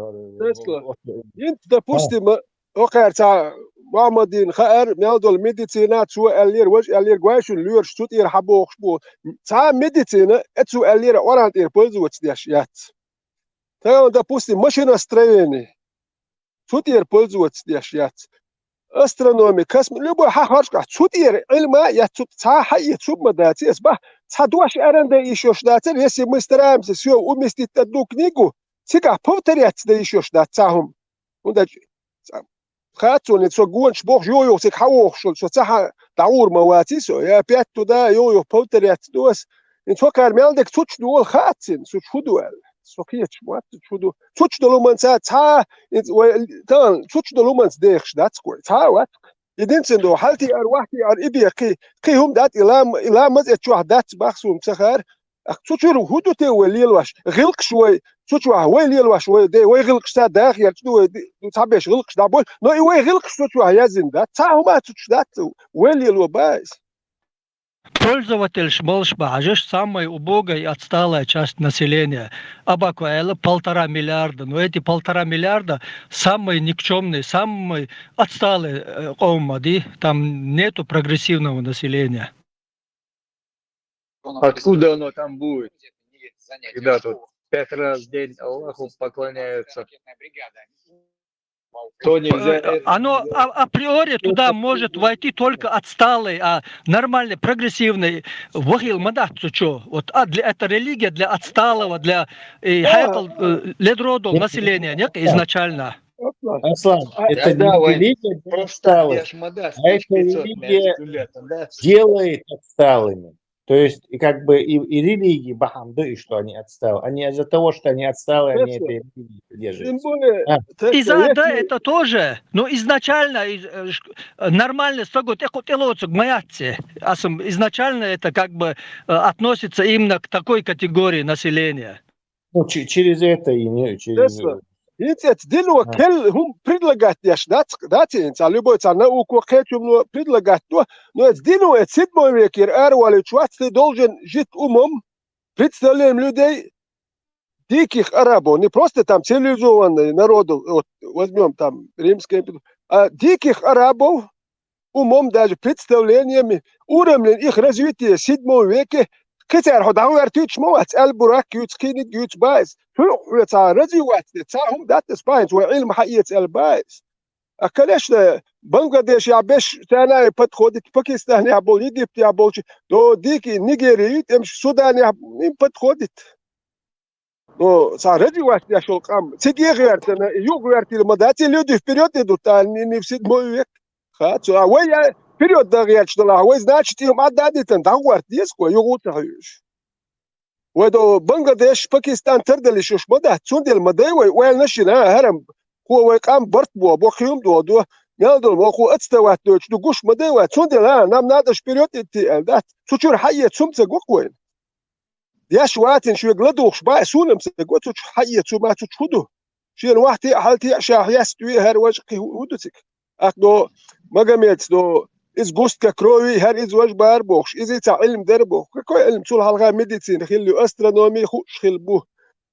Инт, допустим, окхар ца Мухаммадин хаар, мел дол медицина, цо аллир, вож аллир, гвайшун луьрш, цу тӀера хьабохуш бу. Ца медицина, э цу аллира оран тӀера пользоваться деш яц. Та, допустим, машиностроение. Цу тӀера пользоваться деш яц. Астрономия, космо-, любой хьахаршкахь, цу тӀера Ӏилма а яц, цу ца хьаэцу ма дац, эс бах, ца дош аренда ишош дацар, если мы стараемся всё уместить в одну книгу, цигахь повторяться да ишош дац ца хӀума. ХӀунда хац цунна, со гонаш бохуш, йо-йо, цига хьавохуш, со ца хьа дӀагӀур ма ваций со, я опять туда, йо-йо, повторяться дос. Ин цо кхар мел дерг цуч ду, вала хац цин, цуч хӀу ду аьлла. Со кхеташ ма вац, цуч хӀу ду. Цуч долу манца цхьа, ин ц-, вай, тан, цуч долу манца дехаш дац кой. Цхьа а вац. Единственное, хьалтиар, вахтиар, и бе кхи, кхи хӀума дац, и лам-, и ламаз эт чохь дац, бах суна ца хаар. Ах, цу чуьра хӀу ду те вай лелош? ГӀилкхаш вай, цу чохь вай лелош, вай де, вай гӀилкхаш ца даха ярчу ду вай, ди-, ду цхьабеш гӀилкхаш дӀабой, но и вай гӀилкхаш цу чохь язйина дац. Цхьа хӀума цу чу дац, вай лело бац. Пользовательш молуш бахьажаш самая убогая и отсталая часть населения. Абаку аьлла полтора миллиарда. Но эти полтора миллиарда самые никчемные, самые отсталые э, къовма ди. Там нету прогрессивного населения. Откуда оно там будет? Когда тут пять раз в день Аллаху поклоняются. То нельзя. Э, это оно нельзя. А- априори туда может войти только отсталый, а нормальный, прогрессивный вахил мадат, что? Вот а для это религия для отсталого, для э, хьекъал, э, ледроду населения, нет, изначально. Аслан, это не религия для отсталых, а это религия делает отсталыми. То есть, и как бы и, и религии бахьам да, и что они отсталые. Они из-за того, что они отсталые, они этой религии придерживаются. Из-за, да, это тоже. Но изначально из- э, ш- э, нормально сагу тӀекху тӀелоцуг ма яц цӀе. Асум изначально это как бы э, относится именно к такой категории населения. Ну, че- через это и не через... ХӀинца эца дино кхел хӀума предлагать деш дац, дац хӀинца, любой ца науко кхечумно предлагать до, но эца дино эца седьмой векера аравалуьйтуш вац, ты должен жить умом, представлением людей, диких арабов, не просто там цивилизованные народы, вот возьмём там Римская империя, а диких арабов, умом, даже представлениями, уровнем их развития в седьмом веке, кхин цара хьо дӀагӀертуьйтуш ма вац, Аль-Бурак юьйцу, кхиниг юьйцу баиз. Хьо, хьо ца развиваться де, ца хӀума дац ас баинца, вай Ӏилма хьаэца аьлла баиз. А, конечно, Бангладешехь беш царна а подходит, Пакистанехь болу, Египтехь болчу, до дики Нигерия, тем Суданехь им подходит. Ну, ца развиваться деш йолу къам, цига гӀертана, юха гӀертийла ма дац, и люди вперёд идут, а не, не в седьмой век. Ха, цу, а вай а вперёд дан гӀерташ далахь, вай, значит, и ма дадитан, дӀагӀорта деза кхо, юха ца хьуьйуш. Вай до Бангладеш, Пакистан тардалиш уьш ма дац, цундела ма дай вай, ойла шина, а, хӀарам, кхо вай къам барт бо, бо кхин доду, мел долу, мо кхо отставать дойтуш ду, гуш ма дай вай, цундела, а, нам надо вперёд идти, аьлла дац, цу чуьра хьаэца хӀума ца го-кх вайна. Деш вацина шуьга ладугӀуш баьа, суна-м ца го цу чу хьаэца хӀума, цу чу хӀу ду? Шена вахтий а, хьалтий а, ша хьестий а, хӀара важа кхин хӀу, хӀу ду цига? Ахь до Магомедс до, иза густка крови, хӀара иза важа бара бохуш, иза ца Ӏилма дара боху. Какой Ӏилма? Цул хьалха медицина хилла ю, астрономия хууш хилла бу.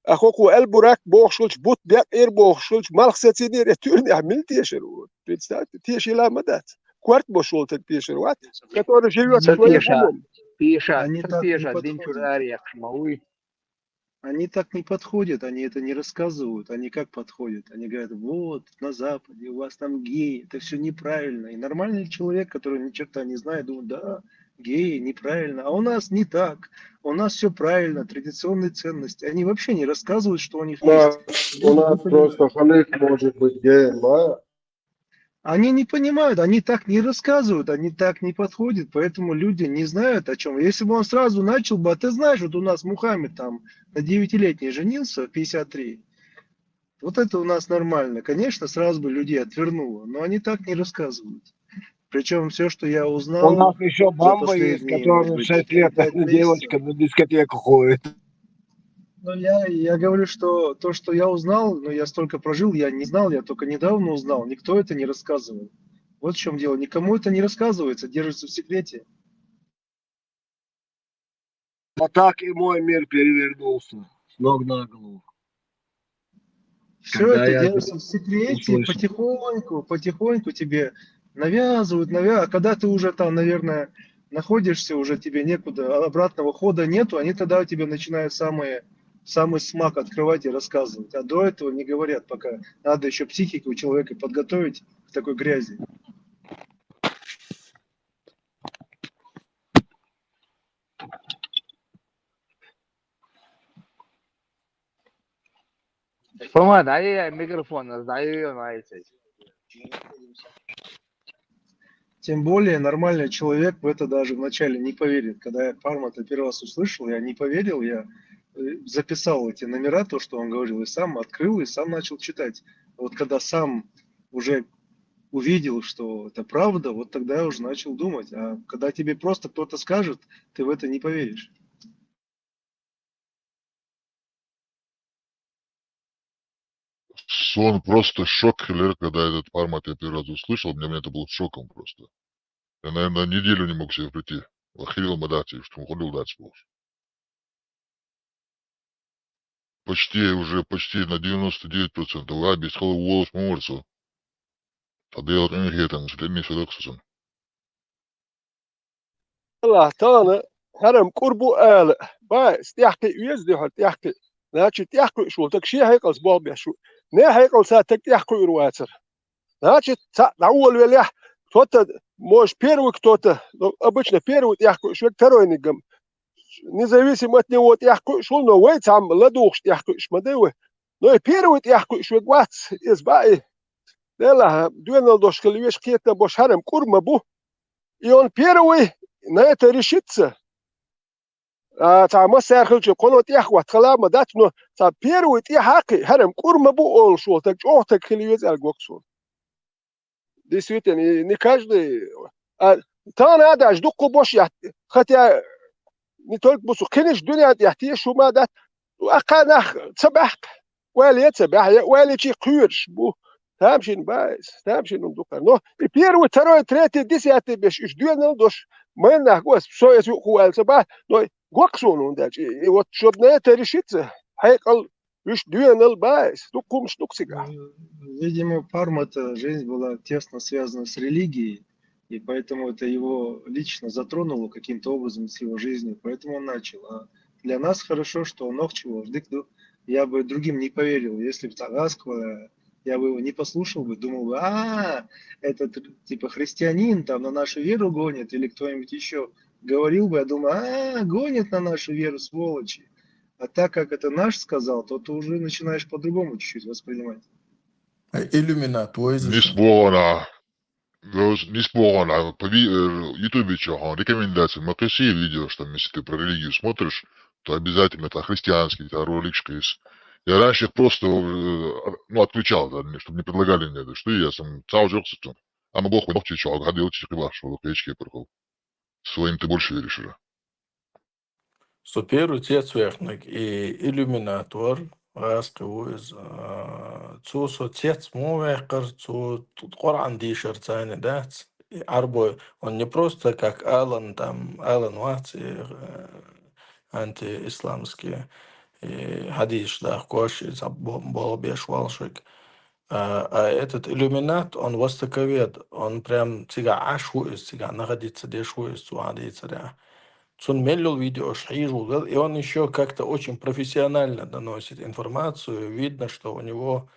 А хӀокхо Аль-Бурак бохуш хилча, бут бекъера бохуш хилча, малх сацийнера, э, туьрнехь мила тешар ву? Представьте, тешийла ма дац. Корта бошула таг тешар вац, который живёт своим умом. Тешат, тешат, дин чуьра арехаш ма вуй. Они так не подходят, они это не рассказывают. Они как подходят? Они говорят: «Вот, на Западе у вас там геи, это всё неправильно». И нормальный человек, который ни черта не знает, думает: «Да, геи, неправильно. А у нас не так. У нас всё правильно, традиционные ценности». Они вообще не рассказывают, что у них есть. У нас просто халиф может быть геем, а? Они не понимают, они так не рассказывают, они так не подходят, поэтому люди не знают, о чём. Если бы он сразу начал бы, а ты знаешь, вот у нас Мухаммед там на девятилетней женился в пятьдесят три. Вот это у нас нормально. Конечно, сразу бы людей отвернуло, но они так не рассказывают. Причем все, что я У узнал нас еще за бамба есть, последние, может которая быть, шесть лет, пять месяцев, девочка на дискотеку ходит. Ну, я, я говорю, что то, что я узнал, но я столько прожил, я не знал, я только недавно узнал, никто это не рассказывал. Вот в чем дело. Никому это не рассказывается, держится в секрете. А так и мой мир перевернулся с ног на голову. Все Когда это я это держится в секрете, услышал. Потихоньку, потихоньку тебе навязывают, навязывают. А когда ты уже там, наверное, находишься, уже тебе некуда, а обратного хода нету, они тогда тебе начинают самые, самый смак открывать и рассказывать. А до этого не говорят пока. Надо еще психику у человека подготовить к такой грязи. Помада, ай-яй-яй, микрофон, сдаю ее на эти. Тем более нормальный человек в это даже вначале не поверит. Когда я Пармата первый раз услышал, я не поверил, я э, записал эти номера, то, что он говорил, и сам открыл, и сам начал читать. Вот когда сам уже увидел, что это правда, вот тогда я уже начал думать. А когда тебе просто кто-то скажет, ты в это не поверишь. Сон просто шок, Хилер, когда этот Пармат я первый раз услышал, для меня это было шоком просто. Я, наверное, неделю не мог себе прийти. Охерел мадати, что он ходил дальше больше. Почти, уже почти на девяносто девять процентов. Ладно, без холла волос морсу. Тогда я вот не хетан, что не садок сусун. Ла, тана, хьарам кӀур бу ала. Бай, стяхки уез ди хьар, тяхки. Значит, тяхки шул, так ши хьекъалс бо беш. Не хьекъалса так тяхки ур вацар. Значит, ца, да уволвелях, кто-то, может, первый кто-то, ну, обычно первый тяхки швек, второй нигам. Независимо от него тяхки шул, но вай цам ладугш тяхки шмадевы. Но и первый тяхки швек вац, из бай. Дела, дуэнал дош калвеш кета бош хьарам кӀур ма бу. И он первый на это решится. А, ца ма сархилчи, коно тяхват халама дат, но ца первый тяхаки, хьарам кӀур ма бу ол шул, так чох так хили вез ал гоксун. Действительно, и не каждый, а, тана даже дукку бош я, хотя не только бусу, конечно, дуня я те шума дат, а канах цабах, вали цабах, я вали чи куйрш бу, там шин байс, там шин он дукар. Но и первый, второй, третий, десятый беш, уж дуэнал дош, мэн нах гос, всё, если хуал цабах, но гоксун он дальше. И вот, чтобы на это решиться, хьекъал, уж дуэнал байс, дуккумш дуксига. Э, Видимо, Пармата жизнь была тесно связана с религией, и поэтому это его лично затронуло каким-то образом с его жизнью, поэтому он начал. А для нас хорошо, что он ногчего, ждык ду-, я бы другим не поверил, если бы Тагаскова, я бы его не послушал бы, думал бы, а, этот типа христианин там на нашу веру гонит или кто-нибудь еще говорил бы, я думаю, а, гонит на нашу веру, сволочи. А так как это наш сказал, то ты уже начинаешь по-другому чуть-чуть воспринимать. Иллюминат, Не спорно. Нисбогана, по ви-, э, Ютубе чё, ха, рекомендации. Макаси видео, что если ты про религию смотришь, то обязательно это христианский, это ролик, что есть. Я раньше их просто, э, ну, отключал, да, чтобы не предлагали мне это, что я сам цау жёг сутун. А мы бог ногти чё, гадил чё, кыла, что печки прикол. Своим ты больше веришь уже. Цу первый цец вехнаг и иллюминат вар, гӀазкхи ву из, а, цу со цец му вехкар, цу Къуръан дийшар цани дац. И Ӏарбой, он не просто как Алан там, Алан вац, и, э, антиисламский, и хьадисаш дахкош, и цхьа бо-, болх беш валшик. А, а этот иллюминат, он востоковед, он прям цига Ӏаш ву из, цига находиться деш ву из, цу хьадийцаря. Цун мел йола видеош хьийжа ву вел, и он ещё как-то очень профессионально доносит информацию. Видно, что у него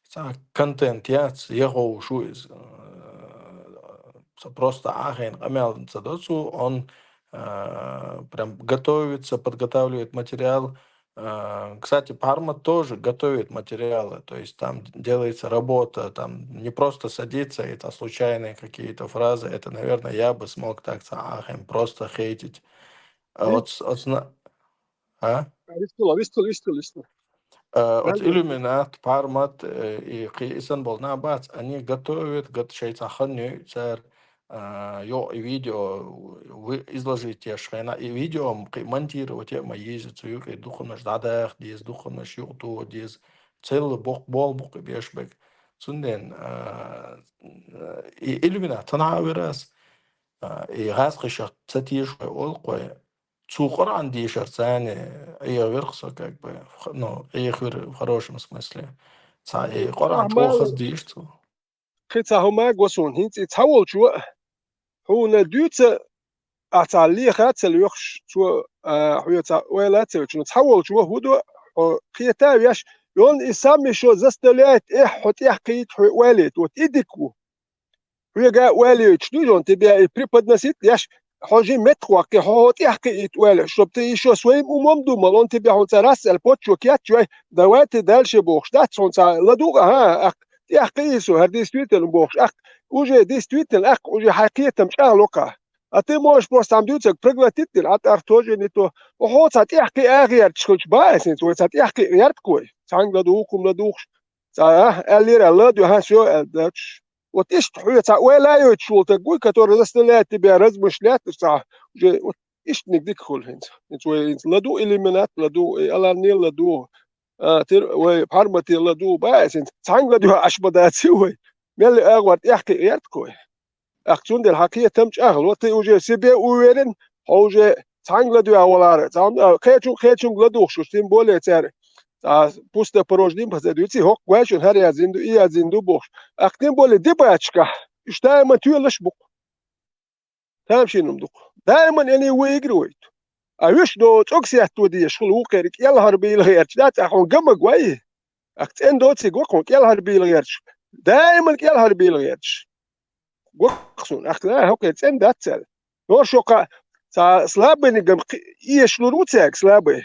цхьа контент яц, ехо ву шу из. Э, ца просто Ӏахайна къамел ца доцу, он, э, прям готовится, подготавливает материал. Э, кстати, Парма тоже готовит материалы, то есть там делается работа, там не просто садится, это случайные какие-то фразы, это, наверное, я бы смог так ца Ӏахайна просто хейтить. А Мгм. вот с-, вот сна-, а? Вистул, вистул, вистул, вистул. А, оцу иллюминат, пармат, э, и кхи-, и санна болу нах бац, они готовят, гот-, шайн цхьа хан йой цара, а, йо, и видео вы-, изложить еш хенахь, и видео м-, кхин монтировать е а ма еза, цу юкъе дукханаш дӀадаха деза, дукханаш юкъадохо деза, цел боккха болу бу-кх и беш берг. Цундела, а, и иллюминат хӀунда а вира ас, а, и гӀазкхашах ца теша вай олу-кх вай, цу Къуръан дешарца царна Ӏехавира-кх со, как бы, х-, ну, Ӏехавира в хорошем смысле. Цхьа и Къуръан чӀогӀа хаза дийша цо. Кхин цхьа хӀума го суна, хӀинца и цхьаволчо а хьуна дуьйцу, ахь цхьа леха а ца лоьхуш, цо, а, хьоьца ойла а ца йойтуш, цхьаволчо хӀун до, хьо кхета а веш, и он и сам ещё заставляет, эх, хьо тӀехкхиийта, хьо ойла йойта, вот и дика ву. Хьоьга а ойла йойтуш ду, он тебе и преподносить еш, хьо жима меттахваккхий, хьо, хьо тӀехкхиийта ойла, чтоб ты ещё своим умом думал, он тебе хьуна цара ас аьлла, поччо кечйой, давай ты дальше бохуш дац, хьуна цхьа ладугӀу, ага, аккха тӀехкхиий со, хӀара действительно бохуш, аккха уже действительно, аккха уже хьайн кхетам чӀагӀло-кх. А ты можешь просто цхьамма дуьйцург проглотить дина, а тӀаккха тоже не то. Хьо цхьа тӀехкхиа гӀерташ хилча бан ас хӀинца, вай цхьа тӀехкхиа гӀерта-кх вай, цхьаьнга ладугӀу, хӀума ладугӀуш. Цхьа, а, аьллера, ладугӀу, ага, всё, аьлла дац. Вот иштта хьоьца ойла а йойтуш волу стаг вуй, который заставляет тебя размышлять, цхьа, уже вот иштаниг дика хуьлу хӀинца. ХӀинца вай хӀинца ладугӀу иллюминат, ладугӀу, и аларне ладугӀу. А, тера вай пармате ладугӀу бан ас хӀинца. Цхьаьнга ладугӀу Ӏаш ма даций вай. Мел агӀор тӀехкхиа гӀерта-кх вай. Ахь цундела хьан кхетам чӀагӀло, ты уже себе уверен, хьо уже цхьаьнга ладоьгӀна валахь, цхьа, а, кхечунга, кхечунга ладугӀуш, уж тем более цара, а, пустопорожним хаза дуьйций, хӀокху гой шуна хӀара яздина ду, и яздина ду бохуш. Ахь тем более дебаташкахь, уьш даиман тоьлаш бу-кх. Тамашийна хӀума ду-кх. Даиман они выигрывают. А уьш до цӀогсетто дезаш хуьлу вукхеран кӀелхьарбийла гӀерташ дац, ахь хьуна гамаг вай. Ахь цӀена доций го-кх хьуна кӀелхьарбийла гӀерташ. Даиман кӀелхьарбийла гӀерташ. Го-кх суна, ахь ла хӀокхеран цӀена дац аьлла. Норшо кхаъ цхьа слабыйниг-м кхи-, эшалур ву цаьрга слабый.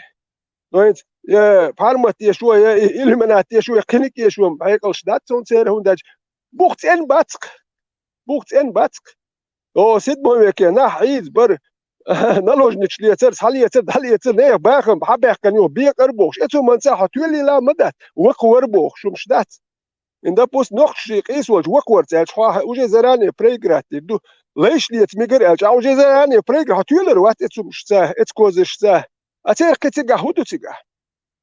Но хӀинца, я пармат эшо, я и иллюминат эшо, я кхиниг эшо-м хьекъалш дац цунна церан, хӀунда аьлча буху цӀена бац-кх. Буху цӀена бац-кх. О, седьмой веке нах хьийза бара, наложничаш лецара, схьалецара, дӀалецара, нехан бахам хьабаьккхина юха бекъара бохуш. Эцу манца хьо тоьлийла ма дац, вакхавар бохуш, хӀумаш дац. И, допустим, нохчий къийса волчу вакхаварца аьлча, хьо уже заранее проиграть дийр ду. Лайш леца мегар аьлча, а уже заранее проиграть, хьо тоьлар вац эцу хӀумашца, эцу козыршца. А церан кхин цигахь хӀун ду цигахь?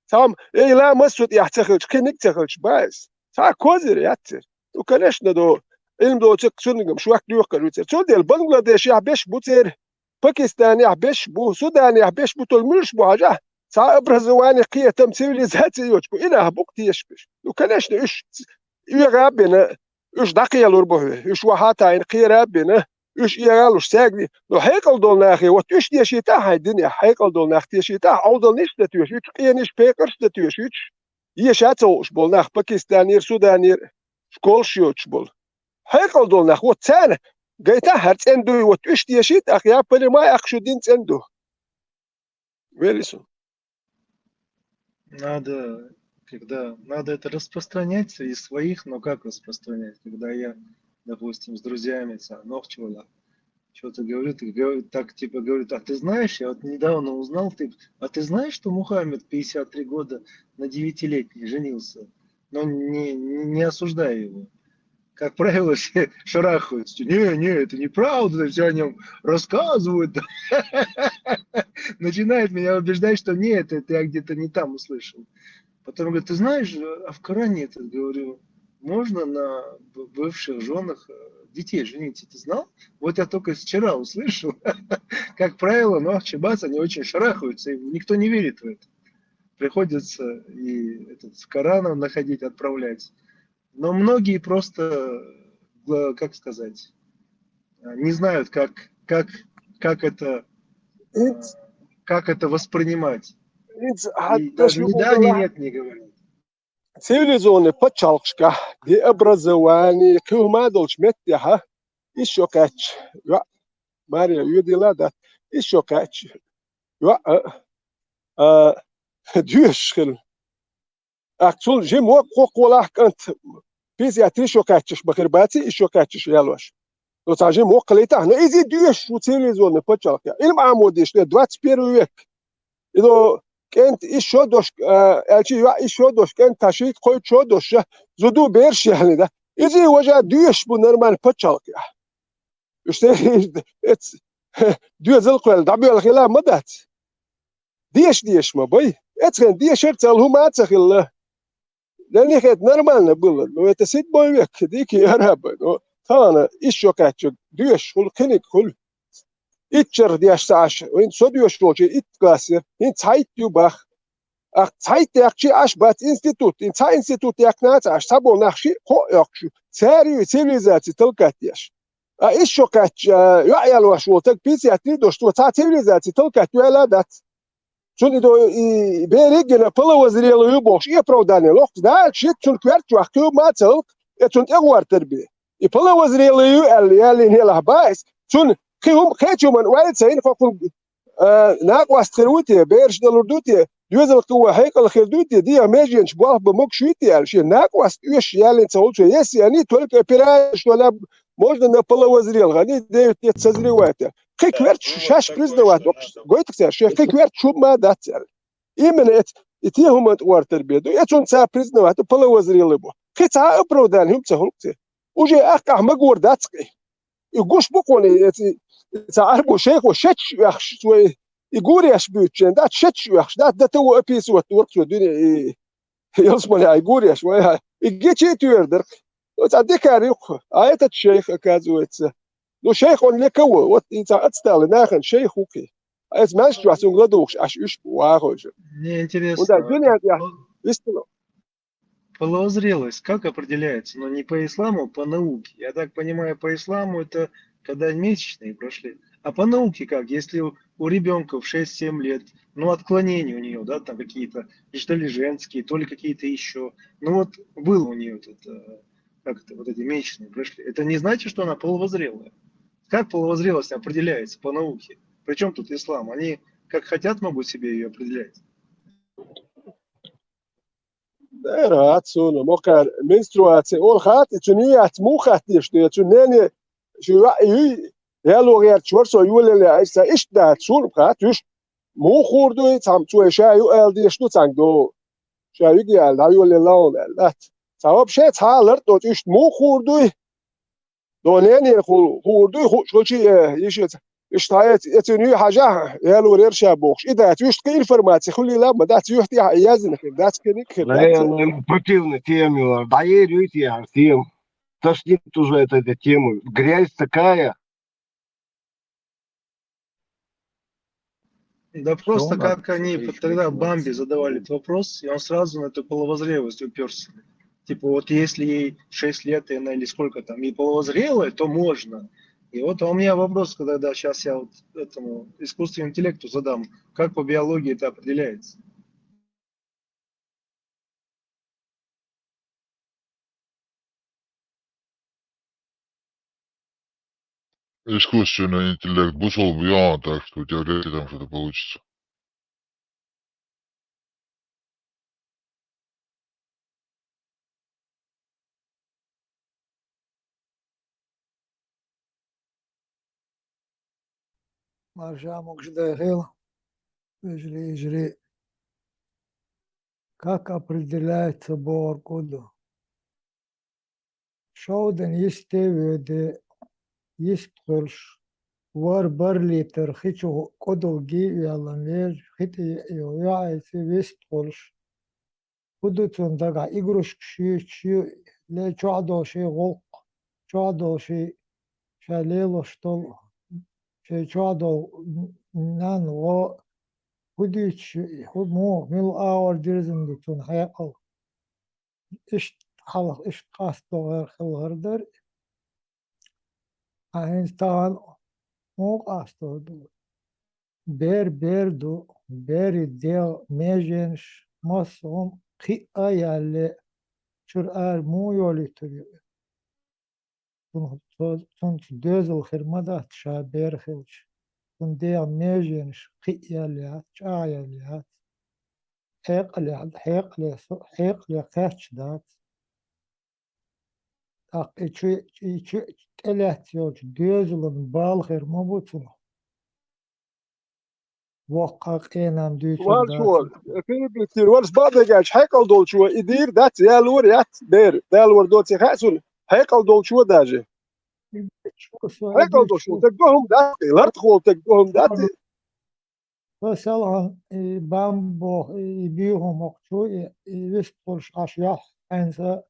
Цхьамма, эй, ламаз цу тӀехь ца хилча, кхиниг ца хилча бан иза. Цхьа козыр яц церан. Ну, конечно, до Ӏилма доцург цуннигам шок доьккхур ву церан. Цундела Бангладешехь беш бу церан, Пакистанехь беш бу, Суданехь беш бу, тол муьлш бу хьажахь, цхьа образование, кхетам, цивилизация йоцуш бу, и нах бу-кх тешаш беш. Ну, конечно, уьш ц-, оьгӀа а бина, уьш дӀакхелур бу хьоьга, уьш вахьа а тайна кхера а бина, уьш эгӀалуш сагни, ну, хьекъал долу нахе, вот уьш тешийта хьайн динехь, хьекъал долу нах тешийта, Ӏовдалниш а дан тоьшуьйтуш, къенаш, пекъарш а дан тоьшуьйтуш, еша а ца хууш болу нах Пакистанера, Суданера, школаш йоцуш болу. Хьекъал долу нах, вот царна гайта хӀара цӀена дуй, вот уьш тешийта, ахь я понимаю, ахь шу дин цӀена ду. Велису. Надо, когда, надо это распространять среди своих, но как распространять, когда я, допустим, с друзьями, ца, нохчевала, что-то говорю, ты говорю, так типа говорит, а ты знаешь, я вот недавно узнал, ты, а ты знаешь, что Мухаммед пятьдесят три года на девятилетней женился? Но не, не, не осуждаю его. Как правило, все шарахаются. Не, не, это неправда, все о нем рассказывают. Начинает меня убеждать, что нет, это я где-то не там услышал. Потом говорит, ты знаешь, а в Коране это, говорю, можно на б- бывших женах э, детей женить, ты знал? Вот я только вчера услышал. Как правило, но чебас, они очень шарахаются, и никто не верит в это. Приходится и этот, с Кораном находить, отправлять. Но многие просто, гла- как сказать, а, не знают, как, как, как это, а, как это воспринимать. И даже ни да, ни нет не говорят. Цивилизованный пачхьалкхашкахь, де образование, кхин хӀума долчу меттехьа, ишшо кхаьчча, йоӀ, Мария, йоьдийла а дац, ишшо кхаьчча, йоӀ, а, а, доьшуш хила. Ахь цул жима воккхо кхолахь кӀант, пятьдесят три шо кхаьччаш бахир баций, ишшо кхаьччаш ялош. Ну, цхьа жима воккхалийтахь, но иза доьшуш ву цивилизованный пачхьалкхе. Ӏилма Ӏамо деш, двадцать первый век. И до кӀант иш шо дош, а, аьлчи йоӀ иш шо дош, кӀант ташийк кхой шо дош, зуду берш яхли да. Изи важа дуьш бу нормально пачалкъ я. Уж эц, доьзал кхоьл, дӀабоьлла хила ма дац. Деш, деш ма бай. Эцхен дешар цал хӀума ца хилла. Для них это нормально было. Но это седьмой век, дикие арабы. Но тхана иш шо кхаьчча, доьш хул, кхиниг хул. Итт чарх деш ца Ӏаш, вайн со доьш волчу итт класс яр, хӀинца цхьайтта ю бах. Ах, цхьайтта яьккхичи Ӏаш бац институт, хӀинца цхьа институт яьккхина ца Ӏаш, цхьаболу нах шиъ кхоъ йоккхуш, цара ю цивилизаци талкат деш. А иш шо кхаьчча, йоӀ ялош волу таг пенсият дийр долуш, цо цхьа цивилизаци талкат йойла а дац. Цунна и до-, и бериг гина половозрелый ю бохуш, и оправдание лохуш, дальше шиъ цунна коьртачу вахкийла ма ца халкъ, и цунна тӀе гӀортар бе. И половозрелый ю аьлла, яллин елахь баьс, цунна кхин хӀума, кхечу хӀуманна ойла ца йина, хӀокхун, а, накъост хир ву те, бераш далур ду те, доьзал кхин ван хьекъал хир ду те, дегӀан меженаш болх бан могуш ю те аьлла, шен накъост оьшуш яллин ца хуьлу цо, если они только опираются, что она можно на половозрелых, они девять лет созревают. Кхин коьртачу шаьш признавать доккхуш гойту цара, шен кхин коьртачу хӀума ма дац аьлла. Именно эц-, и те хӀуманна тӀе гӀортар бе ду, эцунна цара признавать ду, половозрелый бу. Кхин цхьа оправдание хӀума ца хуьлу церан. Уже ахкъахь ма гора дац кхин. И гуш бу кхуьне, эци, и ца Ӏарбо шайхо шеташ оьхуш, цо и гуреш буьйцучен дац, шеташ оьхуш дац, дан ту описывать дорх цо дуьне, и, ялсмале, и гуреш, вай, и гечи а туьйр дара. Оцу дикар юккха, а этот шайх, оказывается. Ну, шайх он для кого? Вот и ца отсталый, нахана шайх ву кхин. А эцу маьжчохь цунга ладугӀуш, аш уьш бу вахой же. Мне интересно, вот дуьнен тӀехь вистина. Половозрелость как определяется? Но не по исламу, по науке. Я так понимаю, по исламу это когда месячные прошли. А по науке как? Если у, у ребенка в шесть-семь лет, ну, отклонения у нее, да, там какие-то, то ли женские, то ли какие-то еще. Ну вот было у нее это, э, как это, вот эти месячные прошли. Это не значит, что она половозрелая. Как половозрелость определяется по науке? Причем тут ислам? Они как хотят могут себе ее определять. Дера, ацуна, мокхар, менструаци, ол хатта, цу ният муха хаттийш ду, цу нене, шу ваъ юй, яло гӀерташ вара со йолале, айса иштта дац, суна хатта, уьш муха хуур дуй, цхьамма цо ша ю аьлла деш ду цхьаьнга до. Ша юга яьлла, дӀа йолале лаун аьлла, дац. Цхьа вообще цхьа а лар а доцу, уьш муха хуур дуй? До ненера ху-, хуур дуй, хууш хилчи, э, йиш яц. Иштта хьаэца, эцун юй хьажахь, ялор яра ша бохуш. И дац, вуьшта кхин информаци хуьлийла, ма дац, юьхь тӀехь яздина хир, дац кхин ник хир, дац. Наверное, ему противна тема, дӀаерюй те хӀара тема. Тошнит уже от этой темы. Грязь такая. Да просто как они тогда Бамби задавали этот вопрос, и он сразу на эту половозрелость уперся. Типа, вот если ей шесть лет, и она или сколько там, и половозрелая, то можно. И вот у меня вопрос, когда сейчас я вот этому искусственному интеллекту задам, как по биологии это определяется? Искусственный интеллект бусалба ю, так что у тебя вряд ли там что-то получится. Марша могуш дай хила, вежарий, йижарий. Как определяется бохург хӀун ду? Шовдан йисте а воьде, йист хуьлуш, вар-барра литр хи чу кӀудал гий а ваьлла вежа, хи тӀе йиъ йолу йоӀ айса вист хуьлуш. ХӀун ду цунна дагахь, игрушкаш юьйцуш ю, ле чохь долу шайн гӀуллакх, чохь долу шайн ша лелош долу, шайн чохь долу нанна гӀо, хӀун дуьйцуш ю и, хӀун, муха, мила агӀор дирзина ду цунна хьекъал? Иштта хьалха, иштта къастор хилла хир дара. Ткъа хӀинца тахана муха къастор ду? Бер бер ду, берийн дегӀан меженаш, массо а хӀума кхиъна а яьлла, чуьра ара муха йолуьйтур ю? Цунах, цо, цунца доьзал хир ма дац ша бер хилча. Цунна дегӀан меженаш кхиъна яьлла яц, чӀагӀъяьлла яц. Хьекъале, хьекъале со, хьекъале кхаьчна дац. ТӀаккха и чу, и чу тӀелаьцна йолчу доьзалан бала хир ма бу цунах. воккха къенам дуьйцур дац. Валчо, перебить дийр, валс бакъдерг аьлча, хьекъал долчо и дийр дац, ялор яц, бер, далор доци хаьа цунна, хьекъал долчо даже. Хьекъал долчо, таг гохум дац, лартхол таг гохум дац. Ва салам, и бамбо, и бюхум окчу, и, и вистхулш аш яхь, хьенца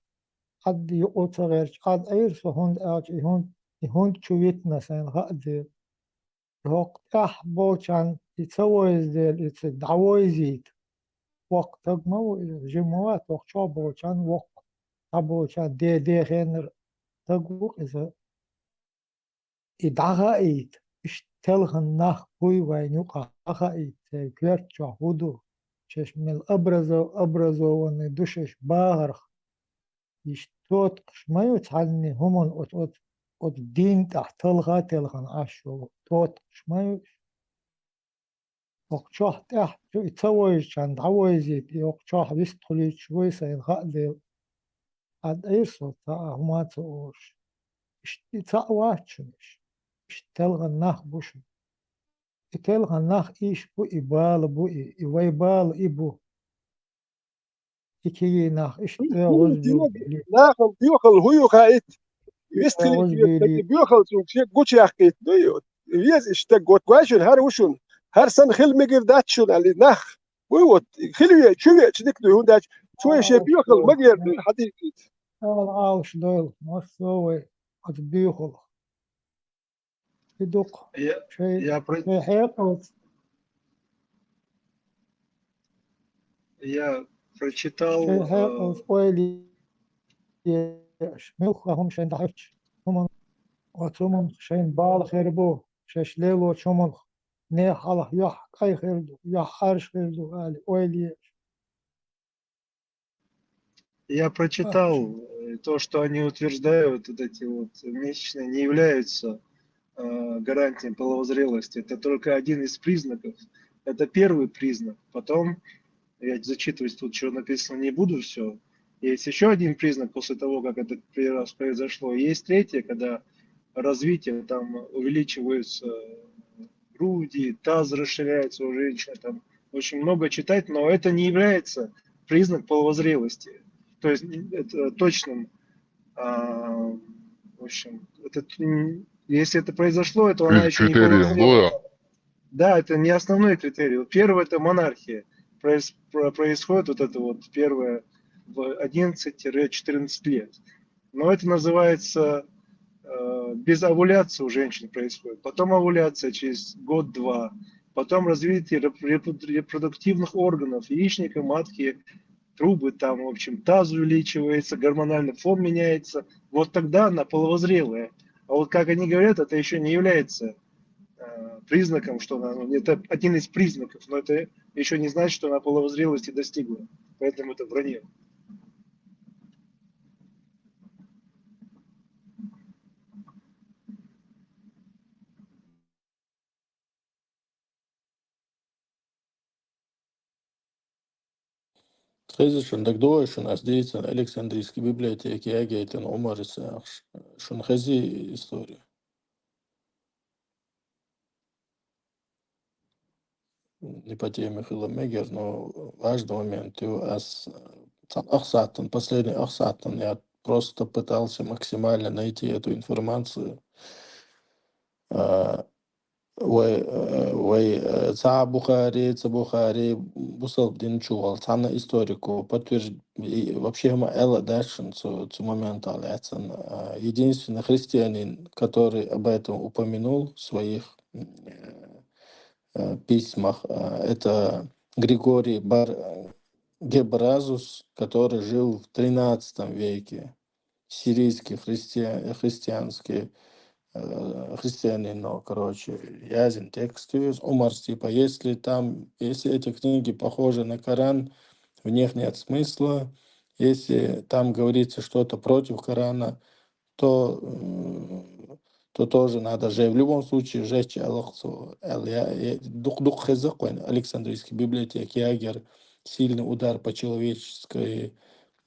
хьад юкъу ца гӀерч, хьад айр со хӀунд ач, и хӀунд, и хӀунд чу витна сайн хаъ дир. ХӀокх тӀехь болчан и ца войздел, и ца дӀавойзийт. Воккха таг ма ву иза, жима вац, воккха чо болчан, воккха дӀа болчан, де, де хеннар таг ву иза. И дӀахаийт, иштта телхан нах буй вайн юкъа, дӀахаийт, церан коьрта чохь хӀу ду, шаьш мел образо-, образованный ду, шаьш бахарх. Иштта тотхаш ма ю цхьанне хӀуман оцу, оцу, оцу дин тӀехь талха а телхана Ӏаш йолу, тотхаш ма ю. Окху чохь тӀехь чу и ца войзучарна дӀавойзийта, и окху чохь вистхуьлуьйтуш вуй сайна хаъ дела. Ткъа айр со цхьа а хӀума а ца олуш. Иштта и цхьаъ вац шуна иш. Иштта телхан нах бу шуна. И телхан нах ийш бу, и бала бу, и, и вай бала и бу. И кегий нах иштта гӀозбуьйлу. Нахана боьхалла хӀу ю хаийта? Вистхилийта боьхалла цунга шен гучуяккхийта ду ю. Веза иштта стаг, вот гой шуна, хӀара ву шуна. ХӀара санна хила мегар дац шуна аьлла, и нах. Вуй вот, хила ве-, чу веача дика дуй, хӀунда аьлча цо и шен боьхалла магер дуй, хьадийцийта. Ала Ӏалаш дойла, массо а вай оцу боьхалла. И дукха. Я, шайн, я про-, шайн хьекъалца. Я прочитал, шайн э, хьекъалца ойла еш, муьлхха хӀума шайн дӀахьуьттуш, хӀуман, оцу хӀуманах шайн бала хир бу, шаьш лелочу хӀуманах, нехан хьалха юьхь кӀай хир ду, юьхь хьарш хир ду, аьлла, ойла еш. Я прочитал, э, то, что они утверждают, вот эти вот месячные не являются, э, гарантией половозрелости. Это только один из признаков. Это первый признак. Потом, я зачитывать тут, что написано, не буду все. Есть еще один признак после того, как это первый раз произошло. Есть третье, когда развитие, там увеличиваются груди, таз расширяется у женщины, там очень много читать, но это не является признак половозрелости. То есть это точным, а, в общем, это, м, если это произошло, то она ещё не половозрела. Да, это не основной критерий. Вот первое — это монархия. Проис-, про-, происходит вот это вот первое в одиннадцать-четырнадцать лет. Но это называется, э, без овуляции у женщин происходит. Потом овуляция через год-два. Потом развитие реп-, репро-, репродуктивных органов, яичника, матки, трубы, там, в общем, таз увеличивается, гормональный фон меняется. Вот тогда она половозрелая. А вот как они говорят, это ещё не является, э, признаком, что она, ну, это один из признаков, но это ещё не значит, что она половозрелости достигла. Поэтому это вранье. Хезий шуна, дагадогӀий шуна, ас дийцина Александрийский библиотеке ягойтина Ӏумарис яхаш? Шуна хезий история? Не по теме хила мегар, но важный момент ю. Ас, э, цхьана ах сахьтана, последний ах сахьтана я просто пытался максимально найти эту информацию. А, вай, э, вай, э, цхьа Бухари, цхьа Бухари, бусалба дин чу вала цхьана историко подтвержд-, и вообще ма аьлла дац шуна цу, цу моментал яцан. А, единственный христианин, который об этом упомянул в своих, м, э, э, письмах, э, это Григорий Бар-, Гебразус, который жил в тринадцатом веке. Сирийский христиан-, христианский, э, христианин, но, короче, язин текст из, Умар, типа, если там, если эти книги похожи на Коран, в них нет смысла. Если там говорится что-то против Корана, то, м, то тоже надо же, в любом случае, сжечь аьлла цо. Аьлла, я, я, дукха-дукха хеза-кх вайна Александрийский библиотека ягар сильный удар по человеческой,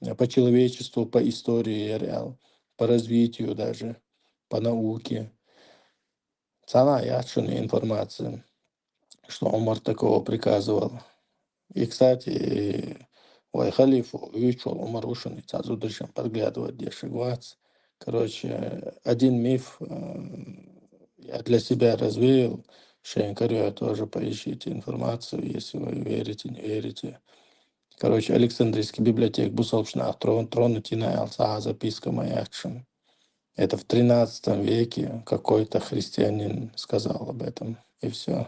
э, по человечеству, по истории яр аьлла, по развитию даже, по науке. Цхьана яц шуна информация. что Умар такого приказывал. И, кстати, вай халифа вуьйчул Умар ву шуна, цхьа зударшна подглядывать деш вац. Короче, один миф э, я для себя развеял. Шайн каре тоже поищите информацию, если вы верите, не верите. Короче, Александрийский библиотек бусалба нах трон, тронут йина аьлла цхьа записка ма яц шуна. Это в тринадцатом веке какой-то христианин сказал об этом. И все.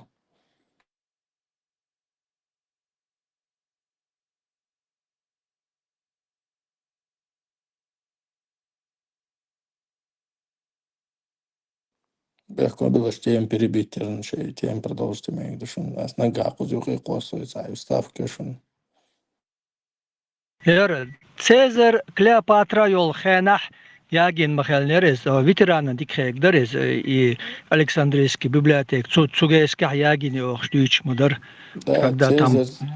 Бехк ма билла, тема перебить деран шоай, тема продолжить мегаргда шуна. Ас нагахь кхуза юкъе кхоссой цхьа вставка шуна. Яра, Цезарь, Клеопатра йолу хенахь ягийна ма хиллера иза, ветерана дика хегадар иза, и Александрийский библиотека, цу, цу гескахь ягийна йохуш дуьйцуш ма дара. Да, когда там Цезарь.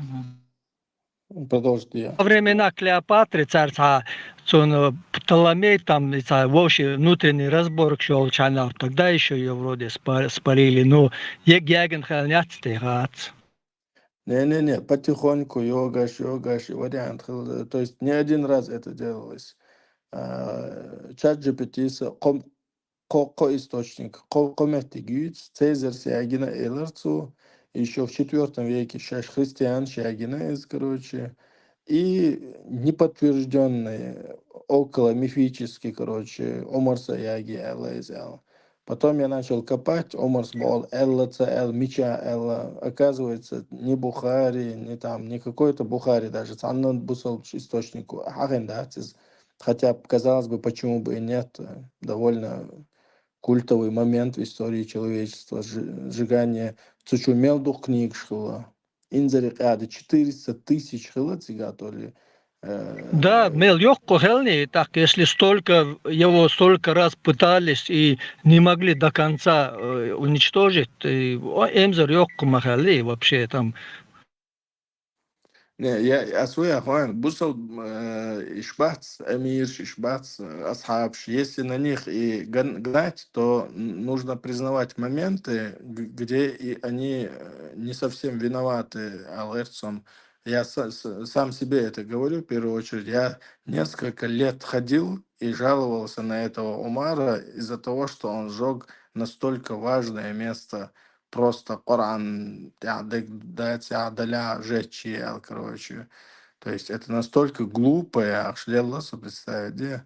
Продолжите. Во времена Клеопатры цара цхьа цунна Птоломей, там и цхьа вовший внутренний разборкаш йолчу хенахь, тогда ещё её вроде спа-, спалили. Ну, егга ягийна хиллера яц те хац. Не-не-не, потихоньку йогаш, йогаш, и вариант хилла. То есть не один раз это делалось. А, чат джи пи ти-са кхо, кхо, кхо источник, кхо, кхо меттиг юьйцу, Цезарьс ягийна элира цо, ещё в четвёртом веке шаьш христианаш ягийна иза, короче, и неподтверждённый, около мифический, короче, Умарса яги аьлла иза аьлла. Потом я начал копать, Умарс боху аьлла, ца аьлла, мича аьлла. Оказывается, ни Бухари, ни там, ни какой-то Бухари даже, цхьанна бусалба источнику хьахийна дац иза. Хотя, казалось бы, почему бы и нет? Довольно культовый момент в истории человечества. Сжи-, сжигание. Цу чу мел дукха книгаш хилла. Инзаре кӀада четыреста тысяч хилла цигахь, то ли, э, Да, мел йоккха хилла, так, если столько, его столько раз пытались и не могли до конца э, уничтожить, и, о, инзаре йоккха ма хилла вообще там. Не, я, я своя хуан, бусал, э, иш бац эмирш, иш бац, э, асхьабш. Если на них и гн-, гнать, то н-, нужно признавать моменты, г-, где и они э, не совсем виноваты, алгӀерцам. Я с-, с-, сам себе это говорю в первую очередь. Я несколько лет ходил и жаловался на этого Умара из-за того, что он сжёг настолько важное место, просто Коран тӀехь даг-, дац, тӀехь даля жечи, короче. То есть это настолько глупо, я аш лелла со представить, да.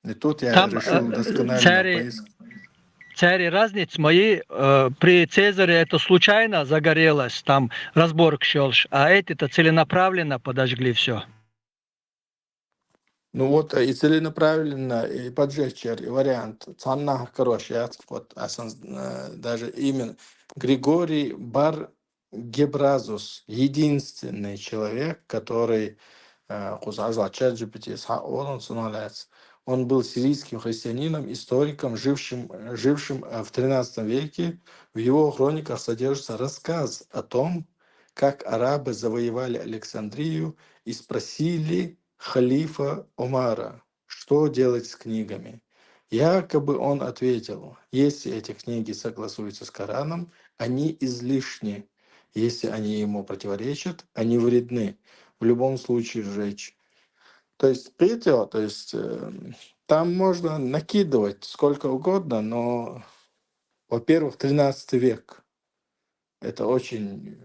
И тут я Там, решил э, досконально цари-, поиск- цари разница мои, э, при Цезаре это случайно загорелось, там разборкаш йолуш, а эти-то целенаправленно подожгли всё. Ну вот, э, и целенаправленно, и поджечь, и вариант. Цхьаннахь, короче, яц, вот, а сан, э, даже именно Григорий Бар Гебразус, единственный человек, который, э, кхузахь чат джи пи ти схьа олун цунах лаьцна. Он был сирийским христианином, историком, жившим, э, жившим, э, в тринадцатом веке. В его хрониках содержится рассказ о том, как арабы завоевали Александрию и спросили халифа Омара, что делать с книгами. Якобы он ответил: «Если эти книги согласуются с Кораном, они излишни. Если они ему противоречат, они вредны. В любом случае сжечь». То есть, видите, то есть, э, там можно накидывать сколько угодно, но, во-первых, тринадцатый век. Это очень,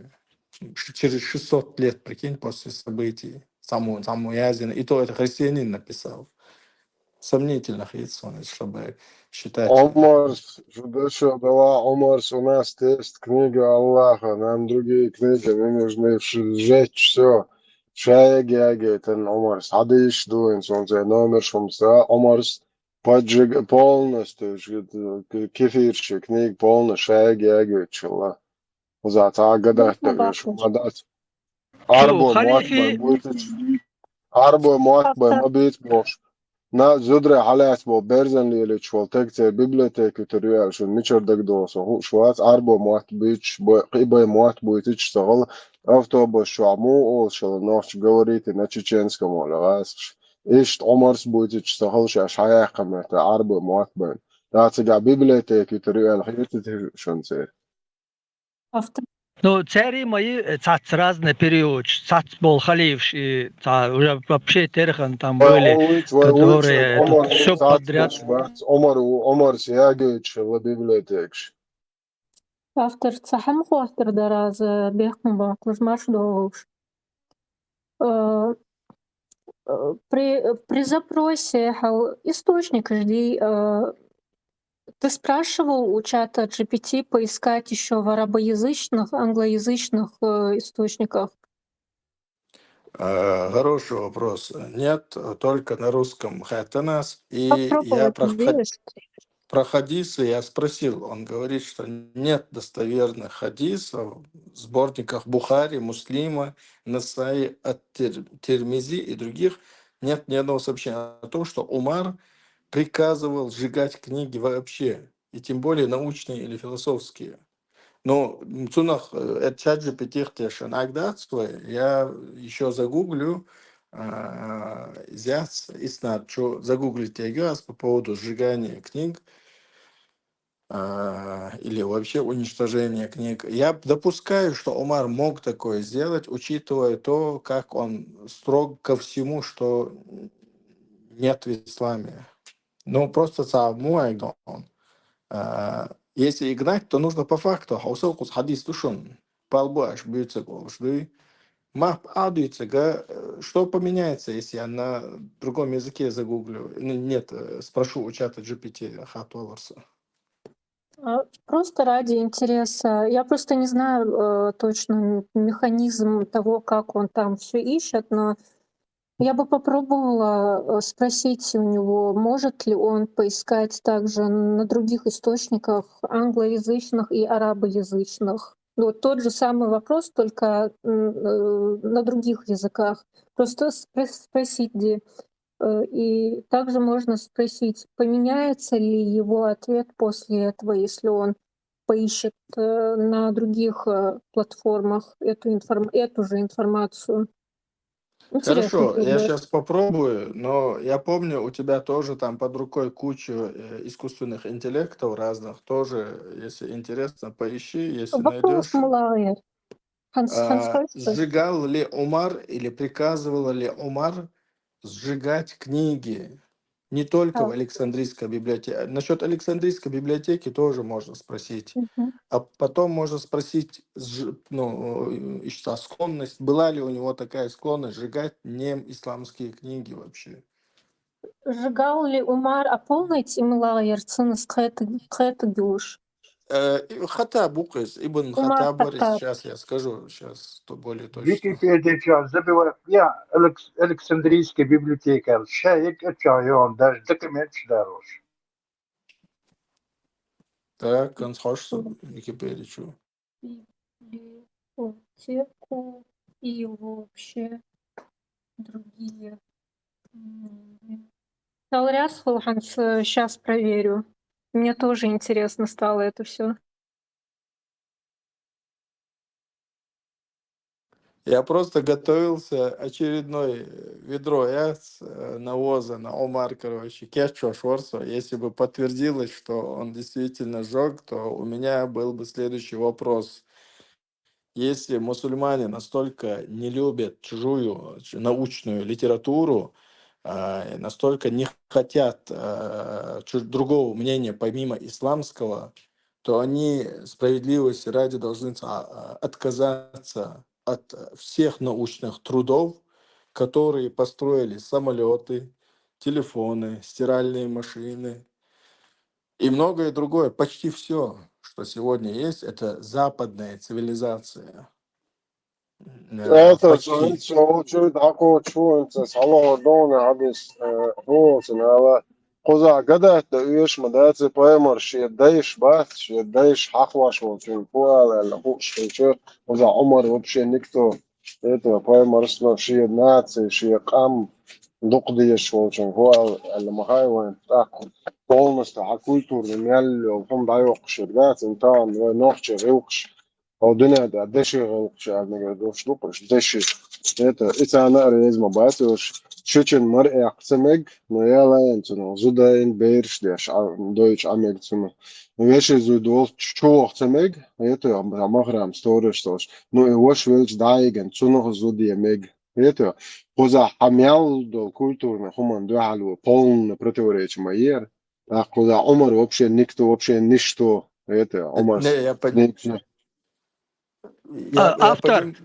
э, ш-, через шестьсот лет, прикинь, после событий. Саму, саму язину. И то это христианин написал. Сомнительно, хицун, чтобы считать. Омарс, жудашо дала, Омарс, у нас есть книга Аллаха, нам другие книги не нужны, вш-, сжечь всё. Шаег ягейтан Омарс, хадиш дуин, солнце номер шумса, Омарс, поджиг-, полностью, ш-, к-, кефирши, книга полностью, шаег ягейтшила. Уза ца гадат, Ма баккхалц. Ма дац. Арбо Шу, мотт бай халифи- буйтич. Арбо мотт бай ма бийц бохуш. На зудре хьалац бо берзан лелич вол тег цер библиотеки тер юьал шун мичар дагдо со хууш вац, арбо мотт буйтич, бо-, кхи бай мотт буйтич сагал автобус шо му ол шала нохч говорите на чеченском ола гасш. Ишт Омарс буйтич сагал шаш хаяхка мета арбо мотт бай. Дац га библиотеки тер юьал хиртити шун цер. Авто-, Ну, цари мои, э, цац разные периоды, цац бол халифш, и ца-, уже вообще терхан там были, которые это всё подряд. Омар, Омар Сиагович, ла библиотекаш. Автор цхьа хӀама хоаттар дар аз, бехкам баккхалаш марш долуш. Э, э, при, при запросе хьал источник жди, э, ты спрашивал у чата G P T поискать ещё в арабоязычных, англоязычных, э, источниках? Э, хороший вопрос. Нет, только на русском хаттанас. И я Попробовать проходил, есть. Про хадисы я спросил. Он говорит, что нет достоверных хадисов в сборниках Бухари, Муслима, Насаи, Ат-Тирмизи и других. Нет ни одного сообщения о том, что Умар приказывал сжигать книги вообще, и тем более научные или философские. Ну, цунах, э, это чат G P T-х тешан агдацвай, я ещё загуглю, а, зяц, иснад, чё загуглить ягас по поводу сжигания книг, а, или вообще уничтожения книг. Я допускаю, что Умар мог такое сделать, учитывая то, как он строг ко всему, что нет в исламе. Ну, просто цхьа муайгдон. А, если и гнать, то нужно по факту. Хьо усал кхуз хадис тушун. Палбу аш бюйцег олуш дуй. Мап а дуйцега, э, что поменяется, если я на другом языке загуглю? Н-, нет, э, спрошу у чата G P T хатваларса. А, просто ради интереса. Я просто не знаю, э, точно м-, механизм того, как он там всё ищет, но я бы попробовала, э, спросить у него, может ли он поискать также на других источниках англоязычных и арабоязычных. Вот тот же самый вопрос, только, м, э, на других языках. Просто спро-, спросить, где, э, и также можно спросить, поменяется ли его ответ после этого, если он поищет, э, на других, э, платформах эту информ-, эту же информацию. Интересно. Хорошо, я щас попробую, но я помню, у тебя тоже там под рукой кучу, э, искусственных интеллектов разных, тоже, если интересно, поищи, если найдёшь. Вопрос мулагъер. Ханс-, а, Ханс-, сжигал ли Умар или приказывал ли Умар сжигать книги? Не только в Александрийской библиотеке. Насчёт Александрийской библиотеки тоже можно спросить. Мгм. А потом можно спросить, сж-, ну, э, ещё склонность, была ли у него такая склонность сжигать неисламские книги вообще? Сжигал ли Умар, а полный тимлаерцинс кхет-, кхетгюш? Э, и Хаттаб укхуз, Ибн Умар Хаттаб. Хаттаб, щас я скажу, щас то более точно. Википедия чё, забивай, я, Алекс-, Александрийская библиотека, ща я чё, я вам даже документ даруш. Так, концхош Википедия чё? Библиотеку и вообще другие книги. Талряс Хулханс, э, щас проверю. Мне тоже интересно стало это всё. Я просто готовился очередной, э, ведро яц, э, навоза на Омар, короче, кечо шорсо, если бы подтвердилось, что он действительно сжёг, то у меня был бы следующий вопрос. Если мусульмане настолько не любят чужую, ч-, научную литературу, а, настолько не хотят, а, чуж-, другого мнения помимо исламского, то они, справедливости ради, должны ца-, а, отказаться от всех научных трудов, которые построили самолёты, телефоны, стиральные машины, и многое другое, почти всё, что сегодня есть, это западная цивилизация. Э, это, почти. Цо, цо, цо, дакъо, цо, цо, сало, дона, хадис, э, хо, цо, нала, кхуза гадат да уьш ма дац, пайхамар шен дайш бац, шен дайш хьахваш волчун, ху ала, аьлла, хууш хилча, кхуза Умар вообще никто. Это пайхамарс но шен наци, шен къам дукха дезаш волчун, хӀу аьлла, аьлла ма хай вайн, тӀаккха полностью хьа культурный мел йолу хӀума дӀайоккхуш ерг дац, цуьнан тахана вай нохчий гӀиллакхаш, хӀо дуьнен тӀехь деши гӀиллакхаш аьлла мегар долуш ду-кх уьш, деши. Это, и царна а реза ма бац уьш, Шичен мар эккха ца мег, но ялаен цунах зуда ин бераш деш, а, дойчу а мег цунах. Веши зуд волчу чу ваха ца мег, это, а махрам сторож солш. Ну, и вош велча даиген, цунах зуд е мег. Это, кхуза хьа мел долу культурный хуман дуьхьал ву полный противоречие ма ера. Так, кхуза Умар вообще никто, вообще ничто. Это, Умар Не, я под- никто. Я, А, я автор. Подим-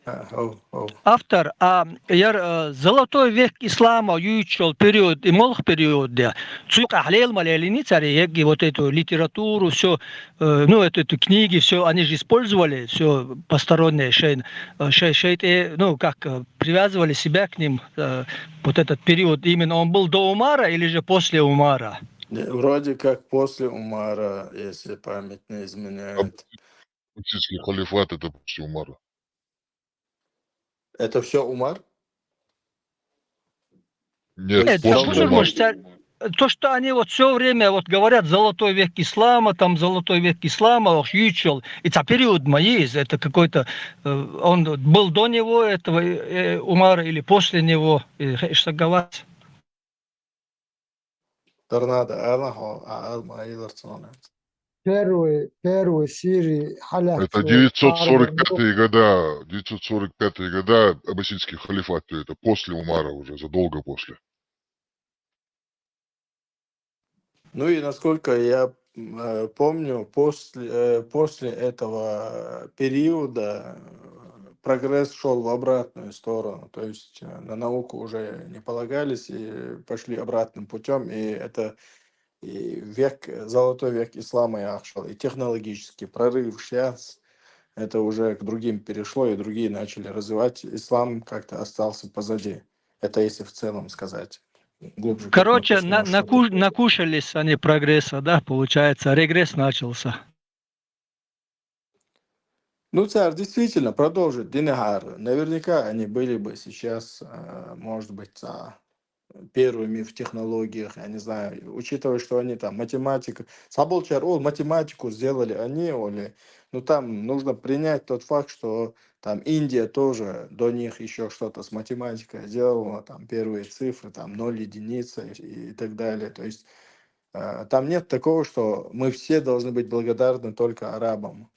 А, оу, оу. Автор, а, яр, э, золотой век ислама юйчул период и молх период, да. Цуьк ахлел ма лелини цари, егги вот эту литературу, все, э, ну, эту, эту книги, все, они же использовали, все постороннее, шей, э, шей, шей, э, ну, как, э, привязывали себя к ним, э, вот этот период, именно он был до Умара или же после Умара? Не, вроде как после Умара, если память не изменяет. Аббасидский халифат — это после Умара. Это все Умар? Нет, Нет, после Умара. Может, то, что они вот все время вот говорят «золотой век ислама», там «золотой век ислама», ох, ючел, и это период ма есть, это какой-то, э, он был до него, этого, э, Умара, или после него, э, что говорить. Торнадо, а, нахуй, а, а, а, Первый, первый Сирии халят, Это э, девятьсот сорок пятые года, девятьсот сорок пятые года, аббасидский халифат, то это после Умара уже, задолго после. Ну и насколько я, м, э, помню, после, э, после этого периода, э, прогресс шёл в обратную сторону. То есть, э, на науку уже не полагались и пошли обратным путём. И это и век, золотой век ислама я ахшал, и технологический прорыв щас, это уже к другим перешло, и другие начали развивать. Ислам как-то остался позади. Это если в целом сказать. Глубже Короче, копнуться, на-, может, наку-, это накушались они прогресса, да, получается, регресс начался. Ну, царь, действительно, продолжить, динахар. Наверняка они были бы сейчас, э, может быть, а, первыми в технологиях, я не знаю, учитывая, что они там математика, Сабулчар, ол, математику сделали они, оли, ну, там нужно принять тот факт, что там Индия тоже до них ещё что-то с математикой делала, там первые цифры, там ноль, единица и, и так далее. То есть, э, там нет такого, что мы все должны быть благодарны только арабам.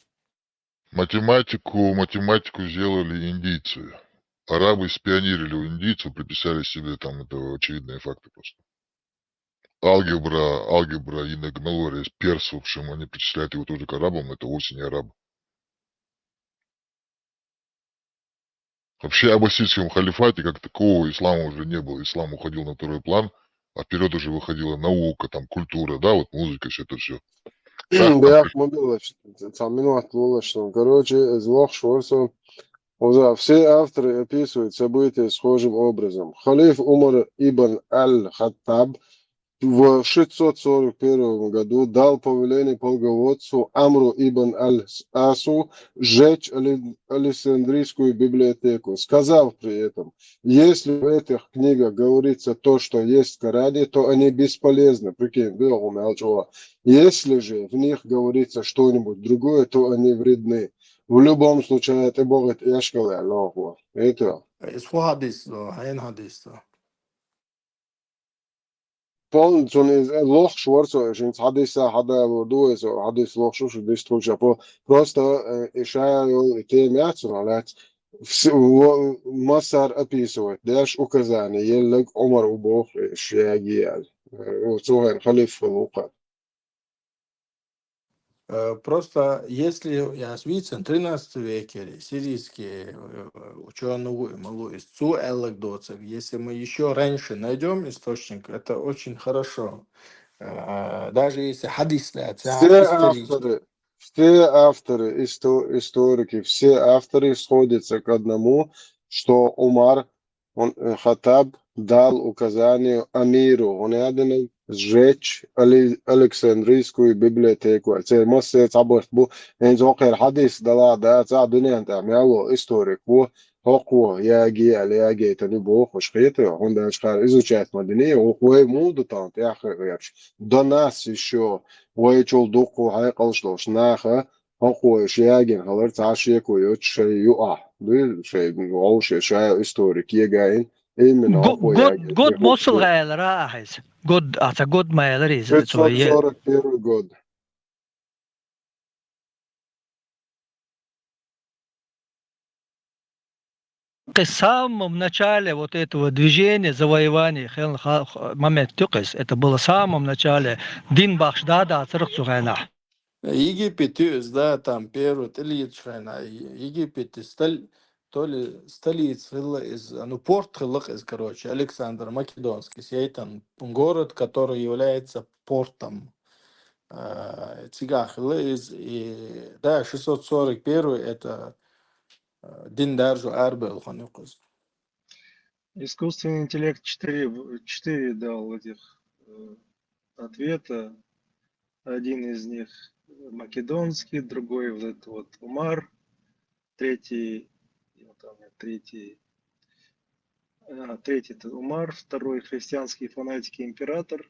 Математику, математику сделали индийцы. Арабы спионерили у индийцев, приписали себе там, это очевидные факты просто. Алгебра, алгебра, иногнолория, перс, в общем, они причисляют его тоже к арабам, это вовсе не араб. Вообще, в аббасидском халифате как такового ислама уже не было. Ислам уходил на второй план, а вперёд уже выходила наука, там, культура, да, вот музыка, всё это всё. М, да, мы было, ц-, ц-, минут было, что, короче, из лох шворцов, уже все авторы описывают события схожим образом. Халиф Умар ибн аль-Хаттаб в шестьсот сорок первом году дал повеление полководцу Амру ибн аль-Асу сжечь Али-, Александрийскую библиотеку, сказав при этом: «Если в этих книгах говорится то, что есть в Коране, то они бесполезны». Прикинь, да, умел чего. «Если же в них говорится что-нибудь другое, то они вредны. В любом случае, это будет эшкал». Это. Из ху хадис, да, хайн хадис, да. Полный цунна иза лохуш вара цо, шинца хьадиса хьадалур ду вай, со хьадис лохуш ву, шу диш тхуьлча по-, просто, э, и ша йолу и тема яц цунах лаьцна. Вс-, во-, массар описывать деш, указание еллаг Ӏумар ву боху, э, шу яги аьлла. Э, цо хӀара халиф хилла ву кхара. Э, просто если я свицен тринадцатый век или сирийский, э, учёный ву и ма ву, из цу аьллаг доцург, если мы ещё раньше найдём источник, это очень хорошо. Э, даже если хадис, да, это Все исторический. Авторы, все авторы, исто-, историки, все авторы сходятся к одному, что Умар Он, э, Хаттаб дал указание амиру, он ядинаг сжечь Али-, Александрийскую библиотеку. Церан массеран цхьабарт бу, хӀинца хӀокхеран хьадис далахь дацахь, дуьнен тӀехь мел волу историк ву, хӀокхо яги аьлла, ягийтина ю бохуш хета, хӀунда аьлча кхара изучать ма дини, хӀокхо вай муха ду тахана тӀехь хиъна гӀерташ. До нас ещё вайчул дуккха хьекъалш долуш наха, хӀокхо уьш ягийна хилар цхьа шеко йоцуш шайн юкъахь. Дуй, шайн вовшийн ша историк егайна, именно год, год, год мосул гӀелара ахӀес. Год, аца год ма гӀелара из, цо е. Пятьсот сорок первый год. Самом начале вот этого движения завоевания хел-, ха-, ха-, момент тюкъес, это было в самом начале, дин бахш да, да, царах цугайна. Египет юз, да, там первый тӀилийцу хенахь, Египет стол-, то ли столица хилла иза, ну, порт хилла иза, короче, Александр Македонский, сейтан, город, который является портом. А, цигахь хилла иза, и, да, шестьсот сорок первый, это, а, дин даржо арабевлла хан юкъа иза. Искусственный интеллект четыре в-, четыре дал этих, э, ответа. Один из них македонский, другой вот этот вот Умар, третий, я там, третий, а, третий это Умар, второй христианский фанатик и император,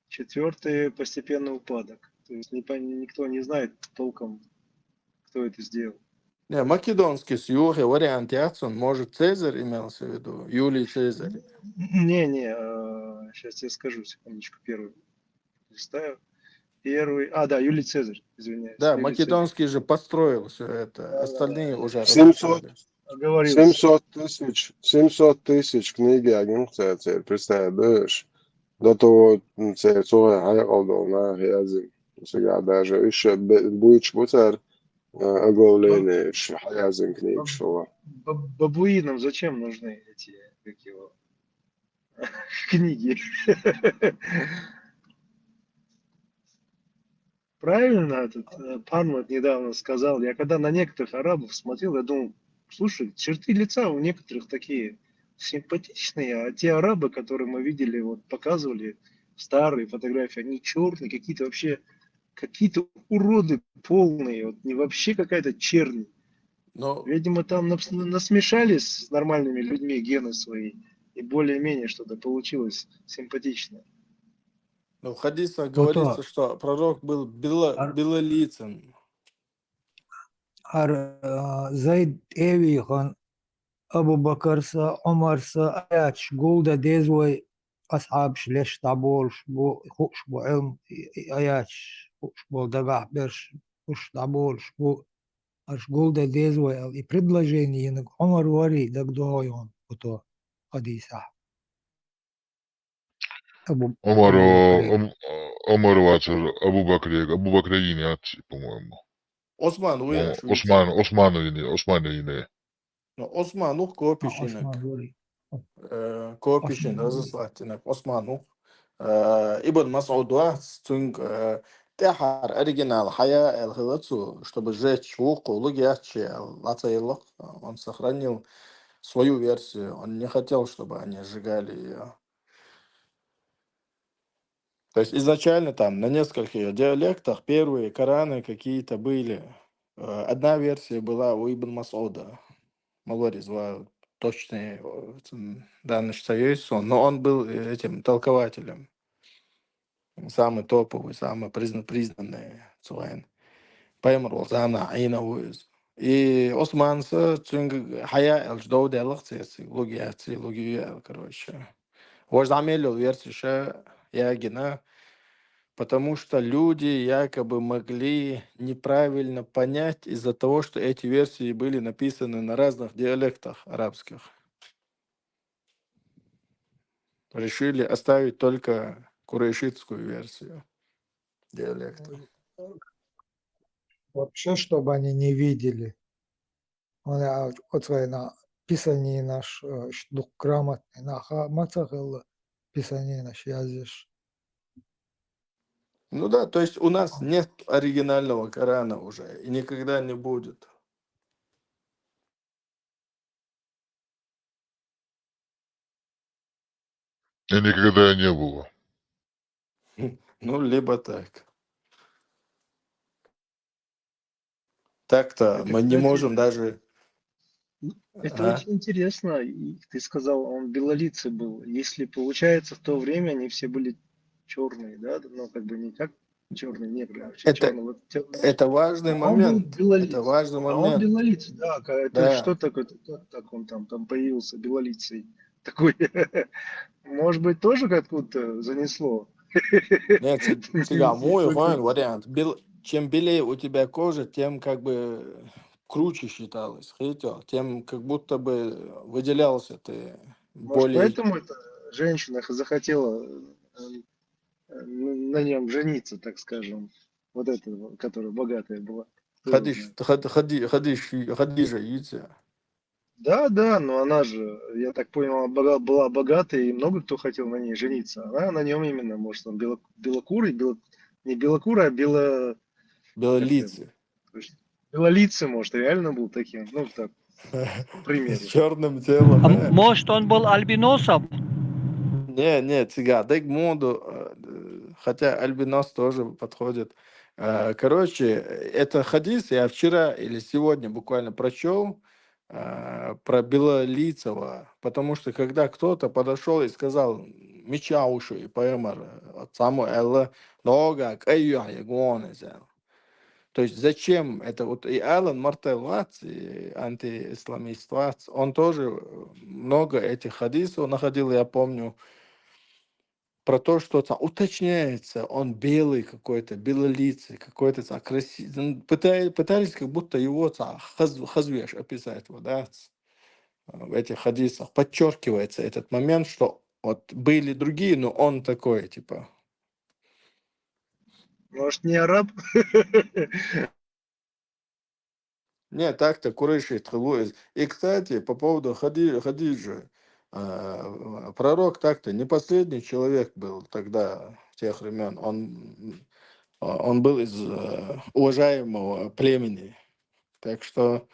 четвёртый постепенный упадок. То есть не пон-, никто не знает толком, кто это сделал. Не, македонский с юха вариант яц, он, может, Цезарь имелся в виду, Юлий Цезарь. Не, не, а, щас я скажу, секундочку, первый листаю. Первый, а, да, Юлий Цезарь, извиняюсь. Да, Юлий Цезарь. Македонский же построил всё это, да, да, остальные уже семьсот, оговорился. Семьсот тысяч, семьсот тысяч книги агин, представь, да, до того, м, церцугай хьайкъал долу нах язйина. Цигахь даже уьш бе-, буьйцуш бу цара, а, оглавление, уьш хьаязйина книгаш хилла. Баб-, бабуинам зачем нужны эти, как его, книги? Правильно этот, э, Пан вот недавно сказал, я когда на некоторых арабов смотрел, я думал, слушай, черты лица у некоторых такие симпатичные, а те арабы, которые мы видели, вот показывали старые фотографии, они чёрные, какие-то вообще, какие-то уроды полные, вот не вообще какая-то чернь. Но видимо, там напс-, насмешались с нормальными людьми гены свои, и более-менее что-то получилось симпатичное. Ну, в хадисах говорится, что пророк был бело-, белолицым. Ар-, а, Зайд тӀе а вийхина, Абу-Бакарса, Ӏумарса, аяташ гулдан деза вай, асхьабаш леш дӀаболуш бу, хууш бу Ӏилма, и, и аяташ хууш болу дагахь берш, уьш дӀаболуш бу, аша гулдан деза вай аьлла. И предложение йинарг Ӏумар варий, дагадогӀий хьуна, кху хьадисехь? Абу-, Ӏумар, Абу-Бакр. Абу-, Ӏумар вацара, Абу-Бакре, Абу-Бакре йина яц, по-моему. Ӏусман ву яш вуьйцу? Ӏусман, Ӏусман йина, Ӏусман йина. Ну, Ӏусман ву копиш йинарг. Ӏусман ву. Э, копиш йина, разослать йинарг Ӏусман ву. Э, Ибн МасӀуд вац, цуьнга, э, тӀаьхьара оригинал хьая аьлла хилла цо, чтобы сжечь, вукхо лугу яц шен аьлла, лаца елла, он сохранил свою версию, он не хотел, чтобы они сжигали её. То есть изначально там на нескольких диалектах первые Кораны какие-то были. Э, одна версия была у Ибн МасӀуда. Ма варий иза ван точный, э, ц-, данныш ца йойсу суна, но он был, э, этим толкователем. Самый топовый, самый призна-, признанный цу вайн. Пайхамар волу заманахь Ӏийна ву иза. И Ӏусманца цуьнга хьая аьлча дов даьлла-кх церциг, лугу яц, лугу ю аьлла, короче. Важа дӀа мел йолу версия ша ягина, потому что люди якобы могли неправильно понять из-за того, что эти версии были написаны на разных диалектах арабских. Решили оставить только курайшитскую версию диалекта. Вообще, чтобы они не видели. Вон, а, оцу вайна писанинаш, э, ш-, дукха грамотный нах а ма ца хилла, писанинаш язъеш. Ну да, то есть у нас нет оригинального Корана уже, и никогда не будет. И никогда и не было. Ну, либо так. Так-то мы не можем даже... Это очень интересно. И ты сказал, он белолицый был. Если получается, в то время они все были чёрные, да? Ну, как бы не как чёрные негры, а вообще это, чёрные. Вот тё-, это важный момент. Это важный момент. А он белолицый, да. Это что такое? Как так он там, там появился, белолицый? такой. Может быть, тоже как будто занесло. Нет, ци- цигар мой, вариант. Бел- Чем белее у тебя кожа, тем как бы круче считалось, хитё, тем как будто бы выделялся ты Может, более... поэтому эта женщина х- захотела э, э, на нем жениться, так скажем. Вот эта, вот, которая богатая была. Кто его Хадиш, знает. хад- хади, хадиш, хадижа, видите? Да, да, но она же, я так понял, она бога- была богатой, и много кто хотел на ней жениться. Она на нем именно, может, он бело- белокурый, бело- не белокурый, а бело... Белолицый. то есть белолицый, может, реально был таким, ну, так, к примеру. С черным телом. А э. может, он был альбиносом? Не, не, цигар, дек моду, э, хотя альбинос тоже подходит. Э, Короче, это хадис я вчера или сегодня буквально прочел про Белолицего, потому что когда кто-то подошел и сказал, мича ушу и паэмар, саму элла, нога, кайюа, ягуонезел. То есть зачем это? Вот и Алан Мартел Ватц, и антиисламист Ватц, он тоже много этих хадисов находил, я помню, про то, что там уточняется, он белый какой-то, белолицый, какой-то там красивый. Пытались как будто его там хаз- хазвеш описать, вот, да, ц- в этих хадисах подчеркивается этот момент, что вот были другие, но он такой, типа. Может, не араб? Не, так-то Курейши тхылу из. И, кстати, по поводу Хади- Хадиджи, э, пророк так-то не последний человек был тогда, в тех времен. Он, он был из э, уважаемого племени. Так что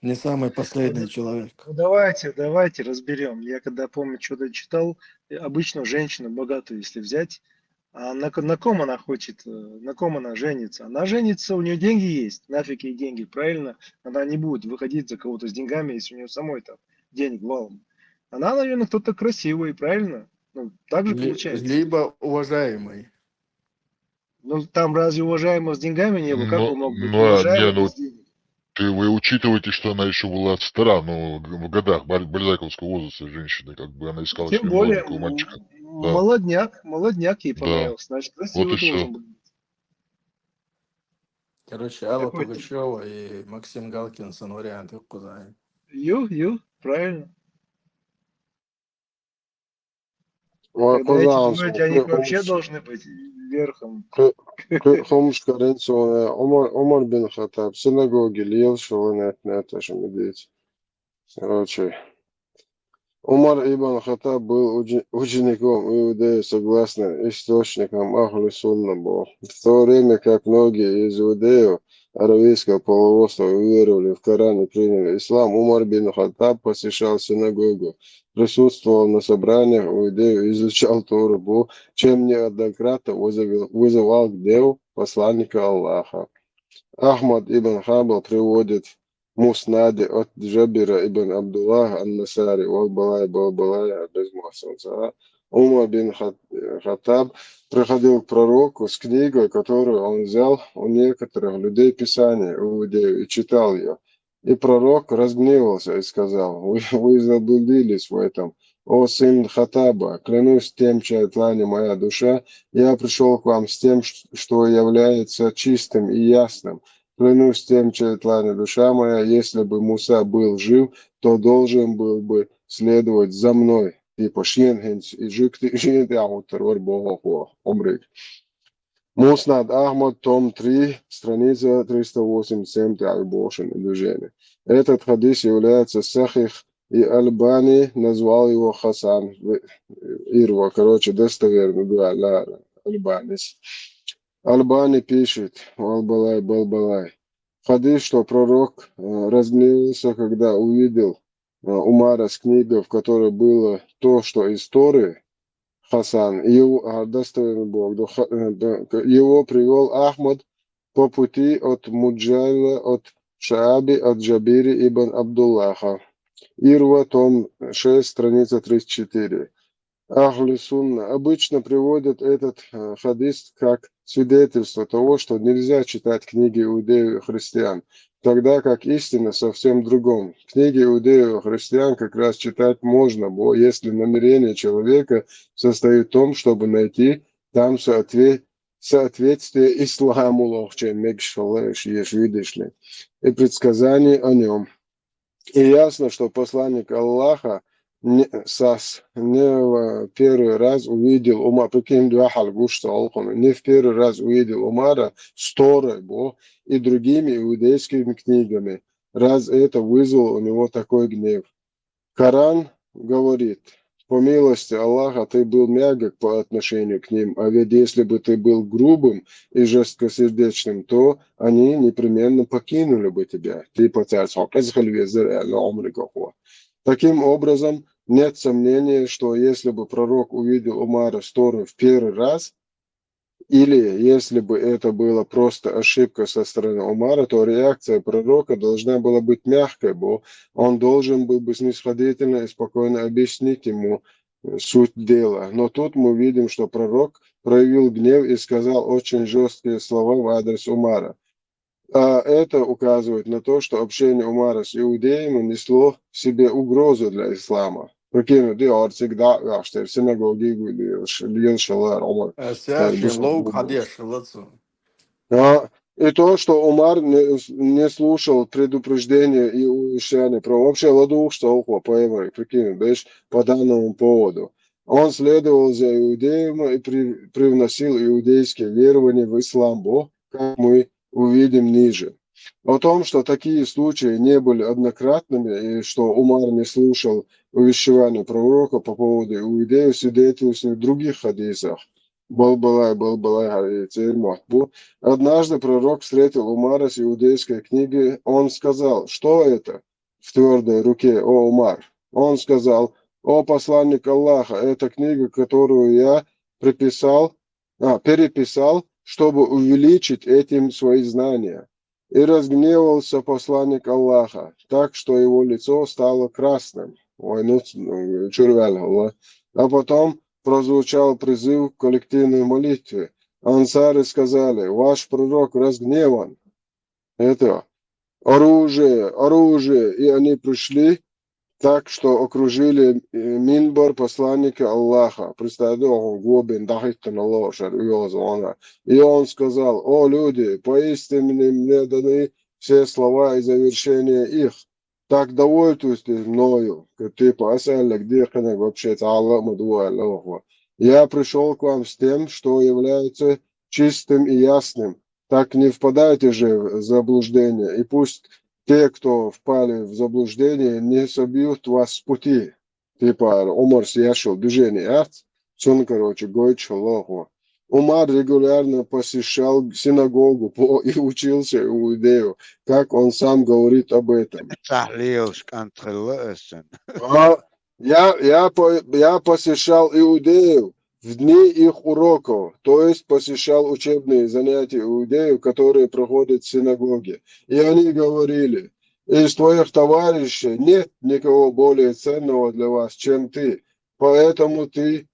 не самый последний человек. Ну, давайте, давайте разберем. Я когда, помню, что-то читал, э, обычно женщину богатую, если взять, а на, ко- на ком она хочет, э, на ком она женится? Она женится, у нее деньги есть, нафиг ей деньги, правильно? Она не будет выходить за кого-то с деньгами, если у нее самой там денег валом. Она, наверное, кто-то красивый, правильно? Ну, так же Ли- получается. Либо уважаемый. Ну, там разве уважаемого с деньгами не было? Как Ну, он мог быть ну, а, не, уважаемым ну, с деньгами? Ты, вы учитываете, что она еще была стара, ну, в в годах Баль- бальзаковского возраста женщины, как бы она искала Тем себе более, молоденького мальчика. м, молодняк, молодняк ей Да. понравился, значит, красивый Вот и всё. Должен быть. Короче, Алла Такой тип. Пугачева и Максим Галкин сан варианты кузай. Ю, ю, правильно. Ва Тогда эти къузан двое для них вообще хумш должны быть верхом. хумш карин суна Умар Умар бин Хаттаб синагоги лил шулан этнет ашмидит. Короче, Умар ибн Хаттаб был учи- учеником Иудея, согласно источникам Ахлю Сунна был. В то время как многие из иудеев Аравийского полуострова уверовали в Коран и приняли ислам, Умар бин Хаттаб посещал синагогу, присутствовал на собраниях иудеев, изучал Тору, был, чем неоднократно вызывал, вызывал гнев посланника Аллаха. Ахмад ибн Ханбал приводит в Муснаде от Джабира ибн Абдуллаха ан-Насари, вал балай, бал балай, без муасанса. Умар бин Хат- Хаттаб приходил к пророку с книгой, которую он взял у некоторых людей Писания, иудеев, и читал ее. И пророк разгневался и сказал: «Вы, вы заблудились в этом. О сын Хаттаба, клянусь тем, чья тлани моя душа, я пришел к вам с тем, ш- что является чистым и ясным. Клянусь тем, чья тлани душа моя, если бы Муса был жив, то должен был бы следовать за мной». Типа, шен хенц и жикти, шен тяхутар вар бохо умрик. Муснад Ахмад, том три, страница триста восемьдесят семь, тяхи бошен движение. Этот хадис является сахих, и Альбани назвал его Хасан в- Ирва, короче, достоверно, да, ла Альбанис. Альбани пишет, Балбалай, Балбалай. Хадис, что пророк э, разгневался, когда увидел э, Умара с книгой, в которой было то, что из Торы, Хасан, его, а, достоверно было, да, ха- э, да, к- его привел Ахмад по пути от Муджайла, от Шааби, от Джабири ибн Абдуллаха. Ирва, том шесть, страница тридцать четыре. Ахлю Сунна обычно приводят этот э, хадис как свидетельство того, что нельзя читать книги иудеев и христиан, тогда как истина совсем в другом. Книги иудеев и христиан как раз читать можно, бо если намерение человека состоит в том, чтобы найти там соотве- соответствие исламу лохчен мегшалеш еш видишли и предсказание о нем. И ясно, что посланник Аллаха не, сас не в первый раз увидел Умара, прикинь, дуахал гушта алхуна, не в первый раз увидел Умара с Торой, бо, и другими иудейскими книгами, раз это вызвало у него такой гнев. Коран говорит: «По милости Аллаха ты был мягок по отношению к ним, а ведь если бы ты был грубым и жесткосердечным, то они непременно покинули бы тебя». Ты потерял срок. Таким образом, нет сомнения, что если бы пророк увидел Умара с Торой в первый раз, или если бы это была просто ошибка со стороны Умара, то реакция пророка должна была быть мягкой, бо он должен был бы снисходительно и спокойно объяснить ему э, суть дела. Но тут мы видим, что пророк проявил гнев и сказал очень жесткие слова в адрес Умара. А это указывает на то, что общение Умара с иудеями несло в себе угрозу для ислама. Прикинь, ди арцик да вахтер синагоги гуди лил шалар Умар. Сяши лоук хадеш лацу. А, и то, что Умар не, не слушал предупреждения и увещания, про вообще ладух, что ухо поэма, прикинь, да, по данному поводу. Он следовал за иудеями и при, привносил иудейские верования в ислам, бо, как мы увидим ниже. О том, что такие случаи не были однократными и что Умар не слушал увещевания пророка по поводу иудеев, свидетельствует в других хадисах. Балбалай, балбалай, цермахбу. Однажды пророк встретил Умара с иудейской книгой. Он сказал: «Что это в твердой руке, о Умар?» Он сказал: «О посланник Аллаха, это книга, которую я приписал, а, переписал, чтобы увеличить этим свои знания». И разгневался посланник Аллаха, так что его лицо стало красным. Ой, ну, чурвял, а потом прозвучал призыв к коллективной молитве. Ансары сказали: «Ваш пророк разгневан». Это оружие, оружие. И они пришли так, что окружили э, минбар посланника Аллаха. Представьте, он глубин дахиттан Аллаха шар уйозуана. И он сказал: «О люди, поистине мне даны все слова и завершение их. Так довольствуйтесь мною». Типа, асаллак дихинак вообще таала мадуа Аллаха. «Я пришел к вам с тем, что является чистым и ясным. Так не впадайте же в заблуждение, и пусть те, кто впали в заблуждение, не собьют вас с пути». Типа, Умар съяшил движение, а? Сон, короче, гойч Аллаху. Умар регулярно посещал синагогу по, и учился иудею, как он сам говорит об этом. Сахлиус кантрилла эсен. А, я, я, по, я посещал иудеев в дни их уроков, то есть посещал учебные занятия иудеев, которые проходят в синагоге. И они говорили: «Из твоих товарищей нет никого более ценного для вас, чем ты. Поэтому ты,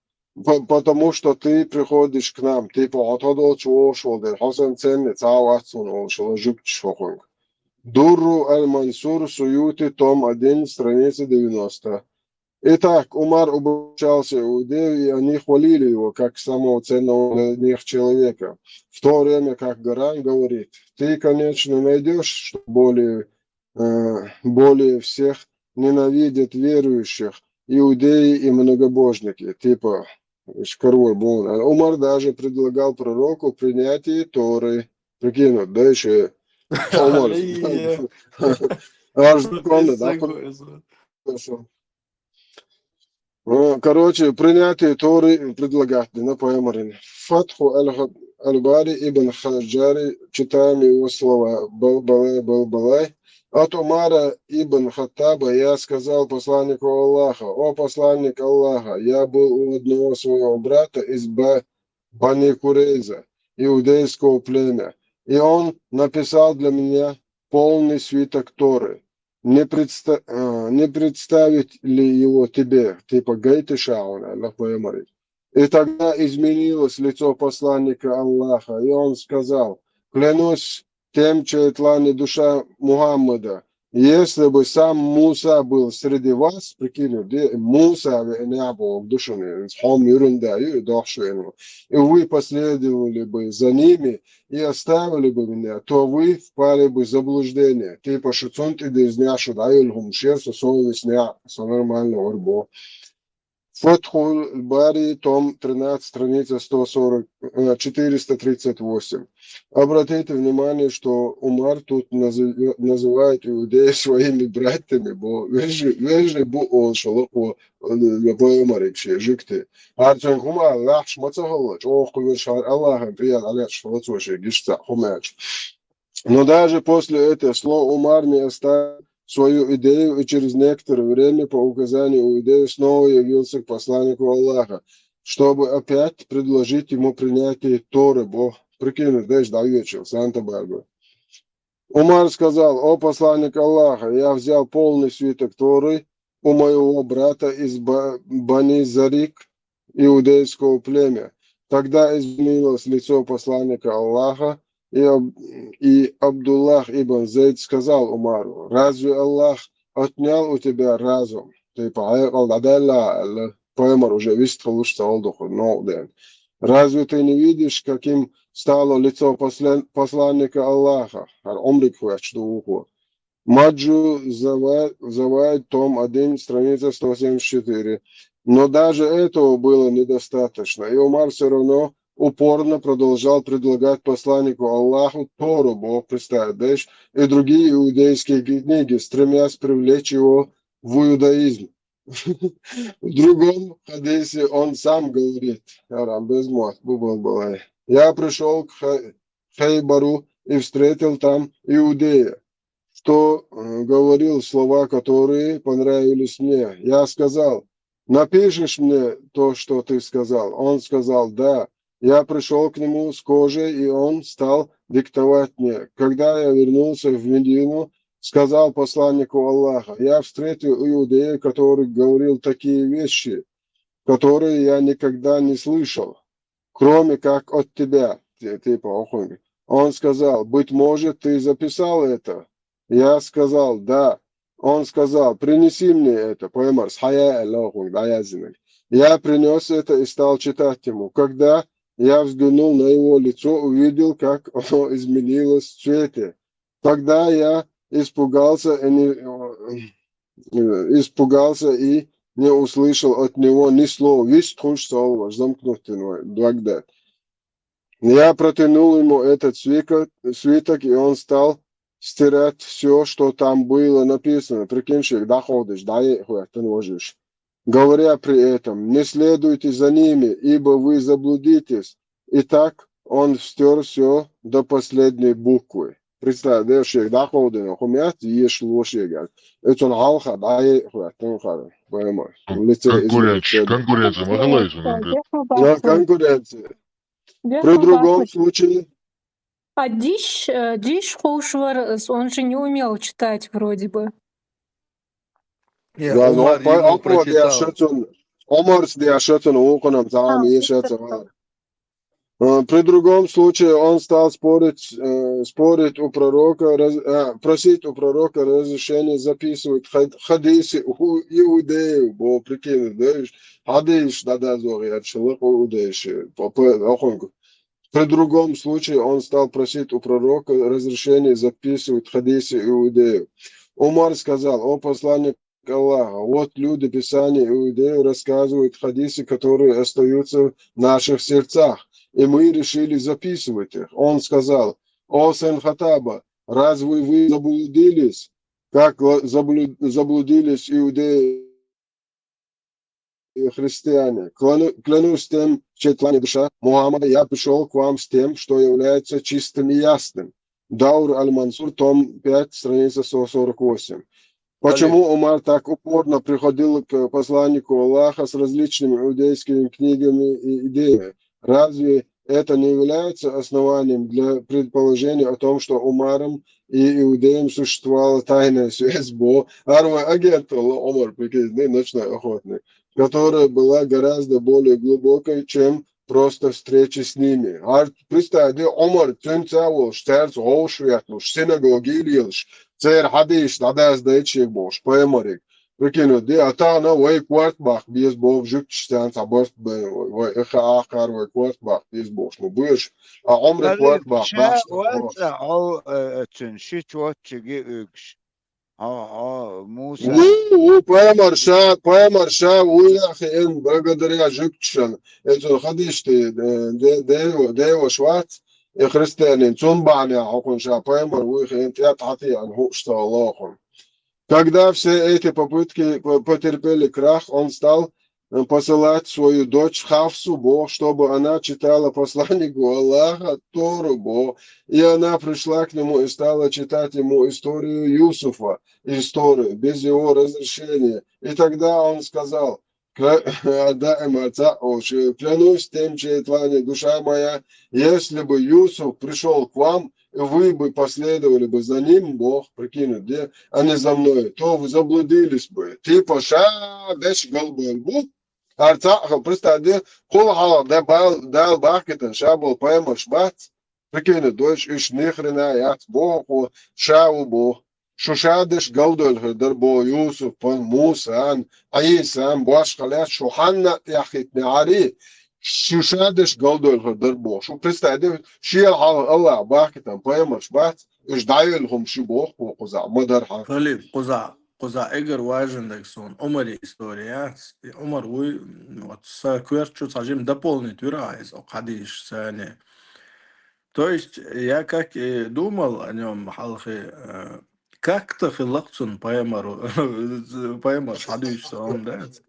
по- потому что ты приходишь к нам». Типа, отодол чего шел, да, хасан ценный, цау ацун, он шел, жук чхохонг. Дурру аль-Мансур, Суюти, том один, страница девяносто. Итак, Умар обучался иудею, и они хвалили его как самого ценного для них человека. В то время как Гаран говорит: «Ты, конечно, найдешь, что более, э, более всех ненавидят верующих иудеи и многобожники». Типа, шкарур бун. А Умар даже предлагал пророку принятие Торы. Прикинь, да, еще Умар. Аллилуйя. Аж законно, да, хорошо. Ну, короче, принятие Торы предлагать, да, по Эморин. Фатху аль-Бари ибн Хаджари, читаем его слова. Балбалай, балбалай. От Умара ибн Хаттаба я сказал посланнику Аллаха: «О посланник Аллаха, я был у одного своего брата из Ба- Бани Курейза, иудейского племя, и он написал для меня полный свиток Торы. не, предста- э, не представить ли его тебе, типа, гайтыша он, Аллах поэмари. И тогда изменилось лицо посланника Аллаха, и он сказал: «Клянусь тем, чей тлани душа Мухаммада, если бы сам Муса был среди вас», прикинь, де- Муса ве- не был в душе, не, хом юрунда, ю- дохшвен, и вы последовали бы за ними и оставили бы меня, то вы впали бы в заблуждение. Типа, шу цунт и дизня, шу дайыл хум шер, со совесть не, со нормально орбо. Фатхуль Бари, том тринадцать, страница сто сорок, э, четыреста тридцать восемь. Обратите внимание, что Умар тут назыве- называет иудеев своими братьями, бо вежи, вежи бу он шалаху, э, поэмарик ше жигты. Арчан хума лахш мацахалла, чох кувер шар Аллахам приян аляч шалацо ше гишца хумач. Но даже после этих слов Умар не оставил свою идею и через некоторое время по указанию иудеев снова явился к посланнику Аллаха, чтобы опять предложить ему принятие Торы. Бо прикинь, дальше дальше, Санта-Барбара. Умар сказал: «О посланник Аллаха, я взял полный свиток Торы у моего брата из Ба- Бани Зарик, иудейского племя». Тогда изменилось лицо посланника Аллаха, и, Аб- и Абдуллах ибн Зейд сказал Умару: «Разве Аллах отнял у тебя разум?» Типа, ай, кал дадалла, Аллах, поэмар уже вист халуш цалдух, но ден. «Разве ты не видишь, каким стало лицо послан- посланника Аллаха?» Ар умрик хуяч духу. Маджу Зава- Завайд, том один, страница сто семьдесят четыре. Но даже этого было недостаточно, и Умар все равно упорно продолжал предлагать посланнику Аллаху Тору, Бог представит, да, и другие иудейские книги, стремясь привлечь его в иудаизм. В другом хадисе он сам говорит: «Я пришел к Хай- Хайбару и встретил там иудея, что э, говорил слова, которые понравились мне. Я сказал: «Напишешь мне то, что ты сказал?» Он сказал: «Да». Я пришел к нему с кожей, и он стал диктовать мне. Когда я вернулся в Медину, сказал посланнику Аллаха: «Я встретил иудея, который говорил такие вещи, которые я никогда не слышал, кроме как от тебя». Ти- Типа, охуенный. Он сказал: «Быть может, ты записал это?» Я сказал: «Да». Он сказал: «Принеси мне это». Поэмар, схая, Аллаху, да, я знаю. Я принес это и стал читать ему. Когда я взглянул на его лицо, увидел, как оно изменилось в цвете. Тогда я испугался и не, э, испугался и не услышал от него ни слова. Весь хуш солваш, замкнутый мой, Багдад. Я протянул ему этот свиток, свиток, и он стал стирать все, что там было написано. Прикинь, шик, да ходишь, да и хуяк, ты можешь. Говоря при этом: «Не следуйте за ними, ибо вы заблудитесь». И так он стер все до последней буквы. Представь, да, шик, да ходишь, хумят, ешь лошек. Это он алха, да и хуяк, ты хар, понимаешь. Лице Конкуренция, изменится. Конкуренция, махалайзу, Да, конкуренция. Конкуренция. При другом случае, А диш, э, диш хушвар, с- он же не умел читать вроде бы. Не, Да, но Умар по- ему Умар прочитал. Диашатун, Умар с Диашатун, Укунам, там А, Ешатун. Э, При другом случае он стал спорить, э, спорить у пророка, раз- а, просить у пророка разрешения записывать хад- хадисы у иудеев, бо прикинь, да, хадис, да, да, зори, от человека иудейши, по- по- охонку. При другом случае он стал просить у пророка разрешения записывать хадисы иудеев. Умар сказал: «О посланник Аллаха, вот люди Писания иудеев рассказывают хадисы, которые остаются в наших сердцах, и мы решили записывать их». Он сказал: «О сын Хаттаба, разве вы заблудились, как ло- заблу- заблудились иудеи и христиане? Клану- Клянусь тем, чей тлани душа Мухаммада, я пришел к вам с тем, что является чистым и ясным». Даур аль-Мансур, том пять, страница сто сорок восемь. Почему Умар так упорно приходил к посланнику Аллаха с различными иудейскими книгами и идеями? Разве это не является основанием для предположения о том, что у Умаром и Иудеем существовала тайная связь, бо арвай агент вала Умар, прикинь, ночной охотник, которая была гораздо более глубокой, чем просто встречи с ними. Ар представь, Умар цунца волуш, царца гӀовш ветлуш, синагоги лелаш, церан хьадисаш дӀадаздайта шега бохуш, пайхамариг. Прикинь, де, а тахана вай корта баккха беза боху жуьгташ царна цхьа барт бен, вай, вай, э, ха-, ахкхар вай корта баккха беза бохуш, ма буьйш, а Умар корта баккха ша бахьаш ца вац бохуш. А хьо, э, э, цуьнан ши чоттачиге уьгуш. Хьо, хьо, Муса. Ву, ву, пайхамар ша, пайхамар ша вуй а хиъна, благодаря жуьгташна. Эцун хадиш те, э, де-, дева-, деваш вац, и христианин, цун бахьанехь хьокхун ша пайхамар вуй хиъна, тӀе тхьатеана хууш ца лохун. Когда все эти попытки по-, потерпели крах, он стал, э, посылать свою дочь Хафсу, бо, чтобы она читала посланнику Аллаха Тору, бо, и она пришла к нему и стала читать ему историю Юсуфа, историю, без его разрешения. И тогда он сказал, кля-, да, и Марца, о, ш-, клянусь тем, чей тлани душа моя, если бы Юсуф пришёл к вам, вы бы последовали бы за ним, бо, прикинь, де, а не за мной, то вы заблудились бы. Типа, ша деш галбан бу. Арца, представь, де, кхул хьалха да бал-, Дала бахкитан ша болу пайхамарш бац. Прикинь, дойш уьш нихрена яц боху, ша ву боху. Шу ша деш галдойла хир дара боху Юсупан, Мусан, Ӏийсан, башха лаьцна шу хьанна а тӀеххиттинехьарий, шу ша деш галдойла хир дара боху. Шу представь де, шен хьалха Аллах бахкитан пайхамарш бац, уьш дӀайолу хӀума ши боху кхузахь, ма дархьа. Халиф, кхузахь, кхузахь эгар важен дерг суна Ӏумари истори яц. И Ӏумар вуй, вот, сан коьрта чу цхьа жима дополнить вира иза, окху хьадисаш санна. То есть, я как и думал о нём хьалхе, э, как-то хилла-кх цунна пайхамар, пайхамар схьадуьйцуш сан хӀума дац.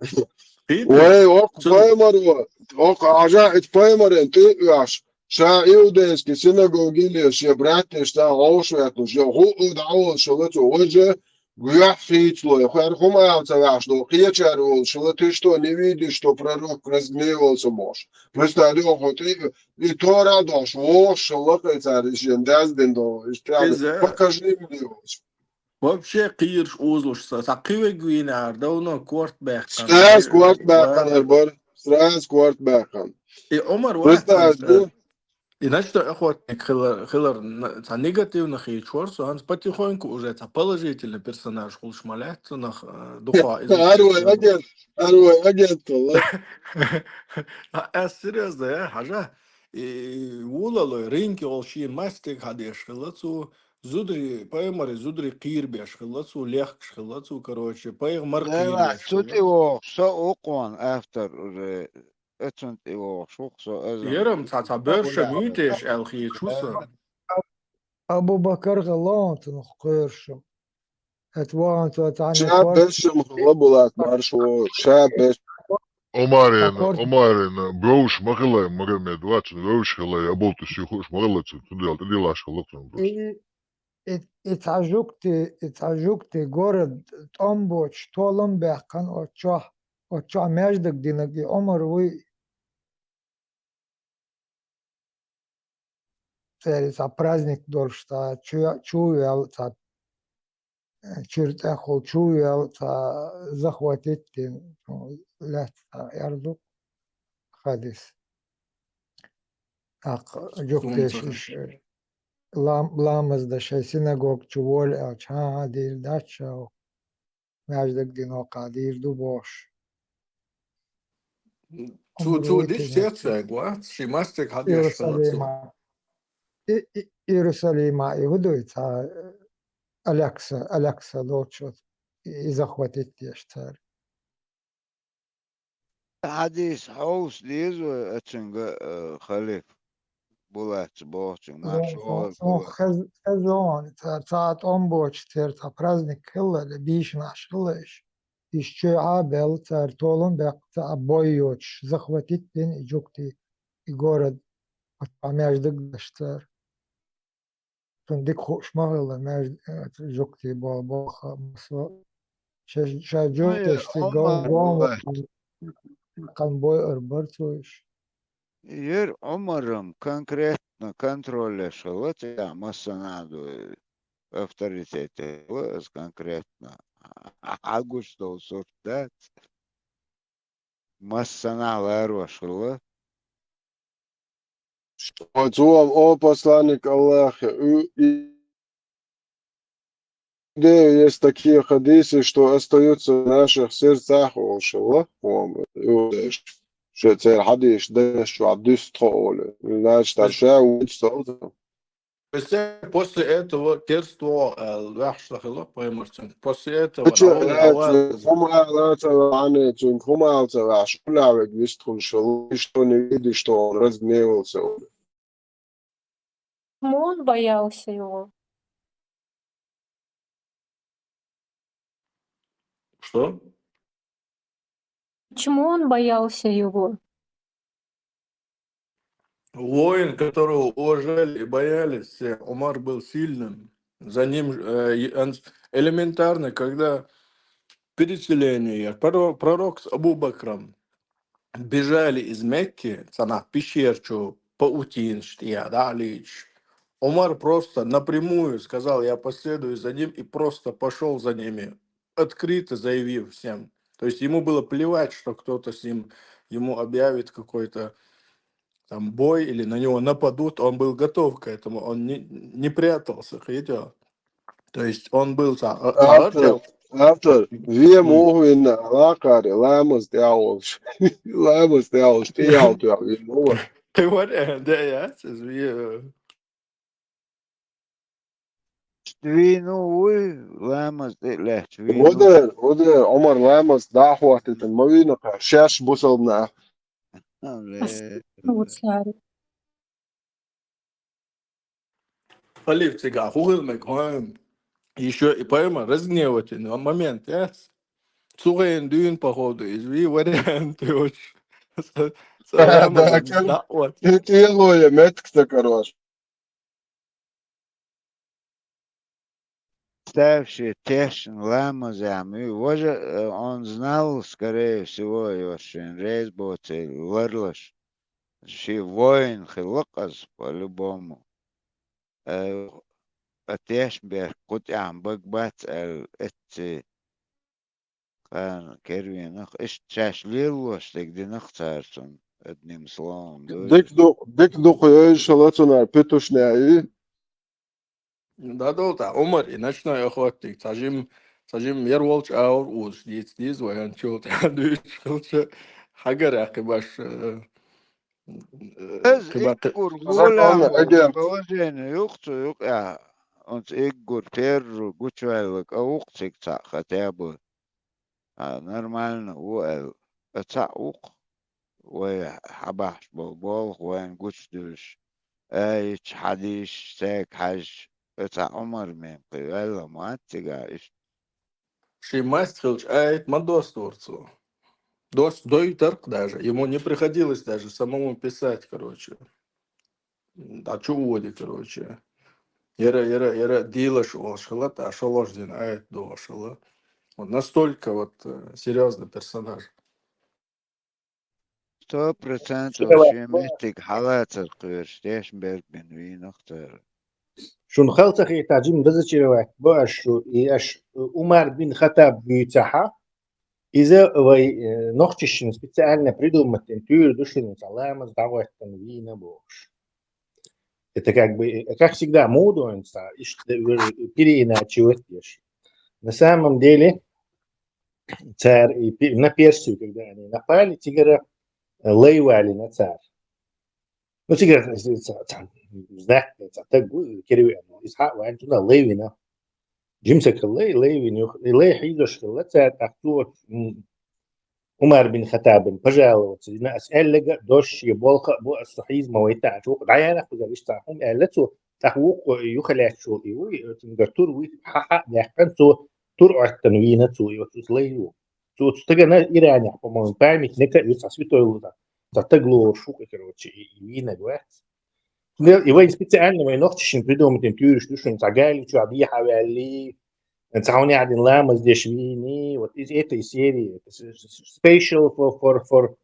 Кхетий? Вай, окху цунна пайхамаро, окху Ӏажа, и пайхамаран тӀе а оьхуш, ша иудейский синагоги лелаш, шен братешца гӀовш ветталуш, я хӀуъу дӀаволуш хилла цо, важа, юьхь хийцало, я хӀара хӀума ала ца ваьхьаш долу, кхечара волуш хилла, ты что, не видишь, что пророк разгневался, бохуш. Представь, окху тӀе И Тора а дохуш, вогӀуш лакхе цара и шен даздина долу, и прямо иза покажи мне его. Вообще кхийраш узалуш ца, цхьа кхин вег вийна ара, давно корта баьккхина. Сразу корта баьккхина ара бара. Сразу корта баьккхина. И Ӏумар вац, и начто охотник хилар, хилар н-, цхьа негативно хийча вара со, хӀанз потихоньку уже цхьа положительный персонаж хуьлуш ма лаьтта цунах, э, дукха иза. Ара вай агент, ара вай агент хилла. А, ас серьёзно, я, хьажа? И вулалой, ринге олу шен мастиг хьадеш хилла цо, зударий, пайхамаран зударий кхийрабеш хилла цо, лехкаш хилла цо, короче, пайхамар кхийрабеш хилла. Цу тӀе вогӀуш со ву-кх ван автор уже, оцунна тӀе вогӀуш ву-кх со, аза. Ярам цхьа, цхьа боьрша муьйтеш аьлла хеташ ву сан. Абу-Бакар хилла ван цунах кхоьруш. Ша бешшам хилла Булат маршо, ша беш. Омарина, Омарина, вевзаш ма хилла Магомед, вацана вевзаш хилла, я болтуш ю хууш ма хилла цуьнан, цундела тӀедиллаш хилла цуьнан. И, и, и цхьа жугти, и цхьа жугти город тӀом боцуш, толам баьккхина оцу чохь, оцу чохь маьждиг динарг и Омар вуй. Церан цхьа праздник долуш, цхьа чу-, чу а ваьлла, цхьа, э, чуьра тӀехула чу а ваьлла, цхьа захватить дина, ну, лаьцна цхьа аьрзу хадис. ТӀаккха жугтеша иша, э, лам-, ламаз дан шайн синагог чу волу аьлча, хӀан-хӀа, дийр дац ша, маьждиг дина кхаьдийр ду бохуш. Цо, цо диш цецваьг вац, ши мастиг хьадеш хилла цо. Иерусалима. И, и, Иерусалима и хӀун дуй, цхьа, Алекса, Алекса долчу, и захватить деш цара. Хьадис хьовса деза вай оцуьнга, э, халиф Булатца бохучуьнга, марша вогӀийла Булат. Хеза, хеза вон, цара цхьа тӀом боцуш, церан цхьа праздник хилла, де бийшинаш хилла иша. Иша чуьйхьа а баьлла, цара толам баьккха, цхьа бой йоцуш, захватить дина и жугти, и город, оцу маьждиг деш цара. Цунна дика хууш ма хилла, маьжд-, э, жугтий боху, боху, массо а. Ша, ша жуьгташца гов-, гов-, кхин бой ар бара цо иша. Ер Ӏумарам конкретно контроль еш хилла, цигахь массанхьа а ду, авторитет хилла, аса конкретно хьагуш долу сурт дац. Массанхьа а ларош хилла. Цо, о посланник Аллаха, у, и, Есть такие хадисы, что остаются в наших сердцах, олуш хилла, по-моему, иудейш. Шо церан хьадисаш дайшна чохь дуьсу тхо олу. Значит, ша вуьйцу цо. После этого керста вогӀу аьлла, ваьхьаш ца хилла, пайхамар цуьнга. После этого Ача, хӀума ала ца ваьхьана, цуьнга хӀума ала ца ваьхьаш, хӀула вега вистхуьлуш хилла, что не видишь, что он разгневался. Почему он боялся его? Что? Почему он боялся его? Воин, которого уважали и боялись все, Умар был сильным. За ним, э, и он, элементарно, когда переселение, проро-, пророк с Абу Бакром бежали из Мекки, цхьана пещера чу паутинаш тӀе дӀа а лийча. Умар просто напрямую сказал: «Я последую за ним», и просто пошёл за ними, открыто заявив всем. То есть ему было плевать, что кто-то с ним, ему объявит какой-то там бой или на него нападут, он был готов к этому, он не, не прятался, видел? То есть он был са-, а, Автор, автор, вен муха вина, лакхари, ламаз тӀехь волуш. Ламаз тӀехь волуш, тӀехь вина муха. Кхин вариант, да, я, цхьа ве-, вийна вуй, ламаз тӀе а лаьтташ вийна ву. Ваде, ваде, Умар ламаз дӀа а хӀоттийтина ма вийна кхара, шаьш бусалба нах. Ас Алле. Халиф цигахь хӀун хила мега, хӀун? Ещё и пойма разгневательный момент, яц? Цу хенахь дуьйна, походу, из вий вариант йоцуш. Са-, са-, Да, ламазан кем-, дӀа а вац. Кем-, кемло я меттиг ца карош. Ставший тешна ламазехь муьйр. Важа, э, он знал, скорее всего, йош шен реза боций ларлаш. Ши воин хилла-кх аса, по-любому. Э, а тешна берг кху тӀехь бага бац аьлла эцций. Кхана кервенах, иштта шаьш лелош дерг динах цара цунна, одним словом, дуй. Дика ду-, дика дукха йойша хилла цунах петушняй. Да, да, та Умар и ночной охотник, цхьа жим, цхьа жим яр волчу агӀор узуш дийца дийза вай, хӀан чул тӀаьхьа дуьйцуш хилча, хьагарехь кхин баш, э, Ас кхин баккхи-, иггур гулам положение юкъа цу юкъа, онца иггур терру гучуваьллаг а вукъа цига цхьаъ хотя бы. А, нормально ву аьлла. А цхьаъ вукъа, вай хьабахьаш болу болх вайна гучудуьлуш, аяташ, хьадисаш, цаьрга хьаьжча, а цхьа Ӏумар мем кхин ваьлла ма вац цигахь иштта. Шен маст хилча аят ма доссадора цо. Дос-, дойтаркх даже. Ему не приходилось даже самому писать, короче. Да чу води, короче. Яра, яра, яра дилаш волуш хилла, та шолгӀачу дийнахь аят дохуш хилла. Вот настолько вот, э, серьёзный персонаж. Сто процентов шен меттиг хьалацар кхоьруш, тешнаберг бина вийнах цара. Шуна хала ца хетахь, жима разочаровать бо аш шу, и аш Умар бин Хаттаб буьйцахьа, иза вай, э, нохчашна специально придумать дина туьйра ду шуна, цхьа ламаз дӀахӀоттана вийна бохуш. Это как бы, э, как всегда, муха ду хьуна цхьа, иштта вер-, переиначивать деш. На самом деле, цара и пе-, на Персию, когда они напали, цигара, э, лай валийна цара. Ну, цигара, э, ца-, ца-, знак, ца-, таг ву, кервен, иза хьа вайн цунах лай вина. Жимсакал лай, лай вина юха, и лай хьийзош хилла цара, тӀаккха цо, м, Умар бин Хаттабан пожаловаться дина, ас аьллага а дош, шен болх а бу, ас со хьийза ма вайта, ас вукху дӀаяьннах кхузара иштта цхьа хӀума аьлла цо, тӀаккха вукхо юха лаьтташ волу и вуй, цуьнгара тур вуй, хьа-, хьа а даьккхина цо, тур Ӏоьттина вийна цо, и оцу лай ву. Цо оцу стагана Иранехь, по-моему, памятник а ю, цхьа святой ву, цхьа стаг лоруш ву, короче, и, и вийнарг вац. Нел, и вайн специально, вайн нохчашна придумать дина туьйраш ду шуна, цхьа гали чохь дехьа ваьлли, цхьа хьуна яхьдина ламаз деш вийни, вот из этой серии, это с-, с-, special for, for, for,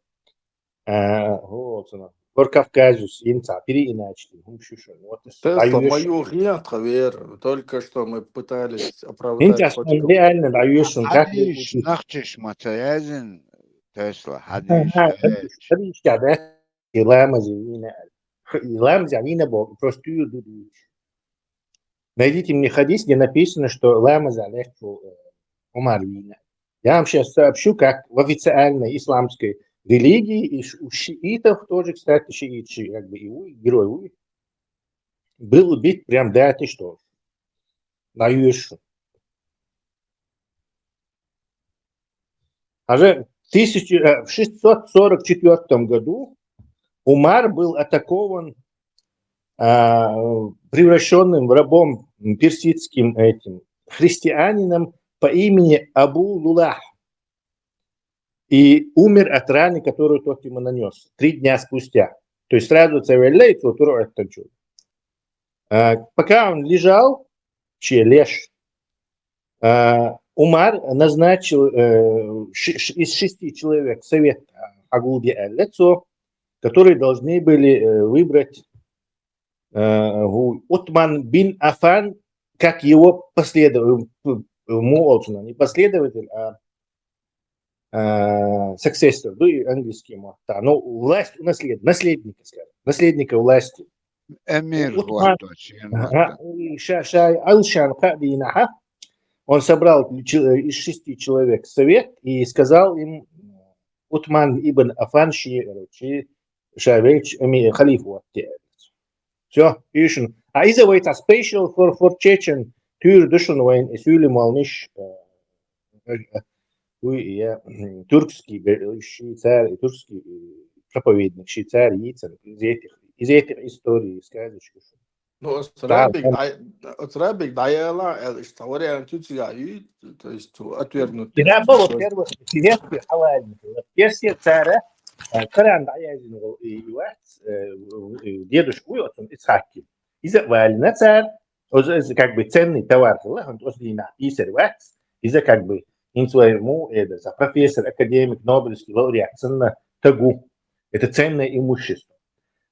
а, хӀу волу цунах, Хор Кавказус, инца, переиначить, хум шушун. Вот, Тесла, даю мою хрен, Хавер. Только что мы пытались Инца, оправдать хоть он реально даю шун, как Хьадийш, нахчиш ма ца язин, Тесла, хьадийш. Хадиш, да? И ламази вина. И ламази вина бо, просто ю ду ду. Найдите мне хадис, где написано, что ламази легче Умар вина. Я вам сейчас сообщу, как в официальной исламской религии, и ш- у шиитов тоже, кстати, шиит, ши- как бы и у, герой у, был убит прям, да, ты что, на Юшу. А же в тысяча, э, в шестьсот сорок четвёртом году Умар был атакован а, превращенным в рабом персидским этим христианином по имени Абу Лулах. И умер от раны, которую тот ему нанес три дня спустя. То есть сразу цавеллей, цутуру оттанчу. А, пока он лежал, челеш, а, Умар назначил э, ши- ши- из шести человек совет Агуди Аллецо, которые должны были э, выбрать э, Гу- Утман бин Афан как его последователь, не последователь, а э, successor, ну и английский ему. Да, ну, власть у наслед, наследника, скажем, наследника власти. Эмир Утман, хваточен. ага, и ша- ша- Алшан Кадинаха, он собрал чел- из шести человек совет и сказал им, Утман ибн Афан ши, короче, шавелч, эми, халиф вот те. Все, ишн. А из-за этого это special for, for Chechen, тюр душн вайн, и сюли малниш, э, э, уй, я, м, тюркский бе- ши царь, и тюркский э, проповедник ши царь, яйцан, из этих, из этих историй, сказочек. Ну, Да, Оцрабик, дай, Оцрабик, даяла, эл, что вариант у тебя, и, то есть, отвергнуть. И да, во-первых, сидетки халальники. Вот Персия цара, э, Коран да я и вац, э, дедушку, вот он, Ицхаки. Из-за валина царь, вот это как бы ценный товар, он ослина, писарь вац, из-за как бы, ин своему, это, за профессор, академик, Нобелевский лауреат, ценна тагу. Это ценное имущество.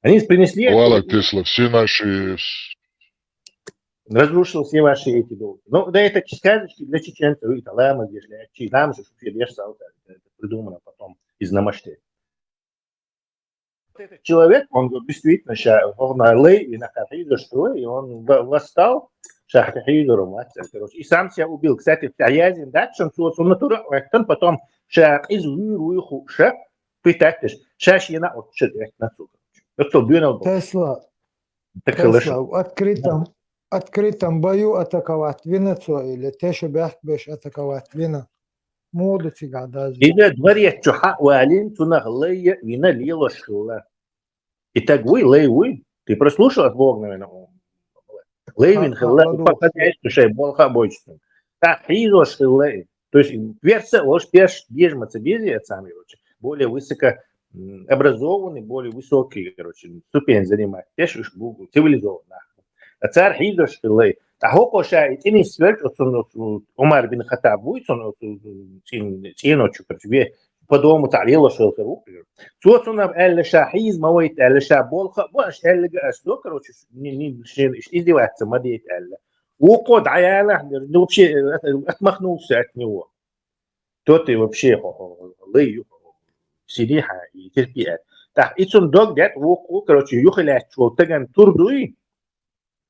Они принесли это, Вала Тесла, все наши с- разрушил все ваши эти долги. Ну, да, это сказочки для чеченцев, и талама, если чи нам же шуфе леш салта, это придумано потом из Намаште. Вот этот человек, он говорит, действительно, ща, он на лей, и на Кафе зашел, и он в- восстал, Шахрихизором, короче, и сам себя убил. Кстати, Аязин, да, что он натура, он потом Шахиз Вируиху, Ша, питать, Шашина от Шахрих на цукор. Это Дюнал был. Тесла, Так хорошо. Тесла, в открытом, открытом бою атаковать вина цо или те, что бяхк беш атаковать вина. Моду цига даже. Или дворец, что ха, валин, цунах лея, вина лило шила. И так вы, лей вы. Ты прослушал от Бога, наверное. Лей вин Ха- хила, ха- и походящий, что я болха бойчество. Так, хизо шила. То есть, верса, ложь, пеш, бежма, цебези, это самый, короче, более высоко м, образованный, более высокий, короче, ступень занимает. Пеш уж был цивилизованно. А царь хизо шила. Та хоко ша, и тини сверч, от сон, от сон, Умар бин Хаттаб, вуй сон, от сон, син, син, от чё, короче, ве, по дому та лило шил, короче. Цо цунав элле ша хиз, мавайт элле ша болха, баш элле га аш до, короче, не, не, не, издеваться, мадет элле. Окот, а я, ну, вообще, э, отмахнулся от него. Тот и вообще, хо, хо, лей, ю, хо, сидиха и терпи, э. Так, и цун дог, дед, окот, короче, юхилят, чё, таган турдуй,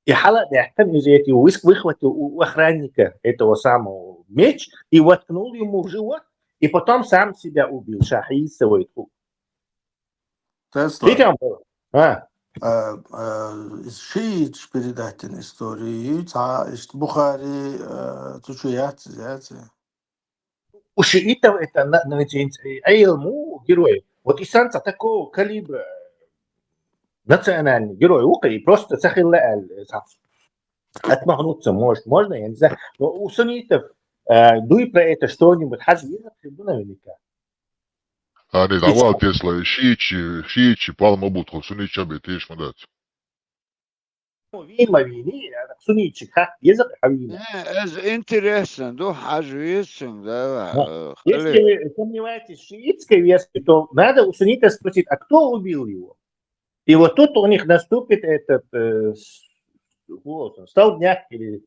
и хала, дед, там из этих выск выхватил у охранника этого самого меч и воткнул ему в живот, и потом сам себя убил, шахиз свой. Тесла. Видите, он был? А, Э, э, из шиит передатель истории, ца, ишт Бухари, э, цучу яц, яц. У шиитов это на, на, на, э, айлму герой. Вот и санца такого калибра национальный герой. Ука и просто сахилла аль, э, сам. Отмахнуться может, можно, я не знаю. Но у суннитов, э, дуй про это что-нибудь, хаз вижу, наверняка. А, не, давал Тесла, шиичи, шиичи, палма будхо, сунича бетеш мадат. Ну, вин ма вини, а так суннитчик, ха, езак, а вин. Не, это интересно, ну, хажуисим, да, Да. э, Если хали. Вы сомневаетесь в шиитской версии, то надо у суннитов спросить, а кто убил его? И вот тут у них наступит этот э, с- вот он, столбняк или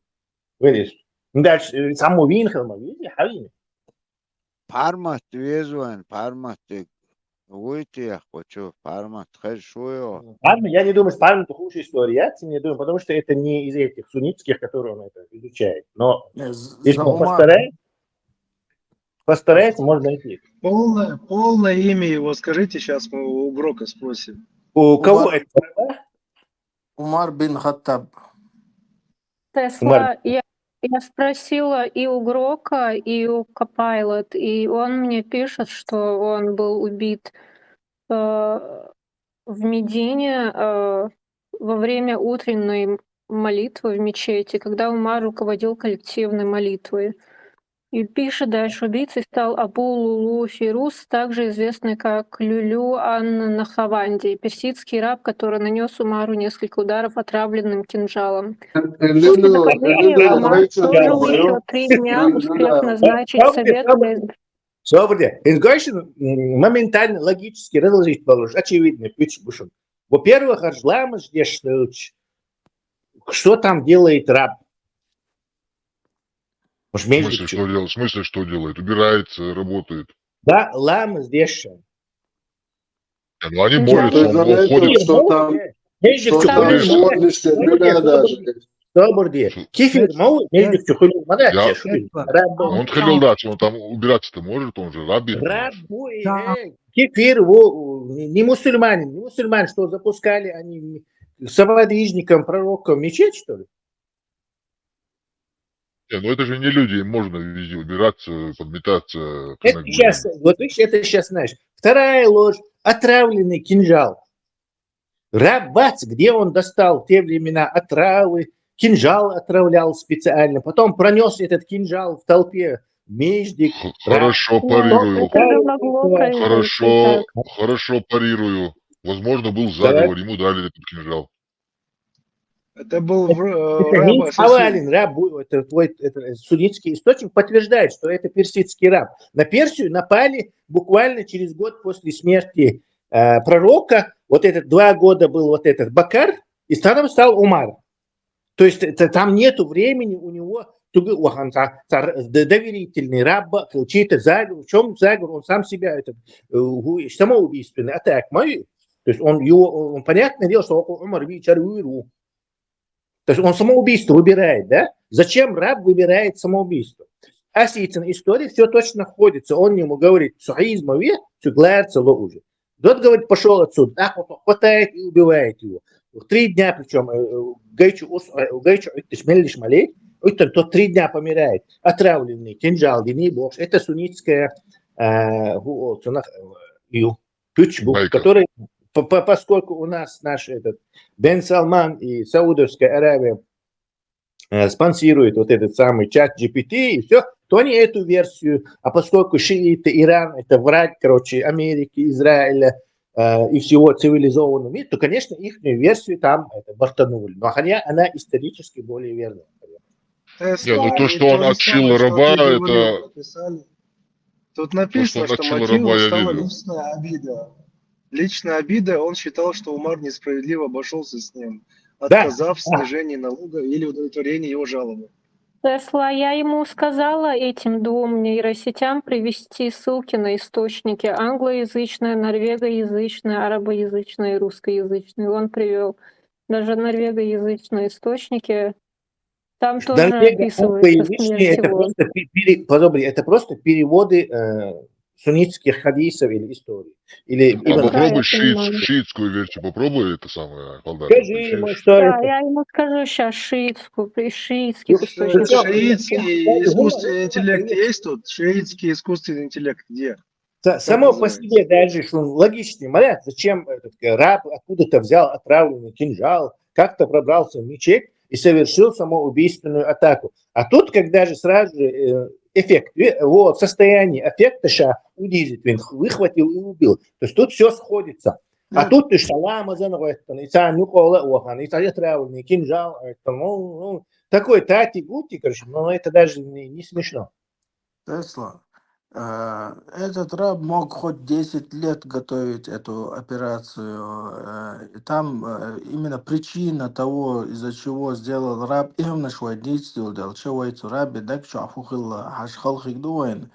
вылез. Дальше, э, саму винхел, видите, хавин. Пармат везвайн, пармат выйти я хочу, пармат хай шуё. Парма, я не думаю, что Парма это хуже история, я не думаю, потому что это не из этих суннитских, которые он это изучает. Но Не, з- если за он Умар- постарается, постарается, можно найти. Полное, полное имя его скажите, сейчас мы у Грока спросим. У кого Умар- это? Умар бин Хаттаб. Тесла, я, я спросила и у Грока, и у Copilot, и он мне пишет, что он был убит э, в Медине э, во время утренней молитвы в мечети, когда Умар руководил коллективной молитвой. И пишет дальше: убийцей стал Абу Лулу Фирус, также известный как Люлю ан Нахаванди, персидский раб, который нанес Умару несколько ударов отравленным кинжалом. После нападения Умар прожил еще три дня, успев назначить совет для... Собрде, изгойшин моментально логически разложить положить, очевидно, пич бушин. Во-первых, аржламаш дешнуч, что там делает раб? Может, В смысле, между что делает? В смысле, что делает? Убирается, работает. Да, ламаш дешнуч. Не, ну они Да. молятся, он Заметил, уходит. что там, Между что там чухули шорнишь, да, даже. Собрде. Кефир, мол, между чухули. Смотри, Я- что ты, раб был. Он хотел, да, что он там убираться-то может, он же раб. Раб был, Да. э, кефир, во, не мусульманин, не мусульманин, что запускали они соподвижникам пророка мечеть, что ли? Не, ну это же не люди, им можно везде убираться, подметаться. Это сейчас, вот видишь, это сейчас, знаешь, вторая ложь, отравленный кинжал. Раб бац, где он достал в те времена отравы, кинжал отравлял специально, потом пронес этот кинжал в толпе, междик. Х- Хорошо, парирую. Это же могло произойти Хорошо, так. Хорошо, парирую. Возможно, был заговор, ему дали этот кинжал. Это был в- э, Это раб не ассасин. Авалин раб, бу- это твой это суннитский источник подтверждает, что это персидский раб. На Персию напали буквально через год после смерти э, пророка. Вот этот два года был вот этот Бакар, и старым стал Умар. То есть это, там нету времени у него, тугу ухан, та- та- д- доверительный раб, чей-то заговор, в чем заговор, он сам себя, этот, э, гу- самоубийственный атак, мой. То есть он его, он, понятное дело, что Умар Бичар Уиру. То есть он самоубийство выбирает, да? Зачем раб выбирает самоубийство? Асицын истории все точно ходится. Он ему говорит, сухизмове, сюглается ло уже. Тот говорит, пошел отсюда. Ах, вот хватает и убивает его. Три дня причем, э, э, гайчу ус- э, гайчу уттыш меллиш малей, уттан тот три дня помирает. Отравленный, кинжал, дини бокс. Это суннитская э, гу- о, цунах, э, ю, пючбук, Байка. который, по- по- поскольку у нас наш этот Бен Салман и Саудовская Аравия э, спонсируют вот этот самый чат G P T и все, то они эту версию, а поскольку шииты, Иран, это враг, короче, Америки, Израиля э, и всего цивилизованного мира, то, конечно, их версию там это бортанули. Но хотя она исторически более верная. Тесла, Не, ну то, они что он то же отшил самое, что раба, ты говорил, это- написали. Тут написано, он что отшил мотивом раба, я стала видел. личная обида. Личная обида, он считал, что Умар несправедливо обошелся с ним, Да, отказав в да. снижении налога или удовлетворении его жалобы. Тесла, я ему сказала этим двум нейросетям привести ссылки на источники англоязычные, норвегоязычные, арабоязычные, русскоязычные. Он привел даже норвегоязычные источники. Там тоже Норвега, описывается англоязычные, смерть это его. просто, пе- пере- подобрее, это просто переводы э, суннитских хадисов или историй. Или А Ибн попробуй я шиит- понимаю. шиитскую версию, попробуй это самое, Халдар. Скажи ему, что Да, это. я ему скажу сейчас шиитскую, при- шиитских Ну, источников. Шиитский я- искусственный интеллект есть тут? Шиитский искусственный интеллект где? Са- Само по называется? себе даже что он логичный, моряк, зачем этот э, раб откуда-то взял отравленный кинжал, как-то пробрался в мечеть и совершил самоубийственную атаку. А тут, когда же сразу же э, эффект, э, вот состояние эффекта ша унизит, вин выхватил и убил. То есть тут все сходится. А Нет. Тут ты шалама занаветтан, и цан нюкола охан, и цан отравленный кинжал, это, ну, ну, такой тати гути, короче, но это даже не, не смешно. Тесла. Э, этот раб мог хоть десять лет готовить эту операцию. Э, и там э, именно причина того, из-за чего сделал раб, именно швайдиц дил дел, че вайцу раби, так что ахухилла, хаш халхик дуэн.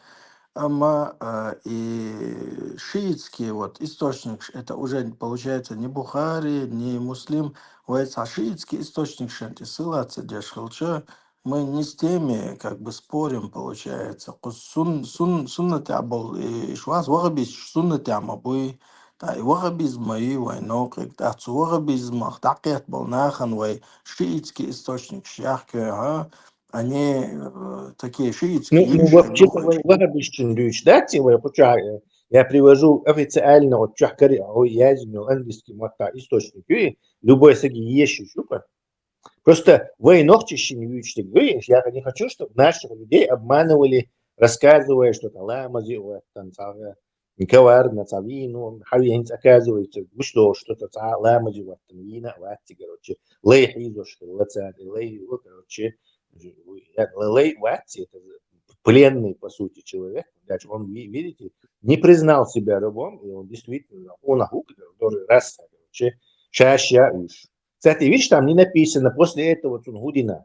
Амма э, и шиитский вот источник, ш- это уже получается не Бухари, не Муслим, вайца шиитский источник шанти ссылаться деш хилча, мы не с теми, как бы, спорим, получается. Кус сун, сун, суннатя бол, и шваз вахабиз суннатя ма буй, та и вахабизма и вай нокик, та цу вахабизма, та кет бол нахан вай шиитский источник шях кё, а? Они э, такие Ну, шиитские ну, юнши, вообще-то ну, вы вахабишчин дюч, да, те, вы, поча, э, я привожу официально, вот, чахкари, ой, я извиню, английский, вот, та, источник, и любой саги ещё, Просто вы ногти щенючник, вы, я не хочу, чтобы наших людей обманывали, рассказывая, что там ламази, вот там, цага, коварно, цавину, хавиенц, оказывается, вы что, что-то ца-, ламази, вот там, вина, ватти, короче, лей хизош, лацади, лей, вот, короче, я- лей ватти, это пленный, по сути, человек, даже он, ви- видите, не признал себя рабом, и он действительно, он ахук, который раз, короче, чаще, Кстати, видишь, там не написано после этого Цунгудина.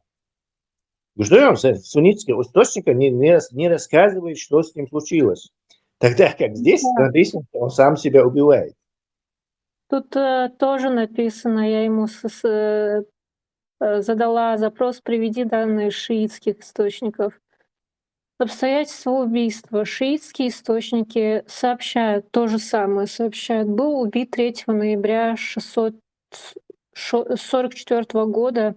Что он с суннитского источника не, не, рас- не рассказывает, что с ним случилось. Тогда как здесь Да. Написано, что он сам себя убивает. Тут э, тоже написано, я ему с- с- э, э, задала запрос, приведи данные шиитских источников. Обстоятельства убийства. Шиитские источники сообщают, то же самое сообщают. Был убит третьего ноября шестьсот сорок четвёртого года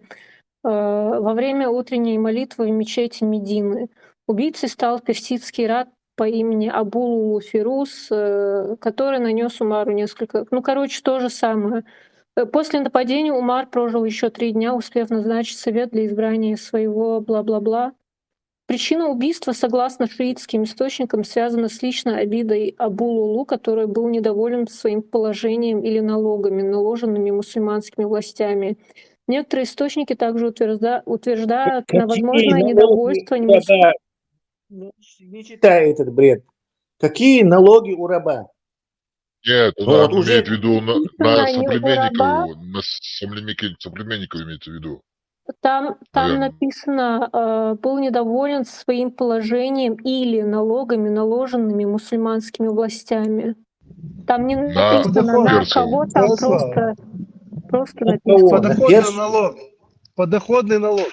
э, во время утренней молитвы в мечети Медины. Убийцей стал персидский раб по имени Абу Лулу Фирус, э, который нанес Умару несколько... Ну, короче, то же самое. Э, После нападения Умар прожил еще три дня, успев назначить совет для избрания своего бла-бла-бла. Причина убийства, согласно шиитским источникам, связана с личной обидой Абу Лулу, который был недоволен своим положением или налогами, наложенными мусульманскими властями. Некоторые источники также утвержда- утверждают на Какие возможное налоги недовольство у немус- раба? Ну, не читай этот бред. Какие налоги у раба? Нет, Ну, она вот уже имеет в виду на, Написано на не у соплеменника раба. Его, на соплеменника, соплеменника имеется в виду. Там, там Наверное. Написано, э, был недоволен своим положением или налогами, наложенными мусульманскими властями. Там не На написано на персов. Кого, там Просто просто, просто На написано. кого? На Подоходный персов? Налог. Подоходный налог.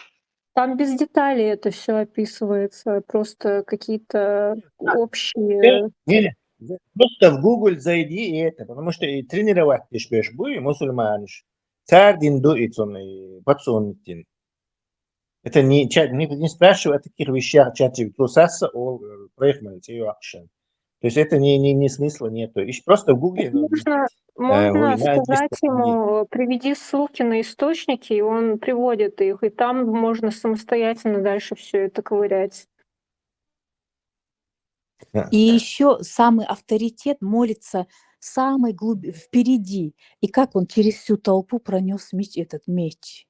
Там без деталей это все описывается, просто какие-то общие. Не, не, просто в Google зайди и это, потому что и тренировать ты шпеш буй, мусульманиш. Цардин дуицун и подсунутин. Это не, чат- не, не спрашивай о таких вещах, чат G P T, Саса, о, э, проехали, это её action. То есть это не, не, не смысла нету. Ищ просто в Гугле. Ну, Можно, э, можно ой, на сказать десять дней. ему, приведи ссылки на источники, и он приводит их, и там можно самостоятельно дальше все это ковырять. Да, И да. Еще самый авторитет молится самой глубь впереди. И как он через всю толпу пронес меч, этот меч?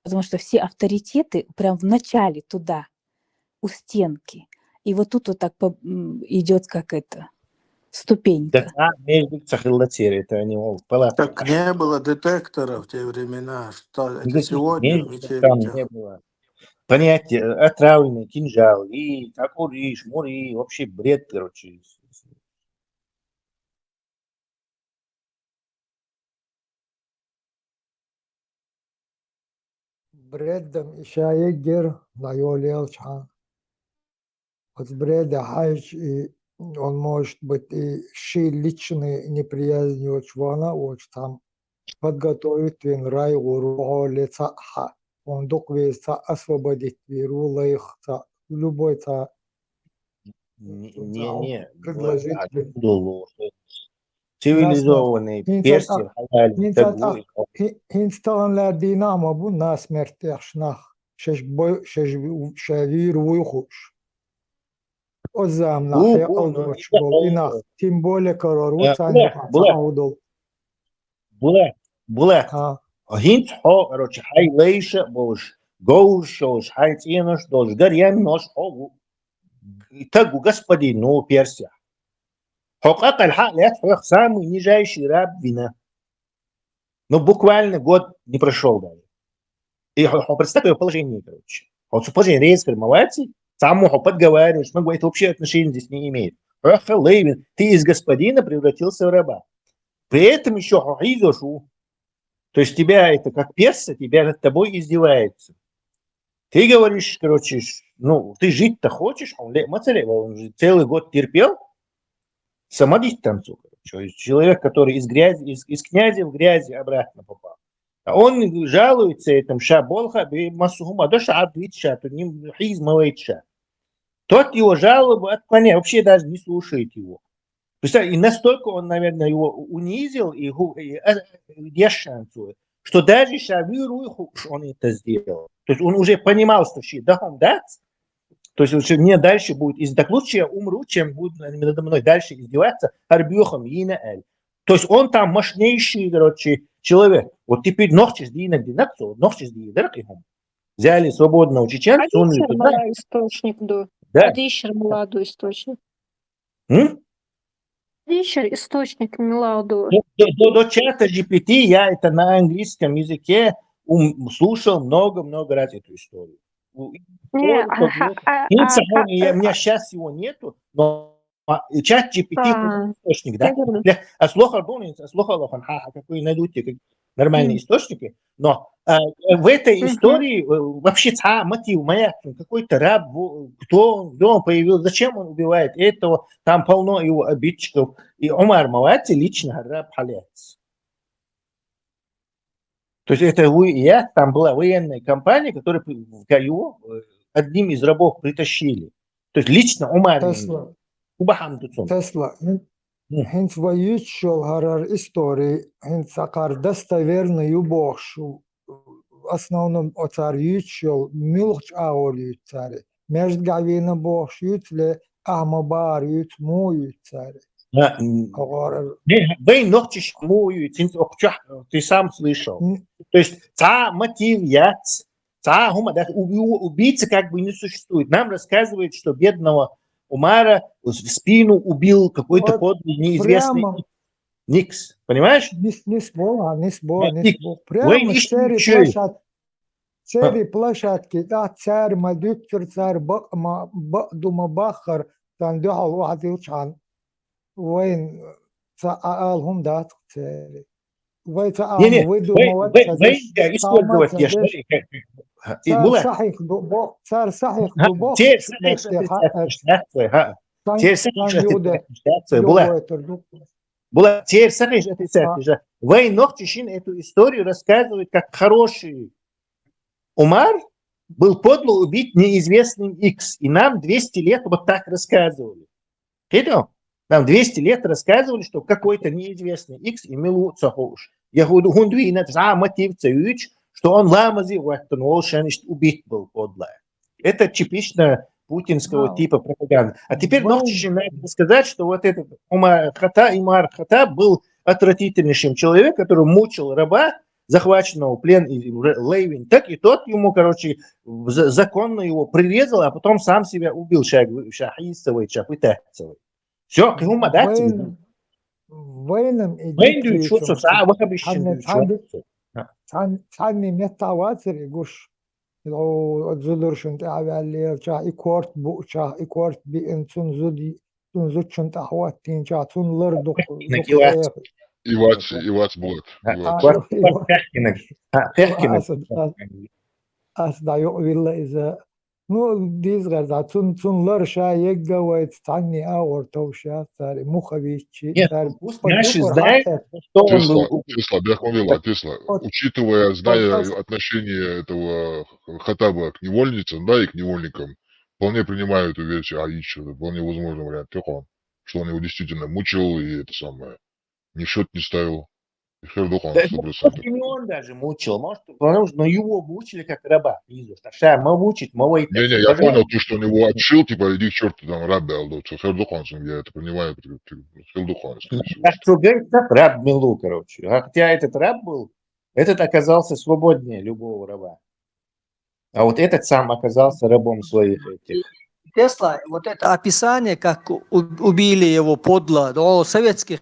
Потому что все авторитеты прям в начале туда, у стенки. И вот тут вот так по- м, идет как это, Да, ступенька. а, между цахилла церет, это они, о, палатка. Так не было детектора в те времена, что это Никаких сегодня в мечей там не мечетях. было. Понятие, э, отравленный кинжал, и так уриш, мури, вообще бред, короче. Бреддам иша еггер, дӀайолаелча хьан. Оцу бреда хьаьжча, и он, может быть, и ший личный неприязнь йоцуш вахана а воцуш, цхьамма подготовить вина рай гӀур ву хьоле цхьаъ хьа. Он дукха веза цхьаъ освободить вийр ву лайх цхьаъ, любой цхьа Не, не, не, предложить вина. Цивилизованный ХӀинца персий тӀаккха, хьалалин хӀинца стаг ву тӀаккха, и хьо- хӀи- хӀинца тахана лаьрдийнахь ма бу насмерть тӀехь нах, шаьш бой-, шаьш ша вийр вуй хууш. Оцу заманахь Бу, хье бу, къалдочуш болу и нах, тем более карор ву Э, царна Була, юкъахь Була, цхьа хьуна долу. Була, Була. А, ХӀинца хьо, короче, хьайн лайша а болуш, говраш а болуш, хьайн цӀенош а долуш, гар яннош хьо ву. таг ву, господин, ну, персех. Хьо къакъал хьа а лаьцна, хьох самый нижайший раб вина. Ну, буквально год не прошёл даже. И хьо, хьо представь твоё положение, короче. Хьо цу положение резко ма вац, цхьаммо хьо подговариваешь, ну, это вообще отношения здесь не имеет. Хьох лай вина, ты из господина превратился в раба. При этом ещё хьо хьийзош ву. То есть тебя это как перса, тебя над тобой издевается. Ты говоришь, короче, ш- ну, ты жить-то хочешь, а он ле- ма ца ле- он же целый год терпел, самодить там, сука. Чё, человек, который из грязи, из, из князя в грязи обратно попал. А он жалуется этому ша болх бе, массу хӀума дош, а вит ша, то не хьийза ма вайт ша. Тот его жалобу отклоняет, вообще даже не слушает его. Представь, и настолько он, наверное, его унизил, и, ху- и, э, дешанцу, что даже ша вируй ху- ш- он это сделал. То есть он уже понимал, что ши дахом дац, то есть уже мне дальше будет, из так лучше я умру, чем будут надо мной дальше издеваться, арбюхом, ина эль. То есть он там мощнейший, короче, человек. Вот теперь нохчис динак динак, вот нохчис динак, и хум. Взяли свободного чеченца, он Адишер же, мала источник ду. Да. Адишер мала ду источник. М? Адишер источник мала ду. До, до- до- до чата G P T я это на английском языке ум- слушал много-много раз эту историю. У- Не, историю, а- а- а- Инца а- он, я- а- у меня сейчас его нету, но а, и чат G P T А, источник, да? я говорю. Бля, а слухал, помню, а слухал, хан, ха, ха, какой найдут те, как нормальные М. источники, но а, в этой Мгм. истории э, вообще ца мотив моя, какой-то раб, во- кто он, где он появился, зачем он убивает этого, там полно его обидчиков. И Умар Мавати лично раб халец. То есть это вы- я, там была военная компания, которая при- в Каю э, одним из рабов притащили. То есть лично Умар Тесла, Убахам Дуцун. Тесла, хин- Мгм. хинц вай юьйцуш йола хӀара истори, хинц сакхар достоверный ю бохуш, в основном оцара юьйцуш йола, муьлхачу агӀор юьйцу цара. Междгахь вийна бохуш юьйцу, ле ахма бахар юьйцу, муха юьйцу цара. А, м, ХӀара не, вай нохчиш муха юьйцу, хинца окхучохь, ты сам слышал. М. То есть ца мотив яц, ца хӀума дац, у- у- убийца как бы не существует. Нам рассказывают, что бедного Умара в в спину убил какой-то Вот подлый, неизвестный прямо. Никс. Понимаешь? Нис, нис бола, нис бола, Э, нис Ник, бола. вай Прямо иш церий чуй. площадке, церий площадке тӀехь цара ма дуьттура, цара бакъ ма, бакъ ду ма баххара, царна дуьхьал вахьа дилчхьан. Вайн ца а ала хӀума дац церий. Вай ца а Не, не, ма вай ду вай, ма вай вай, ца вай, деш, я ца ма использовать ца я деш. что, э, э, э, Цара Булат. сахьих ду бо-, цара сахьих Ха, ду бо-, цер сахьих бехке ха-, отрицать, ха. цан, Цер сахьих цан юхьде, отрицать, Булат. юхьде тар ду. Булат, цер сахьих отрицать, А. Жа. Вай нохчишин эту историю рассказывают как хороший. Умар был подло убит неизвестным Икс, и нам двести лет вот так рассказывали. Видел? Нам двести лет рассказывали, что какой-то неизвестный Икс и Милу Цахуш. Я худу хунду и на мотив цаюч, что он ламази ваттан волшен убит был подло. Это типично путинского Вау. Типа пропаганда. А теперь Вау. Нохчишин надо сказать, что вот этот Умар Хата, Имар Хата был отвратительнейшим человек, который мучил раба, захваченного в плен и в Ре- Лейвин, так и тот ему, короче, в- за- законно его прирезал, а потом сам себя убил, шаг, шахисовый, шапытацевый. Все, кому дать? Вайн, вайнам и Вайн дуй, что диккечун со, а, вот обещанный цхьанне, дуй, что? цхьанне, цхьанне метта вацар и гуш. Зудуршун тӀаьхьаваьллерчахь, и корт буучахь, и корт биъна цун зуд, цун зудчун тӀаьхьа хӀоттийначахь, цун лар дукха, Хехкинаг, дукха и вац. эха. И вац, и вац, Булат. А, И вац. А, вот, и вот ва-, Хехкинаг. А, Хехкинаг. аса, аса, аса дӀайокъавилла иза. Ну, дийза гӀерзахь, цун, цун лар ша егга вайца цхьанне агӀор товш яц цара, и муха виччи, Нет, цара пусть под наши юкъара знают, хьаэц. что он Тесла, был убит. Тесла, бехкам вела, Тесла. Вот. Учитывая, зная Пожалуйста. отношение этого Хатаба к невольницам, да, и к невольникам, вполне принимаю эту версию Аича, вполне возможный вариант, тихо, что он его действительно мучил и это самое, ни в счёт не ставил. И хер духом, Да, сто ну, процентов. может, не он даже мучил, может, потому что, ну, его мучили как раба, Изу, что ша, ма мучить, ма войти. Не-не, я понял то, что он его отшил, типа, иди к черту, там, раб, Алдо, всё, хер духом, я это принимаю, это, это, хер духом, скорее всего. Так что, говорит, как раб Милу, короче. А хотя этот раб был, этот оказался свободнее любого раба. А вот этот сам оказался рабом своих этих. Тесла, вот это описание, как у- убили его подло, о, советских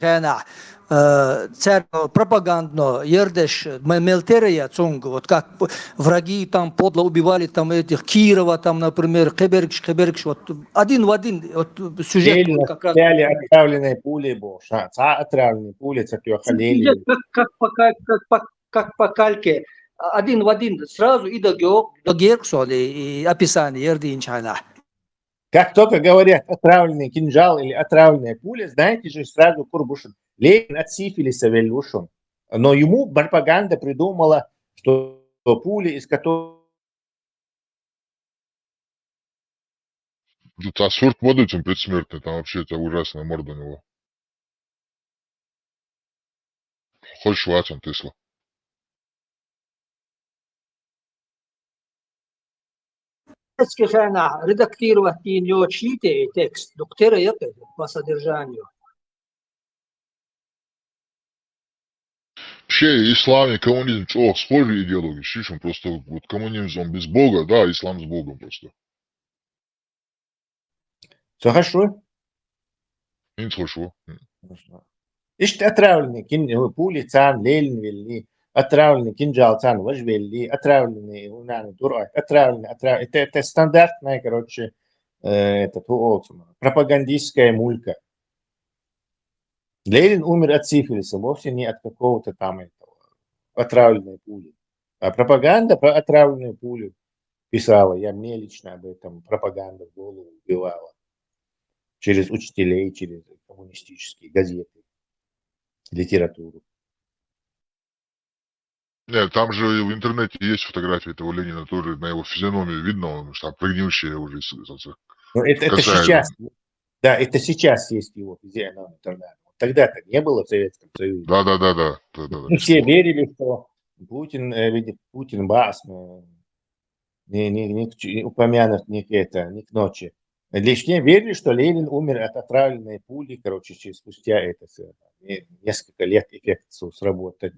хенах, э, церковь пропагандно, ердеш, м- мелтерия цунг, вот как п- враги там подло убивали там этих Кирова, там, например, Кебергш, Кебергш, вот один в один, вот сюжет Ленина как раз стреляли, отравленные пули был. Ша- ца отравленные пули, ца тёха Сюжет Ленин. Как, как, по, как, как, по, как по кальке. А- Один в один, сразу и до Георг, до Гергсона, и, и описание Ердинчана. Как только говорят отравленный кинжал или отравленная пуля, знаете же сразу кур бушун. Ленин от сифилиса вель бушун. Но ему пропаганда придумала, что пули, из которых Ну, та сурт модуцин предсмертный, там вообще это ужасная морда у него. Хоть шватан Тесла. Эцке хана редактировать ин йо чите текст, доктора я по содержанию. Вообще, ислам и коммунизм чё, схожие идеологии, шишим, просто вот коммунизм он без Бога, да, ислам с Богом просто. Всё хорошо? Ин хорошо. Хорошо. Ишт отравленный кин, э, пули цан, Ленин велли, отравленный кинжал цан, вож велли, отравленный унаны дурак, отравленный, отравленный. Это, это стандартная, короче, э, этот, у- у- пропагандистская мулька. Ленин умер от сифилиса, вовсе не от какого-то там этого, отравленной пули. А пропаганда про отравленную пулю писала, я мне лично об этом пропаганда в голову вбивала. Через учителей, через коммунистические газеты, литературу. Нет, там же в интернете есть фотографии этого Ленина тоже, на его физиономии видно, он там прогнивший уже. С- с- с- Но это, это Касаева. Сейчас, да, это сейчас есть его физиономия тогда. Тогда-то не было в Советском Союзе. Да, да, да, да, да, да, да, Мы все бесспорно. Верили, что Путин, э, видит Путин бас, но не, не, не к ч- упомянут ни к это, ни к ночи. Лишнее верили, что Ленин умер от отравленной пули, короче, через спустя это всё, не- несколько лет эффект с- сработать.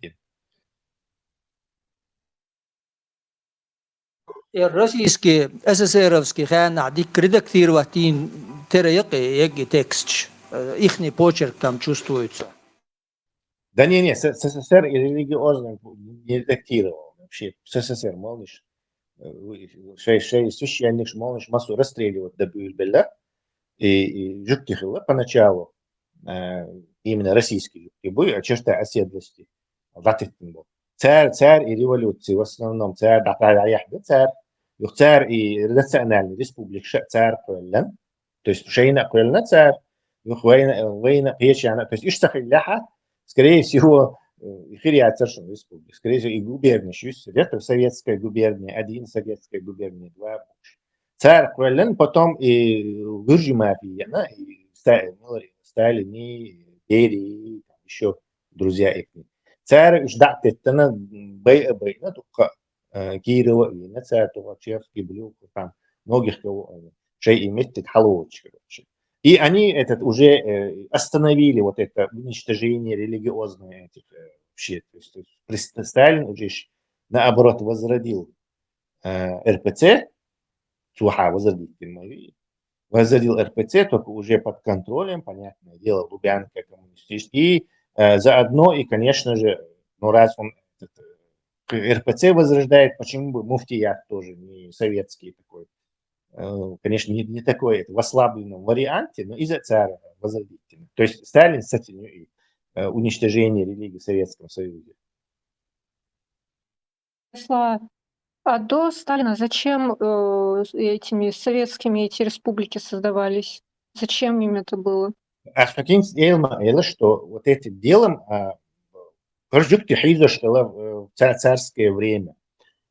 Э, Российский, СССРовский хана дик редактировать ин терек, э, текст, э, ихний почерк там чувствуется. Да не, не, С- СССР и религиозный не редактировал вообще. СССР молниш, э, шей, шей священник молниш массу расстреливать добьют белла. И, и жук тихила поначалу, э, именно российский жук тибу, а черта оседлости. Латыттин был. Царь, царь и революции в основном царь, да, да, да, я, да, царь. Юх царь и национальный республик ша- царь квеллен. То есть шейна квеллен царь. Юх война, война, печана. То есть ишта хилляха, скорее всего, э, и хириацар шун республик. Скорее всего, и губерния, шусь, ретро-советская губерния, один советская губерния, два. Царь квеллен, потом и Гуржи мафия, и Ста- Сталин, и Берия, и там еще друзья их. Царь ждать это на бай, бай, на только э, Кирова, и на царь Тухачевский, Блюхов, там многих кого, э, шей иметь так халоч, короче. И они этот уже э, остановили вот это уничтожение религиозное этих э, вообще. То есть, то есть прис- Сталин уже ж, наоборот возродил э, РПЦ, Суха возродил, возродил РПЦ, только уже под контролем, понятное дело, Лубянка коммунистический. И э, заодно, и, конечно же, ну раз он этот, э, РПЦ возрождает, почему бы муфтият тоже не советский такой? Э, Конечно, не, не такой это, в ослабленном варианте, но из-за царя возродительный. То есть Сталин с этим и, э, уничтожение религии в Советском Союзе. Слова. А до Сталина зачем э, этими советскими эти республики создавались? Зачем им это было? А что Элма, это что вот этим делом а, Куржук Тихиза школа в царское время.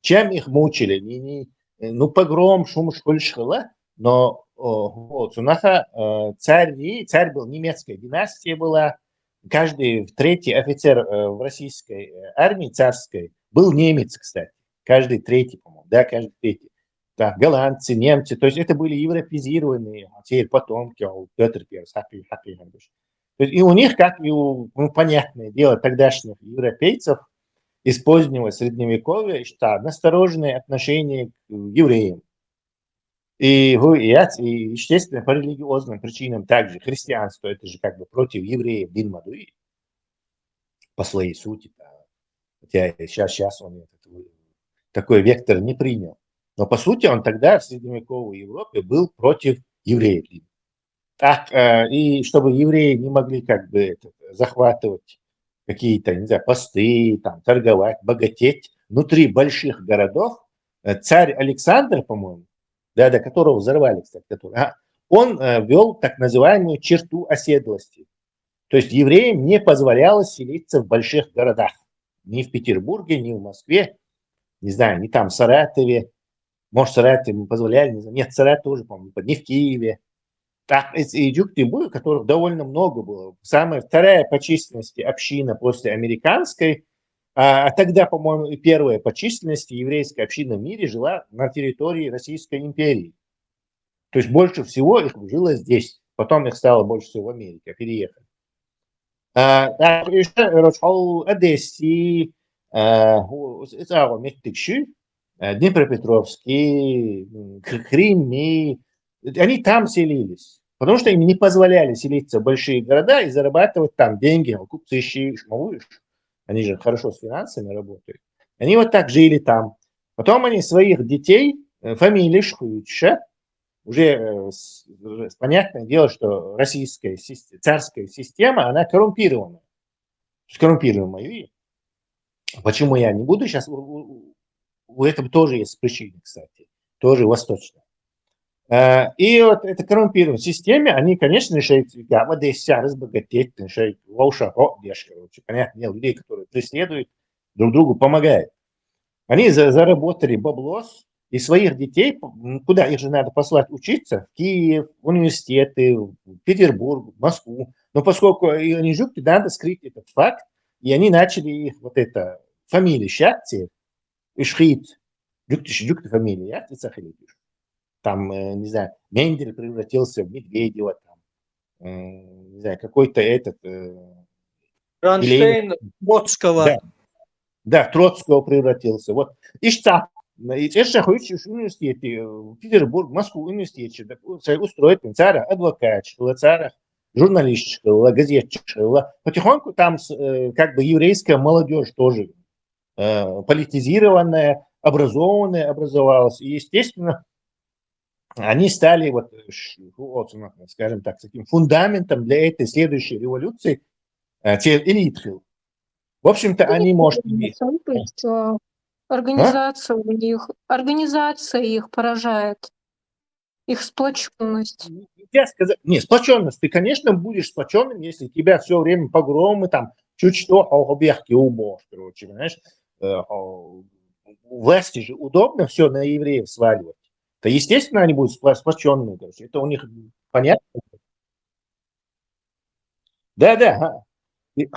Чем их мучили? Не, не, ну, погром, шум, школь школа, но о, вот, у нас а, э, царь, и царь был, немецкая династия была, каждый третий офицер э, в российской э, армии царской был немец, кстати. Каждый третий, по-моему, да, каждый третий. Да, голландцы, немцы, то есть это были европезированные теперь потомки, а, Пётр Первый, Сапи, Сапи, Сапи. То есть и у них, как и у, ну, понятное дело, тогдашних европейцев, использовалось средневековье, что настороженное отношение к евреям. И, и, естественно, по религиозным причинам также христианство, это же как бы против евреев, дин ма дий по своей сути. Хотя сейчас, сейчас он этот, такой вектор не принял. Но по сути он тогда в средневековой Европе был против евреев. Так, э, и чтобы евреи не могли как бы это, захватывать какие-то, не знаю, посты, там, торговать, богатеть внутри больших городов, э, царь Александр, по-моему, да, до которого взорвали, кстати, который, а, он э, вел так называемую черту оседлости. То есть евреям не позволялось селиться в больших городах. Ни в Петербурге, ни в Москве, не знаю, ни там в Саратове. Может, Саратове позволяли, не знаю. Нет, Саратов тоже, по-моему, не под-, ни в Киеве. Так, и, и жугтий буй, которых довольно много было. Самая вторая по численности община после американской, а, а тогда, по-моему, и первая по численности еврейская община в мире жила на территории Российской империи. То есть больше всего их жило здесь. Потом их стало больше всего в Америке, переехали. А, так, ещё, короче, Одессе, а, у, с-, с-, а, вот, Меттикши, а, Днепропетровский, м, К-, Крыми, они там селились. Потому что им не позволяли селиться в большие города и зарабатывать там деньги. Купцы ищи, шмалуешь. Они же хорошо с финансами работают. Они вот так жили там. Потом они своих детей, э, фамилии шхуюча, уже, э, с-, уже понятное дело, что российская сис-, царская система, она коррумпированная. Коррумпированная, видите? Почему я не буду сейчас, у, у, у этого тоже есть причины, кстати, тоже восточная. Э, и вот эта коррумпированная система, они, конечно, решают, я вот здесь вся разбогатеть, решают, лауша, о, деш, короче, понятное дело, людей, которые преследуют, друг другу помогают. Они за-, заработали баблос, и своих детей, м, куда их же надо послать учиться? В Киев, в университеты, в Петербург, в Москву. Но поскольку и они жугти, надо скрыть этот факт, и они начали их вот это, фамилии щас, ишхит, жугти, жугти фамилии, я, ты сахили. Там, э, не знаю, Мендель превратился в Медведева, там, э, не знаю, какой-то этот, э, Кронштейн, Троцкого. Да. Да, в Троцкого превратился. Вот. Ишца, и Эшахович университет, э, Петербург, Москву университет, устроить цара, адвокат, цара, журналист, газетчик. Потихоньку там с-, э, как бы еврейская молодежь тоже, э, политизированная, образованная образовалась. И, естественно, они стали вот, э, ш-, вот, ну, скажем так, таким фундаментом для этой следующей революции, э, те элиты. В общем-то, они, может, и- Что организация у них, организация их поражает. Их сплоченность. Нельзя сказать, не, сплоченность, ты, конечно, будешь сплоченным, если тебя все время погромы, там, чуть что, объехки уборь, короче, понимаешь, э, о, власти же удобно все на евреев сваливать. То, естественно, они будут спла-, сплоченные, короче, это у них понятно. Да, да. И,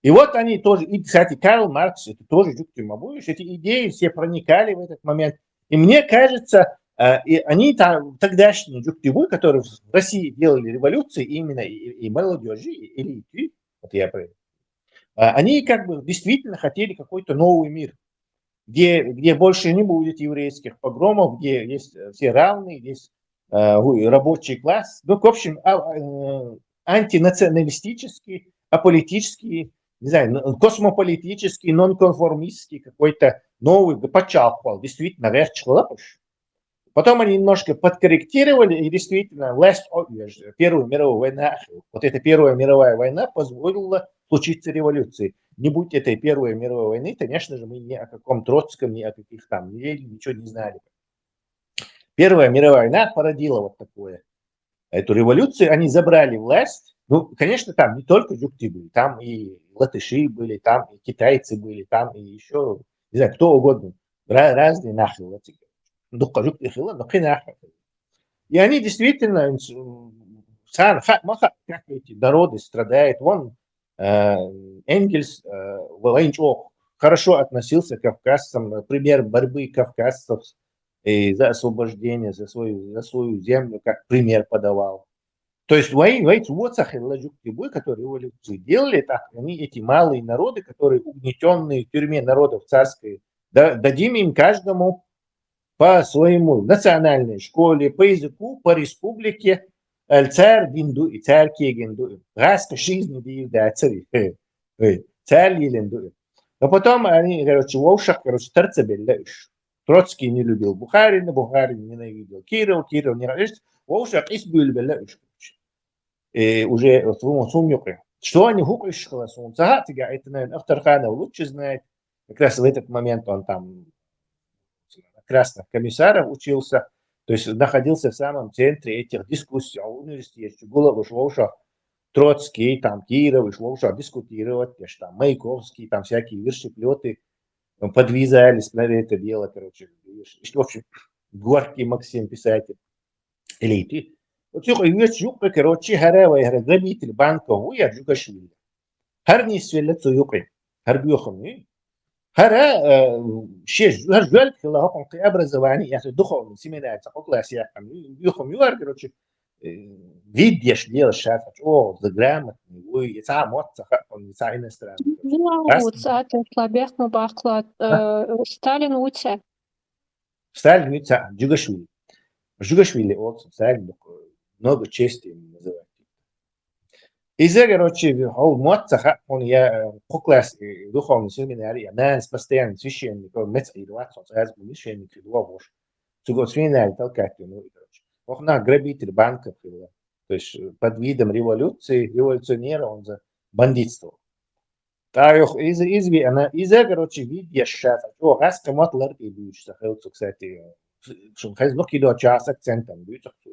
и вот они тоже, и, кстати, Карл Маркс, это тоже жугтий ма буй, эти идеи все проникали в этот момент. И мне кажется, э, и они там, тогдашние жугтий буй, которые в России делали революции, именно и, и молодежи, и элиты, вот я про это, э, они как бы действительно хотели какой-то новый мир, где, где больше не будет еврейских погромов, где есть, э, все равны, есть, э, рабочий класс. Ну, в общем, а, э, антинационалистический, аполитический, не знаю, космополитический, нонконформистский какой-то новый пачалх пал, действительно, верч хлопыш. Потом они немножко подкорректировали, и действительно, власть, о, Первая мировая война, вот эта Первая мировая война позволила случиться революции. Не будь этой Первой мировой войны, конечно же, мы ни о каком Троцком, ни о каких там Ленине, ничего не знали. Первая мировая война породила вот такое. Эту революцию, они забрали власть. Ну, конечно, там не только жугтий были, там и латыши были, там и китайцы были, там и еще, не знаю, кто угодно. Ра-, разные нахил. Дукха жугтий хила, но кхы нахил. И они действительно, м, сан, ха-, маха, как эти народы страдают. Вон, э, Энгельс, э, Валанчук хорошо относился к кавказцам, э, пример борьбы кавказцев и за освобождение, за свою, за свою землю, как пример подавал. То есть вай, вай, вот сахил жугтий буй, которые революцию делали, так они, эти малые народы, которые угнетенные в тюрьме народов царской, да, дадим им каждому по своему национальной школе, по языку, по республике, аьлла, цара дина ду и, цара кегийна ду и. ГӀаскхи шийза дийр дацари. Эй, цара лелийна ду и. Но потом они, короче, вовшах, короче, тарца белла уж. Троцкий не любил Бухарина, Бухарин ненавидел Кирова, Киров не, вовшах къийса буьйлабелла уж, короче. И уже вот сум, сум юкъе. Что они хӀу къуьйсуш хилар, суна ца хаьа, цига это, наверное, Ахтарханов лучше знает. Как раз в этот момент он там на красных комиссаров учился, то есть находился в самом центре этих дискуссий. А университете гулалуш вовшах Троцкий, там, Киров, уж вовшах дискутировать, я ж там, Маяковский, там всякие вершеплёты, э, подвязались на это дело, короче. И, в общем, Горький Максим, писатель, элиты. Вот юкъе, юкъе, юкъе, короче, хӀара вай, хӀара грабитель банков ву я Джугашвили. ХӀара нисвелла цу юкъе. ХӀара боьхам ю. ХӀара, э, ши, хӀара жоьлга хилла, хӀокхуьнан кхы образование, я духовный семинар, ца кхо класс яьккхина ю, боьхам ю хӀара, короче, э, вид еш лелаш ша, ца чӀогӀа грамотный вуй, и цхьа мотт ца хаьа, и цхьа иностранный. Ну, а раз вот, а ты слабех, ну, бахлад, э, Сталин ву цхьа. Сталин ву цхьа, Джугашвили. Джугашвили олу цунах, Сталин, много чести ему называть. Иза, короче, хьо мотт ца хаьа хьуна, я, э, кхо класс, э, духовный семинар, я нанас постоянно священник, он меца хьийр вац, он цӀаза священник хир вогӀуш. Цуьнга семинар толкать йина, короче. Ох, нах грабитель банков хилла. То есть, э, под видом революции, революционера он за бандитство. ТӀаккха юха иза, иза веана, иза, короче, вид еш ша, ца чӀогӀа гӀаскхи мотт лар тӀе буьйцуш ца хилла цо, кстати, шуна хезна кхидолча с акцентом буьйцу цо.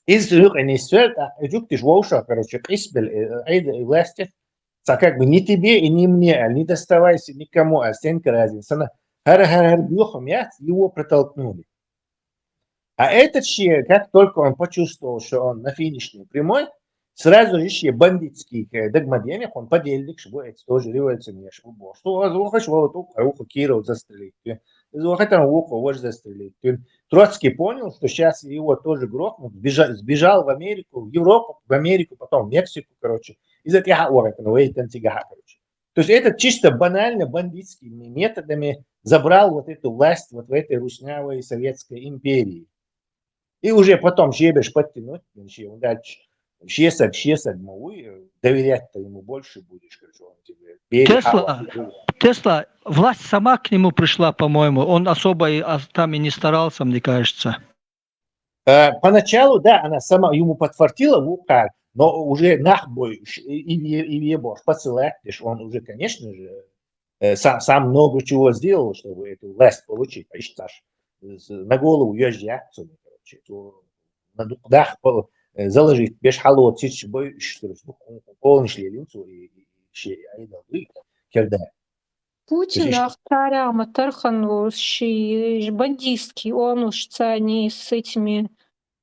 Иза цу юкъе нисвелла, тӀаккха и жуьгташа вовшах, короче, къийсабелла, э, айда и власти, ца как бы ни тебе и ни мне, а не доставайся никому, а стенка разин сана, хӀара, хӀара, хӀара боьхам яц, его протолкнули. А этот шен, как только он почувствовал, что он на финишной прямой, сразу же шен бандитский, э, догмадемех, он подельник, что это тоже революционер, что бо-, что возможно, вот ухо Киров застрелить, э, из ухо там ухо вож застрелить. Э, Троцкий понял, что сейчас его тоже грохнут, сбежа-, сбежал в Америку, в Европу, в Америку, потом в Мексику, короче. Из этого, ой, это, ну, это, короче. То есть этот чисто банально бандитскими методами забрал вот эту власть вот в этой руснявой советской империи. И уже потом шен беш подтянуть, шен, дальше, шен саг, шен саг ма вуй, э, доверять-то ему больше будешь, короче, он тебе верит, а Тесла, он тебе Тесла, власть сама к нему пришла, по-моему. Он особо и, а, там и не старался, мне кажется. Э, поначалу, да, она сама ему подфартила в ухар, но уже нах бой, ш-, и, и, и его посылать, видишь, он уже, конечно же, э, сам, сам много чего сделал, чтобы эту власть получить. А ещё Саш, э, с-, на голову езжать, короче, то на ду-, дах пол-, э, заложить, беш хало цич бой, что ли, ну, полниш лелин цо и, и, и шен айдал дуй, керда. Путин Слышишь? Ахтаряма Тарханову, ши-, бандитский, он уж цани с этими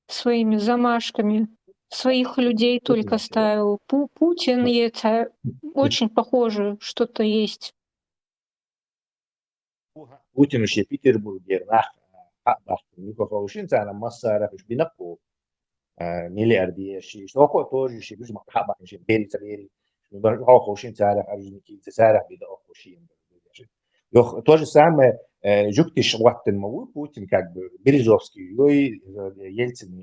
своими замашками, своих людей только ставил. Пу-, Путин и это очень похоже, что-то есть. Путин шен Петербургера нах хьабахкина, юха ховшин царна массарах уж бинакъу, а, миллиардерши, что хо тоже ши, уж ма хьабахкина ши, бери ца бери. Хо ховшин царах аржники, царах бида охо шин. Йох, то же самое, э, жугтиш гӀоттина ма ву Путин, как бы, Березовский, йой, э, Ельцин,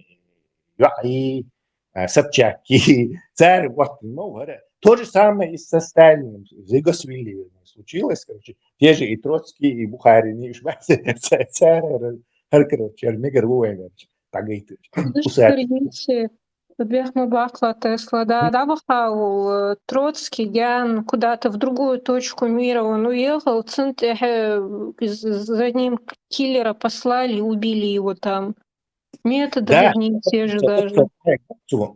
йоӀи, э, Собчаки, цара гӀоттина ма ву, хӀара. То же самое и со Сталиным, с Джугашвили случилось, короче. Те же и Троцкий, и Бухарин, и уж ма ца-, ца-, цара, хӀара, короче, хӀара мегар ву вайна, короче, тӀагайтур. Слушай, Кирилл, Бехму бахла Тесла, да, да, бахаул, э, Троцкий, Гян, куда-то в другую точку мира он уехал, цинтӀехьа, э, из-, за ним киллера послали, убили его там. Методы Да, одни и те же даже.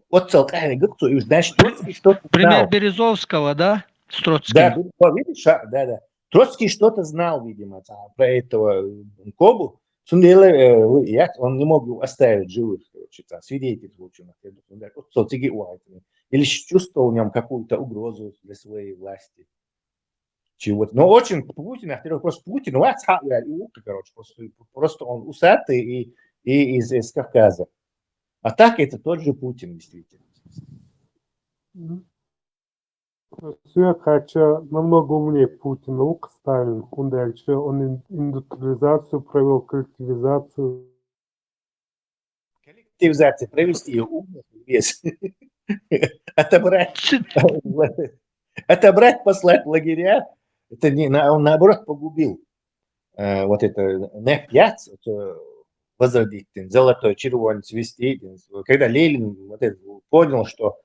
Оццал къахьегира цо, и уж, значит, Троцкий что-то Пример знал. Березовского, да, с Да, Троцким? Бер-, вот видишь, а, да, да. Троцкий что-то знал, видимо, там, про этого, э, Кобу. Цундела, э, вы-, я, он не мог его оставить живых, короче, там, свидетель случая, например, вот, вот, вот, или чувствовал в нём какую-то угрозу для своей власти. Чего-то. Но очень Путин, а, просто Путин, у вас ха-, я, и ухо, короче, просто, просто он усатый и, и из, из Кавказа. А так это тот же Путин, действительно. Мгм. Сюжет, хотя намного умнее Путина, у Сталин, Кундерча, он ин- индустриализацию провел, коллективизацию. Коллективизация провести ее умно без. Отобрать. Отобрать, послать в лагеря. Это не, на- он наоборот погубил. Э, вот это НЭП пять, это возродить, золотой червонец вести. Когда Ленин вот это понял, что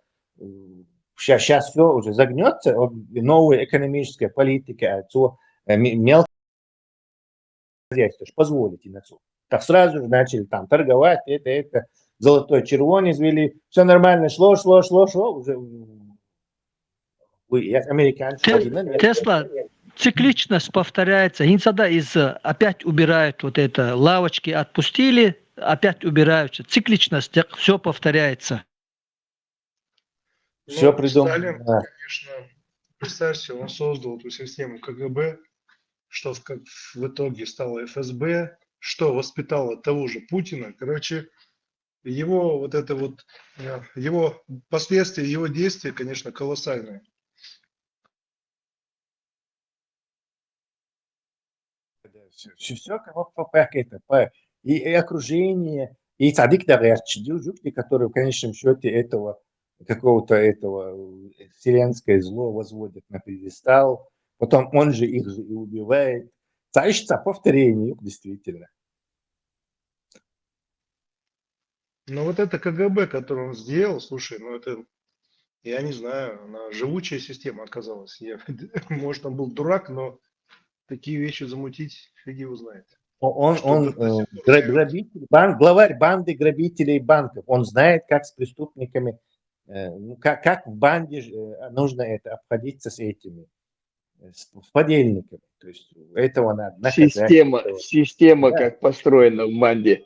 сейчас, сейчас все уже загнется, новая экономическая политика, а то мелкое хозяйство ж позволить и на то. Так сразу же начали там торговать, это, это, золотой червонец вели, все нормально шло, шло, шло, шло, уже вы, я, американцы. Те- Тесла, цикличность повторяется. Инсада из э, опять убирают вот это, лавочки отпустили, опять убираются. Цикличность, все повторяется. Все Ну, придумано. Сталин, Да. Конечно, представьте, он создал эту систему КГБ, что в, как в итоге стало ФСБ, что воспитало того же Путина. Короче, его вот это вот, э, его последствия, его действия, конечно, колоссальные. Все, все, как, вот, по- как это, по- и, и окружение, и цадик да, которые в конечном счете этого какого-то этого э, вселенское зло возводят на пьедестал, потом он же их же и убивает. Цаишца повторение, действительно. Но вот это КГБ, которое он сделал, слушай, ну это, я не знаю, она живучая система оказалась. Я, может, он был дурак, но такие вещи замутить, фиг его знает. Он, он, Что он до- до э, сих пор гра- живёт. грабитель, бан- главарь банды грабителей банков. Он знает, как с преступниками, э, ну, как, как в банде э, нужно это обходиться с этими, э, с, с подельниками. То есть этого надо наказать. Система, этого. Система Да. Как построена в банде.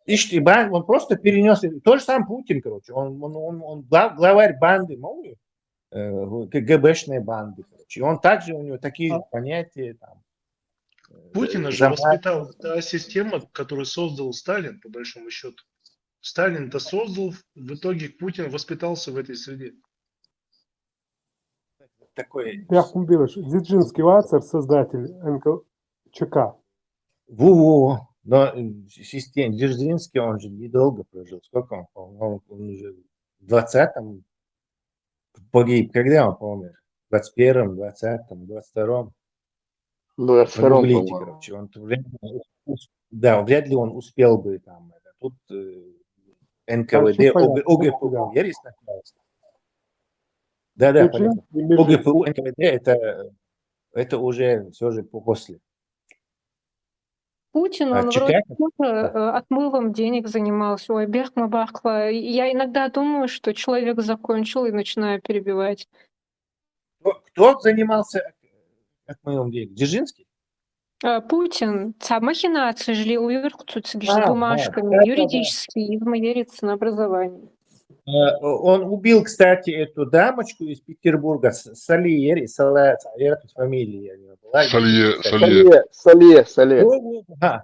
Ишти бан, он просто перенес. То же самое Путин, короче. Он, он, он, он глав- главарь банды, мол, э, КГБшной банды, короче. И он также, у него такие А- понятия там. э, Путина же замах. Воспитал та система, которую создал Сталин, по большому счету. Сталин-то создал, в итоге Путин воспитался в этой среде. Такой. Бяхмбирыш, Дзержинский вацар, создатель НКЧК. Во-во. Но э, систем Дзержинский, он же недолго прожил. Сколько он? Он, он уже в двадцатом погиб. Когда он помер? В двадцать первом, двадцатом, двадцать втором. двадцать втором, Погуглите, по-моему. Короче, он вряд ли ус- да, вряд ли он успел бы там. Это, тут э, НКВД, Короче, понятно. ОГПУ, Да. Ерис находился. Да, да, понятно. Дзержинский, между- ОГПУ, НКВД это, это уже все же по- после. Путин, А, он вроде чекай. тоже э, отмывом денег занимался. Ой, бехма бахла. Я иногда думаю, что человек закончил и начинаю перебивать. Кто, кто занимался отмывом денег? Дзержинский? А, Путин, ца махинации жили уйвер куцуцигиш А, бумажками, да, да, да, да. Юридический, измоверец на образование. Э, Он убил, кстати, эту дамочку из Петербурга, С- Салиер, и Сала, Салиер, тут фамилия у неё была. Салие, Кстати, Салие. Сале, Сале, Сале. Ну, ага.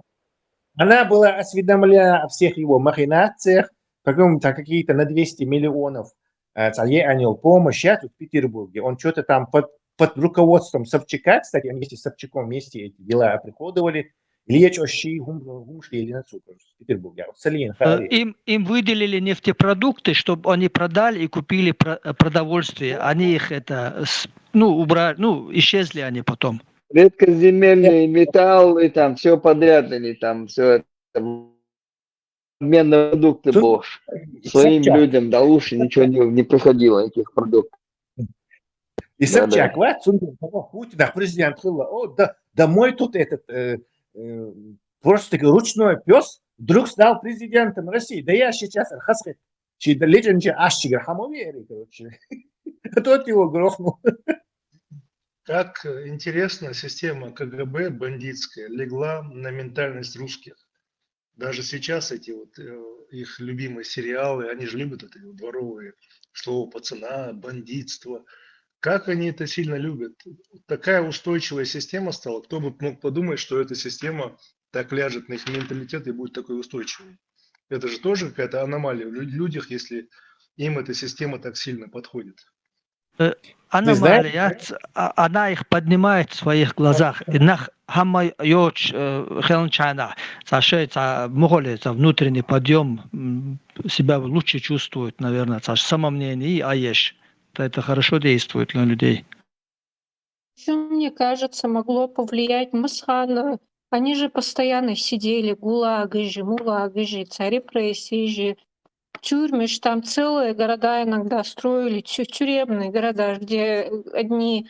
Она была осведомлена о всех его махинациях, по-моему, там какие-то на двести миллионов э, Салие о него помощь сейчас в Петербурге. Он что-то там под, под руководством Собчака, кстати, они вместе с Собчаком вместе эти дела оприходовали. Или я что, щи гум- гумшли или на цукор в Петербурге. А вот Салиен Э, Хари. Им, им выделили нефтепродукты, чтобы они продали и купили про- э, продовольствие. Они их это, с- ну, убрали, ну, исчезли они потом. Редкоземельные металлы, там все подряд, они там все это. Обменные продукты Тут- был. Своим Собчак. Людям до уши ничего не, не приходило, этих продуктов. И Да, да. Собчак, вот, смотри, о, Путин, да, президент Хилла, о, да, домой тут этот, э, э, просто таки ручной пес вдруг стал президентом России. Да я сейчас хасхет. Чи да лечен чи аш чигра хамови эри, короче. Тот его грохнул. Как э, интересно, система КГБ бандитская легла на ментальность русских. Даже сейчас эти вот э, их любимые сериалы, они же любят это вот дворовые слово пацана, бандитство. Как они это сильно любят? Такая устойчивая система стала. Кто бы мог подумать, что эта система так ляжет на их менталитет и будет такой устойчивой? Это же тоже какая-то аномалия в лю- людях, если им эта система так сильно подходит. Э, Аномалия, ц-, а-, она их поднимает в своих глазах. И нах хамай йоч, э, хелнчана. Ца шей, ца мухоле, ца внутренний подъём, м, себя лучше чувствует, наверное, ца самомнение и аеш. Это, это хорошо действует на людей. Ещё, мне кажется, могло повлиять мысхан, э, они же постоянно сидели, гулагы же, мулагы же, ца репрессии же, тюрьмы же, там целые города иногда строили, тю-, тюремные города, где, э, одни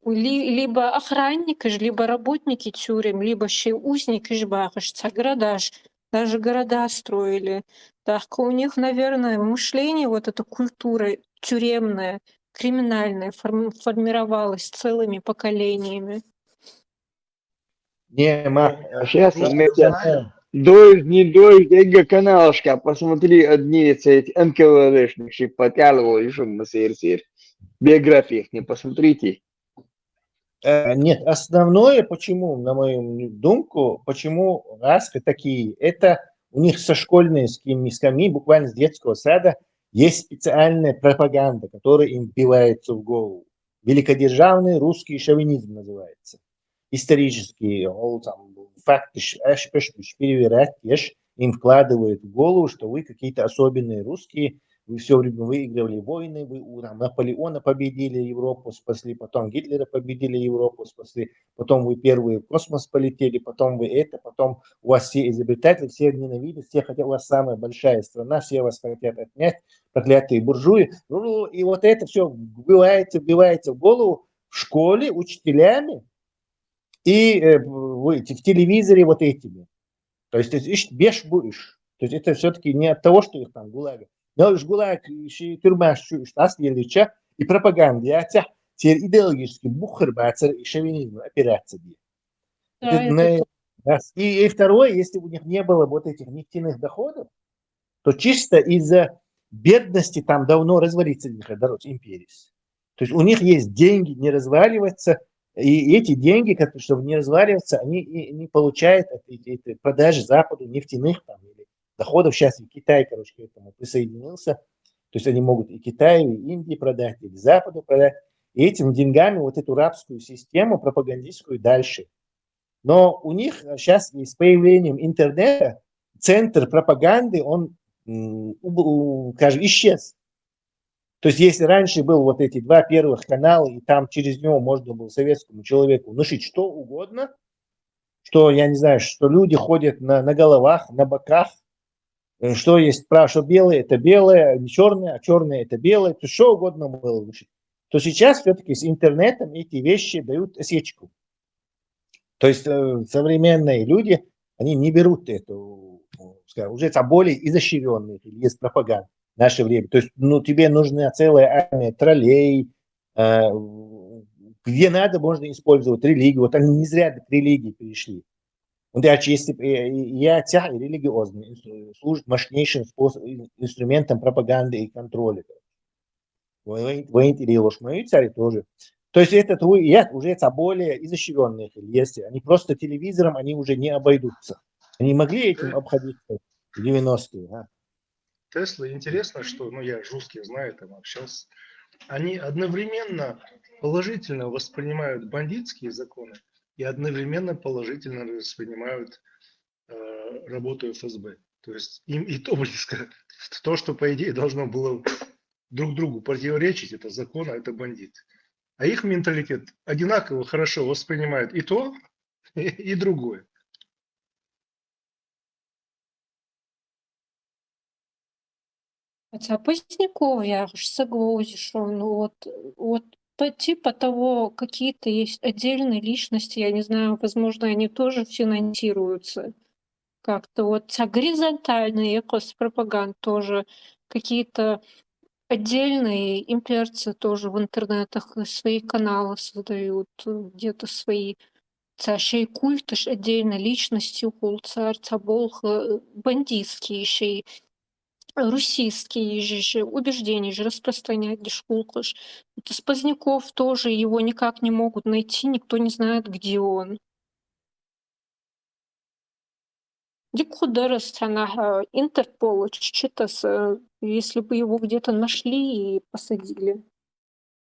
ли-, либо охранники же, либо работники тюрем, либо ещё узникы же бахаш, ца города же, даже города строили. Так у них, наверное, мышление, вот эта культура тюремная, криминальная, форм-, формировалась целыми поколениями. Не, ма, Сейчас ну, мы тебя дождь, не дождь, эго каналышка, посмотри, одни эти Н К В Д-шники шипатяло, и шум сыр-сыр. Биографии их не посмотрите. Э, нет, основное, почему, на мою думку, почему раска такие, это у них со школьной скамьи, скамьи, буквально с детского сада, есть специальная пропаганда, которая им вбивается в голову. Великодержавный русский шовинизм называется. Исторический, ол там факты ш-, аш-, пеш-, ш-, перевирать, еш, им вкладывают в голову, что вы какие-то особенные русские, вы все время выигрывали войны, вы у там, Наполеона победили, Европу спасли, потом Гитлера победили, Европу спасли, потом вы первые в космос полетели, потом вы это, потом у вас все изобретатели, все ненавидят, все хотят у вас самая большая страна, все вас хотят отнять, проклятые буржуи. Ну, и вот это все вбивается, вбивается в голову в школе учителями и, э, в, в телевизоре вот этими. То есть, то есть иш-, беш бу иш. То есть это все-таки не от того, что их там гулаг. Но уж гулаг, иши тюрьма, ш-, ш-, ас лилича, и пропаганда, я тя, те идеологически бухарбацер и шовинизм операция. Да, это И, и второе, если бы у них не было вот этих нефтяных доходов, то чисто из-за бедности там давно развалится их империя. То есть у них есть деньги не разваливаться, и эти деньги, как, чтобы не разваливаться, они и не получают от эти, эти продажи Западу нефтяных там или доходов. Сейчас и Китай, короче, к этому присоединился. То есть они могут и Китаю, и Индии продать, или Западу продать. И этими деньгами вот эту рабскую систему пропагандистскую дальше. Но у них сейчас с появлением интернета центр пропаганды, он, м, уб-, у-, скажем, исчез. То есть если раньше был вот эти два первых канала, и там через него можно было советскому человеку внушить что угодно, что, я не знаю, что люди ходят на, на головах, на боках, э, что есть прав-, что белое — это белое, а не черное, а черное — это белое, то что угодно было внушить. То сейчас все-таки с интернетом эти вещи дают осечку. То есть э, современные люди, они не берут эту, скажем, уже это более изощренные есть пропаганда в наше время. То есть, ну, тебе нужна целая армия троллей, э, где надо, можно использовать религию. Вот они не зря к религии перешли. Вот я, если б, э, я тя религиозный, служит мощнейшим способ, инструментом пропаганды и контроля. Воин-, воин или ложь мою царь тоже. То есть это твой яд уже это более изощренные, если они просто телевизором, они уже не обойдутся. Они могли этим обходиться в девяностые, а? Тесла, интересно, что, ну, я ж русских знаю, там общался. Они одновременно положительно воспринимают бандитские законы и одновременно положительно воспринимают э, работу Ф С Б. То есть им и то близко. То, что, по идее, должно было друг другу противоречить, это закон, а это бандит. А их менталитет одинаково хорошо воспринимает и то, и другое. Хотя Поздняков, я аж согласен, что он вот, вот по типа того, какие-то есть отдельные личности, я не знаю, возможно, они тоже финансируются как-то. Вот ца горизонтальные якось пропаганд тоже, какие-то отдельные имперцы тоже в интернетах свои каналы создают, где-то свои. Ца шей культы ж отдельно личности хул цар, ца болх, э, бандитские шей, русистские же, же убеждения же распространять дешкулкаш. Вот из Поздняков тоже, его никак не могут найти, никто не знает, где он. Дик худорас цана, э, Интерпол, ч-, читас, э, если бы его где-то нашли и посадили.